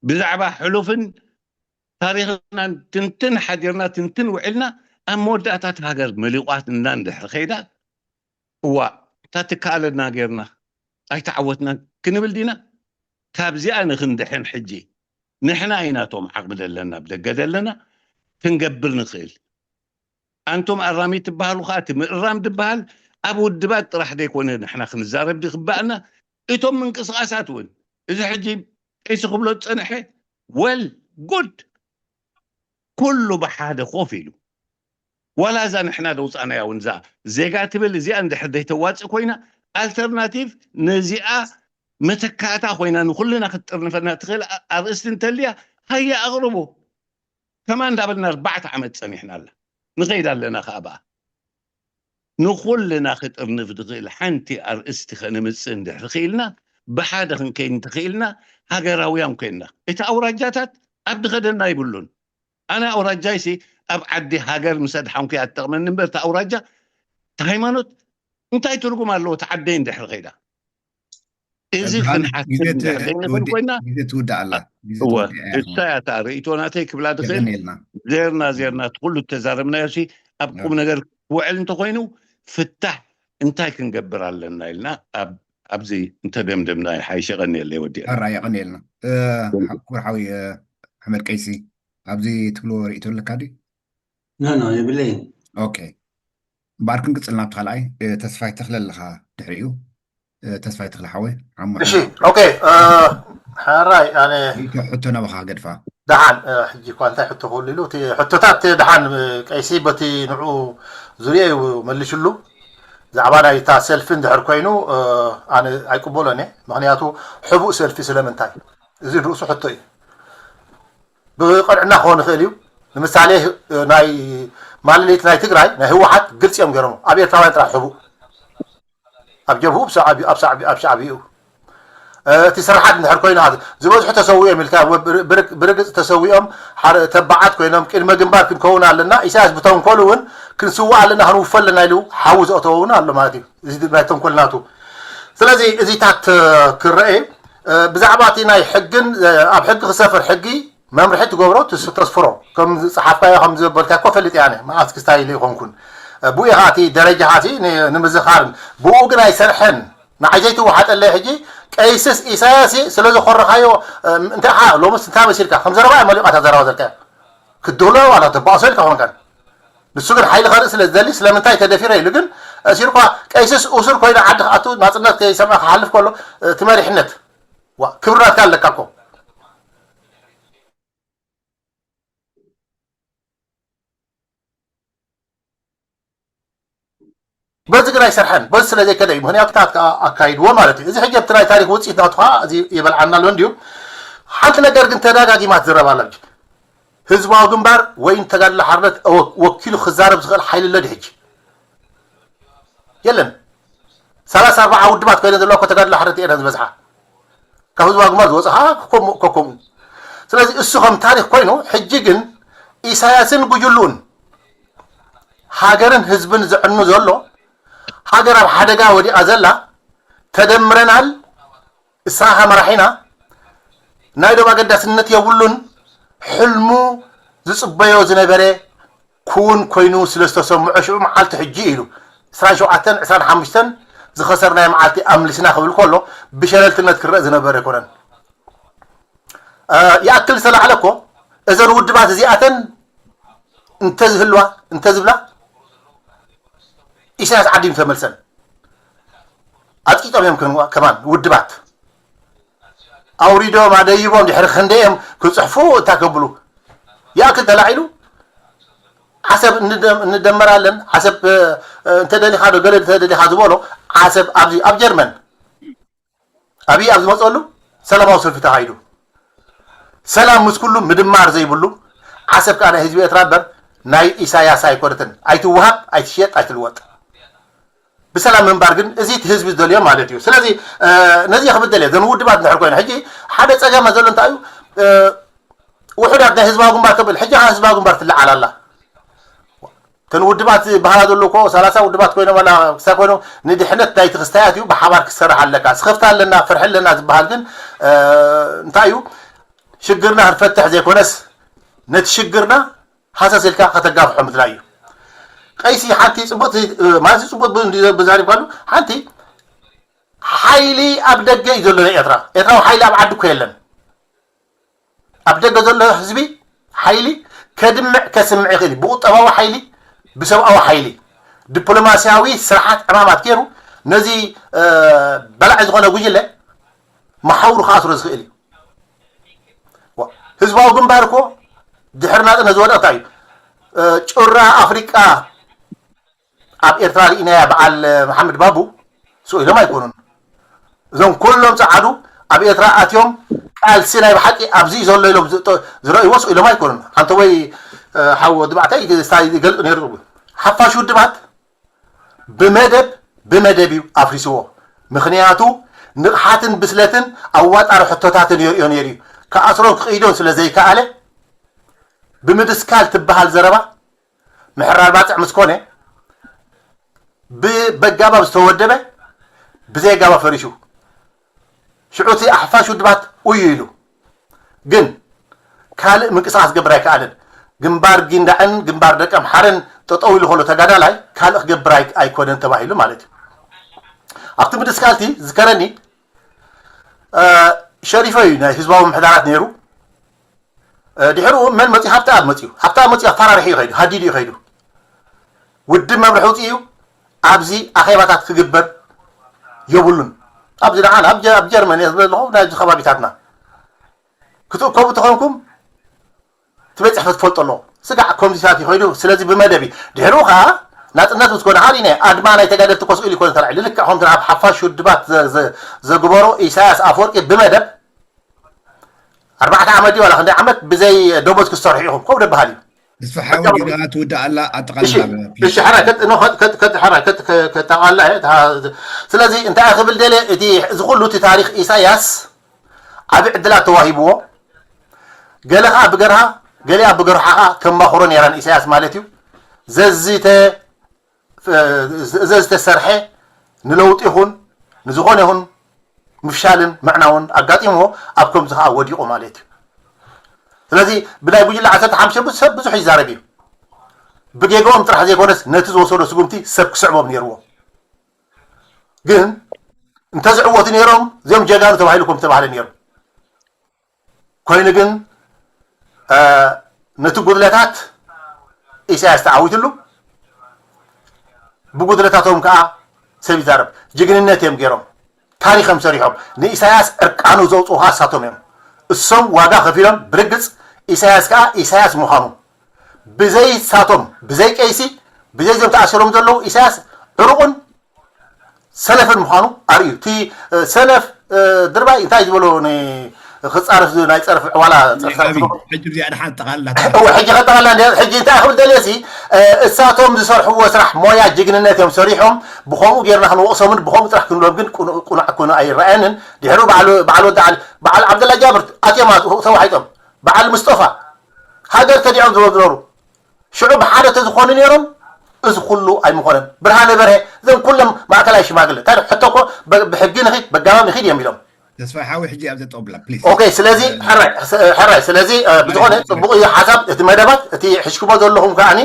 ብዛዕባ ሕሉፍን ታሪኽናን ትንትን ሓዲርና ትንትን ውዒልና ኣብ መወዳእታ እቲ ሃገር መሊቋትና እንድሕር ከይዳ እዋ እታ ትከኣለና ጌርና ኣይተዓወትናን ክንብል ዲና ካብዚኣ ንክንድሕን ሕጂ ንሕና ኢና እቶም ዓቕሚ ዘለና ኣብ ደገ ዘለና ክንገብር ንኽእል ኣንቱም ኣራሚት ትበሃሉ ከዓ እቲ ምእራም ዝበሃል ኣብ ውድባት ጥራሕ ዘይኮነ ንሕና ክንዛረብ ዝግባኣና እቶም ምንቅስቃሳት እውን እዚ ሕጂ ቀይሲ ክብሎ ዝፀንሐ well good ኩሉ ብሓደ ኮፍ ኢሉ ዋላ እዛ ንሕና ደውፃእናያ እውን እዛ ዜጋ ትብል እዚኣ እንድሕር ዘይተዋፅእ ኮይና ኣልተርናቲቭ ነዚኣ መተካእታ ኮይና ንኩልና ክትጥርንፈና ትኽእል ኣርእስቲ እንተልያ ሃየ ኣቕርቡ ከማ እንዳበልና ኣርባዕተ ዓመት ፀኒሕና ኣላ ንኸይድ ኣለና ከዓ በኣ ንኹልና ክጥርንፍ ዝኽእል ሓንቲ ኣርእስቲ ከነምፅእ እንድሕር ክኢልና ብሓደ ክንከይድ እንተኽኢልና ሃገራውያን ኮይንና እቲ ኣውራጃታት ኣብ ድኸደና ይብሉን ኣነ ኣውራጃይሲ ኣብ ዓዲ ሃገር ምስ ኣድሓንኩ እያ ትጠቕመኒ እምበር እቲ ኣውራጃ እቲ ሃይማኖት እንታይ ትርጉም ኣለዎ እቲ ዓደይ እንድሕር ከይዳ እዚ ክንሓስብ እንድሕር ዘይንኽእል ኮይና ግዜ ትውዳእ ኣላ እወ እሳ እያ እታ ርእይቶ ናተይ ክብላ ትኽእል ዜርና ዜርና እቲ ኩሉ እተዛረብናዮ ሲ ኣብ ቁም ነገር ክውዕል እንተኮይኑ ፍታሕ እንታይ ክንገብር ኣለና ኢልና ኣብዚ እንተደምደምና ይሓይሽ የቐንየለይ ወዲአ ራ የቐንየልና ክቡር ሓዊ ኣሕመድ ቀይሲ ኣብዚ ትብልዎ ርእይቶ ኣለካ ድዩ ኖ ኖ የብለይን ኦኬ እምበኣር ክንቅፅል ናብቲ ካልኣይ ተስፋይ ተኽለ ኣለኻ ድሕሪኡ ተስፋይ ተኽለ ሓወይ ዓሞ እሺ ኦኬ ሓራይ ኣነ ሕቶ ናባኻ ገድፋ ደሓን ሕጂ እኳ እንታይ ሕቶ ክህሉ ኢሉ እቲ ሕቶታት ደሓን ቀይሲ በቲ ንዑ ዙርያ እዩ መሊሽሉ ብዛዕባ ናይታ ሰልፊ እንድሕር ኮይኑ ኣነ ኣይቅበሎን እየ። ምክንያቱ ሕቡእ ሰልፊ ስለምንታይ? እዚ ንርእሱ ሕቶ እዩ። ብቐንዕና ክኸውን ይኽእል እዩ። ንምሳሌ ናይ ማለሊት ናይ ትግራይ ናይ ህወሓት ግልፂ እዮም ገይሮም ኣብ ኤርትራውያን ጥራሕ ሕቡእ ኣብ ጀብሁ ኣብ ሻዕቢኡ እቲ ስርሓት እንድሕር ኮይና ዝበዝሑ ተሰዊኦም ኢልካ ብርግፅ ተሰዊኦም ተባዓት ኮይኖም ቅድመ ግንባር ክንከውን ኣለና ኢሳያስ ብተንኮሉ እውን ክንስዋ ኣለና ክንውፈ ኣለና ኢሉ ሓዊ ዘእተዎ እውን ኣሎ ማለት እዩ። እዚ ናይ ተንኮል ናቱ። ስለዚ እዚታት ክረአ ብዛዕባ እቲ ናይ ሕግን ኣብ ሕጊ ክሰፍር ሕጊ መምርሒ ትገብሮ ተስፍሮ ከም ዝፀሓፍካዮ ከም ዝበልካ እኮ ፈልጥ ያነ መዓስ ክስታይ ኢለ ይኮንኩን ብኡ ኢኻ እቲ ደረጃኻ እዚ ንምዝኻርን ብኡ ግን ኣይሰርሐን። ንዓይ ዘይትወሓጠለይ ሕጂ ቀይስስ ኢሳያስ ስለ ዝኾረኻዮ እንታይ ዓ ሎምስ እንታይ መሲልካ ከም ዘረባ እያ መሊቓ እታ ዘረባ ዘልካ ክትድህሎ ዋላ ተባእሶ ኢልካ ኮንካን ንሱ ግን ሓይሊ ከርኢ ስለ ዝደሊ ስለምንታይ ተደፊረ ኢሉ ግን እሲርኳ ቀይስስ ኡሱር ኮይኑ ዓዲ ክኣቱ ናፅነት ከይሰምዐ ክሓልፍ ከሎ እቲ መሪሕነት ክብሪ ናትካ ኣለካ እኮ በዚ ግን ኣይሰርሐን። በዚ ስለ ዘይከደ እዩ ምክንያቱ ኣካይድዎ ማለት እዩ። እዚ ሕጂ ኣብቲ ናይ ታሪክ ውፅኢት ናቱ ከዓ እዚ ይበልዓና ኣሎ እንድዩ። ሓንቲ ነገር ግን ተደጋጊማ ትዝረብ ኣላ። ህዝባዊ ግንባር ወይ ተጋድሎ ሓርነት ወኪሉ ክዛረብ ዝኽእል ሓይሊ ኣሎ ድሕጂ የለን። ሰላሳ ኣርባዓ ውድባት ኮይነ ዘለዋ እኮ ተጋድሎ ሓርነት ኤርትራ ዝበዝሓ ካብ ህዝባዊ ግንባር ዝወፀ ከዓ ከከምኡ ከከምኡ። ስለዚ እሱ ከም ታሪክ ኮይኑ ሕጂ ግን ኢሳያስን ጉጅሉን ሃገርን ህዝብን ዘዕኑ ዘሎ ሃገር ኣብ ሓደጋ ወዲቓ ዘላ ተደምረናል እስራኻ መራሒና ናይ ዶብ ኣገዳስነት የብሉን ሕልሙ ዝፅበዮ ዝነበረ ክውን ኮይኑ ስለ ዝተሰምዖ ሽዑ መዓልቲ ሕጂ ኢሉ ዕስራን ሸውዓተን ዕስራን ሓሙሽተን ዝኸሰርናዮ መዓልቲ ኣምልስና ክብል ከሎ ብሸለልትነት ክረእ ዝነበረ ኣይኮነን። ይኣክል ዝተላዕለ እኮ እዘን ውድባት እዚኣተን እንተዝህልዋ እንተዝብላ ኢሳያስ ዓዲ ምተመልሰን ኣጥቂጦም እዮም ከማን ውድባት ኣውሪዶም ኣደይቦም ድሕሪ ክንደኦም ክፅሕፉ እታ ከብሉ ይኣክል ተላዒሉ ዓሰብ እንደመራለን ዓሰብ እንተደሊኻ ዶ ገለ እንተደሊኻ ዝበሎ ዓሰብ ኣብዚ ኣብ ጀርመን ኣብይ ኣብ ዝመፀሉ ሰላማዊ ሰልፊ ተኻይዱ ሰላም ምስ ኩሉ ምድማር ዘይብሉ ዓሰብ ከዓ ናይ ህዝቢ ኤርትራ እምበር ናይ ኢሳያስ ኣይኮነትን ኣይትወሃብ ኣይትሸጥ ኣይትልወጥ ብሰላም ምንባር ግን እዚ እቲ ህዝቢ ዝደልዮ ማለት እዩ። ስለዚ ነዚ ክብል ደልየ እዘን ውድባት እንድሕር ኮይነ ሕጂ ሓደ ፀገመ ዘሎ እንታይ እዩ ውሑዳት ናይ ህዝባዊ ግንባር ክብል ሕጂ ከዓ ህዝባዊ ግንባር ትለዓል ኣላ። እተን ውድባት ዝበሃላ ዘሎ እኮ ሰላሳ ውድባት ኮይኖም ኣላ ክሳብ ኮይኖም ንድሕነት ናይቲ ክስታያት እዩ ብሓባር ክሰርሕ ኣለካ። ስኽፍታ ኣለና ፍርሒ ኣለና ዝበሃል ግን እንታይ እዩ ሽግርና ክንፈትሕ ዘይኮነስ ነቲ ሽግርና ሃሰስ ኢልካ ከተጋፍሖ ምድላይ እዩ። ቀይሲ ሓንቲ ፅቡቅ ማለት ፅቡቅ ብዛሪብካሉ ሓንቲ ሓይሊ ኣብ ደገ እዩ ዘሎ ናይ ኤርትራ ኤርትራዊ ሓይሊ ኣብ ዓዲ እኮ የለን። ኣብ ደገ ዘሎ ህዝቢ ሓይሊ ከድምዕ ከስምዕ ይኽእል እዩ። ብቁጠባዊ ሓይሊ ብሰብኣዊ ሓይሊ ዲፕሎማስያዊ ስርሓት ዕማማት ገይሩ ነዚ በላዒ ዝኾነ ጉጅለ መሓውሩ ክኣስሮ ዝኽእል እዩ። ህዝባዊ ግንባር እኮ ድሕሪ ናፅነት ዝወደቐ እንታይ እዩ ጩራ ኣፍሪቃ ኣብ ኤርትራ ርኢናያ በዓል መሓመድ ባቡ ስቕ ኢሎም ኣይኮኑን። እዞም ኩሎም ጸዓዱ ኣብ ኤርትራ ኣትዮም ቃልሲ ናይ ብሓቂ ኣብዚ እዩ ዘሎ ኢሎም ዝረእይዎ ስቕ ኢሎም ኣይኮኑን። ሓንተ ወይ ሓው ወዲ ባዕታይ ይገልጹ ነይሩ። ሓፋሽ ውድባት ብመደብ ብመደብ እዩ ኣፍሪስዎ። ምኽንያቱ ንቕሓትን ብስለትን ኣዋጣሪ ሕቶታትን የርእዮ ነይሩ እዩ። ክኣስሮን ክቕይዶን ስለ ዘይከኣለ ብምድስካል ትበሃል ዘረባ ምሕራር ባፅዕ ምስ ኮነ ብበጋባብ ዝተወደበ ብዘይ ኣጋባብ ፈሪሱ ሽዑ እቲ ኣሕፋሽ ውድባት ኡዩ ኢሉ ግን ካልእ ምንቅስቃስ ክገብር ኣይከኣለን። ግንባር ጊንዳዕን ግንባር ደቀምሓረን ጠጠው ኢሉ ከሎ ተጋዳላይ ካልእ ክገብር ኣይኮነን ተባሂሉ ማለት እዩ። ኣብቲ ምድስካልቲ ዝከረኒ ሸሪፎ እዩ ናይ ህዝባዊ ምሕዳራት ነይሩ። ድሕርኡ መን መፅዩ? ሃብተኣብ መፅዩ። ሃብተኣብ መፅዩ ኣፈራርሒ እዩ ከይዱ፣ ሃዲዱ እዩ ከይዱ። ውድብ መምርሒ ውፅኡ እዩ። ኣብዚ ኣኼባታት ክግበር የብሉን። ኣብዚ ደሓን ኣብ ጀርመን እየ ዝብለ ኣለኹ ናይዚ ከባቢታትና ክትእከቡ ተኾንኩም እቲ ቤት ፅሕፈት ክፈልጦ ኣለዎ። ስጋዕ ኮምዚታት እዩ ከይዱ። ስለዚ ብመደብ እዩ። ድሕርኡ ከዓ ናፅነት ምስ ኮነ ሓሪነ ኣድማ ናይ ተጋደልቲ ኮስኡ ኢሉ ይኮነ ተራዒ ልክዕ ከምቲ ኣብ ሓፋሽ ውድባት ዘ- ዘ- ዘግበሮ ኢሳያስ ኣፈወርቂ ብመደብ ኣርባዕተ ዓመት ድዩ ዋላ ክንደይ ዓመት ብዘይ ደሞዝ ክሰርሑ ኢኹም ከምኡ ደበሃል እዩ። ተስፋ ሓወ ጊጋ ትውዳእ ኣላ። ኣጠቓልላ እሺ ሕራይ ከት- ኖ፣ ከት- ከት- ከት- ሕራይ ከት- ከ- ከተቃላ እየ። እታ- ስለዚ እንታይ ክብል ደለ እቲ እዚ ኩሉ እቲ ታሪክ ኢሳያስ ዓብ ዕድላት ተዋሂብዎ ገለ ከዓ ብገርሃ ገሊኣ ብገርሓ ከዓ ተማኽሮ ነይራ ንኢሳያስ ማለት እዩ። ዘዝተ ዘዝተሰርሐ ንለውጢ ይኹን ንዝኾነ ይኹን ምፍሻልን ምዕናውን ኣጋጢምዎ ኣብ ከምዚ ከዓ ወዲቑ ማለት እዩ። ስለዚ ብናይ ጉጅለ ዓሰርተ ሓሙሽተ ብዙ ሰብ ብዙሕ ይዛረብ እዩ። ብጌጋኦም ጥራሕ ዘይኮነስ ነቲ ዝወሰዶ ስጉምቲ ሰብ ክስዕቦም ነይርዎ። ግን እንተዝዕወቱ ነይሮም እዚኦም ጀጋኑ ተባሂሉ ከም ዝተባህለ ነይሩ። ኮይኑ ግን ነቲ ጉድለታት ኢሳያስ ተዓዊትሉ ብጉድለታቶም ከዓ ሰብ ይዛረብ። ጅግንነት እዮም ገይሮም፣ ታሪኾም ሰሪሖም። ንኢሳያስ ዕርቃኑ ዘውፅኡ ከዓ እሳቶም እዮም። እሶም ዋጋ ከፊሎም ብርግፅ ኢሳያስ ከዓ ኢሳያስ ምዃኑ ብዘይ ሳቶም ብዘይ ቀይሲ ብዘይ ዞም ተኣሲሮም ዘለዉ ኢሳያስ ዕሩቕን ሰነፍን ምዃኑ ኣርእዩ። እቲ ሰነፍ ድርባይ እንታይ ዝበሎ ክፃረፍ ናይ ፀርፊ ዕዋላ ሕጂ እዚኣ ደሓን ጠቓልላ እወ ሕጂ ከጠቓላ ሕጂ እንታይ ክብል ደልየ ሲ እሳቶም ዝሰርሕዎ ስራሕ ሞያ ጅግንነት እዮም ሰሪሖም። ብኸምኡ ጌርና ክንወቕሶምን ብኸምኡ ጥራሕ ክንብሎም ግን ቁኑዕ ኣይረኣየንን። ድሕሩ በዓል ወዲ ዓሊ በዓል ዓብደላ ጃብር ኣትዮም ተዋሒጦም በዓል ምስጦፋ ሃገር ከዲዖም ዝነበሩ ሽዑ ብሓደ ተዝኾኑ ነይሮም እዚ ኩሉ ኣይምኾነን። ብርሃነ በርሀ እዞም ኩሎም ማእከላይ ሽማግለ እንታይ ሕቶ እኮ ብሕጊ ንኺድ በጋባብ ንኺድ እዮም ኢሎም። ተስፋ ሓዊ ሕጂ ኣብ ዘጠብላ ፕሊዝ። ኦኬ ስለዚ ሕራይ ስለዚ ብዝኾነ ፅቡቕ እዩ ሓሳብ እቲ መደባት እቲ ሕሽክሞ ዘለኹም ከዓኒ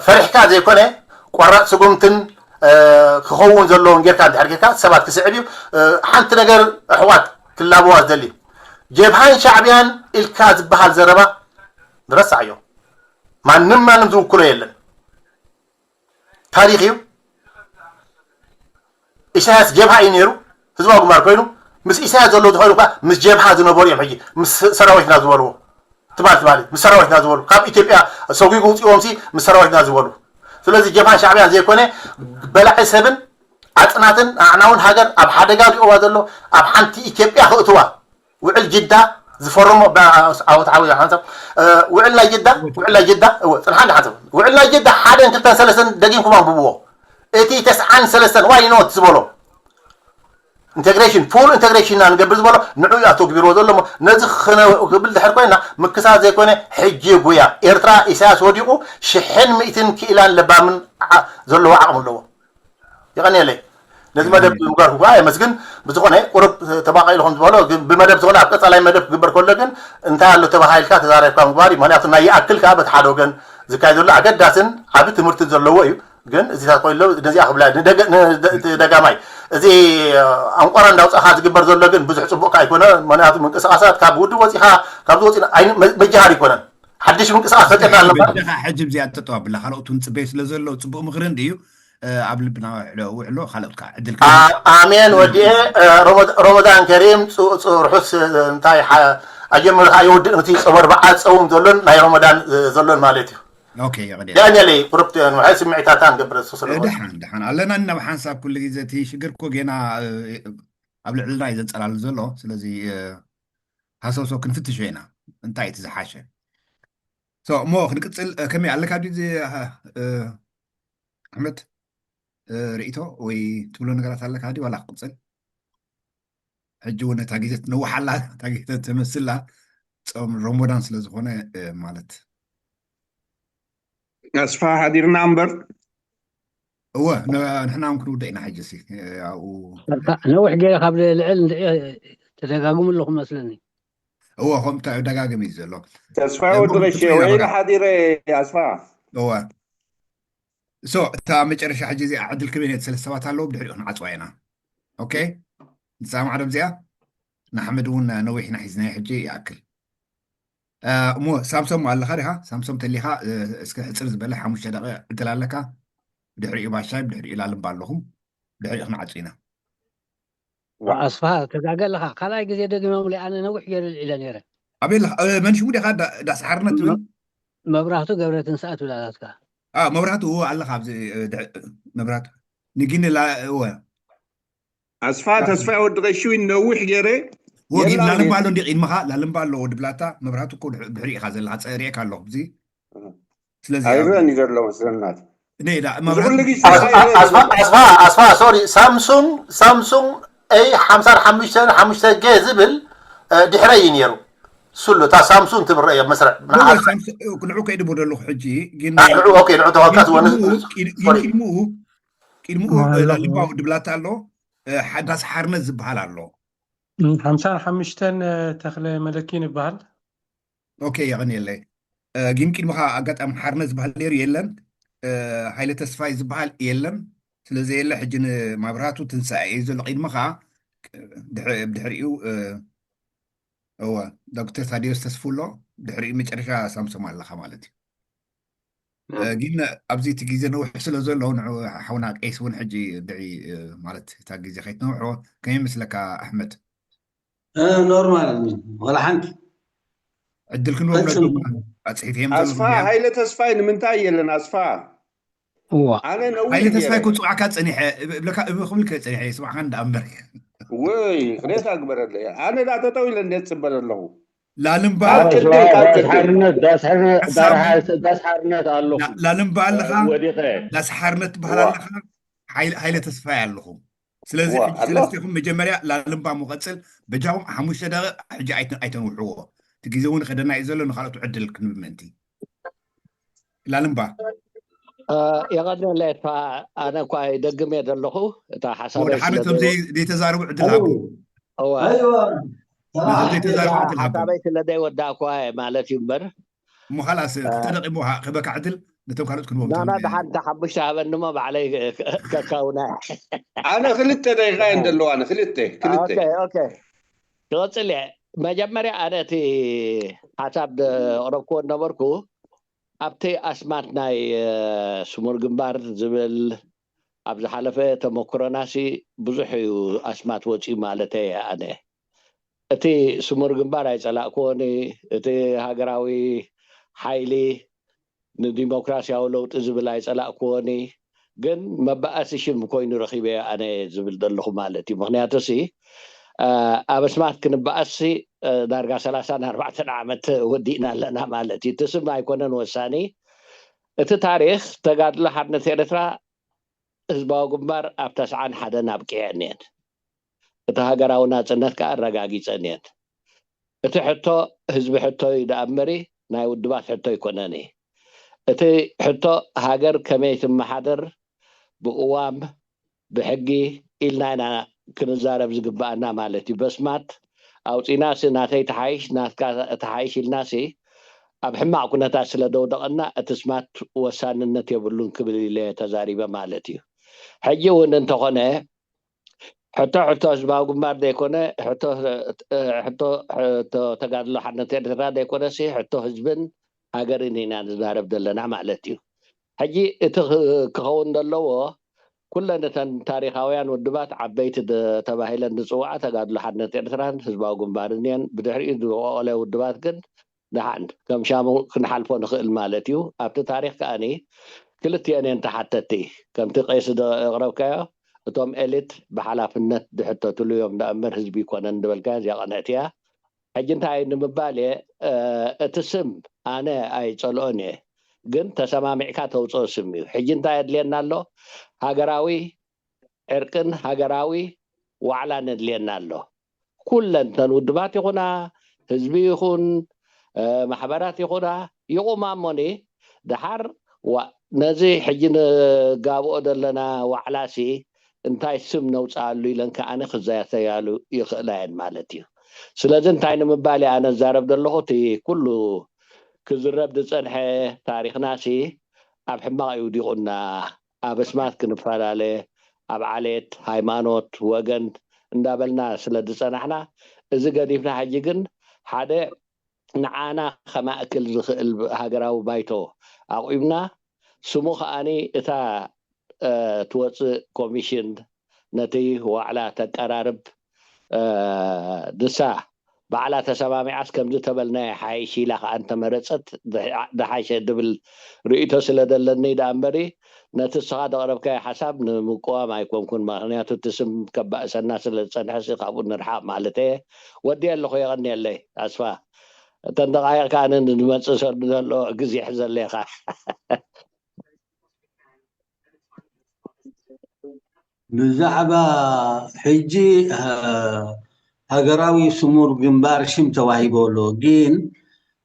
ፈሪሕካ ዘይኮነ ቆራፅ ስጉምትን ክኸውን ዘለዎም ጌርካ እንድሕር ጌርካ ሰባት ክስዕብ እዩ። ሓንቲ ነገር ኣሕዋት ክላበዋ ዝደሊ ጀብሃን ሻዕብያን ኢልካ ዝበሃል ዘረባ ንረሳዕዮ። ማንም ማንም ዝውክሎ የለን። ታሪኽ እዩ። ኢሳያስ ጀብሃ እዩ ነይሩ፣ ህዝባዊ ግንባር ኮይኑ ምስ ኢሳያስ ዘለዉ ተኮይኑ እኳ ምስ ጀብሃ ዝነበሩ እዮም። ሕጂ ምስ ሰራዊትና ዝበልዎ ትማል ትማሊ ምስ ሰራዊትና ዝበሉ ካብ ኢትዮጵያ ሰጒጉ ውፅዎም ሲ ምስ ሰራዊትና ዝበሉ። ስለዚ ጀብሃን ሻዕብያን ዘይኮነ በላዒ ሰብን ኣፅናትን ኣዕናውን ሃገር ኣብ ሓደጋ ዲኦዋ ዘሎ ኣብ ሓንቲ ኢትዮጵያ ክእትዋ ውዕል ጅዳ ዝፈረሞ ዓወት ዓዊ ሓንሳብ ውዕል ናይ ጅዳ ውዕል ናይ ጅዳ እወ ፅንሓ እንዲ ሓንሳብ ውዕል ናይ ጅዳ ሓደን ክልተን ሰለስተን ደጊምኩም ኣንብብዎ። እቲ ተስዓን ሰለስተን ዋይ ኖት ዝበሎ ኢንቴግሬሽን ፉል ኢንቴግሬሽን ኢና ንገብር ዝበሎ ንዑ እዩ ኣተግቢርዎ ዘሎ። ነዚ ክብል ድሕር ኮይና ምክሳር ዘይኮነ ሕጂ ጉያ ኤርትራ ኢሳያስ ወዲቑ ሽሕን ሚእትን ክኢላን ለባምን ዘለዎ ዓቕሚ ኣለዎ። የቐንየለይ ነዚ መደብ ምግባርኩ ከዓ የመስግን። ብዝኾነ ቁሩብ ተባቃኢሉ ከም ዝበሎ ግን ብመደብ ዝኾነ ኣብ ቀፃላይ መደብ ክግበር ከሎ ግን እንታይ ኣሎ ተባሃይልካ ተዛረብካ ምግባር እዩ። ምክንያቱ ናይ ይኣክል ከዓ በቲ ሓደ ወገን ዝካየድ ዘሎ ኣገዳስን ዓብ ትምህርትን ዘለዎ እዩ። ግን እዚታት ኮይሎ ነዚኣ ክብላ ደጋማይ እዚ ኣንቆራ እንዳውፃእካ ዝግበር ዘሎ ግን ብዙሕ ፅቡቅ ኣይኮነ። ምክንያቱ ምንቅስቃሳት ካብ ውድብ ወፂካ ካብዚ ወፂና መጃሃር ይኮነን። ሓድሽ ምንቅስቃስ ፈጢርና ኣለና። በጃኻ ሕጂ እዚኣ ተጠዋብላ ካልኦት እውን ፅበዩ ስለ ዘለዉ ፅቡቅ ምክሪ እንድዩ። ኣብ ልብና ውዕሎ ካልኦት ከዓ ዕድል ኣሜን ወዲኤ። ረመዳን ከሪም ርሑስ እንታይ ኣጀምርካ የውድእ ነቲ ፆመ ኣርብዓ ዝፀውም ዘሎን ናይ ረመዳን ዘሎን ማለት እዩ። ኦኬ የቐንየለይ። የቐንየለይ ቁሩብ ንውሓይ ስምዒታታ ንገብር እሱ ስለ ዝኾነ። ደሓን ደሓን ኣለና ናብ ሓንሳብ ኩሉ ግዜ እቲ ሽግር እኮ ጌና ኣብ ልዕልና እዩ ዘንጸላሉ ዘሎ። ስለዚ ሃሰውሰው ክንፍትሾ ኢና እንታይ እቲ ዝሓሸ። እሞ ክንቅጽል ከመይ ኣለካ ድዩ ኣሕመድ? ርእይቶ ወይ ትብሎ ነገራት ኣለካ ድዩ ዋላ ክቕጽል? ሕጂ እውን እታ ግዜ ትነውሓላ እታ ግዜ ትመስላ ጾም ሮሞዳን ስለ ዝኾነ ማለት ኣስፋ ሓዲርና እምበር እወ ንሕና እውን ክንውደ ኢና ሕጂ ሲ ኣብኡ ነዊሕ ገይረ ካብ ልዕል ንድዒ ተደጋግሙ ኣለኹም መስለኒ እወ ከም ደጋግም እዩ ዘሎ ተስፋ ወዲ ቀሸ ውዒለ ሓዲረ ኣስፋ እወ እሶ እታ መጨረሻ ሕጂ እዚኣ ዕድል ክበን ሰለስተ ሰባት ኣለዉ ብድሕሪኡ ክንዓፅዋ ኢና ኦኬ ንፃ ማዕዶም እዚኣ ንሓመድ እውን ነዊሕና ሒዝናዮ ሕጂ ይኣክል እሞ ሳምሶም ኣለካ ዲካ ሳምሶም ተሊካ እስከ ሕፅር ዝበለ ሓሙሽተ ደቂ ዕድል ኣለካ ብድሕሪኡ ባሻይ ብድሕሪኡ ላልምባ ኣለኹም ብድሕሪኡ ክንዓፁ ኢና ኣስፋ ተጋገ ኣለካ ካልኣይ ግዜ ደግሞምለይ ኣነ ነዊሕ ገይረ ልዒለ ነይረ ኣበይ ኣለካ መንሽሙ ዲካ ዳስ ሓርነት ትብል መብራህቱ ገብረ ትንሳእ ትብል ኣላትካ አ፣ መብራህቱ እወ ኣለኻ ኣብዚ፣ እ፣ ድሕ-፣ መብራህቱ ንጊኒ ላ-፣ እወ። ኣስፋ ተስፋ ወዲ ቀሺ ነዊሕ ገይረ ወጊድ የላ ላልምባ ኔ- ኣሎ እንዲ ቅድምኻ፣ ላልምባ ኣሎ ወዲ ብላታ፣ መብራህቱ እኮ ድሕ-፣ ድሕሪ ኢኻ ዘለኻ፣ ጸሪኤካ ኣለኹ። እዚ ስለዚ ኣይረን እዩ ዘሎ መስለናት ነይ ዳ ብዙ ኩሉ መብራህቱ ግዜ ኣስፋ ኣስፋ ኣስፋ ኣስፋ ሶሪ፣ ሳምሱንግ ሳምሱንግ ኤ ሓምሳ ሓሙሽተ ሓሙሽተ ጌ ዝብል፣ እ፣ ድሕረይ እዩ ነይሩ። ስሉ እታ ሳምሱንግ ትብረዮ መስርዕ ንዑ ሳምሱ-፣ ንዑ ከይድቡ ዘለኹ ሕጂ ግን አ፣ ንዑ ኦኬ፣ ንዑ ተወካት ወነ ቅድምኡ ቅድ-፣ ሶሪ። ቅድምኡ ቅድምኡ ኣሎ። ላልምባ ወዲ ብላታ ኣሎ። እ፣ ሓዳስ ሓርነት ዝበሃል ኣሎ። ሓምሳን ሓሙሽተን ተኽለ መለኪን ይበሃል። ኦኬ፣ የቐንየለይ። እ፣ ግን ቅድምኻ ኣጋጣሚ ሓርነት ዝበሃል ነይሩ የለን። እ፣ ሃይለ ተስፋይ ዝበሃል የለን። ስለዘየለ ሕጂ ንመብራህቱ ትንሳኤ እዩ ዘሎ። ቅድምኻ ድሕ-፣ ብድሕሪኡ፣ እ፣ እወ፣ ዶክተር ታዲዮስ ተስፉ ኣሎ። ድሕሪኡ መጨረሻ ሳምሶም ኣለኻ ማለት እዩ። እ፣ ግን ኣብዚ እቲ ግዜ ነውሕ ስለ ዘሎ ንዑ ሓውና ቀይስ እውን ሕጂ ድዒ፣ እ፣ ማለት እታ ግዜ ከይትነውሖ ከመይ ይመስለካ ኣሕመድ? እ፣ ኖርማል ዋላ ሓንቲ ዕድል ክንወብለሉ ፈጽም ኣፅሒፈዮም ኣስፋ ዘለኹ እያ። ሃይለ ተስፋይ ንምንታይ የለን ኣስፋ እዋ ኣነ ነዊሕ ሃይለ ተስፋይ ገይረ እኮ ፅዋዕካ ፀኒሐ እብ-፣ እብለካ እብ-፣ ክብልከ ፀኒሐ ስማዕካ እንዳ እምበር ወይ ክሬታ ግበረለ ኣነ ዳ ተጠው ኢለ እንዴት ፅበል ኣለኹ ላልምባ ካብ ዳስ ቅድመይ ካብ ቅድመይ ሓርነት ዳስ ሓርነት ሓሳቡ ዳስ ሓርነት ኣለኹም። ላ- ላልምባ ኣለኻ ወዲቐ ዳስ ሓርነት ትበሃል ዋ ኣለኻ ሓይለ ሓይለ ተስፋይ ኣለኹም። ስለዚ ዋ ሕጂ ኣሎ ሰለስቴኹም መጀመርያ ላልምባ ምቐፅል በጃኹም ሓሙሽተ ደቂቕ ሕጂ ኣይተ- ኣይተንውሕዎ። እቲ ግዜ እውን ከደና እዩ ዘሎ ንካልኦት ዕድል ክንብ ምእንቲ ላልምባ የቐድመለይ እኳ ኣነ እኳ ይደግም እየ ዘለኹ እታ ሓሳበይ ወድሓነ ስለ እቶም ደይ- ዘይ- ዘይተዛረቡ ዕድል እዋ ሃቦ ኣይዋ ነቶም ዘይተዛረቡ እታ ዕድል ሃቦ ሓሳበይ ስለ ደይወዳእኳ እየ ማለት እዩ እምበር እሞ ካላስ ክልተ ደቂ እሞ ሃ- ክበካ ዕድል ነቶም ካልኦት ክንቦም ናና ትኽእል ደሓን እታ ሓሙሽተ ሃበኒ እሞ ባዕለይ ከካውና ኣነ ክልተ ደቂቃ እየን ዘለዋኒ ክልተ ክልተ ኦኬ ኦኬ ክቐፅል እየ መጀመርያ ኣነ እቲ ሓሳብ ዘቕረብክዎ ነበርኩ ኣብቲ ኣስማት ናይ እ፣ ስሙር ግንባር ዝብል ኣብ ዝሓለፈ ተመክሮናሲ ብዙሕ እዩ ኣስማት ወፂኡ ማለተይ እየ ኣነ እቲ ስሙር ግንባር ኣይፀላእክዎን እቲ ሃገራዊ ሓይሊ ንዲሞክራሲያዊ ለውጢ ዝብል ኣይፀላእክዎን ግን መባኣሲ ሽም ኮይኑ ረኪበዮ ኣነ ዝብል ዘለኹ ማለት እዩ ምክንያቱ ሲ ኣብ ኣስማት ክንበኣስ ዳርጋ ሰላሳን ኣርባዕተን ዓመት ወዲእና ኣለና ማለት እዩ እቲ ስም ኣይኮነን ወሳኒ እቲ ታሪክ ተጋድሎ ሓርነት ኤርትራ ህዝባዊ ግንባር ኣብ ተስዓን ሓደን ኣብቂዐን እየን እቲ ሃገራዊ ናፅነት ከዓ ኣረጋጊፀን እየን እቲ ሕቶ ህዝቢ ሕቶ እዩ ደኣ እምበሪ ናይ ውድባት ሕቶ ኣይኮነን እዩ እቲ ሕቶ ሃገር ከመይ ትመሓደር ብቅዋም ብሕጊ ኢልና ኢና ክንዛረብ ዝግበኣና ማለት እዩ በስማት ኣውፂናሲ ናተይ ተሓይሽ ናትካ ተሓይሽ ኢልናሲ ኣብ ሕማቅ ኩነታት ስለ ደውደቐና እቲ ስማት ወሳንነት የብሉን ክብል ኢለ ተዛሪበ ማለት እዩ ሕጂ እውን እንተኾነ ሕቶ ሕቶ ህዝባዊ ግንባር ዘይኮነ ሕቶ ተጋድሎ ሓርነት ኤርትራ ዘይኮነሲ ሕቶ ህዝብን ሃገርን ኢና ንዛረብ ዘለና ማለት እዩ ሕጂ እቲ ክኸውን ዘለዎ ኩለን እተን ታሪካውያን ውድባት ዓበይቲ ተባሂለን ዝፅዋዓ ተጋድሎ ሓርነት ኤርትራን ህዝባዊ ግንባርን እየን ብድሕሪኡ ዝበቆለ ውድባት ግን ደሓን ከም ሻሙ ክንሓልፎ ንኽእል ማለት እዩ ኣብቲ ታሪክ ከኣኒ ክልቲአን እየን ተሓተቲ ከምቲ ቀይሲ ዘቕረብካዮ እቶም ኤሊት ብሓላፍነት ዝሕተትሉ እዮም ደኣ እምበር ህዝቢ ይኮነን ዝበልካዮ እዚኣ ቅንዕቲ እያ ሕጂ እንታይ ንምባል እየ እቲ ስም ኣነ ኣይፀልኦን እየ ግን ተሰማሚዕካ ተውፅኦ ስም እዩ ሕጂ እንታይ የድልየና ኣሎ ሃገራዊ ዕርቅን ሃገራዊ ዋዕላን የድልየና ኣሎ ኩለን እተን ውድባት ይኹና ህዝቢ ይኹን ማሕበራት ይኹና ይቑማ እሞኒ ደሓር ነዚ ሕጂ ንጋብኦ ዘለና ዋዕላሲ እንታይ ስም ነውፅኣሉ ኢለን ከዓኒ ክዘተያሉ ይኽእላ እየን ማለት እዩ ስለዚ እንታይ ንምባል እየ ኣነ ዛረብ ዘለኹ እቲ ኩሉ ክዝረብ ዝፀንሐ ታሪክናሲ ኣብ ሕማቕ ይውዲቑና ኣብ ኣስማት ክንፈላለ ኣብ ዓሌት ሃይማኖት ወገን እንዳበልና ስለ ዝፀናሕና እዚ ገዲፍና ሕጂ ግን ሓደ ንዓና ከማእክል ዝኽእል ሃገራዊ ባይቶ ኣቑምና ስሙ ከዓኒ እታ ትወፅእ ኮሚሽን ነቲ ዋዕላ ተቀራርብ ንሳ ባዕላ ተሰማሚዓስ ከምዚ ተበልናዮ ይሓይሽ ኢላ ከዓ እንተመረፀት ዝሓ- ዝሓሸ ድብል ርእይቶ ስለ ዘለኒ ደኣ እምበሪ፣ ነቲ እስኻ ዘቕረብካዮ ሓሳብ ንምቅዋም ኣይኮንኩን። ምኽንያቱ እቲ ስም ከባእሰና ስለ ዝፀንሐ ሲ ካብኡ ንርሓቕ ማለት እየ። ወዲ ኣለኹ፣ የቐንየለይ ኣስፋ። እተን ደቃይቕ ከዓ ንመፅእ ዘሎ ግዜ ሕዘለኻ። ብዛዕባ ሕጂ ሃገራዊ ስሙር ግንባር ሽም ተዋሂቦ ኣሎ፣ ግን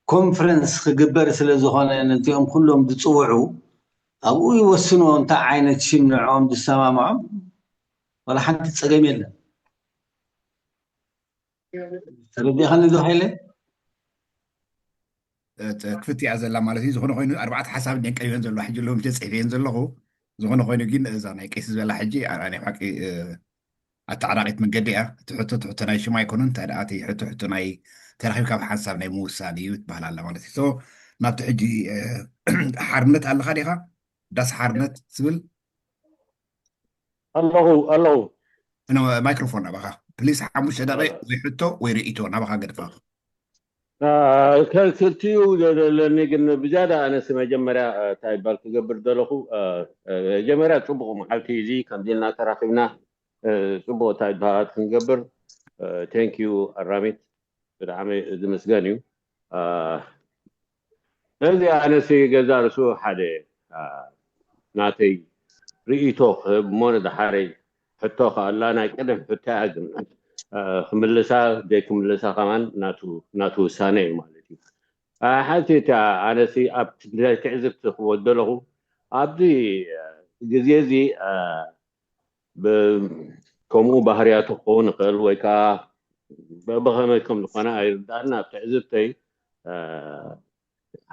ኮንፈረንስ ክግበር ስለ ዝኾነ ነዚኦም ኩሎም ዝፅውዑ ኣብኡ ይወስኖ እንታይ ዓይነት ሽም ንዕኦም ዝሰማምዖም። ዋላ ሓንቲ ፀገም የለን። ተረዲእኻኒ ዶ ሃይለ? ክፍት እያ ዘላ ማለት እዩ። ዝኾነ ኮይኑ ኣርባዕተ ሓሳብ እንዲን ቀሪበን ዘለዋ ሕጂ ኣለዉ ምሸ ፅሒፈየን ዘለኹ። ዝኾነ ኮይኑ ግን እዛ ናይ ቀይሲ ዝበላ ሕጂ ኣርኣያ ናይ ሓቂ ኣተዓራቂት መንገዲ እያ። እቲ ሕቶ እቲ ሕቶ ናይ ሽም ኣይኮኑን። እንታይ ደኣ እቲ ሕቶ ሕቶ ናይ ተረኺብካ ብሓንሳብ ናይ ምውሳን እዩ ትበሃል ኣላ ማለት እዩ። ናብቲ ሕጂ ሓርነት ኣለኻ ዲኻ? ዳስ ሓርነት ዝብል ኣለኹ ኣለኹ ማይክሮፎን ናባኻ ፕሊስ። ሓሙሽተ ደቂ ወይ ሕቶ ወይ ርእቶ ናባኻ ገድፋ። ክልቲኡ ዘለኒ ግን ብዝያዳ ኣነስ መጀመርያ እንታይ ይባል ክገብር ዘለኹ መጀመርያ ፅቡቅ መዓልቲ እዚ ከምዚ ኢልና ተራኺብና ፅቡቅ እንታይ ይባላት ክንገብር። ቴንኪዩ ኣራሚት ብጣዕሚ ዝምስገን እዩ። እዚ ኣነሲ ገዛ ርእሱ ሓደ ናተይ ርእይቶ ክህብ እሞ ንድሓረይ ሕቶ ከኣላ ናይ ቀደም ሕቶ እያ ግን ክምልሳ ዘይክምልሳ ከማን ናቱ ውሳነ እዩ ማለት እዩ። ሓንቲ እታ ኣነሲ ኣብ ትዕዝብቲ ክወደለኹ ኣብዚ ግዜ እዚ ከምኡ ባህርያቱ ክኸውን ይኽእል ወይ ከዓ ብኸመይ ከም ዝኾነ ኣይርዳእና ኣብ ትዕዝብተይ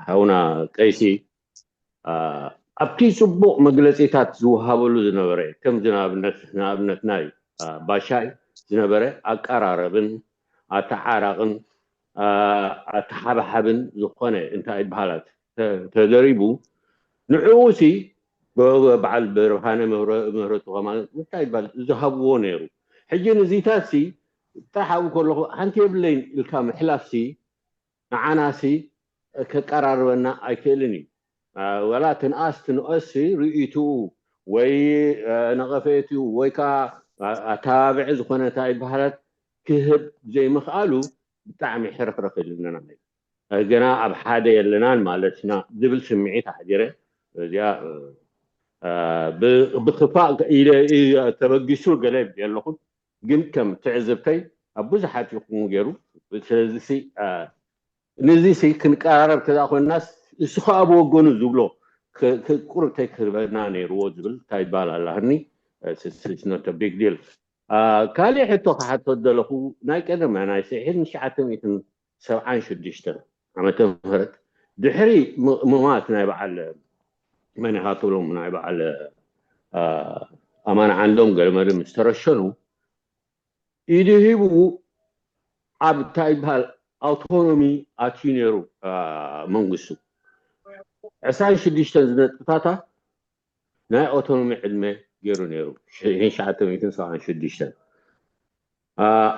ሓውና ቀይሲ ኣብቲ ፅቡቅ መግለፂታት ዝወሃበሉ ዝነበረ ከምዚ ንኣብነት ናይ ባሻይ ዝነበረ ኣቀራረብን ኣተዓራቅን ኣተሓባሓብን ዝኾነ እንታይ ይበሃላት ተደሪቡ ንዕኡ ሲ በዓል ብርሃነ ምህረቱ ከማን እንታይ ይበሃል ዝሃብዎ ነይሩ። ሕጂ ንዚታት ሲ ጥራሕ ኣብኡ ከለኹ ሓንቲ የብለይን ኢልካ ምሕላፍ ሲ ንዓና ሲ ከቀራርበና ኣይክእልን እዩ። ዋላ ትንኣስ ትንኦስ ሲ ርእይትኡ ወይ ነቐፌትኡ ወይ ከዓ ኣተባብዒ ዝኾነ እንታይ ይበሃላት ክህብ ዘይምኽኣሉ ብጣዕሚ ሕርኽርኽ ኢሉና ገና ኣብ ሓደ የለናን ማለት ኢና ዝብል ስምዒት ኣሕዲረ እዚኣ ብክፋእ ተበጊሱ ገለ የለኹም ግን ከም ትዕዝብተይ ኣብ ብዙሓት ይኹን ገይሩ ስለዚ ነዚ ክንቀራረብ ከዛ ኮይናስ እሱ ከዓ ብወገኑ ዝብሎ ቁርብተይ ክህበና ነይርዎ ዝብል እንታይ ይበሃል ኣላህኒ ቢግ ዲል። ካሊእ ሕቶ ክሓቶ ዘለኹ ናይ ቀደም ናይ ስሒት ንሽዓተ ሚእትን ሰብዓን ሽዱሽተን ዓመተ ምህረት ድሕሪ ምማት ናይ በዓል መን ኢኻ ትብሎም ናይ በዓል ኣማን ዓንዶም ገለመለ ምስ ተረሸኑ ኢዱ ሂቡ ኣብ እንታይ ይበሃል ኣውቶኖሚ ኣትዩ ነይሩ መንግስቱ ዕስራን ሽዱሽተን ዝነጥብታታ ናይ ኣውቶኖሚ ዕድመ ገይሩ ነይሩ ሽሕን ሸዓተ ሚእትን ሰብዓን ሽዱሽተን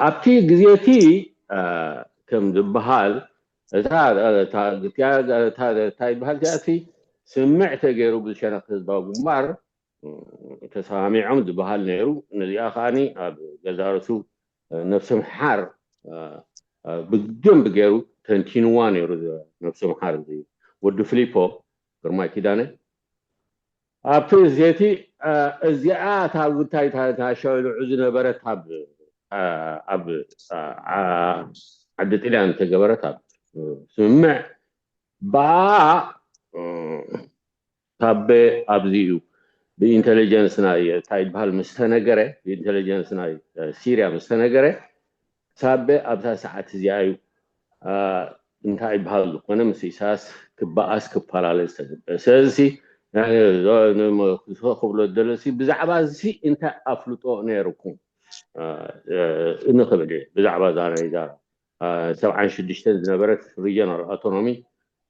ኣብቲ ግዜ እቲ ከም ዝበሃል እታ እንታይ ይበሃል እዚኣቲ ስምዕ ተገይሩ ብሸነኽ ህዝባዊ ግንባር ተሰማሚዖም ዝበሃል ነይሩ። ነዚኣ ከዓኒ ኣብ ገዛ ርእሱ ነብሲ ምሓር ብደንብ ገይሩ ተንቲንዋ ነይሩ ነብሲ ምሓር እዚ ወዲ ፍሊፖ ግርማይ ኪዳነ ኣብቲ እዚቲ እዚኣ እታ ጉዳይ ታሸልዑ ዝነበረት ኣብ ዓዲ ጥልያን ዝተገበረት ኣብ ስምምዕ ብኣ ሳቤ ኣብዚ እዩ ብኢንቴሊጀንስ ናይ እንታይ ይበሃል ምስ ተነገረ ብኢንቴሊጀንስ ናይ ሲርያ ምስ ተነገረ ሳቤ ኣብዛ ሰዓት እዚኣ እዩ እንታይ ይበሃል ዝኾነ ምስ ኢሳያስ ክበኣስ ክፈላለ ዝተገብረ ስለዚ ክብሎ ደለሲ ብዛዕባ እዚ እንታይ ኣፍልጦ ነይርኩም ንኽብል እየ ብዛዕባ እዛ ናይ እዛ ሰብዓን ሽዱሽተን ዝነበረት ሪጀናል ኣውቶኖሚ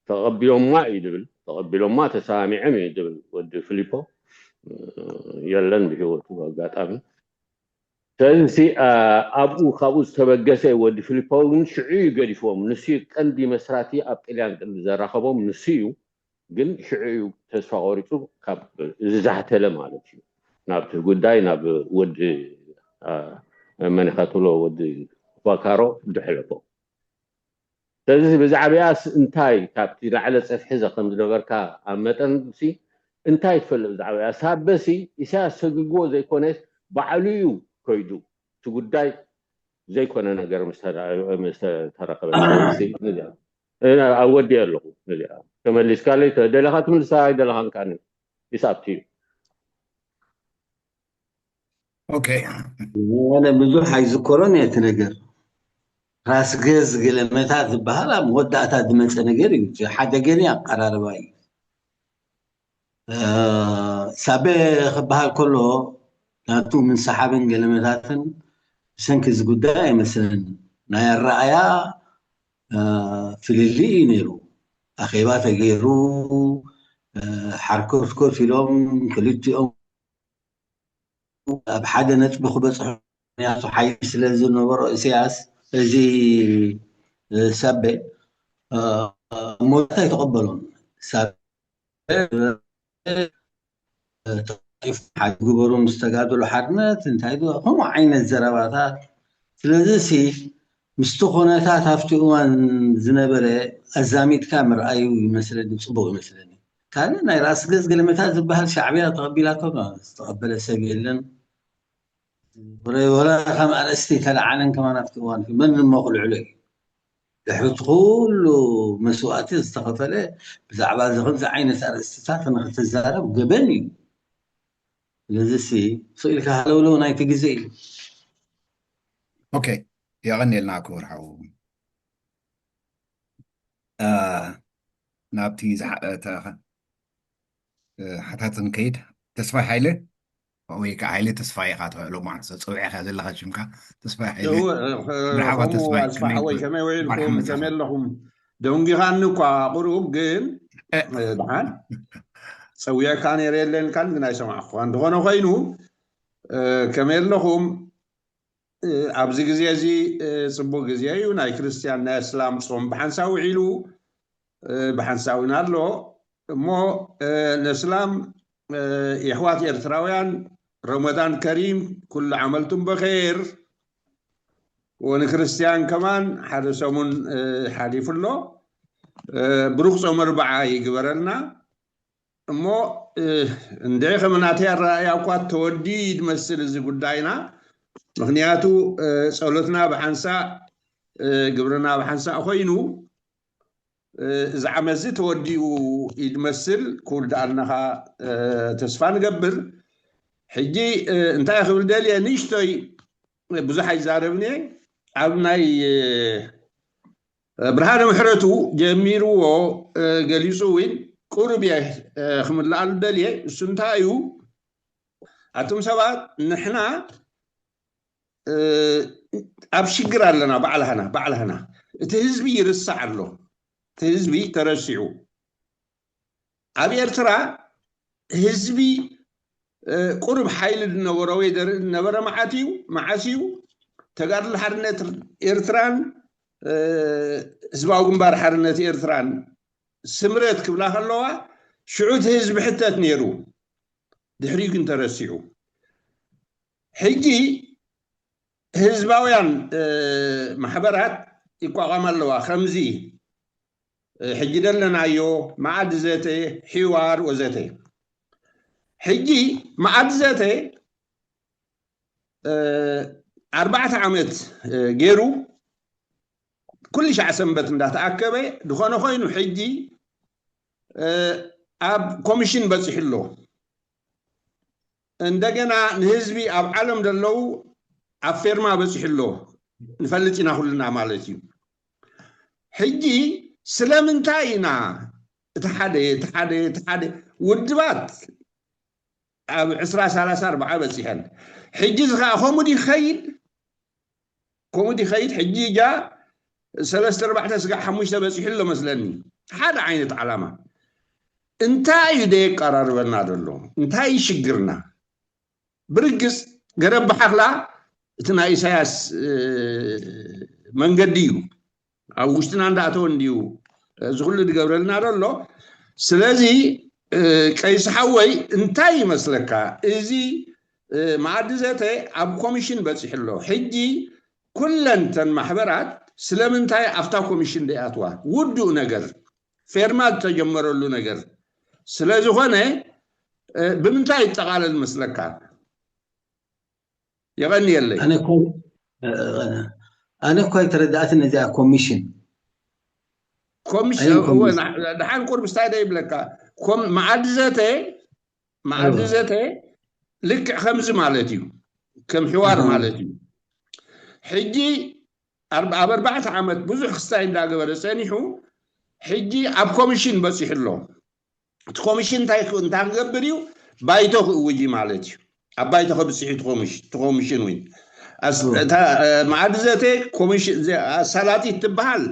ተቐቢሎማ እዩ ዝብል ተቐቢሎማ ተሰማሚዖም እዩ ዝብል ወዲ ፊሊፖ የለን ብሂወቱ ኣጋጣሚ ስለዚ ኣብኡ ካብኡ ዝተበገሰ ወዲ ፊሊፖ ግን ሽዑ እዩ ገዲፍዎም። ንሱ እዩ ቀንዲ መስራቲ ኣብ ጥልያን ቅድሚ ዘራኸቦም ንሱ እዩ። ግን ሽዑ እዩ ተስፋ ቆሪፁ ካብ ዝዛሕተለ ማለት እዩ ናብቲ ጉዳይ ናብ ወዲ መኒካትሎ ወዲ ቫካሮ ድሕለፎ። ስለዚ ብዛዕባያስ እንታይ ካብቲ ላዕለ ፀፍሒ ዘ ከም ዝነበርካ ኣብ መጠን ሲ እንታይ ትፈልጥ ብዛዕባያ ሳበሲ ኢሳያስ ሰግግዎ ዘይኮነስ ባዕሉ እዩ ከይዱ እቲ ጉዳይ ዘይኮነ ነገር ምስ ተረኸበ ኣወዲ ኣለኹ። ተመሊስካለይ ደለኻ ትምልሳ ኣይደለኻ ካ ይሳብቲ እዩ። ኦኬ ኣነ ብዙሕ ኣይዝከሮን እየ እቲ ነገር። ራስ ገዝ ገለመታት ዝበሃል ኣብ መወዳእታ ዝመፀ ነገር እዩ። እቲ ሓደ ገኒ ኣቀራርባ እዩ። ሳቤ ክበሃል ከሎ ናቱ ምንሰሓብን ገለመታትን ብሰንኪ እዚ ጉዳይ ኣይመስለኒ። ናይ ኣረኣያ ፍልልይ እዩ ነይሩ። ኣኼባ ተገይሩ ሓርከፍከፍ ኢሎም ክልቲኦም ኣብ ሓደ ነጥቢ ክበፅሑ ምክንያቱ ሓይሊ ስለ ዝነበሮ ኢሳያስ እዚ ሳቤ ሞት ኣይተቐበሎን። ሳቤ ተጣይፉ ሓ- ግበሩ ምስ ተጋድሎ ሓርነት እንታይ ዶ ከምኡ ዓይነት ዘረባታት። ስለዚ ሲ ምስቲ ኩነታት ኣብቲ እዋን ዝነበረ ኣዛሚድካ ምርኣዩ ይመስለኒ ፅቡቅ ይመስለኒ። ካልእ ናይ ራስ ገዝ ገለመታት ዝበሃል ሻዕብያ ተቐቢላቶ ዝተቐበለ ሰብ የለን። ወላ ከም ኣርእስቲ ተለዓለን ከማን ኣብቲ እዋን መን እሞ ክልዕሎ እዩ። ድሕሪ እቲ ኩሉ መስዋእቲ ዝተኸፈለ ብዛዕባ እዚ ከምዚ ዓይነት ኣርእስትታት ንክትዛረብ ገበን እዩ። ስለዚ ሲ ስቕ ኢልካ ሃለውለው ናይቲ ግዜ እዩ። ኦኬ የቐንየልና ክቡር ሓው። ናብቲ ሓታትን ከይድ ተስፋይ ሓይለ ወይ ከዓ ሃይለ ተስፋይ ኢኻ ትሕሎ ማለት ሰብ ፀዊዕካ ዘለካ ሽምካ ተስፋይ ሃይለ። መርሓባ ተስፋይ ሓወይ ከመይ ውዒልኩም ከመይ ኣለኹም? ደንጊኻኒ እኳ ቁሩብ ግን ደሓን ፀዊዕካ ነይረ የለን ካን ግን ኣይሰማዕኩኻን። ዝኾነ ኮይኑ ከመይ ኣለኹም? ኣብዚ ግዜ እዚ ፅቡቅ ግዜ እዩ። ናይ ክርስትያን ናይ እስላም ፆም ብሓንሳብ ውዒሉ ብሓንሳብ እውን ኣሎ እሞ ነስላም የሕዋት ኤርትራውያን ረመዳን ከሪም ኩሉ ዓመልቱም በኸይር። ወንክርስትያን ከማን ሓደ ሰሙን ሓሊፉ ኣሎ። ብሩክ ጾም ኣርብዓ ይግበረልና። እሞ እንድዒ ከም ናተይ ኣረኣእያ እኳ ተወዲ ድመስል እዚ ጉዳይና። ምክንያቱ ጸሎትና ብሓንሳእ ግብርና ብሓንሳእ ኮይኑ እዚ ዓመት እዚ ተወዲኡ ይድመስል። ክውዳኣልና ኸኣ ተስፋ ንገብር። ሕጂ እንታይ ክብል ደልየ ንእሽቶይ ብዙሕ ኣይዛረብን እየ ኣብ ናይ ብርሃነ ምሕረቱ ጀሚርዎ ገሊፁ እውን ቁሩብ እየ ክምልኣሉ ደልየ። እሱ እንታይ እዩ ኣቱም ሰባት ንሕና ኣብ ሽግር ኣለና ባዕላህና ባዕላህና እቲ ህዝቢ ይርሳዕ ኣሎ። እቲ ህዝቢ ተረሲዑ ኣብ ኤርትራ ህዝቢ ቁሩብ ሓይሊ ዝነበሮ ወይ ዘርኢ ዝነበረ መዓት እዩ መዓስ እዩ ተጋድሎ ሓርነት ኤርትራን ህዝባዊ ግንባር ሓርነት ኤርትራን ስምረት ክብላ ከለዋ ሽዑ እቲ ህዝቢ ሕተት ነይሩ። ድሕሪኡ ግን ተረሲዑ። ሕጂ ህዝባውያን ማሕበራት ይቋቋማ ኣለዋ ከምዚ ሕጂ ደለናዮ መኣዲ ዘተ ሒዋር ወዘተ። ሕጂ መኣዲ ዘተ ኣርባዕተ ዓመት ገይሩ ኩሉ ሻዕ ሰንበት እንዳተኣከበ ዝኾነ ኮይኑ ሕጂ ኣብ ኮሚሽን በፂሑ ኣሎ። እንደገና ንህዝቢ ኣብ ዓለም ዘለዉ ኣብ ፌርማ በፂሑ ኣሎ። ንፈልጥ ኢና ኩልና ማለት እዩ። ሕጂ ስለምንታይ ኢና እቲ ሓደ እቲ ሓደ እቲ ሓደ ውድባት ኣብ ዕስራ ሰላሳ ኣርብዓ በፂሐን ሕጂ እዚ ከዓ ከምኡ ድዩ ክኸይድ ከምኡ ድዩ ክኸይድ ሕጂ ጃ ሰለስተ ኣርባዕተ ስጋዕ ሓሙሽተ በፂሑ ኣሎ መስለኒ ሓደ ዓይነት ዓላማ እንታይ እዩ ደየቀራርበና ዘሎ እንታይ እዩ ሽግርና ብርግፅ ገረብ ብሓኽላ እቲ ናይ ኢሳያስ መንገዲ እዩ። ኣብ ውሽጥና እንዳኣተወ እንዲዩ እዚ ኩሉ ዝገብረልና ዘሎ። ስለዚ ቀይስ ሓወይ፣ እንታይ ይመስለካ? እዚ መኣዲ ዘተ ኣብ ኮሚሽን በፂሑ ኣሎ። ሕጂ ኩለን ተን ማሕበራት ስለምንታይ ኣብታ ኮሚሽን ደይኣትዋ? ውዱእ ነገር፣ ፌርማ ዝተጀመረሉ ነገር ስለዝኾነ ብምንታይ ይጠቓለል መስለካ? የቐንየለይ። ኣነ እኮ ኣይተረዳእትን እዚኣ ኮሚሽን። ኮሚሽን ደሓን ቁርብ ስታይ ደ ይብለካ። መዓዲ ዘተ መዓዲ ዘተ ልክዕ ከምዚ ማለት እዩ፣ ከም ሕዋር ማለት እዩ። ሕጂ ኣብ ኣርባዕተ ዓመት ብዙሕ ክስታይ እንዳገበረ ፀኒሑ፣ ሕጂ ኣብ ኮሚሽን በፂሑ ኣሎ። እቲ ኮሚሽን እንታይ እንታይ ክገብር እዩ? ባይቶ ክእውጅ ማለት እዩ። ኣብ ባይቶ ከብፅሕ እቲ ኮሚሽን እውን መዓዲ ዘተ ኣሳላጢት ትበሃል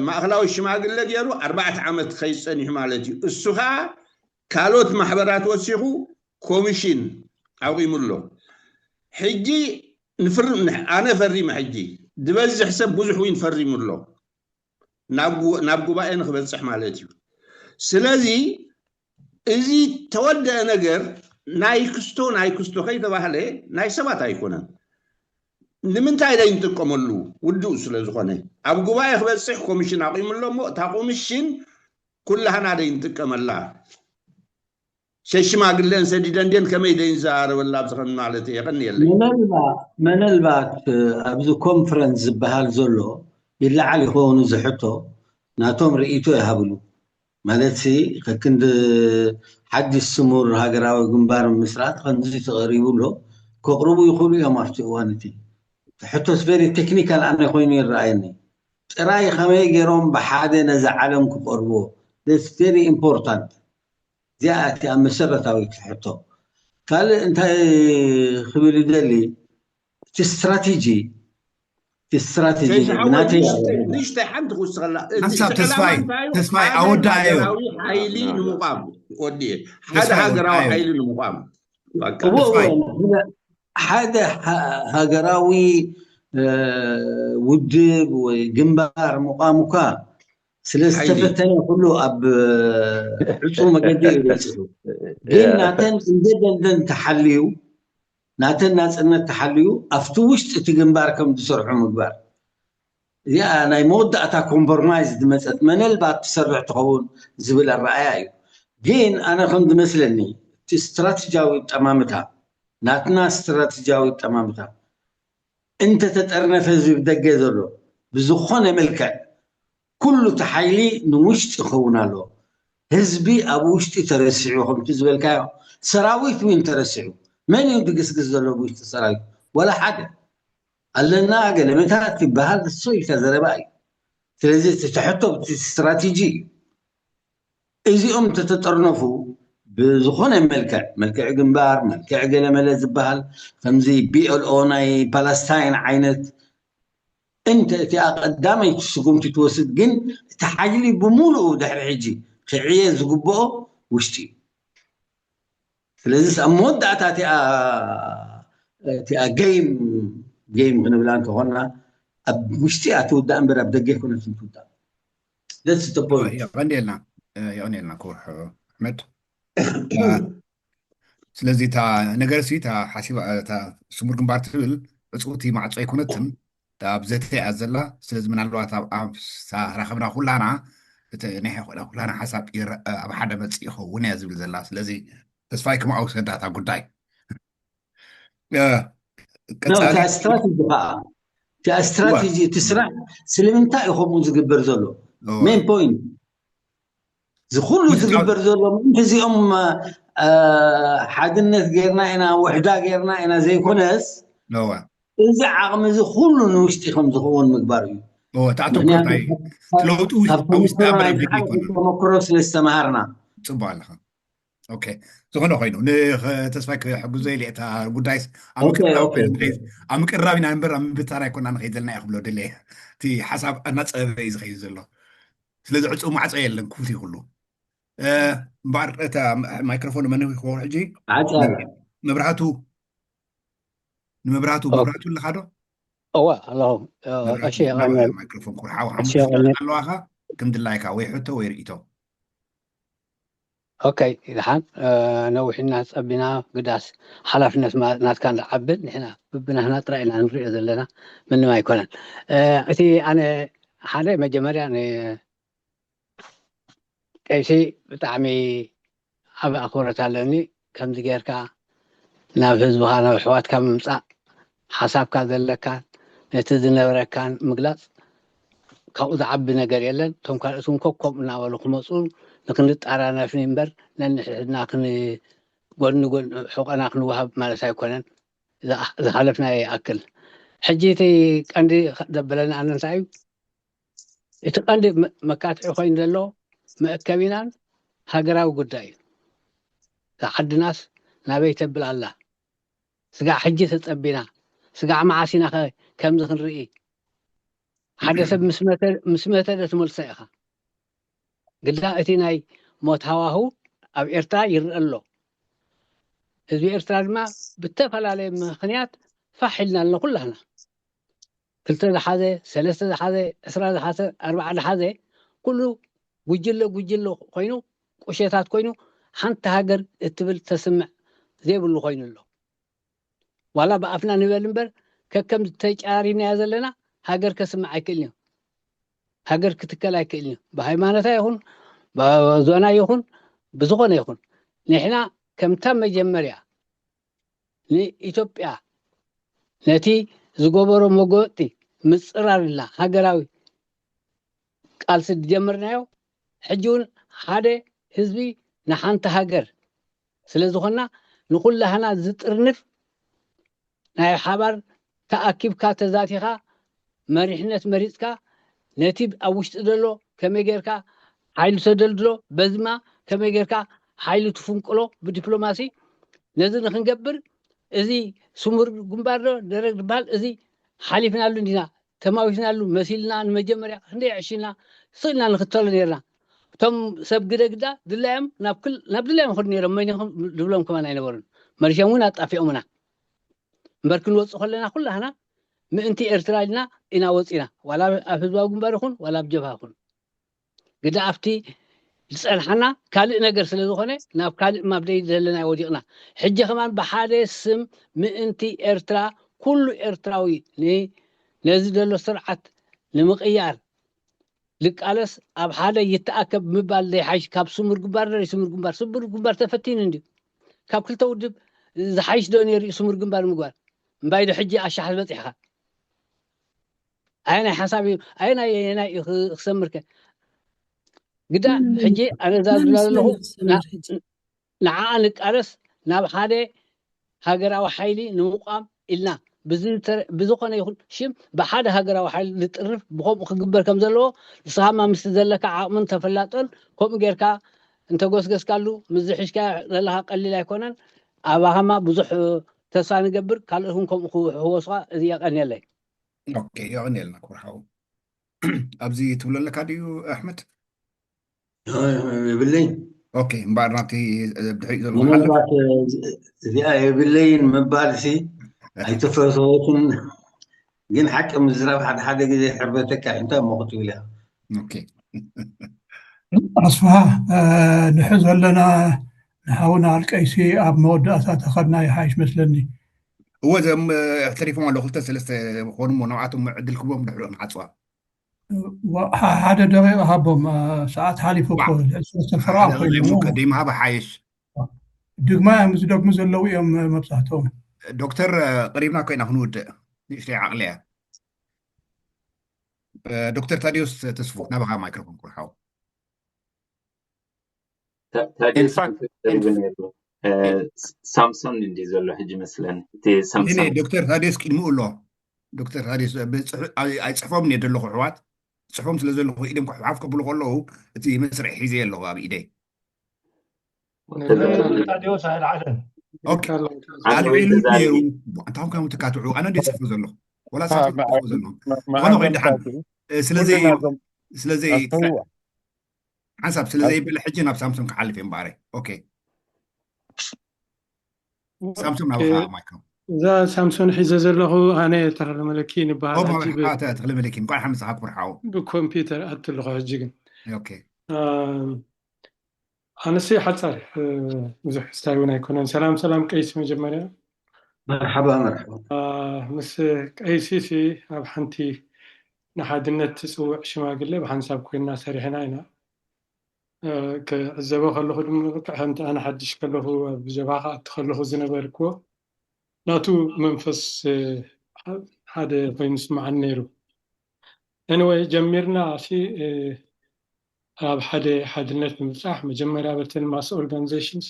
ማእኸላዊ ሽማግለ ገይሩ ኣርባዕተ ዓመት ክኸይድ ፀኒሑ ማለት እዩ። እሱ ከዓ ካልኦት ማሕበራት ወሲኹ ኮሚሽን ኣቑሙ ኣሎ። ሕጂ ኣነ ፈሪመ፣ ሕጂ ዝበዝሕ ሰብ ብዙሕ እውን ፈሪሙ ኣሎ። ናብ ጉባኤ ንክበፅሕ ማለት እዩ። ስለዚ እዚ ተወደአ ነገር ናይ ክስቶ ናይ ክስቶ ከይተባህለ ናይ ሰባት ኣይኮነን። ንምንታይ ደይ ንጥቀመሉ? ውዱእ ስለ ዝኾነ ኣብ ጉባኤ ክበፅሕ ኮሚሽን ኣቑሙ ኣሎ እሞ እታ ኮሚሽን ኩላህና ደይ ንጥቀመላ። ሸሽማግለን ሰዲደን ድን ከመይ ደይ ንዘራረበላ ኣብዚ ከም ማለት እየ። የቐንየለይ። መነልባት ኣብዚ ኮንፈረንስ ዝበሃል ዘሎ ይለዓል ይኸውን እዚ ሕቶ፣ ናቶም ርእይቶ ይሃብሉ። ማለት ከክንዲ ሓድሽ ስሙር ሃገራዊ ግንባር ምስራት ከምዚ ተቐሪቡ ኣሎ፣ ከቕርቡ ይኽእሉ እዮም ኣብቲ እዋን እቲ። ሕቶስ ቨሪ ቴክኒካል ኣነ ኮይኑ ይረኣየኒ። ጥራይ ከመይ ገይሮም ብሓደ ነዚ ዓለም ክቐርብዎ? That's very important። እዚኣ እቲኣ መሰረታዊት ሕቶ። ካልእ እንታይ ክብል ይደሊ? እቲ ስትራቴጂ እቲ ስትራቴጂ ንሽተ ሓንቲ ክውስኸላ። ሓንሳብ ተስፋይ ተስፋይ ኣወዳኣዮ። ሓይሊ ንምቋም ወዲ ሓደ ሃገራዊ ሓይሊ ንምቋም ሓደ ሃገራዊ ውድብ ወይ ግንባር ምቋም እኳ ስለ ዝተፈተነ ኩሉ ኣብ ዕፁ መገዲ እዩ በፂሑ። ግን ናተን እንደ ደንደን ተሓልዩ ናተን ናፅነት ተሓልዩ ኣብቲ ውሽጢ እቲ ግንባር ከም ዝሰርሑ ምግባር። እዚኣ ናይ መወዳእታ ኮምፕሮማይዝ ዝመፀት መነልባት ትሰርሕ ትኸውን ዝብል ኣረኣያ እዩ። ግን ኣነ ከም ዝመስለኒ እቲ ስትራቴጂያዊ ጠማምታ ናትና ስትራቴጂያዊ ጠማምታ እንተተጠርነፈ እዚ ብደገ ዘሎ ብዝኾነ መልክዕ ኩሉ እቲ ሓይሊ ንውሽጢ ክኸውን ኣለዎ። ህዝቢ ኣብ ውሽጢ ተረሲዑ ከምቲ ዝበልካዮ ሰራዊት እውን ተረሲዑ። መን እዩ ድግስግስ ዘሎ ብውሽጢ ሰራዊት? ወላ ሓደ ኣለና ገለመታት ይበሃል እሱ ኢልካ ዘረባ እዩ። ስለዚ እቲ ትሕቶ እቲ ስትራቴጂ እዩ። እዚኦም እንተተጠርነፉ ብዝኾነ መልክዕ መልክዕ ግንባር መልክዕ ገለመለ ዝበሃል ከምዚ ቢኤልኦ ናይ ፓለስታይን ዓይነት እንተ እቲኣ ቀዳመይቲ ስጉምቲ ትወስድ ግን እቲ ሓይሊ ብምሉኡ ድሕሪ ሕጂ ክዕየ ዝግብኦ ውሽጢ እዩ። ስለዚ ኣብ መወዳእታ እቲኣ እቲኣ ገይም ገይም ክንብላ እንተኾንና ኣብ ውሽጢ እያ ትውዳእ እምበር ኣብ ደገ ኣይኮነትን ትውዳእ። That's the point። የቐንየልና የቐንየልና ክቡር ኣሕመድ። ስለዚ እታ ነገር ሲ እታ ሓሲባ እታ ስሙር ግንባር ትብል ዕፅውቲ ማዕፆ ኣይኮነትን ኣብ ዘተ እያ ዘላ። ስለዚ ምናልባት ኣብ ኣምሳ ረኸብና ኩላና እቲ ናይ ኩላና ሓሳብ ኣብ ሓደ መፅእ ይኸውን እያ ዝብል ዘላ። ስለዚ ተስፋይ ክምኣው ሰዳታ ጉዳይ ስትራቴጂ ከዓ እቲ ስትራቴጂ እቲ ስራሕ ስለምንታይ እዩ ከምኡ ዝግበር ዘሎ? ሜን ፖይንት እዚ ኩሉ ዝግበር ዘሎ ምእንቲ እዚኦም ሓድነት ጌርና ኢና ውሕዳ ጌርና ኢና ዘይኮነስ እዚ ዓቕሚ እዚ ኩሉ ንውሽጢ ከም ዝኸውን ምግባር እዩ። ተመክሮ ስለ ዝተምሃርና። ፅቡቅ ኣለኻ። ኦኬ፣ ዝኾነ ኮይኑ ንተስፋይ ክሕግዞ ኢለ እታ ጉዳይስ ኣብ ምቅርራብ ኢና እምበር ኣብ ምብታን ኣይኮና ንኸይድ ዘለና እየ ክብሎ ደለ። እቲ ሓሳብ እናፀበበ እዩ ዝኸይድ ዘሎ። ስለዚ ዕፁ ማዕፀ የለን፣ ክፉት እዩ ኩሉ። እምበኣር እታ ማይክሮፎን መን ክኸውን ሕጂ? መብራህቱ ንመብራቱ ኦኬ። መብራቱ ኣለኻ ዶ? እወ ኣለኹ። እ፣ መብራቱ ቀሺ የቐንየልና። ናባኻ ማይክሮፎን ኩርሓው ሓሙሽተ ቀሺ ደቂቕ የቐንየልና። ኣለዋኻ፣ ከም ድላይካ ወይ ሕቶ ወይ ርእይቶ። ኦኬ፣ ይድሓን። እ፣ ነዊሕና ጸቢና ግዳስ ሓላፍነት ማ-፣ ናትካ ንዓብን ንሕና ብብናህና ጥራይ ኢና ንሪኦ ዘለና፣ ምንም ኣይኮነን። እ፣ እቲ ኣነ ሓደ መጀመርያ ን-፣ ቀይሲ ብጣዕሚ ዓቢ ኣኽብሮት ኣለኒ። ከምዚ ጌርካ ናብ ህዝብኻ፣ ናብ ኣሕዋትካ ምምጻእ፣ ሓሳብካ ዘለካን ነቲ ዝነበረካን ምግላጽ፣ ካብኡ ዝዓቢ ነገር የለን። እቶም ካልኦት እውን ኮብ ከምኡ እናበሉ ክመጹ ንክንጠራነፍ እምበር ነንሕድሕድና ክን-፣ ጎኒ ጎኒ ሕቖና ክንወሃብ ማለት ኣይኮነን። ዝኣ-፣ ዝሓለፍናዮ ይኣክል። ሕጂ እቲ ቀንዲ ዘበለኒ ኣነ እንታይ እዩ? እቲ ቀንዲ መ-፣ መካትዒ ኮይኑ ዘሎ መእከቢናን ሃገራዊ ጉዳይ እዩ። እዛ ዓድናስ ናበይ ተብል ኣላ? ስጋዕ ሕጂ ተጸቢና፣ ስጋዕ መዓስ ኢና ኸ ከምዚ ክንርኢ? ሓደ ሰብ ምስ መተ-፣ ምስ መተ ዶ ትመልሶ ኢኻ? ግዳ እቲ ናይ ሞት ሃዋህው ኣብ ኤርትራ ይረአ ኣሎ። ህዝቢ ኤርትራ ድማ ብተፈላለየ ምኽንያት ፋሕ ኢልና ኣሎ ኩላህና። ክልተ ዝሓዘ፣ ሰለስተ ዝሓዘ፣ ዕስራ ዝሓዘ፣ ኣርባዓ ዝሓዘ፣ ኩሉ ጉጅለ ጉጅለ ኮይኑ፣ ቁሸታት ኮይኑ፣ ሓንቲ ሃገር እትብል ተስምዕ ዘይብሉ ኮይኑ ኣሎ። ዋላ ብኣፍና ንበል እምበር፣ ከከም ተጫሪናዮ ዘለና ሃገር ከስምዕ ኣይክእልን እዩ። ሃገር ክትከል ኣይክእልን እዩ። ብሃይማኖታ ይኹን፣ ብዞና ይኹን፣ ብዝኾነ ይኹን፣ ንሕና ከምታ መጀመርያ ንኢትዮጵያ ነቲ ዝገበሮ መጎጢ ምጽራር ኢልና ሃገራዊ ቃልሲ ዝጀመርናዮ፣ ሕጂ እውን ሓደ ህዝቢ ንሓንቲ ሃገር ስለ ዝኾንና፣ ንኹላህና ዝጥርንፍ ናይ ሓባር ተኣኪብካ ተዛቲኻ መሪሕነት መሪጽካ ነቲ ኣብ ውሽጢ ዘሎ ከመይ ጌርካ ሓይሉ ተደልድሎ፣ በዚ ድማ ከመይ ጌርካ ሓይሉ ትፍንቅሎ ብዲፕሎማሲ፣ ነዚ ንክንገብር እዚ ስሙር ግንባር ዶ ደረግ ዝበሃል እዚ ሓሊፍናሉ እንዲና፣ ተማዊትናሉ መሲልና ንመጀመርያ ክንደይ ዕሽልና ስቕ ኢልና ንኽተሎ ነርና። እቶም ሰብ ግደ ግዳ ድላዮም ናብ ክል-፣ ናብ ድላዮም ይኸዱ ነይሮም፣ መን ኢኹም ዝብሎም ከማን ኣይነበሩን። መሪሾም እውን ኣጣፊኦምና። እምበር ክንወፅእ ከለና ኩላህና ምእንቲ ኤርትራ ኢልና ኢና ወፂና። ዋላ ኣብ ህዝባዊ ግንባር ይኹን፣ ዋላ ኣብ ጀብሃ ይኹን። ግዳ ኣብቲ ዝፀንሓና ካልእ ነገር ስለ ዝኾነ ናብ ካልእ ማብደይ ዘለና ወዲቕና። ሕጂ ከማን ብሓደ ስም ምእንቲ ኤርትራ ኩሉ ኤርትራዊ ን-፣ ነዚ ዘሎ ስርዓት ንምቕያር ልቃለስ ኣብ ሓደ ይተኣከብ ምባል ዘይሓይሽ ካብ ስሙር ግንባር ዶ ስሙር ግንባር? ስሙር ግንባር ተፈቲኑ እንድዩ። ካብ ክልተ ውድብ ዝሓይሽ ዶ ነይሩ እዩ ስሙር ግንባር ምግባር? እምባይ ዶ ሕጂ ኣሻሓት በጺሕካ? ኣየናይ ሓሳብ እዩ? ኣየናይ፣ ኣየናይ እዩ ክ-፣ ክሰምርከ? ግዳ ሕጂ ኣነ እዛ ዝብላ ዘለኹ ና-፣ ንዓኣ ንቃለስ ናብ ሓደ ሃገራዊ ሓይሊ ንምቋም ኢልና ብዝተ-፣ ብዝኾነ ይኹን ሽም ብሓደ ሃገራዊ ሓይሊ ዝጥርፍ ብኸምኡ ክግበር ከም ዘለዎ ንስኻማ ምስቲ ዘለካ ዓቕምን ተፈላጦን ከምኡ ጌርካ እንተጎስገስካሉ ምስ ዝሕሽካ ዘለኻ ቀሊል ኣይኮነን። ኣባኻማ ብዙሕ ተስፋ ንገብር፣ ካልኦት እውን ከምኡ ክሕወሱኻ። እዚ የቐንየለይ። ኦኬ፣ የቐንየልና ክቡር ሓው። ኣብዚ ትብሎ ኣለካ ድዩ ኣሕመድ? የብለይ። ኦኬ፣ እምበኣር ናብቲ ብድሕሪኡ ዘሎ ክሓልፍ። ምናልባት እዚኣ የብለይን ምባል ሲ ኣይተፈተወትን፣ ግን ሓቂ ምዝራብ ሓደ ሓደ ግዜ ሕርበተካ እዩ። እንታይ እሞ ክትብል እያ? ኦኬ። ኣስፍሃ፣ እ፣ ንሕዞ ኣለና ንሓውና ኣልቀይሲ ኣብ መወዳእታ ተኸድና ይሓይሽ መስለኒ። እወ፣ እዞም፣ እ፣ ተሪፎም ኣለዉ ክልተ ሰለስተ ክኾኑ እሞ ንብዓቶም ዕድል ክቦም ድሕሪኡ ንዓፅዋ። ዋ-፣ ሓ-፣ ሓደ ደቂቕ ሃቦም፣ እ፣ ሰዓት ሓሊፉ እኮ፣ ዋ-፣ ልዕሊ ሰለስተ ፈረቓ ሓደ ኮይኑ። ደቂቕ እሞ ቀዲምካ ብሓይሽ። ድግማ እዮም ዝደግሙ ዘለዉ እዮም መብዛሕትኦም። ዶክተር፣ እ፣ ቀሪብና እኮ ኢና ክንውድእ። ንእሽተይ ዓቕሊ እያ። እ፣ ዶክተር ታዲዮስ ተስፉ፣ ናባኻ ማይክሮፎን ክወርሓው። ታ-፣ ታዲዮስ ኢንፋክት፣ ተሪቡ ነይሩ። እ፣ ስ-፣ ሳምሶን እንዲ ዘሎ ሕጂ መስለኒ። እቲ እኔ ሳምሶን። ዶክተር ታዲዮስ ቅድሚኡ ኣሎ። ዶክተር ታዲዮስ ብጽሑ-፣ ኣይ-፣ ኣይጽሕፎም እየ ዘለኹ ኣሕዋት። ጽሕፎም ስለ ዘለኹ ኢዶም ክሓፍ ከብሉ ከለዉ እቲ መስርዕ ሒዘ ኣለኹ ኣብ ኢደይ። ተዘ-፣ ታዲዮስ ኣይልዓለን። ኦኬ። ይካሎም ኣነ ኣልዒሉ ወይ ተዛሪቡ። ነይሩ። እንታይ ከም ትካትዑ? ኣነ እንደ ጽሕፎ ዘለኹ። ወላ ሳቶም ጽሕፎ ዘለኹ። ዝኾነ መዓንተ ኮይኑ ደሓን። ታዲዩ እ፣ ስለ ኩሉ ዘይ-፣ ናዞም ስለ ዘይ-፣ ኣስተውዋ ሓንሳብ ስለ ዘይበለ ሕጂ ናብ ሳምሶን ክሓልፍ እየ እምበኣረ። ኦኬ። ሳምሶን ናባኻ ማይክሮ። እዛ ሳምሶን ሒዘ ዘለኹ ኣነ ተኽለ መለኪ ንበሃል። ተኽለ መለኪ፣ እንኳን ሓመፀኻ ክብር ሓው። ብኮምፒውተር ኣትልኹ ሕጂ ግን። ኣነሲ ሓፃር፣ ብዙሕ ስታይ እውን ኣይኮነን። ሰላም ሰላም ቀይሲ፣ መጀመርያ መርሓባ መርሓባ። ምስ ቀይሲ ሲ ኣብ ሓንቲ ንሓድነት ትፅውዕ ሽማግሌ ብሓንሳብ ኮይና ሰሪሕና ኢና። ክዕዘቦ ከለኹ ድማ ልክዕ ከምቲ ኣነ ሓድሽ ከለኹ ኣብ ጀብሃ ክኣቱ ከለኹ ዝነበርክዎ ናቱ መንፈስ ሓደ ኮይኑ ስምዓኒ ነይሩ። Anyway ጀሚርና ሲ ኣብ ሓደ ሓድነት ንምብፃሕ መጀመርያ በተን mass organizations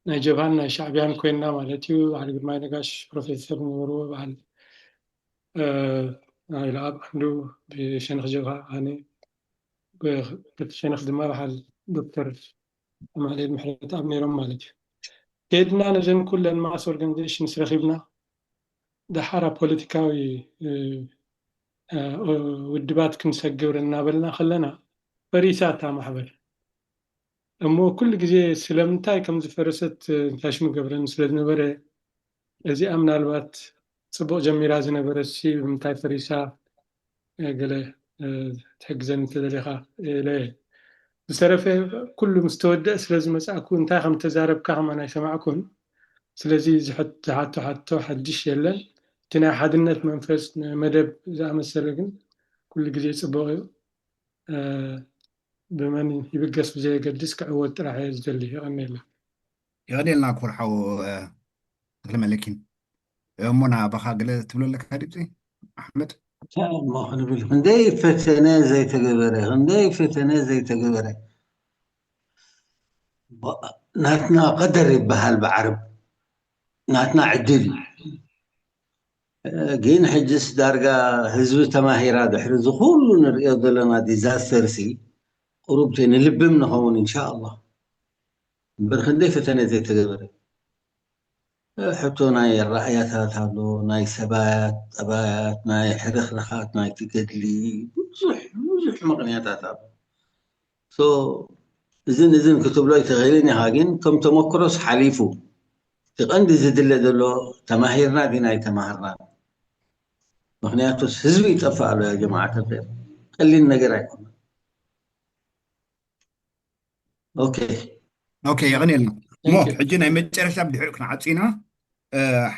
ናይ ጀብሃን ናይ ሻዕብያን ኮይንና ማለት እዩ። በዓል ግርማይ ነጋሽ ፕሮፌሰር ነበርዎ፣ በዓል ሃይለኣብ ዓንዱ ብሸነኽ ጀብሃ፣ ኣነ በቲ ሸነኽ ድማ በዓል ዶክተር ኣማኑኤል ምሕረተኣብ ነይሮም ማለት እዩ። ከይድና ነዘን ኩለን mass organizations ረኺብና ደሓር ኣብ ፖለቲካዊ ውድባት ክንሰግር እናበልና ከለና ፈሪሳ እታ ማሕበር። እሞ ኩሉ ግዜ ስለምንታይ ከም ዝፈረሰት እንታይ ሽሙ ገብረን ስለ ዝነበረ እዚኣ ምናልባት ፅቡቕ ጀሚራ ዝነበረት ሲ ብምንታይ ፈሪሳ ገለ ትሕግዘኒ እንተደሊኻ ኢለ። ዝተረፈ ኩሉ ምስ ተወደአ ስለ ዝመፃእኩ እንታይ ከም ተዛረብካ ከማን ኣይሰማዕኩን። ስለዚ ዝሓቶ ሓቶ ሓድሽ የለን። እቲ ናይ ሓድነት መንፈስ መደብ ዝኣመሰለ ግን ኩሉ ግዜ ፅቡቕ እዩ። ብመን ይብገስ ብዘየገድስ ክዕወት ጥራሕ እየ ዝደሊ። የቐንየለይ። የቐንየልና ክቡር ሓው ተኽለ መለኪን። እሞ ናባኻ ገለ ትብሎ ኣለካ ድምፂ ኣሕመድ? እሞ ክንብል ክንደይ ፈተነ ዘይተገበረ፣ ክንደይ ፈተነ ዘይተገበረ። ናትና ቀደር ይበሃል ብዓረብ፣ ናትና ዕድል እዩ። ግን ሕጅስ ዳርጋ ህዝቢ ተማሂራ ድሕሪ እዚ ኩሉ ንሪኦ ዘለና ዲዛስተር ሲ ቁሩብ ንልብም ንኸውን ኢንሻኣላህ። እምበር ክንደይ ፈተነ ዘይተገበረ። ሕቶ ናይ ራእያታት ኣሎ፣ ናይ ሰባያት ጠባያት፣ ናይ ሕርኽርኻት ናይቲ ገድሊ፣ ብዙሕ ብዙሕ ምኽንያታት ኣሎ። እዝን እዝን ክትብሎ ኣይትኽእልን ኢኻ፣ ግን ከም ተመክሮስ ሓሊፉ። እቲ ቀንዲ ዝድለ ዘሎ ተማሂርና ዲና ኣይተማሃርናን? ምኽንያቱስ ህዝቢ ይጠፍእ ኣሎ ያ ጀማዓት፣ ቀሊል ነገር ኣይኮነን። ኦኬ ኦኬ፣ የቐንየልና። እሞ ሕጂ ናይ መጨረሻ ብድሕሪኡ ክንዓጹ ኢና።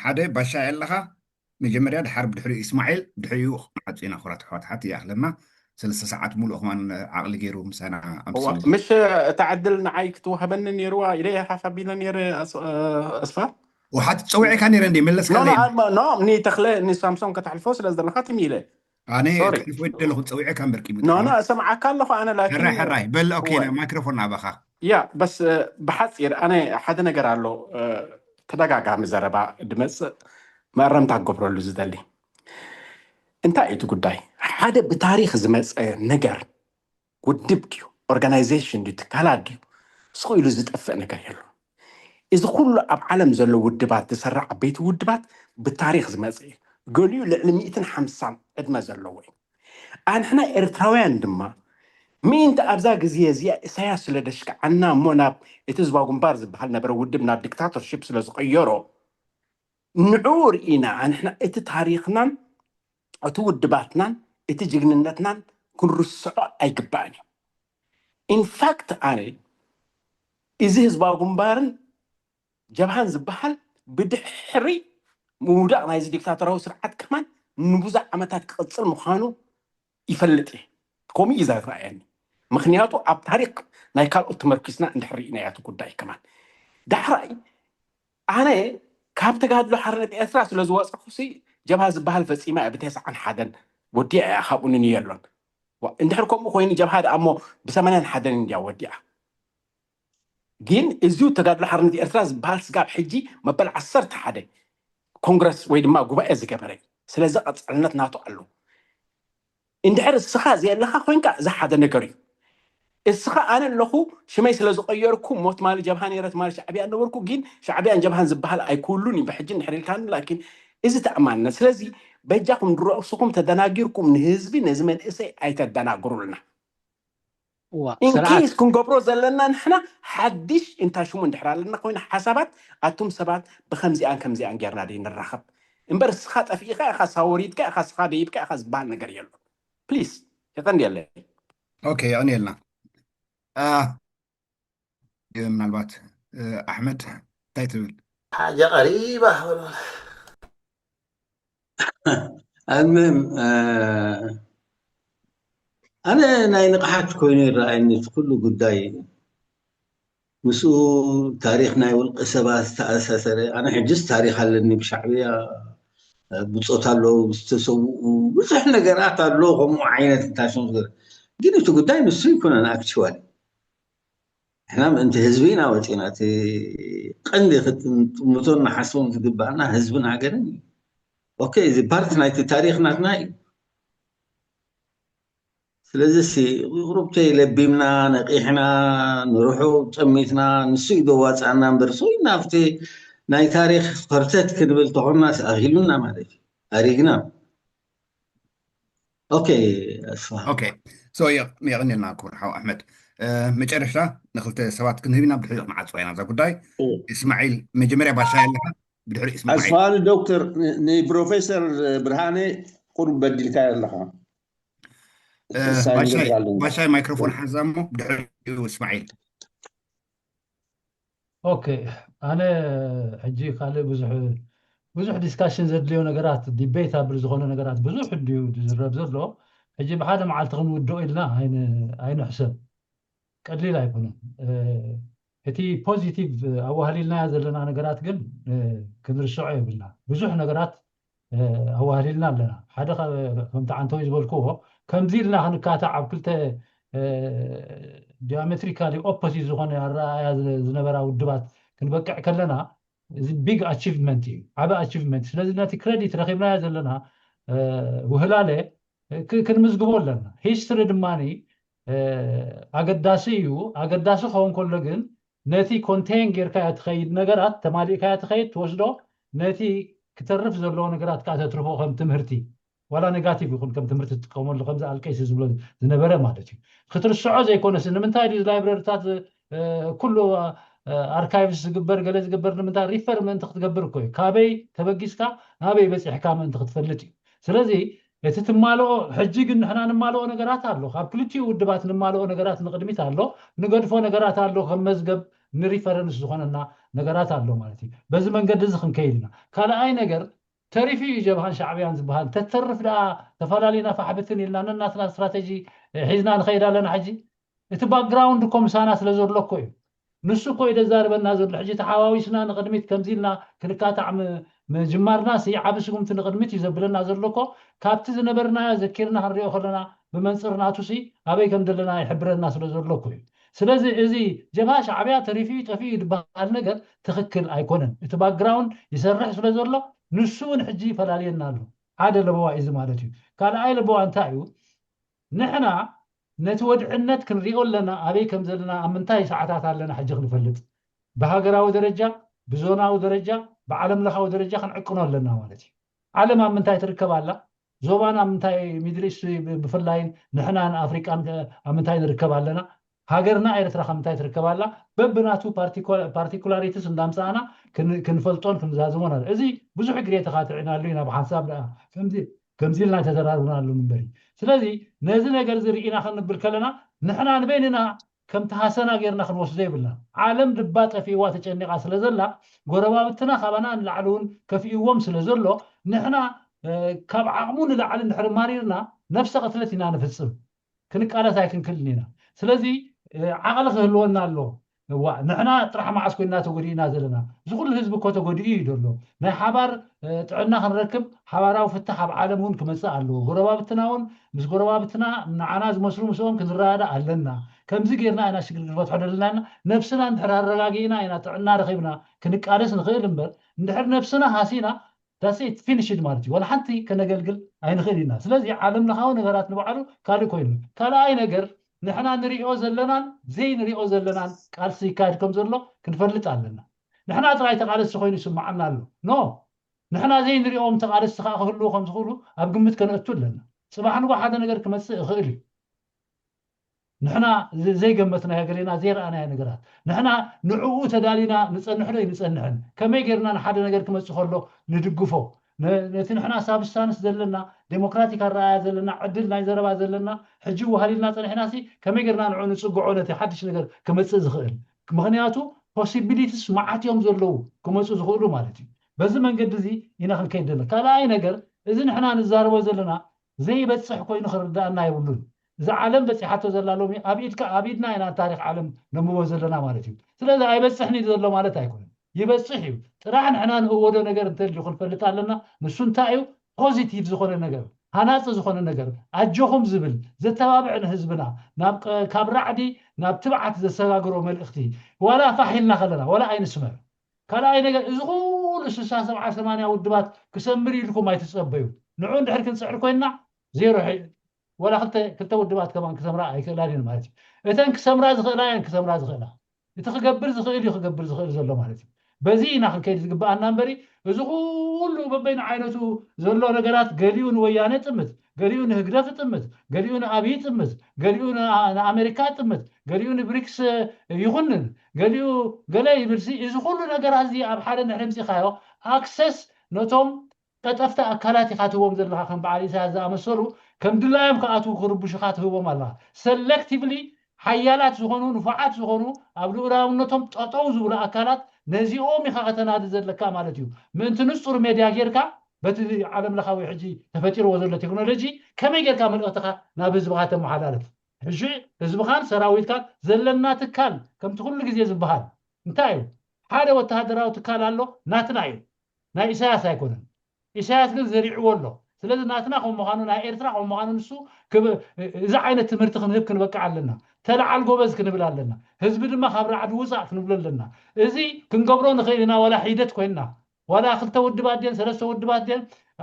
ሓደ ባሻ ኣለኻ መጀመርያ፣ ድሓር ብድሕሪኡ እስማዒል፣ ብድሕሪኡ ክንዓጹ ኢና። ክቡራት ኣሕዋት፣ ሓቲ ይኣኽለና። ሰለስተ ሰዓት ሙሉእ ከማን ዓቕሊ ገይሩ ምሳና ኣምስሉ። ምሽ እታ ዕድል ንዓይ ክትወሃበኒ ነይርዋ ኢለ ይሓሳብ ኢለ ነይረ። ኣስፋ፣ ሓቲ ጸዊዐካ ነይረ እንዴ? መለስካ? ኖ፣ ኒ ተኽለ፣ ኒ ሳምሶን ከተሕልፎ ስለ ዘለኻ ትም ኢለ ኣነ ክሕልፎ ይደለኹ፣ ጸዊዐካ እምበር ቂሙ ኖ ኖ፣ እሰምዓካ ኣለኹ ኣነ። ላኪን ሕራይ ሕራይ በል። ኦኬ፣ ማይክሮፎን ናባኻ። ያ፣ በስ ብሓጺር ኣነ ሓደ ነገር ኣሎ፣ ተደጋጋሚ ዘረባ ድመጽእ መእረምታ ክገብረሉ ዝደሊ። እንታይ እዩ እቲ ጉዳይ? ሓደ ብታሪኽ ዝመጸ ነገር ውድብ ድዩ፣ ኦርጋናይዜሽን ድዩ፣ ትካላት ድዩ፣ ስቕ ኢሉ ዝጠፍእ ነገር የሎ። እዚ ኩሉ ኣብ ዓለም ዘሎ ውድባት፣ ዝሰራ ዓበይቲ ውድባት ብታሪኽ ዝመጸ እዩ። ገሊኡ ልዕሊ ሚእትን ሓምሳን ዕድመ ዘለዎ እዩ። ኣንሕና ኤርትራውያን ድማ ምእንቲ ኣብዛ ግዜ እዚኣ ኢሳያስ ስለ ደሽከዓና እሞ ናብ እቲ ህዝባዊ ግንባር ዝበሃል ነበረ ውድብ ናብ ዲክታቶርሺፕ ስለ ዝቐየሮ ንዕኡ ርኢና ኣንሕና እቲ ታሪኽናን እቲ ውድባትናን እቲ ጅግንነትናን ክንርስዖ ኣይግባእን እዩ። ኢንፋክት ኣነ እዚ ህዝባዊ ግንባርን ጀብሃን ዝበሃል ብድሕሪ ምውዳቕ ናይዚ ዲክታቶራዊ ስርዓት ከማን ንብዙሕ ዓመታት ክቕጽል ምዃኑ ይፈልጥ እየ። ከምኡ እዩ ዘረኣየኒ። ምኽንያቱ ኣብ ታሪክ ናይ ካልኦት ተመርኪስና እንድሕር ርኢናዮ እቲ ጉዳይ ከማን። ዳሕራይ ኣነ ካብ ተጋድሎ ሓርነት ኤርትራ ስለ ዝወፀኹ ሲ ጀብሃ ዝበሃል ፈፂማ እያ ብተስዓን ሓደን ወዲኣ እያ፣ ካብኡ ንንዮ ኣሎን። ዋ፣ እንድሕር ከምኡ ኮይኑ ጀብሃ ደኣ እሞ ብሰማንያን ሓደን እንድያ ወዲኣ። ግን እዚ ተጋድሎ ሓርነት ኤርትራ ዝበሃል ስጋብ ሕጂ መበል ዓሰርተ ሓደ ኮንግረስ ወይ ድማ ጉባኤ ዝገበረ እዩ። ስለዚ ቀጻልነት ናቱ ኣሎ። እንድሕር እስኻ ዘየለኻ ኮይንካ እዚ ሓደ ነገር እዩ። እስኻ ኣነ ኣለኹ ሽመይ ስለ ዝቐየርኩ ሞት ማሊ ጀብሃ ነይረ ትማሊ ሻዕብያ ነበርኩ፣ ግን ሻዕብያን ጀብሃን ዝበሃል ኣይክህሉን እዩ ብሕጂ እንድሕር ኢልካኒ። ላኪን እዚ ተኣማንነት። ስለዚ በጃኹም ድሮ እስኹም ተደናጊርኩም ንህዝቢ ነዚ መንእሰይ ኣይተደናግሩልና። እዋ in ስርዓት case ክንገብሮ ዘለና ንሕና ሓድሽ እንታይ ሽሙ እንድሕር ኣለና ኮይና ሓሳባት ኣቱም ሰባት ብከምዚኣን ከምዚኣን ጌርና ደይ ንራኸብ እምበር እስኻ ጠፊእካ ኢኻ ሳወሪድካ ኢኻ እስኻ ደይብካ ኢኻ ዝበሃል ነገር የሎ please የቐንየለይ okay የቐንየልና አ፣ ምናልባት እ፣ ኣሕመድ እንታይ ትብል ሓጃ ቀሪባ ክብል ኣልምም ኣነ ናይ ንቕሓት ኮይኑ ይረኣየኒ እቲ ኩሉ ጉዳይ ምስኡ ታሪክ ናይ ውልቂ ሰባት ዝተኣሳሰረ ኣነ ሕጅስ ታሪክ ኣለኒ ብሻዕብያ ብፆት ኣለዉ ዝተሰውኡ ብዙሕ ነገራት ኣሎ ከምኡ ዓይነት እንታሽም ዝገር ግን እቲ ጉዳይ ንሱ ይኮነን actually ንሕና ምእንቲ ህዝቢ ኢና ወፂና እቲ ቀንዲ ክትምቶን ንሓስቦም ዝግባኣና ህዝብን ሃገርን እዩ okay እዚ ፓርቲ ናይቲ ታሪክ ናትና እዩ ስለዚ ሲ ቁሩብተይ ለቢምና ነቂሕና ንርሑ ጠሚትና ንሱ እዩ ዘዋፅኣና እምበር ሰው ናብቲ ናይ ታሪክ ፈርተት ክንብል ተኾንና ኣኺሉና ማለት እዩ ኣሪግና okay ኣስፋ okay so የቕንልና ክቡር ሓው ኣሕመድ መጨረሽታ ንክልተ ሰባት ክንህብ ኢና ብድሕሪኡ ክነዓፅዋ ኢና እዛ ጉዳይ እስማዒል መጀመርያ ባሻይ ኣለካ ብድሕሪ እስማዒል ኣስፋሉ ዶክተር ንፕሮፌሰር ብርሃነ ቁሩብ በዲልካ ኣለኻ ባሻይ ማይክሮፎን ሓዛ እሞ ብድሕሪኡ እስማዒል okay ኣነ ሕጂ ካልእ ብዙሕ ብዙሕ discussion ዘድልዮ ነገራት debate ብል ዝኾነ ነገራት ብዙሕ እንድዩ ዝዝረብ ዘሎ ሕጂ ብሓደ መዓልቲ ክንውድኦ ኢልና ኣይንሕሰብ ቀሊል ኣይኮነን እቲ positive ኣዋህሊልናዮ ዘለና ነገራት ግን ክንርስዖ የብልና ብዙሕ ነገራት ኣዋህሊልና ኣለና ሓደ ከምቲ ዓንተዊ ዝበልክዎ ከምዚ ኢልና ክንካታዕ ኣብ ክልተ diametrically opposite ዝኾነ ኣረኣያ ዝነበራ ውድባት ክንበቅዕ ከለና እዚ big achievement እዩ ዓበ achievement ስለዚ ነቲ credit ረኪብናዮ ዘለና ውህላለ ክንምዝግቦ ኣለና history ድማ ኣገዳሲ እዩ ኣገዳሲ ክኸውን ከሎ ግን ነቲ contain ጌርካዮ ትኸይድ ነገራት ተማሊእካዮ ትኸይድ ትወስዶ ነቲ ክተርፍ ዘለዎ ነገራት ከዓ ተትርፎ ከም ትምህርቲ ዋላ negative ይኹን ከም ትምህርቲ ትጥቀመሉ ከምዚ ኣልቀይሲ ዝብሎ ዝነበረ ማለት እዩ ክትርስዖ ዘይኮነስ ንምንታይ ድዩ ላይብረሪታት ኩሉ archives ዝግበር ገለ ዝግበር ንምንታይ refer ምእንቲ ክትገብር እኮ እዩ ካበይ ተበጊስካ ናበይ በፂሕካ ምእንቲ ክትፈልጥ እዩ ስለዚ እቲ ትማልኦ ሕጂ ግን ንሕና ንማልኦ ነገራት ኣሎ ካብ ክልቲኡ ውድባት ንማልኦ ነገራት ንቅድሚት ኣሎ ንገድፎ ነገራት ኣሎ ከም መዝገብ ንሪፈረንስ ዝኾነና ነገራት ኣሎ ማለት እዩ በዚ መንገዲ እዚ ክንከይድ ኢና ካልኣይ ነገር ተሪፉ እዩ ጀብሃን ሻዕብያን ዝበሃል ተተርፍ ደኣ ተፈላለዩና ፋሕብትን ኢልና ነናትና ስትራተጂ ሒዝና ንኸይድ ኣለና ሕጂ እቲ background እኮ ምሳና ስለ ዘሎ እኮ እዩ ንሱ እኮ እዩ ደዛርበና ዘሎ ሕጂ ተሓዋዊስና ንቅድሚት ከምዚ ኢልና ክንካታዕ ምጅማርና ሲ ዓብ ስጉምቲ ንቅድሚት እዩ ዘብለና ዘሎ እኮ ካብቲ ዝነበርናዮ ዘኪርና ክንሪኦ ከለና ብመንፅር ናቱ ሲ ኣበይ ከም ዘለና ይሕብረና ስለ ዘሎ እኮ እዩ ስለዚ እዚ ጀብሃ ሻዕብያ ተሪፉ ጠፊኡ ዝበሃል ነገር ትኽክል ኣይኮነን እቲ background ይሰርሕ ስለ ዘሎ ንሱ እውን ሕጂ ይፈላልየና ኣሎ ሓደ ለበዋ እዚ ማለት እዩ ካልኣይ ለበዋ እንታይ እዩ ንሕና ነቲ ወድዕነት ክንሪኦ ኣለና ኣበይ ከም ዘለና ኣብ ምንታይ ሰዓታት ኣለና ሕጂ ክንፈልጥ ብሃገራዊ ደረጃ ብዞናዊ ደረጃ ብዓለም ለኻዊ ደረጃ ክንዕቅኖ ኣለና ማለት እዩ ዓለም ኣብ ምንታይ ትርከብ ኣላ ዞባና ኣብ ምንታይ ሚድል ኢስት ብፍላይን ንሕና ንኣፍሪቃን ኣብ ምንታይ ንርከብ ኣለና ሃገርና ኤርትራ ካብ ምንታይ ትርከብ ኣላ በብናቱ particularities እንዳምፃእና ክንፈልጦን ክንዛዝሞን ኣለ እዚ ብዙሕ ግዜ ተኻትዕናሉ ኢና ብሓንሳብ ደኣ ከምዚ ኢልና ተዘራርብናሉ ንበሪ ስለዚ ነዚ ነገር እዚ ርኢና ክንብል ከለና ንሕና ንበይንና ከምቲ ሃሰና ጌርና ክንወስዶ የብልና ዓለም ልባ ጠፊእዋ ተጨኒቓ ስለ ዘላ ጎረባብትና ካባና ንላዕሊ እውን ከፊእዎም ስለ ዘሎ ንሕና ካብ ዓቕሙ ንላዕሊ እንድሕር ማሪርና ነብሰ ቅትለት ኢና ንፍፅም ክንቃለስ ኣይክንክልን ኢና ስለዚ ዓቕሊ ክህልወና ኣለዎ እዋ ንሕና ጥራሕ መዓስ ኮይና ተጎዲእና ዘለና እዚ ኩሉ ህዝቢ እኮ ተጎዲኡ እዩ ዘሎ ናይ ሓባር ጥዕና ክንረክብ ሓባራዊ ፍታሕ ኣብ ዓለም እውን ክመፅእ ኣለዎ ጎረባብትና እውን ምስ ጎረባብትና ንዓና ዝመስሉ ምስኦም ክንረዳዳ ኣለና ከምዚ ጌርና ኢና ሽግር ክንፈትሖ ዘለና ነብስና እንድሕር ኣረጋጊእና ኢና ጥዕና ረኺብና ክንቃለስ ንኽእል እምበር እንድሕር ነብስና ሃሲና that's it finished ማለት እዩ ወላ ሓንቲ ከነገልግል ኣይንኽእል ኢና ስለዚ ዓለም ለኻዊ ነገራት ንባዕሉ ካልእ ኮይኑ ካልኣይ ነገር ንሕና ንሪኦ ዘለናን ዘይንሪኦ ዘለናን ቃልሲ ይካየድ ከም ዘሎ ክንፈልጥ ኣለና ንሕና ጥራይ ተቃለስቲ ኮይኑ ይስምዓና ኣሎ no ንሕና ዘይንሪኦም ተቃለስቲ ከዓ ክህልዉ ከም ዝኽእሉ ኣብ ግምት ከነእቱ ኣለና ፅባሕ ንጎ ሓደ ነገር ክመፅእ ይኽእል እዩ ንሕና ዘይገመትናዮ ገሌና ዘይረኣናዮ ነገራት ንሕና ንዕኡ ተዳሊና ንፀንሕዶ ይንፀንሕን ከመይ ጌርና ንሓደ ነገር ክመፅእ ከሎ ንድግፎ ነቲ ንሕና ሳብስታንስ ዘለና ዴሞክራቲክ ኣረኣያ ዘለና ዕድል ናይ ዘረባ ዘለና ሕጂ ውሃሊልና ፀኒሕና ሲ ከመይ ጌርና ንዑ ንፅግዖ ነቲ ሓድሽ ነገር ክመፅእ ዝኽእል ምክንያቱ possibilities መዓት እዮም ዘለዉ ክመፁ ዝኽእሉ ማለት እዩ በዚ መንገዲ እዚ ኢና ክንከይድ ዘለና ካልኣይ ነገር እዚ ንሕና ንዛረቦ ዘለና ዘይበፅሕ ኮይኑ ክርዳእና የብሉን እዛ ዓለም በፂሓቶ ዘላ ሎሚ ኣብ ኢድካ ኣብ ኢድና ኢና ታሪክ ዓለም ነንብቦ ዘለና ማለት እዩ ስለዚ ኣይበፅሕን እዩ ዘሎ ማለት ኣይኮነን ይበፅሕ እዩ ጥራሕ ንሕና ንእወዶ ነገር እንተልዩ ክንፈልጥ ኣለና ንሱ እንታይ እዩ positive ዝኾነ ነገር ሃናፂ ዝኾነ ነገር ኣጆኹም ዝብል ዘተባብዕ ንህዝብና ካብ ራዕዲ ናብ ትብዓት ዘሰጋግሮ መልእኽቲ ዋላ ፋሕ ኢልና ከለና ዋላ ኣይንስመር ካልኣይ ነገር እዚ ኩሉ ስሳ ሰብዓ ሰማንያ ውድባት ክሰምር ኢልኩም ኣይትፀበዩ ንዑ እንድሕር ክንፅዕር ኮይንና ዜሮ ዋላ ክልተ ክልተ ውድባት ከማን ክሰምራ ኣይክእላን እየን ማለት እዩ እተን ክሰምራ ዝኽእላ እየን ክሰምራ ዝኽእላ እቲ ክገብር ዝኽእል እዩ ክገብር ዝኽእል ዘሎ ማለት እዩ በዚ ኢና ክንከይድ ዝግብኣና እምበሪ እዚ ኩሉ በበይኑ ዓይነቱ ዘሎ ነገራት ገሊኡ ንወያነ ጥምት ገሊኡ ንህግደፍ ጥምት ገሊኡ ንኣብይ ጥምት ገሊኡ ንኣሜሪካ ጥምት ገሊኡ ንብሪክስ ይኹንን ገሊኡ ገለ ይብልሲ እዚ ኩሉ ነገራት እዚ ኣብ ሓደ ንሕምፂኻዮ ኣክሰስ ነቶም ቀጠፍቲ ኣካላት ኢኻ ትህቦም ዘለኻ ከም በዓል ኢሳያስ ዝኣመሰሉ ከም ድላዮም ክኣትዉ ክርብሹኻ ትህቦም ኣለኻ ሰለክቲቭሊ ሓያላት ዝኾኑ ንፉዓት ዝኾኑ ኣብ ልኡላውነቶም ጠጠው ዝብሉ ኣካላት ነዚኦም ኢኻ ከተናዲ ዘለካ ማለት እዩ ምእንቲ ንፁር ሜድያ ጌርካ በቲ ዓለም ለኻዊ ሕጂ ተፈጢርዎ ዘሎ ቴክኖሎጂ ከመይ ጌርካ መልእኽትኻ ናብ ህዝብኻ ተመሓላልፍ ሕጂ ህዝብኻን ሰራዊትካን ዘለና ትካል ከምቲ ኩሉ ግዜ ዝበሃል እንታይ እዩ ሓደ ወተሃደራዊ ትካል ኣሎ ናትና እዩ ናይ ኢሳያስ ኣይኮነን ኢሳያስ ግን ዘሪዕዎ ኣሎ ስለዚ ናትና ከም ምዃኑ ናይ ኤርትራ ከም ምዃኑ ንሱ እዚ ዓይነት ትምህርቲ ክንህብ ክንበቅዕ ኣለና ተለዓል ጎበዝ ክንብል ኣለና ህዝቢ ድማ ካብ ራዕዲ ውፃእ ክንብሎ ኣለና እዚ ክንገብሮ ንኽእል ኢና ዋላ ሒደት ኮይንና ዋላ ክልተ ውድባት ድን ሰለስተ ውድባት ድን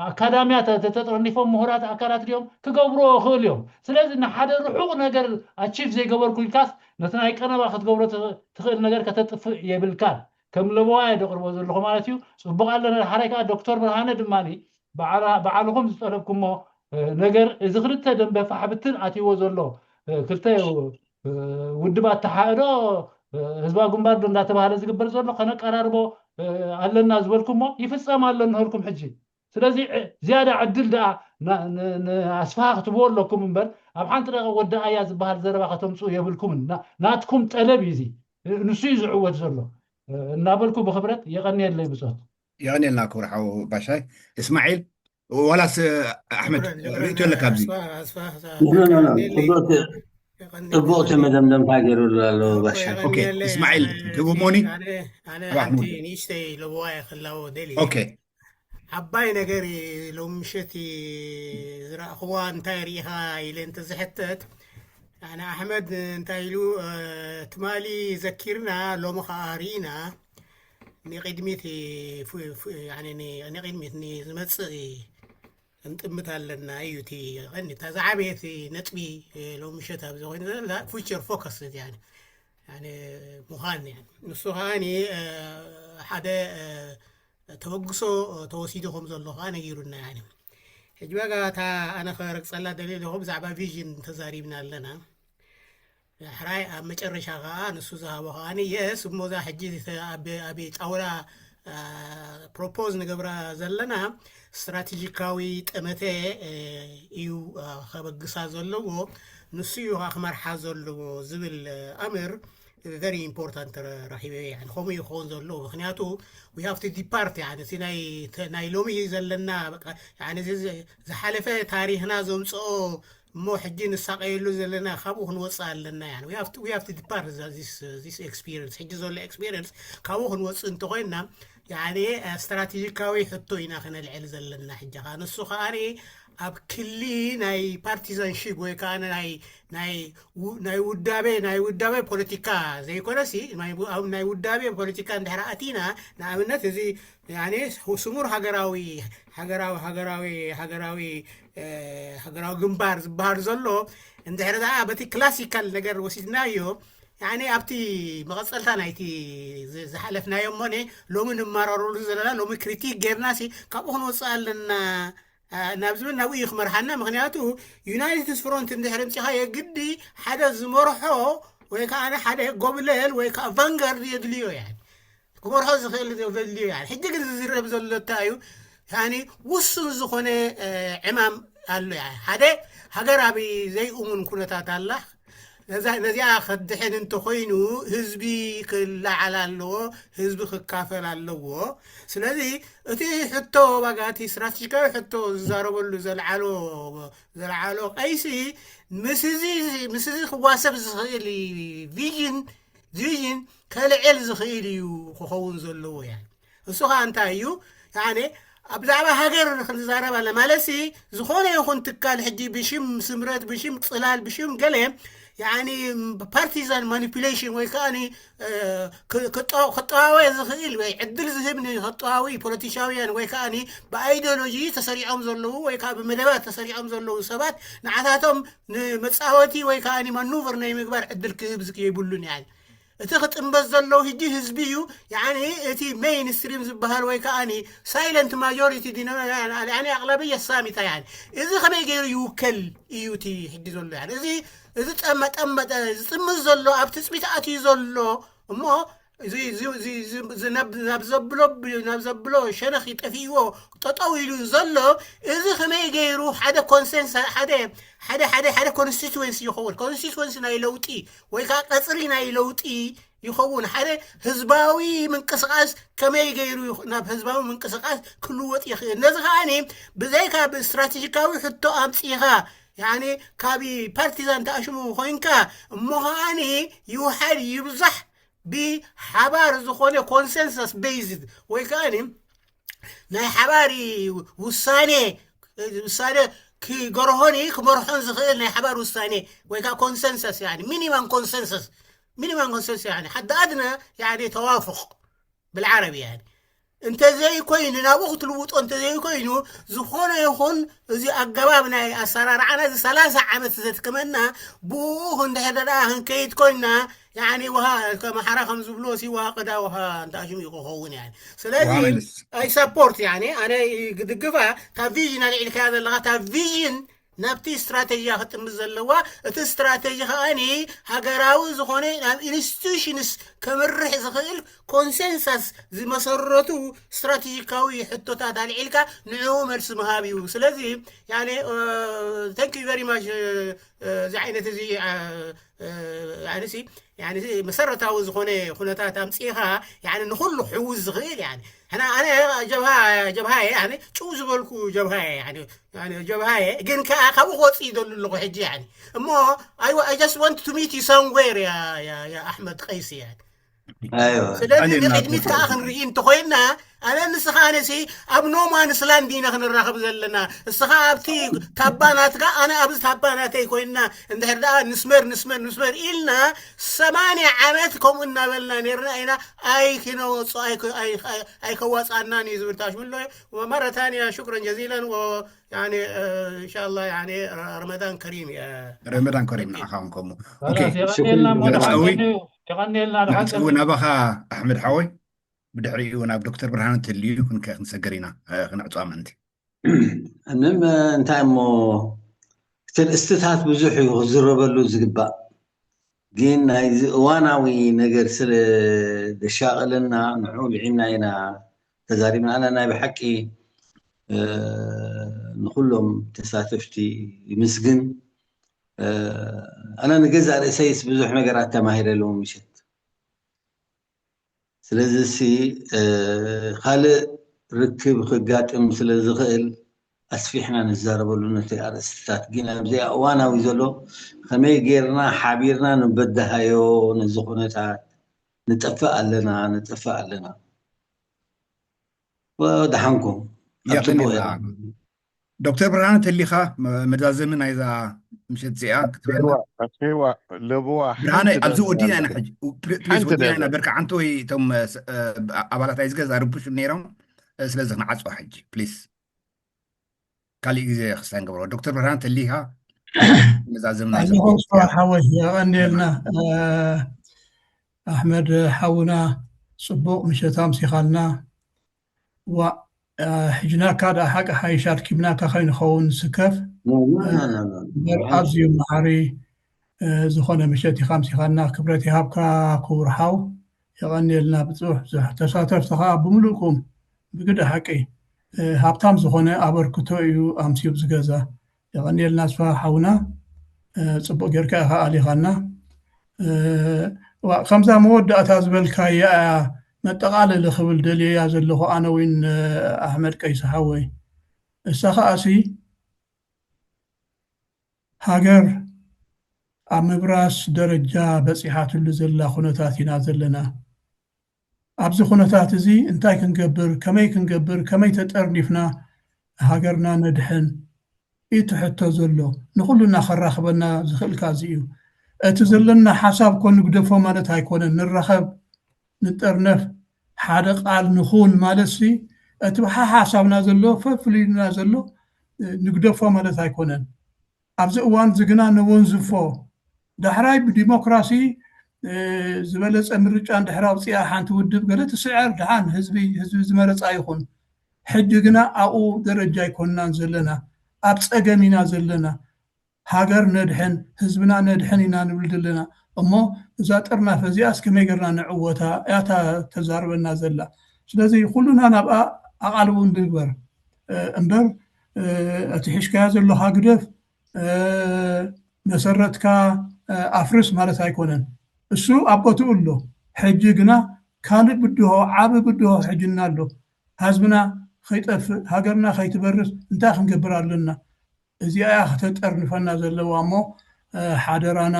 ኣካዳምያ ተጠርኒፎም ምሁራት ኣካላት ድዮም ክገብርዎ ይኽእል እዮም ስለዚ ንሓደ ርሑቕ ነገር ኣቺቭ ዘይገበርኩ ኢልካስ ነቲ ናይ ቀነባ ክትገብሮ ትኽእል ነገር ከተጥፍእ የብልካን ከም ለበዋ እየ ደቕርቦ ዘለኹ ማለት እዩ ፅቡቕ ኣለና ሓራይ ከዓ ዶክተር ብርሃነ ድማ በዓልኹም ዝጠለብኩሞ ነገር እዚ ክልተ ደንበ ፋሕብትን ኣትይዎ ዘሎ ክልተ ውድብ ኣተሓእዶ ህዝባዊ ግንባር ዶ እንዳተባሃለ ዝግበር ዘሎ ከነቀራርቦ ኣለና ዝበልኩሞ ይፍፀም ኣሎ እንሀልኩም ሕጂ ስለዚ ዝያዳ ዕድል ደኣ ንኣስፍሃ ክትብዎ ኣለኩም እምበር ኣብ ሓንቲ ደቂቕ ወዲ ኣያ ዝበሃል ዘረባ ከተምፅኡ የብልኩምን ናትኩም ጠለብ እዩ እዚ ንሱ እዩ ዝዕወት ዘሎ እናበልኩ ብክብረት የቐንየለይ ብፆት የቐንየልና ክብር ሓው ባሻይ እስማዒል ዋላስ ኣሕመድ ርእቶ ኣለካ ኣብዚ ፅቡቅ እቲ መደምደምታ ገይሩሉ ኣሎ ባሻ እስማዒል ትህብሞኒ ንእሽተይ ለብዋ ክላዎ ደሊ ዓባይ ነገር ሎም ምሸት ዝረእኽዋ እንታይ ርኢኻ ኢለ እንተዝሕተት ኣነ ኣሕመድ እንታይ ኢሉ ትማሊ ዘኪርና ሎሚ ከዓ ርኢና ንቅድሚት ንቅድሚት ንዝመፅእ እንጥምት ኣለና እዩ እቲ ቀንዲ እታ ዝዓበየት ነጥቢ ሎም ምሸት ኣብዚ ኮይኑ ዘላ future focus ምዃን ንሱ ከዓ ሓደ ተበግሶ ተወሲዱ ከም ዘሎ ከዓ ነጊሩና ሕጂ በቃ እታ ኣነ ክረግፀላ ደልየ ኣለኹ ብዛዕባ ቪዥን ተዛሪብና ኣለና ሕራይ ኣብ መጨረሻ ከዓ ንሱ ዝሃቦ ከዓ የስ እሞዛ ሕጂ ኣብ ጣውላ ፕሮፖዝ ንገብራ ዘለና ስትራቴጂካዊ ጠመተ እዩ ከበግሳ ዘለዎ ንሱ እዩ ከዓ ክመርሓ ዘለዎ ዝብል ኣምር very important ረኺበ ከምኡ እዩ ክኸውን ዘለዎ ምክንያቱ we have to depart እቲ ናይ ሎሚ ዘለና ዝሓለፈ ታሪክና ዘምፅኦ እሞ ሕጂ ንሳቀየሉ ዘለና ካብኡ ክንወፅእ ኣለና we have to depart this experience ሕጂ ዘሎ experience ካብኡ ክንወፅእ እንተኮይና ስትራቴጂካዊ ሕቶ ኢና ክነልዕል ዘለና ሕጂ ከዓ ንሱ ከዓ ኣብ ክሊ ናይ ፓርቲዛንሺፕ ወይ ከዓ ናይ ውዳቤ ናይ ውዳቤ ፖለቲካ ዘይኮነሲ ናይ ውዳቤ ፖለቲካ እንድሕር ኣቲና ንኣብነት እዚ ስሙር ሃገራዊ ሃገራዊ ሃገራዊ ሃገራዊ ሃገራዊ ግንባር ዝበሃል ዘሎ እንድሕር ደኣ በቲ ክላሲካል ነገር ወሲድናዮ ያኒ ኣብቲ መቐፀልታ ናይቲ ዝሓለፍናዮ እሞኒ ሎሚ ንመራረሉ ዘለና ሎሚ ክሪቲክ ጌርና ሲ ካብኡ ክንወፅእ ኣለና ናብ ዝብል ናብኡ እዩ ክመርሓና። ምክንያቱ ዩናይትድ ፍሮንት እንድሕር ምፂኻ የግዲ ሓደ ዝመርሖ ወይ ከዓ ሓደ ጎብለል ወይ ከዓ ቫንጋርድ የድልዮ። ያ ክመርሖ ዝኽእል ዘድልዮ። ያ ሕጂ ግን ዝዝረብ ዘሎ እንታይ እዩ? ያኒ ውሱን ዝኾነ ዕማም ኣሎ። ያ ሓደ ሃገር ኣብ ዘይእሙን ኩነታት ኣላ። ነዚኣ ከድሕን እንተኮይኑ ህዝቢ ክለዓል ኣለዎ፣ ህዝቢ ክካፈል ኣለዎ። ስለዚ እቲ ሕቶ ዋጋ እቲ ስትራቴጂካዊ ሕቶ ዝዛረበሉ ዘልዓሎ ዘልዓሎ ቀይሲ ምስዚ ምስዚ ክዋሰብ ዝኽእል ቪዥን ቪዥን ከልዕል ዝኽእል እዩ ክኸውን ዘለዎ። ያ እሱ ከዓ እንታይ እዩ? ያኔ ብዛዕባ ሃገር ክንዛረብ ኣለ ማለት ሲ ዝኾነ ይኹን ትካል ሕጂ ብሽም ስምረት ብሽም ፅላል ብሽም ገለ ያኒ ፓርቲዛን ማኒፑሌሽን ወይ ከዓ ክጠዋወ ዝኽእል ወይ ዕድል ዝህብ ንክጠዋዊ ፖለቲሻውያን ወይ ከዓ ብኣይዲዮሎጂ ተሰሪዖም ዘለዉ ወይ ከዓ ብመደባት ተሰሪዖም ዘለዉ ሰባት ንዓታቶም ንመፃወቲ ወይ ከዓ ማኑቨር ናይ ምግባር ዕድል ክህብ የብሉን። ያ እቲ ክጥንበት ዘሎ ህጂ ህዝቢ እዩ። ያኒ እቲ ሜይን ስትሪም ዝበሃል ወይ ከዓ ሳይለንት ማጆሪቲ ዲኖ ኣቅላቢ የሳሚታ። ያ እዚ ከመይ ገይሩ ይውከል እዩ እቲ ሕጂ ዘሎ። ያ እዚ እዚ ጠመጠመጠ ዝጥምት ዘሎ ኣብ ትፅቢት ኣትዩ ዘሎ እሞ ናብ ዘብሎ ናብ ዘብሎ ሸነኽ ይጠፊእዎ ጠጠው ኢሉ ዘሎ እዚ ከመይ ገይሩ ሓደ ኮንሰንስ ሓደ ሓደ ሓደ ሓደ ኮንስቲትዌንሲ ይኸውን። ኮንስቲትዌንሲ ናይ ለውጢ ወይ ከዓ ቀፅሪ ናይ ለውጢ ይኸውን። ሓደ ህዝባዊ ምንቅስቃስ ከመይ ገይሩ ናብ ህዝባዊ ምንቅስቃስ ክልወጥ ይኽእል? ነዚ ከዓኒ ብዘይካ ብስትራቴጂካዊ ሕቶ ኣምፂኻ ያኒ ካብ ፓርቲዛን ተኣሽሙ ኮይንካ እሞ ከዓኒ ይውሓድ ይብዛሕ ብሓባር ዝኾነ ኮንሰንሰስ ቤዝድ ወይ ከዓኒ ናይ ሓባር ውሳኔ ውሳኔ ክገርሆኒ ክመርሖን ዝኽእል ናይ ሓባር ውሳኔ ወይ ከዓ ኮንሰንሰስ ሚኒማም ኮንሰንሰስ ሚኒማም ኮንሰንሰስ ሓደ ኣድነ ተዋፍቕ ብልዓረቢ። እንተዘይኮይኑ ናብኡ ክትልውጦ እንተዘይኮይኑ ዝኾነ ይኹን እዚ ኣገባብ ናይ ኣሰራርዓና እዚ ሰላሳ ዓመት ዘድከመና ብኡ እንድሕር ደኣ ክንከይድ ኮይንና ያኒ ውሃ ከም ሓራ ከም ዝብሎ ሲ ውሃ ቀዳ ውሃ እንዳ ሽሙ እዩ ክኸውን። ያኒ ስለዚ ኣይ ሰፖርት ያኒ ኣነ ክድግፋ ካብ ቪዥን ኣልዒልካያ ዘለካ ካብ ቪዥን ናብቲ ስትራቴጂ ክጥምት ዘለዋ እቲ ስትራቴጂ ከዓኒ ሃገራዊ ዝኾነ ናብ ኢንስቲቱሽንስ ከምርሕ ዝኽእል ኮንሰንሳስ ዝመሰረቱ ስትራቴጂካዊ ሕቶታት ኣልዒልካ ንዕኡ መልሲ ምሃብ እዩ። ስለዚ ያኒ thank you very much እዚ ዓይነት እዚ ያኒ ሲ ያኒ መሰረታዊ ዝኾነ ኩነታት ኣምፂእኻ ያኒ ንኩሉ ክሕውዝ ዝኽእል ያኒ ሕና ኣነ ጀብሃ ጀብሃ እየ ያኒ ጭው ዝበልኩ ጀብሃ እየ ያኒ ያኒ ጀብሃ እየ ግን ከዓ ካብኡ ክወፅእ ይደሉ ኣለኹ ሕጂ ያኒ እሞ I just want to meet you somewhere ያ ያ ያ ኣሕመድ ቀይሲ ያኒ ስለዚ ንቅድሚት ከዓ ክንርኢ እንተኮይንና ኣነ ንስኻ ኣነሲ ኣብ ኖማንስ ላንድ ኢና ክንራኸብ ዘለና እስኻ ኣብቲ ታባ ናትካ ኣነ ኣብዚ ታባ ናተይ ኮይንና እንድሕር ደኣ ንስመር ንስመር ንስመር ኢልና ሰማንያ ዓመት ከምኡ እናበልና ነርና ኢና ኣይክነወፅኦ ኣይከዋፅኣናን እዩ ዝብል ታሽምሎ መረታንያ ሽክረን ጀዚለን يعني ان شاء الله يعني رمضان كريم يا رمضان كريم ንዓኻ ውን ከምኡ የቐንየልና ሞ ድሓን የቐንየልና ድሓን ናባኻ ኣሕመድ ሓወይ ብድሕሪኡ ናብ ዶክተር ብርሃነ ተልዩ ክንከ ክንሰገር ኢና ክነዕፅዋ ምእንቲ እንም እንታይ እሞ እቲ ርእስትታት ብዙሕ እዩ ክዝረበሉ ዝግባእ ግን ናይዚ እዋናዊ ነገር ስለ ዘሻቐለና ንዑ ልዒልና ኢና ተዛሪብና ኣነ ናይ ብሓቂ ንኩሎም ተሳተፍቲ ይምስግን ኣነ ንገዛእ ርእሰይስ ብዙሕ ነገራት ተማሂረ ኣለዎ ምሸት ስለዚ ሲ ካልእ ርክብ ክጋጥም ስለ ዝኽእል ኣስፊሕና ንዛረበሉ ነቲ ኣርእስትታት ግን ኣብዚ እዋናዊ ዘሎ ከመይ ጌርና ሓቢርና ንበድሃዮ ነዚ ኩነታት ንጠፍእ ኣለና ንጠፍእ ኣለና ደሓንኩም ዶክተር ብርሃነ ተሊኻ መዛዘሚ ናይዛ ምሸት እዚኣ ክትብለና ለብዋ ብርሃነ ኣብዚ ወዲና ኢና ሕጂ ፕሊዝ ወዲና ኢና በርካ ዓንተ ወይ እቶም ኣባላት ኣይዝገዛ ርቡሽ ነይሮም ስለዚ ክንዓፅዋ ሕጂ ፕሊዝ ካሊእ ግዜ ክስታይ ንገብሮ ዶክተር ብርሃን ተሊኻ መዛዘም ናይዞም ኣለኹ ሓወይ የቐንየልና ኣሕመድ ሓውና ፅቡቕ ምሸት ኣምሲኻልና ዋእ ሕጅናካ ደኣ ሓቂ ሓይሽ ኣድኪምናካ ከይንኸውን ንስከፍ። እምበር ኣዝዩ መሃሪ ዝኾነ ምሸት ኢኻ ምሲኻና። ክብረት ይሃብካ ክቡር ሓው። የቐንየልና ብጽሑፍ ብዙሕ። ተሳተፍቲ ኸኣ ብምሉእኩም ብግደ ሓቂ ሃብታም ዝኾነ ኣበርክቶ እዩ ኣምስዩ ዝገዛ። የቐንየልና ኣስፋ ሓውና። ጽቡቕ ጌርካ ኢኻ ኣሊኻና። ከምዛ መወዳእታ ዝበልካያ እያ መጠቓለሊ ክብል ደልየያ ዘለኹ ኣነ እውን ኣሕመድ ቀይሲ ሓወይ። እሳ ኸኣሲ ሃገር ኣብ ምብራስ ደረጃ በጺሓትሉ ዘላ ኩነታት ኢና ዘለና። ኣብዚ ኩነታት እዚ እንታይ ክንገብር፣ ከመይ ክንገብር፣ ከመይ ተጠርኒፍና ሃገርና ነድሕን እቲ ሕቶ ዘሎ ንኹልና ከራኽበና ዝኽእል ካዚ እዩ። እቲ ዘለና ሓሳብ ኮ ንግደፎ ማለት ኣይኮነን። ንራኸብ፣ ንጠርነፍ፣ ሓደ ቃል ንኹን ማለት ሲ እቲ ሓ- ሓሳብና ዘሎ ፈፍልዩና ዘሎ ንግደፎ ማለት ኣይኮነን። ኣብዚ እዋን እዚ ግና ነወንዝፎ። ዳሕራይ ብዲሞክራሲ ዝበለፀ ምርጫ እንድሕር ኣውፅኣ ሓንቲ ውድብ ገለ ትስዕር፣ ድሓን ህዝቢ ህዝቢ ዝመረፃ ይኹን። ሕጂ ግና ኣብኡ ደረጃ ኣይኮንናን ዘለና፣ ኣብ ፀገም ኢና ዘለና። ሃገር ነድሕን ህዝብና ነድሕን ኢና ንብል ዘለና። እሞ እዛ ጥርናፈ እዚኣስ ከመይ ገርና ንዕወታ እያ እታ ተዛርበና ዘላ። ስለዚ ኩሉና ናብኣ ኣቓልቡ ንግበር እምበር እቲ ሒዝካዮ ዘለኻ ግደፍ መሰረትካ ኣፍርስ ማለት ኣይኮነን። እሱ ኣብ ቦትኡ ኣሎ። ሕጂ ግና ካልእ ብድሆ፣ ዓቢ ብድሆ ሕጅና ኣሎ። ህዝብና ከይጠፍእ፣ ሃገርና ከይትበርስ እንታይ ክንገብር ኣለና? እዚኣ እያ ከተጠርንፈና ዘለዋ እሞ ሓደራና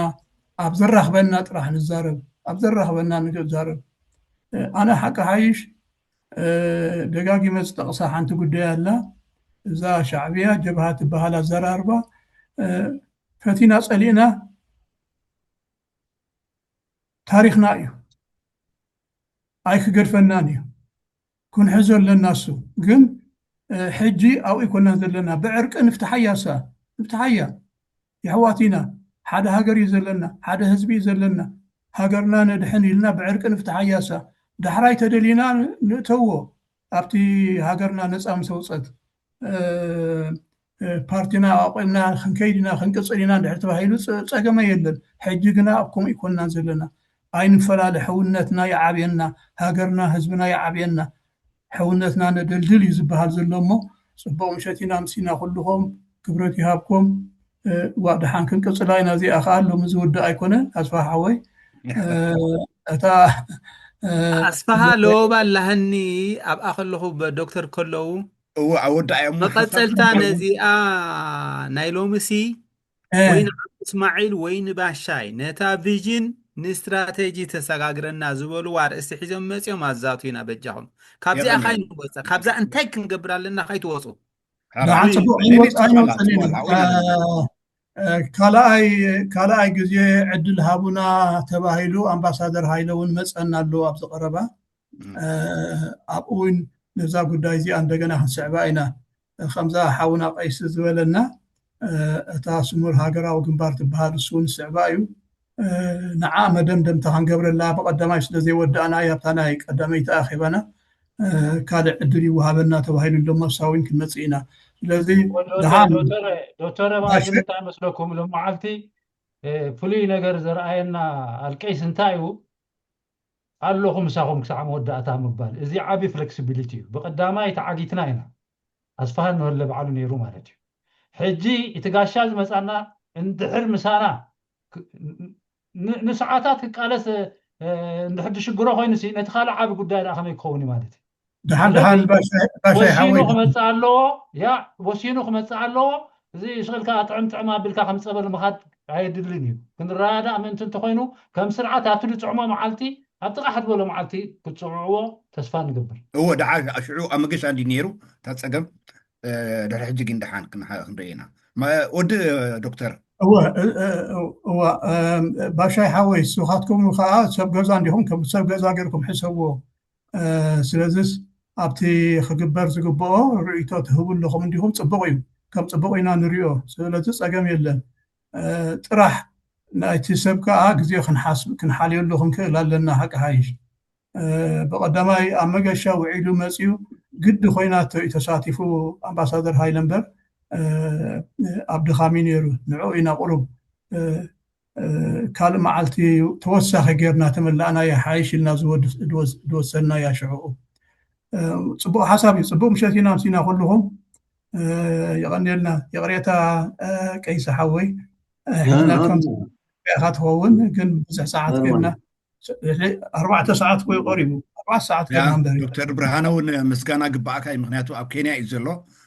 ኣብ ዘራኽበና ጥራሕ ንዛረብ፣ ኣብ ዘራኽበና ንዛረብ። ኣነ ሓቂ ሓይሽ ደጋጊመ ዝጠቕሳ ሓንቲ ጉዳይ ኣላ። እዛ ሻዕብያ ጀብሃ ትበሃል ኣዘራርባ ፈቲና ጸሊእና ታሪኽና እዩ፣ ኣይክገድፈናን እዩ። ክንሕዞ ኣለና። እሱ ግን ሕጂ ኣብኡ ኣይኮናን ዘለና። ብዕርቂ ንፍትሓያ፣ እሳ ንፍትሓያ። የሕዋት ኢና፣ ሓደ ሃገር እዩ ዘለና፣ ሓደ ህዝቢ እዩ ዘለና። ሃገርና ነድሕን ኢልና ብዕርቂ ንፍትሓያ፣ እሳ ዳሕራይ ተደሊና ንእተዎ ኣብቲ ሃገርና ነፃ ምስ ኣውፀት ፓርቲና ኣቋቂምና ክንከይድ ኢና ክንቅፅል ኢና እንድሕር ተባሂሉ ፀገመ የለን። ሕጂ ግና ኣብ ከምኡ ኣይኮናን ዘለና። ኣይንፈላለ፣ ሕውነትና ይዓብየና፣ ሃገርና ህዝብና ይዓብየና፣ ሕውነትና ነደልድል እዩ ዝበሃል ዘሎ። እሞ ፅቡቕ ምሸት ኢና ምሲና ኩልኹም። ክብረት ይሃብኩም። ዋ ድሓን ክንቅፅላ ኢና። እዚኣ ከዓ ሎሚ ዝውዳእ ኣይኮነን ኣስፋ ሓወይ። እታ ኣስፋሃ ለወባ ኣላህኒ ኣብኣ ከለኹ ዶክተር ከለዉ እዎ ኣወዳእዮም መቐፀልታ ነዚኣ ናይ ሎምሲ ወይ ንዓም እስማዒል ወይ ንባሻይ ነታ ቪዥን ንስትራቴጂ ተሰጋግረና ዝበሉ ኣርእስቲ ሒዞም መፂኦም ኣዛቱ ኢና በጃኹም። ካብዚኣ ካይንወፀ ካብዛ እንታይ ክንገብር ኣለና ካይትወፁ። ደሓን ፅቡቕ ኣይንወፅ ኣይንወፅን ኢና። ካልኣይ ካልኣይ ግዜ ዕድል ሃቡና ተባሂሉ ኣምባሳደር ሃይለ እውን መፀና ኣሎ ኣብዚ ቀረባ። ኣብኡ እውን ነዛ ጉዳይ እዚኣ እንደገና ክንስዕባ ኢና። ከምዛ ሓውና ቀይሲ ዝበለና እታ ስሙር ሃገራዊ ግንባር ትበሃል እሱ እውን ስዕባ እዩ። ንዓ መደምደምታ ክንገብረላ ብቐዳማይ ስለ ዘይወዳእና ኣብታ ናይ ቀዳመይቲ ኣኼባና ካልእ ዕድል ይወሃበና ተባሂሉ ኣሎ። መሳዊን ክንመጽእ ኢና። ስለዚ ዶክተር ማዕዝን እንታይ መስለኩም? ሎም መዓልቲ ፍሉይ ነገር ዘርኣየና ኣልቀይስ እንታይ እዩ? ኣለኹ ምሳኹም ክሳዕ መወዳእታ ምባል፣ እዚ ዓቢ ፍሌክሲቢሊቲ እዩ። ብቐዳማይ ተዓጊትና ኢና፣ ኣስፋሃ እንሀለ ባዕሉ ነይሩ ማለት እዩ። ሕጂ እቲ ጋሻ ዝመጻና እንድሕር ምሳና ንሰዓታት ክቃለስ እንድሕር ዝሽግሮ ኮይኑ ነቲ ካልእ ዓቢ ጉዳይ ደኣ ከመይ ክኸውን እዩ ማለት እዩ። ደሓን ደሓን ባሻይ ሓወይ ክመጽእ ኣለዎ። ያ ወሲኑ ክመጽእ ኣለዎ። እዚ ሽቕልካ ጥዕም ጥዕም ኣቢልካ ከም ጸበል ምኻድ ኣየድልን እዩ። ክንረዳዳእ ምእንቲ እንተኾይኑ ከም ስርዓት ኣብቲ ዝጽዕሞ መዓልቲ ኣብ ጥቓ ሕድበሎ መዓልቲ ክትጽውዕዎ ተስፋ ንገብር። እዎ ደዓ ሽዑ ኣብ መገሻ እንዲ ነይሩ እታ ጸገም ድሕሪ ሕጂ ግን ደሓን ክንርኢ ኢና። ወዲ ዶክተር እወ እወ ባሻይ ሓወይ ንስኻትኩም ከዓ ሰብ ገዛ እንዲኹም ከም ሰብ ገዛ ገይርኩም ሕሰብዎ። ስለዚስ ኣብቲ ክግበር ዝግብኦ ርእይቶ ትህቡ ኣለኹም እንዲኹም ፅቡቕ እዩ። ከም ፅቡቕ ኢና ንሪኦ። ስለዚ ፀገም የለን። ጥራሕ ናይቲ ሰብ ከዓ ግዜ ክንሓልየሉ ክንክእል ኣለና። ሓቂ ሓይሽ ብቐዳማይ ኣብ መገሻ ውዒሉ መፅዩ ግዲ ኮይናቶ እዩ ተሳቲፉ ኣምባሳደር ሃይለ እምበር ኣብ ድኻሚ ነይሩ። ንዕኡ ኢና ቁሩብ ካልእ መዓልቲ ተወሳኺ ጌርና ተመላእናያ ሓይሽ ኢልና ዝወሰድናያ ሽዕኡ። ፅቡቕ ሓሳብ እዩ። ፅቡቕ ምሸት ኢና ምሲና ኩልኹም። የቐንየልና። ይቕሬታ ቀይሲ ሓወይ፣ ሕድናትኩም ኢኻ ትኸውን ግን ብዙሕ ሰዓት ጌርና። ኣርባዕተ ሰዓት ኮይ ቀሪቡ ኣርባዕተ ሰዓት ጌርና እምበር። ዶክተር ብርሃነ እውን ምስጋና ግባእካ እዩ። ምክንያቱ ኣብ ኬንያ እዩ ዘሎ።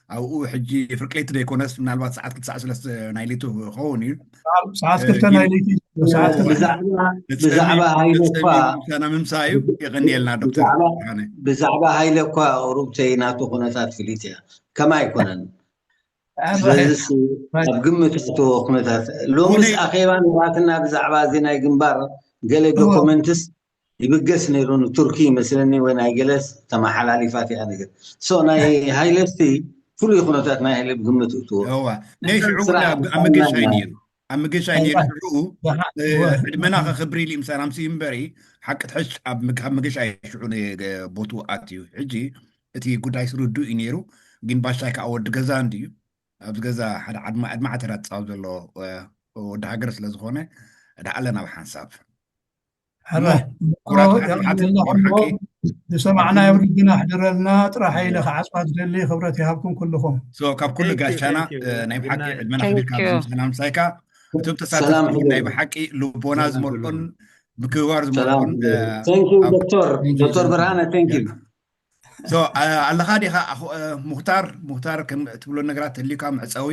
ኣብኡ ሕጂ ፍርቂ ለይቲ ዘይኮነስ ምናልባት ሰዓት ክልተ ሰዓት ስለስተ ናይ ለይቲ ክኸውን እዩ። ሰዓት ክልተ ናይ ለይቲ ብዛዕባ ሃይለ እኳ ምሳና ምምሳ እዩ። የቐንየልና ዶክተር ብርሃነ። ብዛዕባ ሃይለ እኳ ኦሩብተይ ናቱ ኩነታት ፍሊጥ እያ ከማ ኣይኮነን። ስለዚ ኣብ ግምት እትዎ ኩነታት ሎምስ ኣኼባ ነራትና ብዛዕባ እዚ ናይ ግንባር ገለ ዶኮመንትስ ይብገስ ነይሩ ንቱርኪ ይመስለኒ ወይ ናይ ገለስ ተመሓላሊፋት እያ ነገር ሶ ናይ ሃይለስቲ ፍሉይ ኩነታት ናይ ሃይለ ብግምት እትዎ እዋ ናይ ሽዑ ኣብ መገሻይ ነይሩ ኣብ መገሻይ ነይሩ ሽዑ ዕድመና ከክብሪ ኢሉ ምሳና ምስ እምበሪ ሓቂ ትሕሽ ኣብ መገሻይ ሽዑ ቦቱ ኣትዩ ሕጂ እቲ ጉዳይ ስርዱ እዩ ነይሩ ግን ባሻይ ከዓ ወዲ ገዛ እንድዩ ኣብዚ ገዛ ሓደ ኣድማዕ ተራፃው ዘሎ ወዲ ሃገር ስለዝኮነ ዳኣለን ኣብ ሓንሳብ ዝሰማዕናዮ ልብና ኣሕድረልና ጥራሕ ኢለ ክዓፅዋ ዝደሊ ክብረት ይሃብኩም ኩልኹም። ካብ ኩሉ ጋሻና ናይ ብሓቂ ዕድመና ክብርካ ምሳና ምሳይካ እቶም ተሳተፍቲ ናይ ብሓቂ ልቦና ዝመልኦን ምክብባር ዝመልኦን ዶክተር ዶክተር ብርሃነ thank you ኣለኻ ዲኻ ሙክታር ሙክታር ትብሎ ነገራት ተልዩካ መዕፀዊ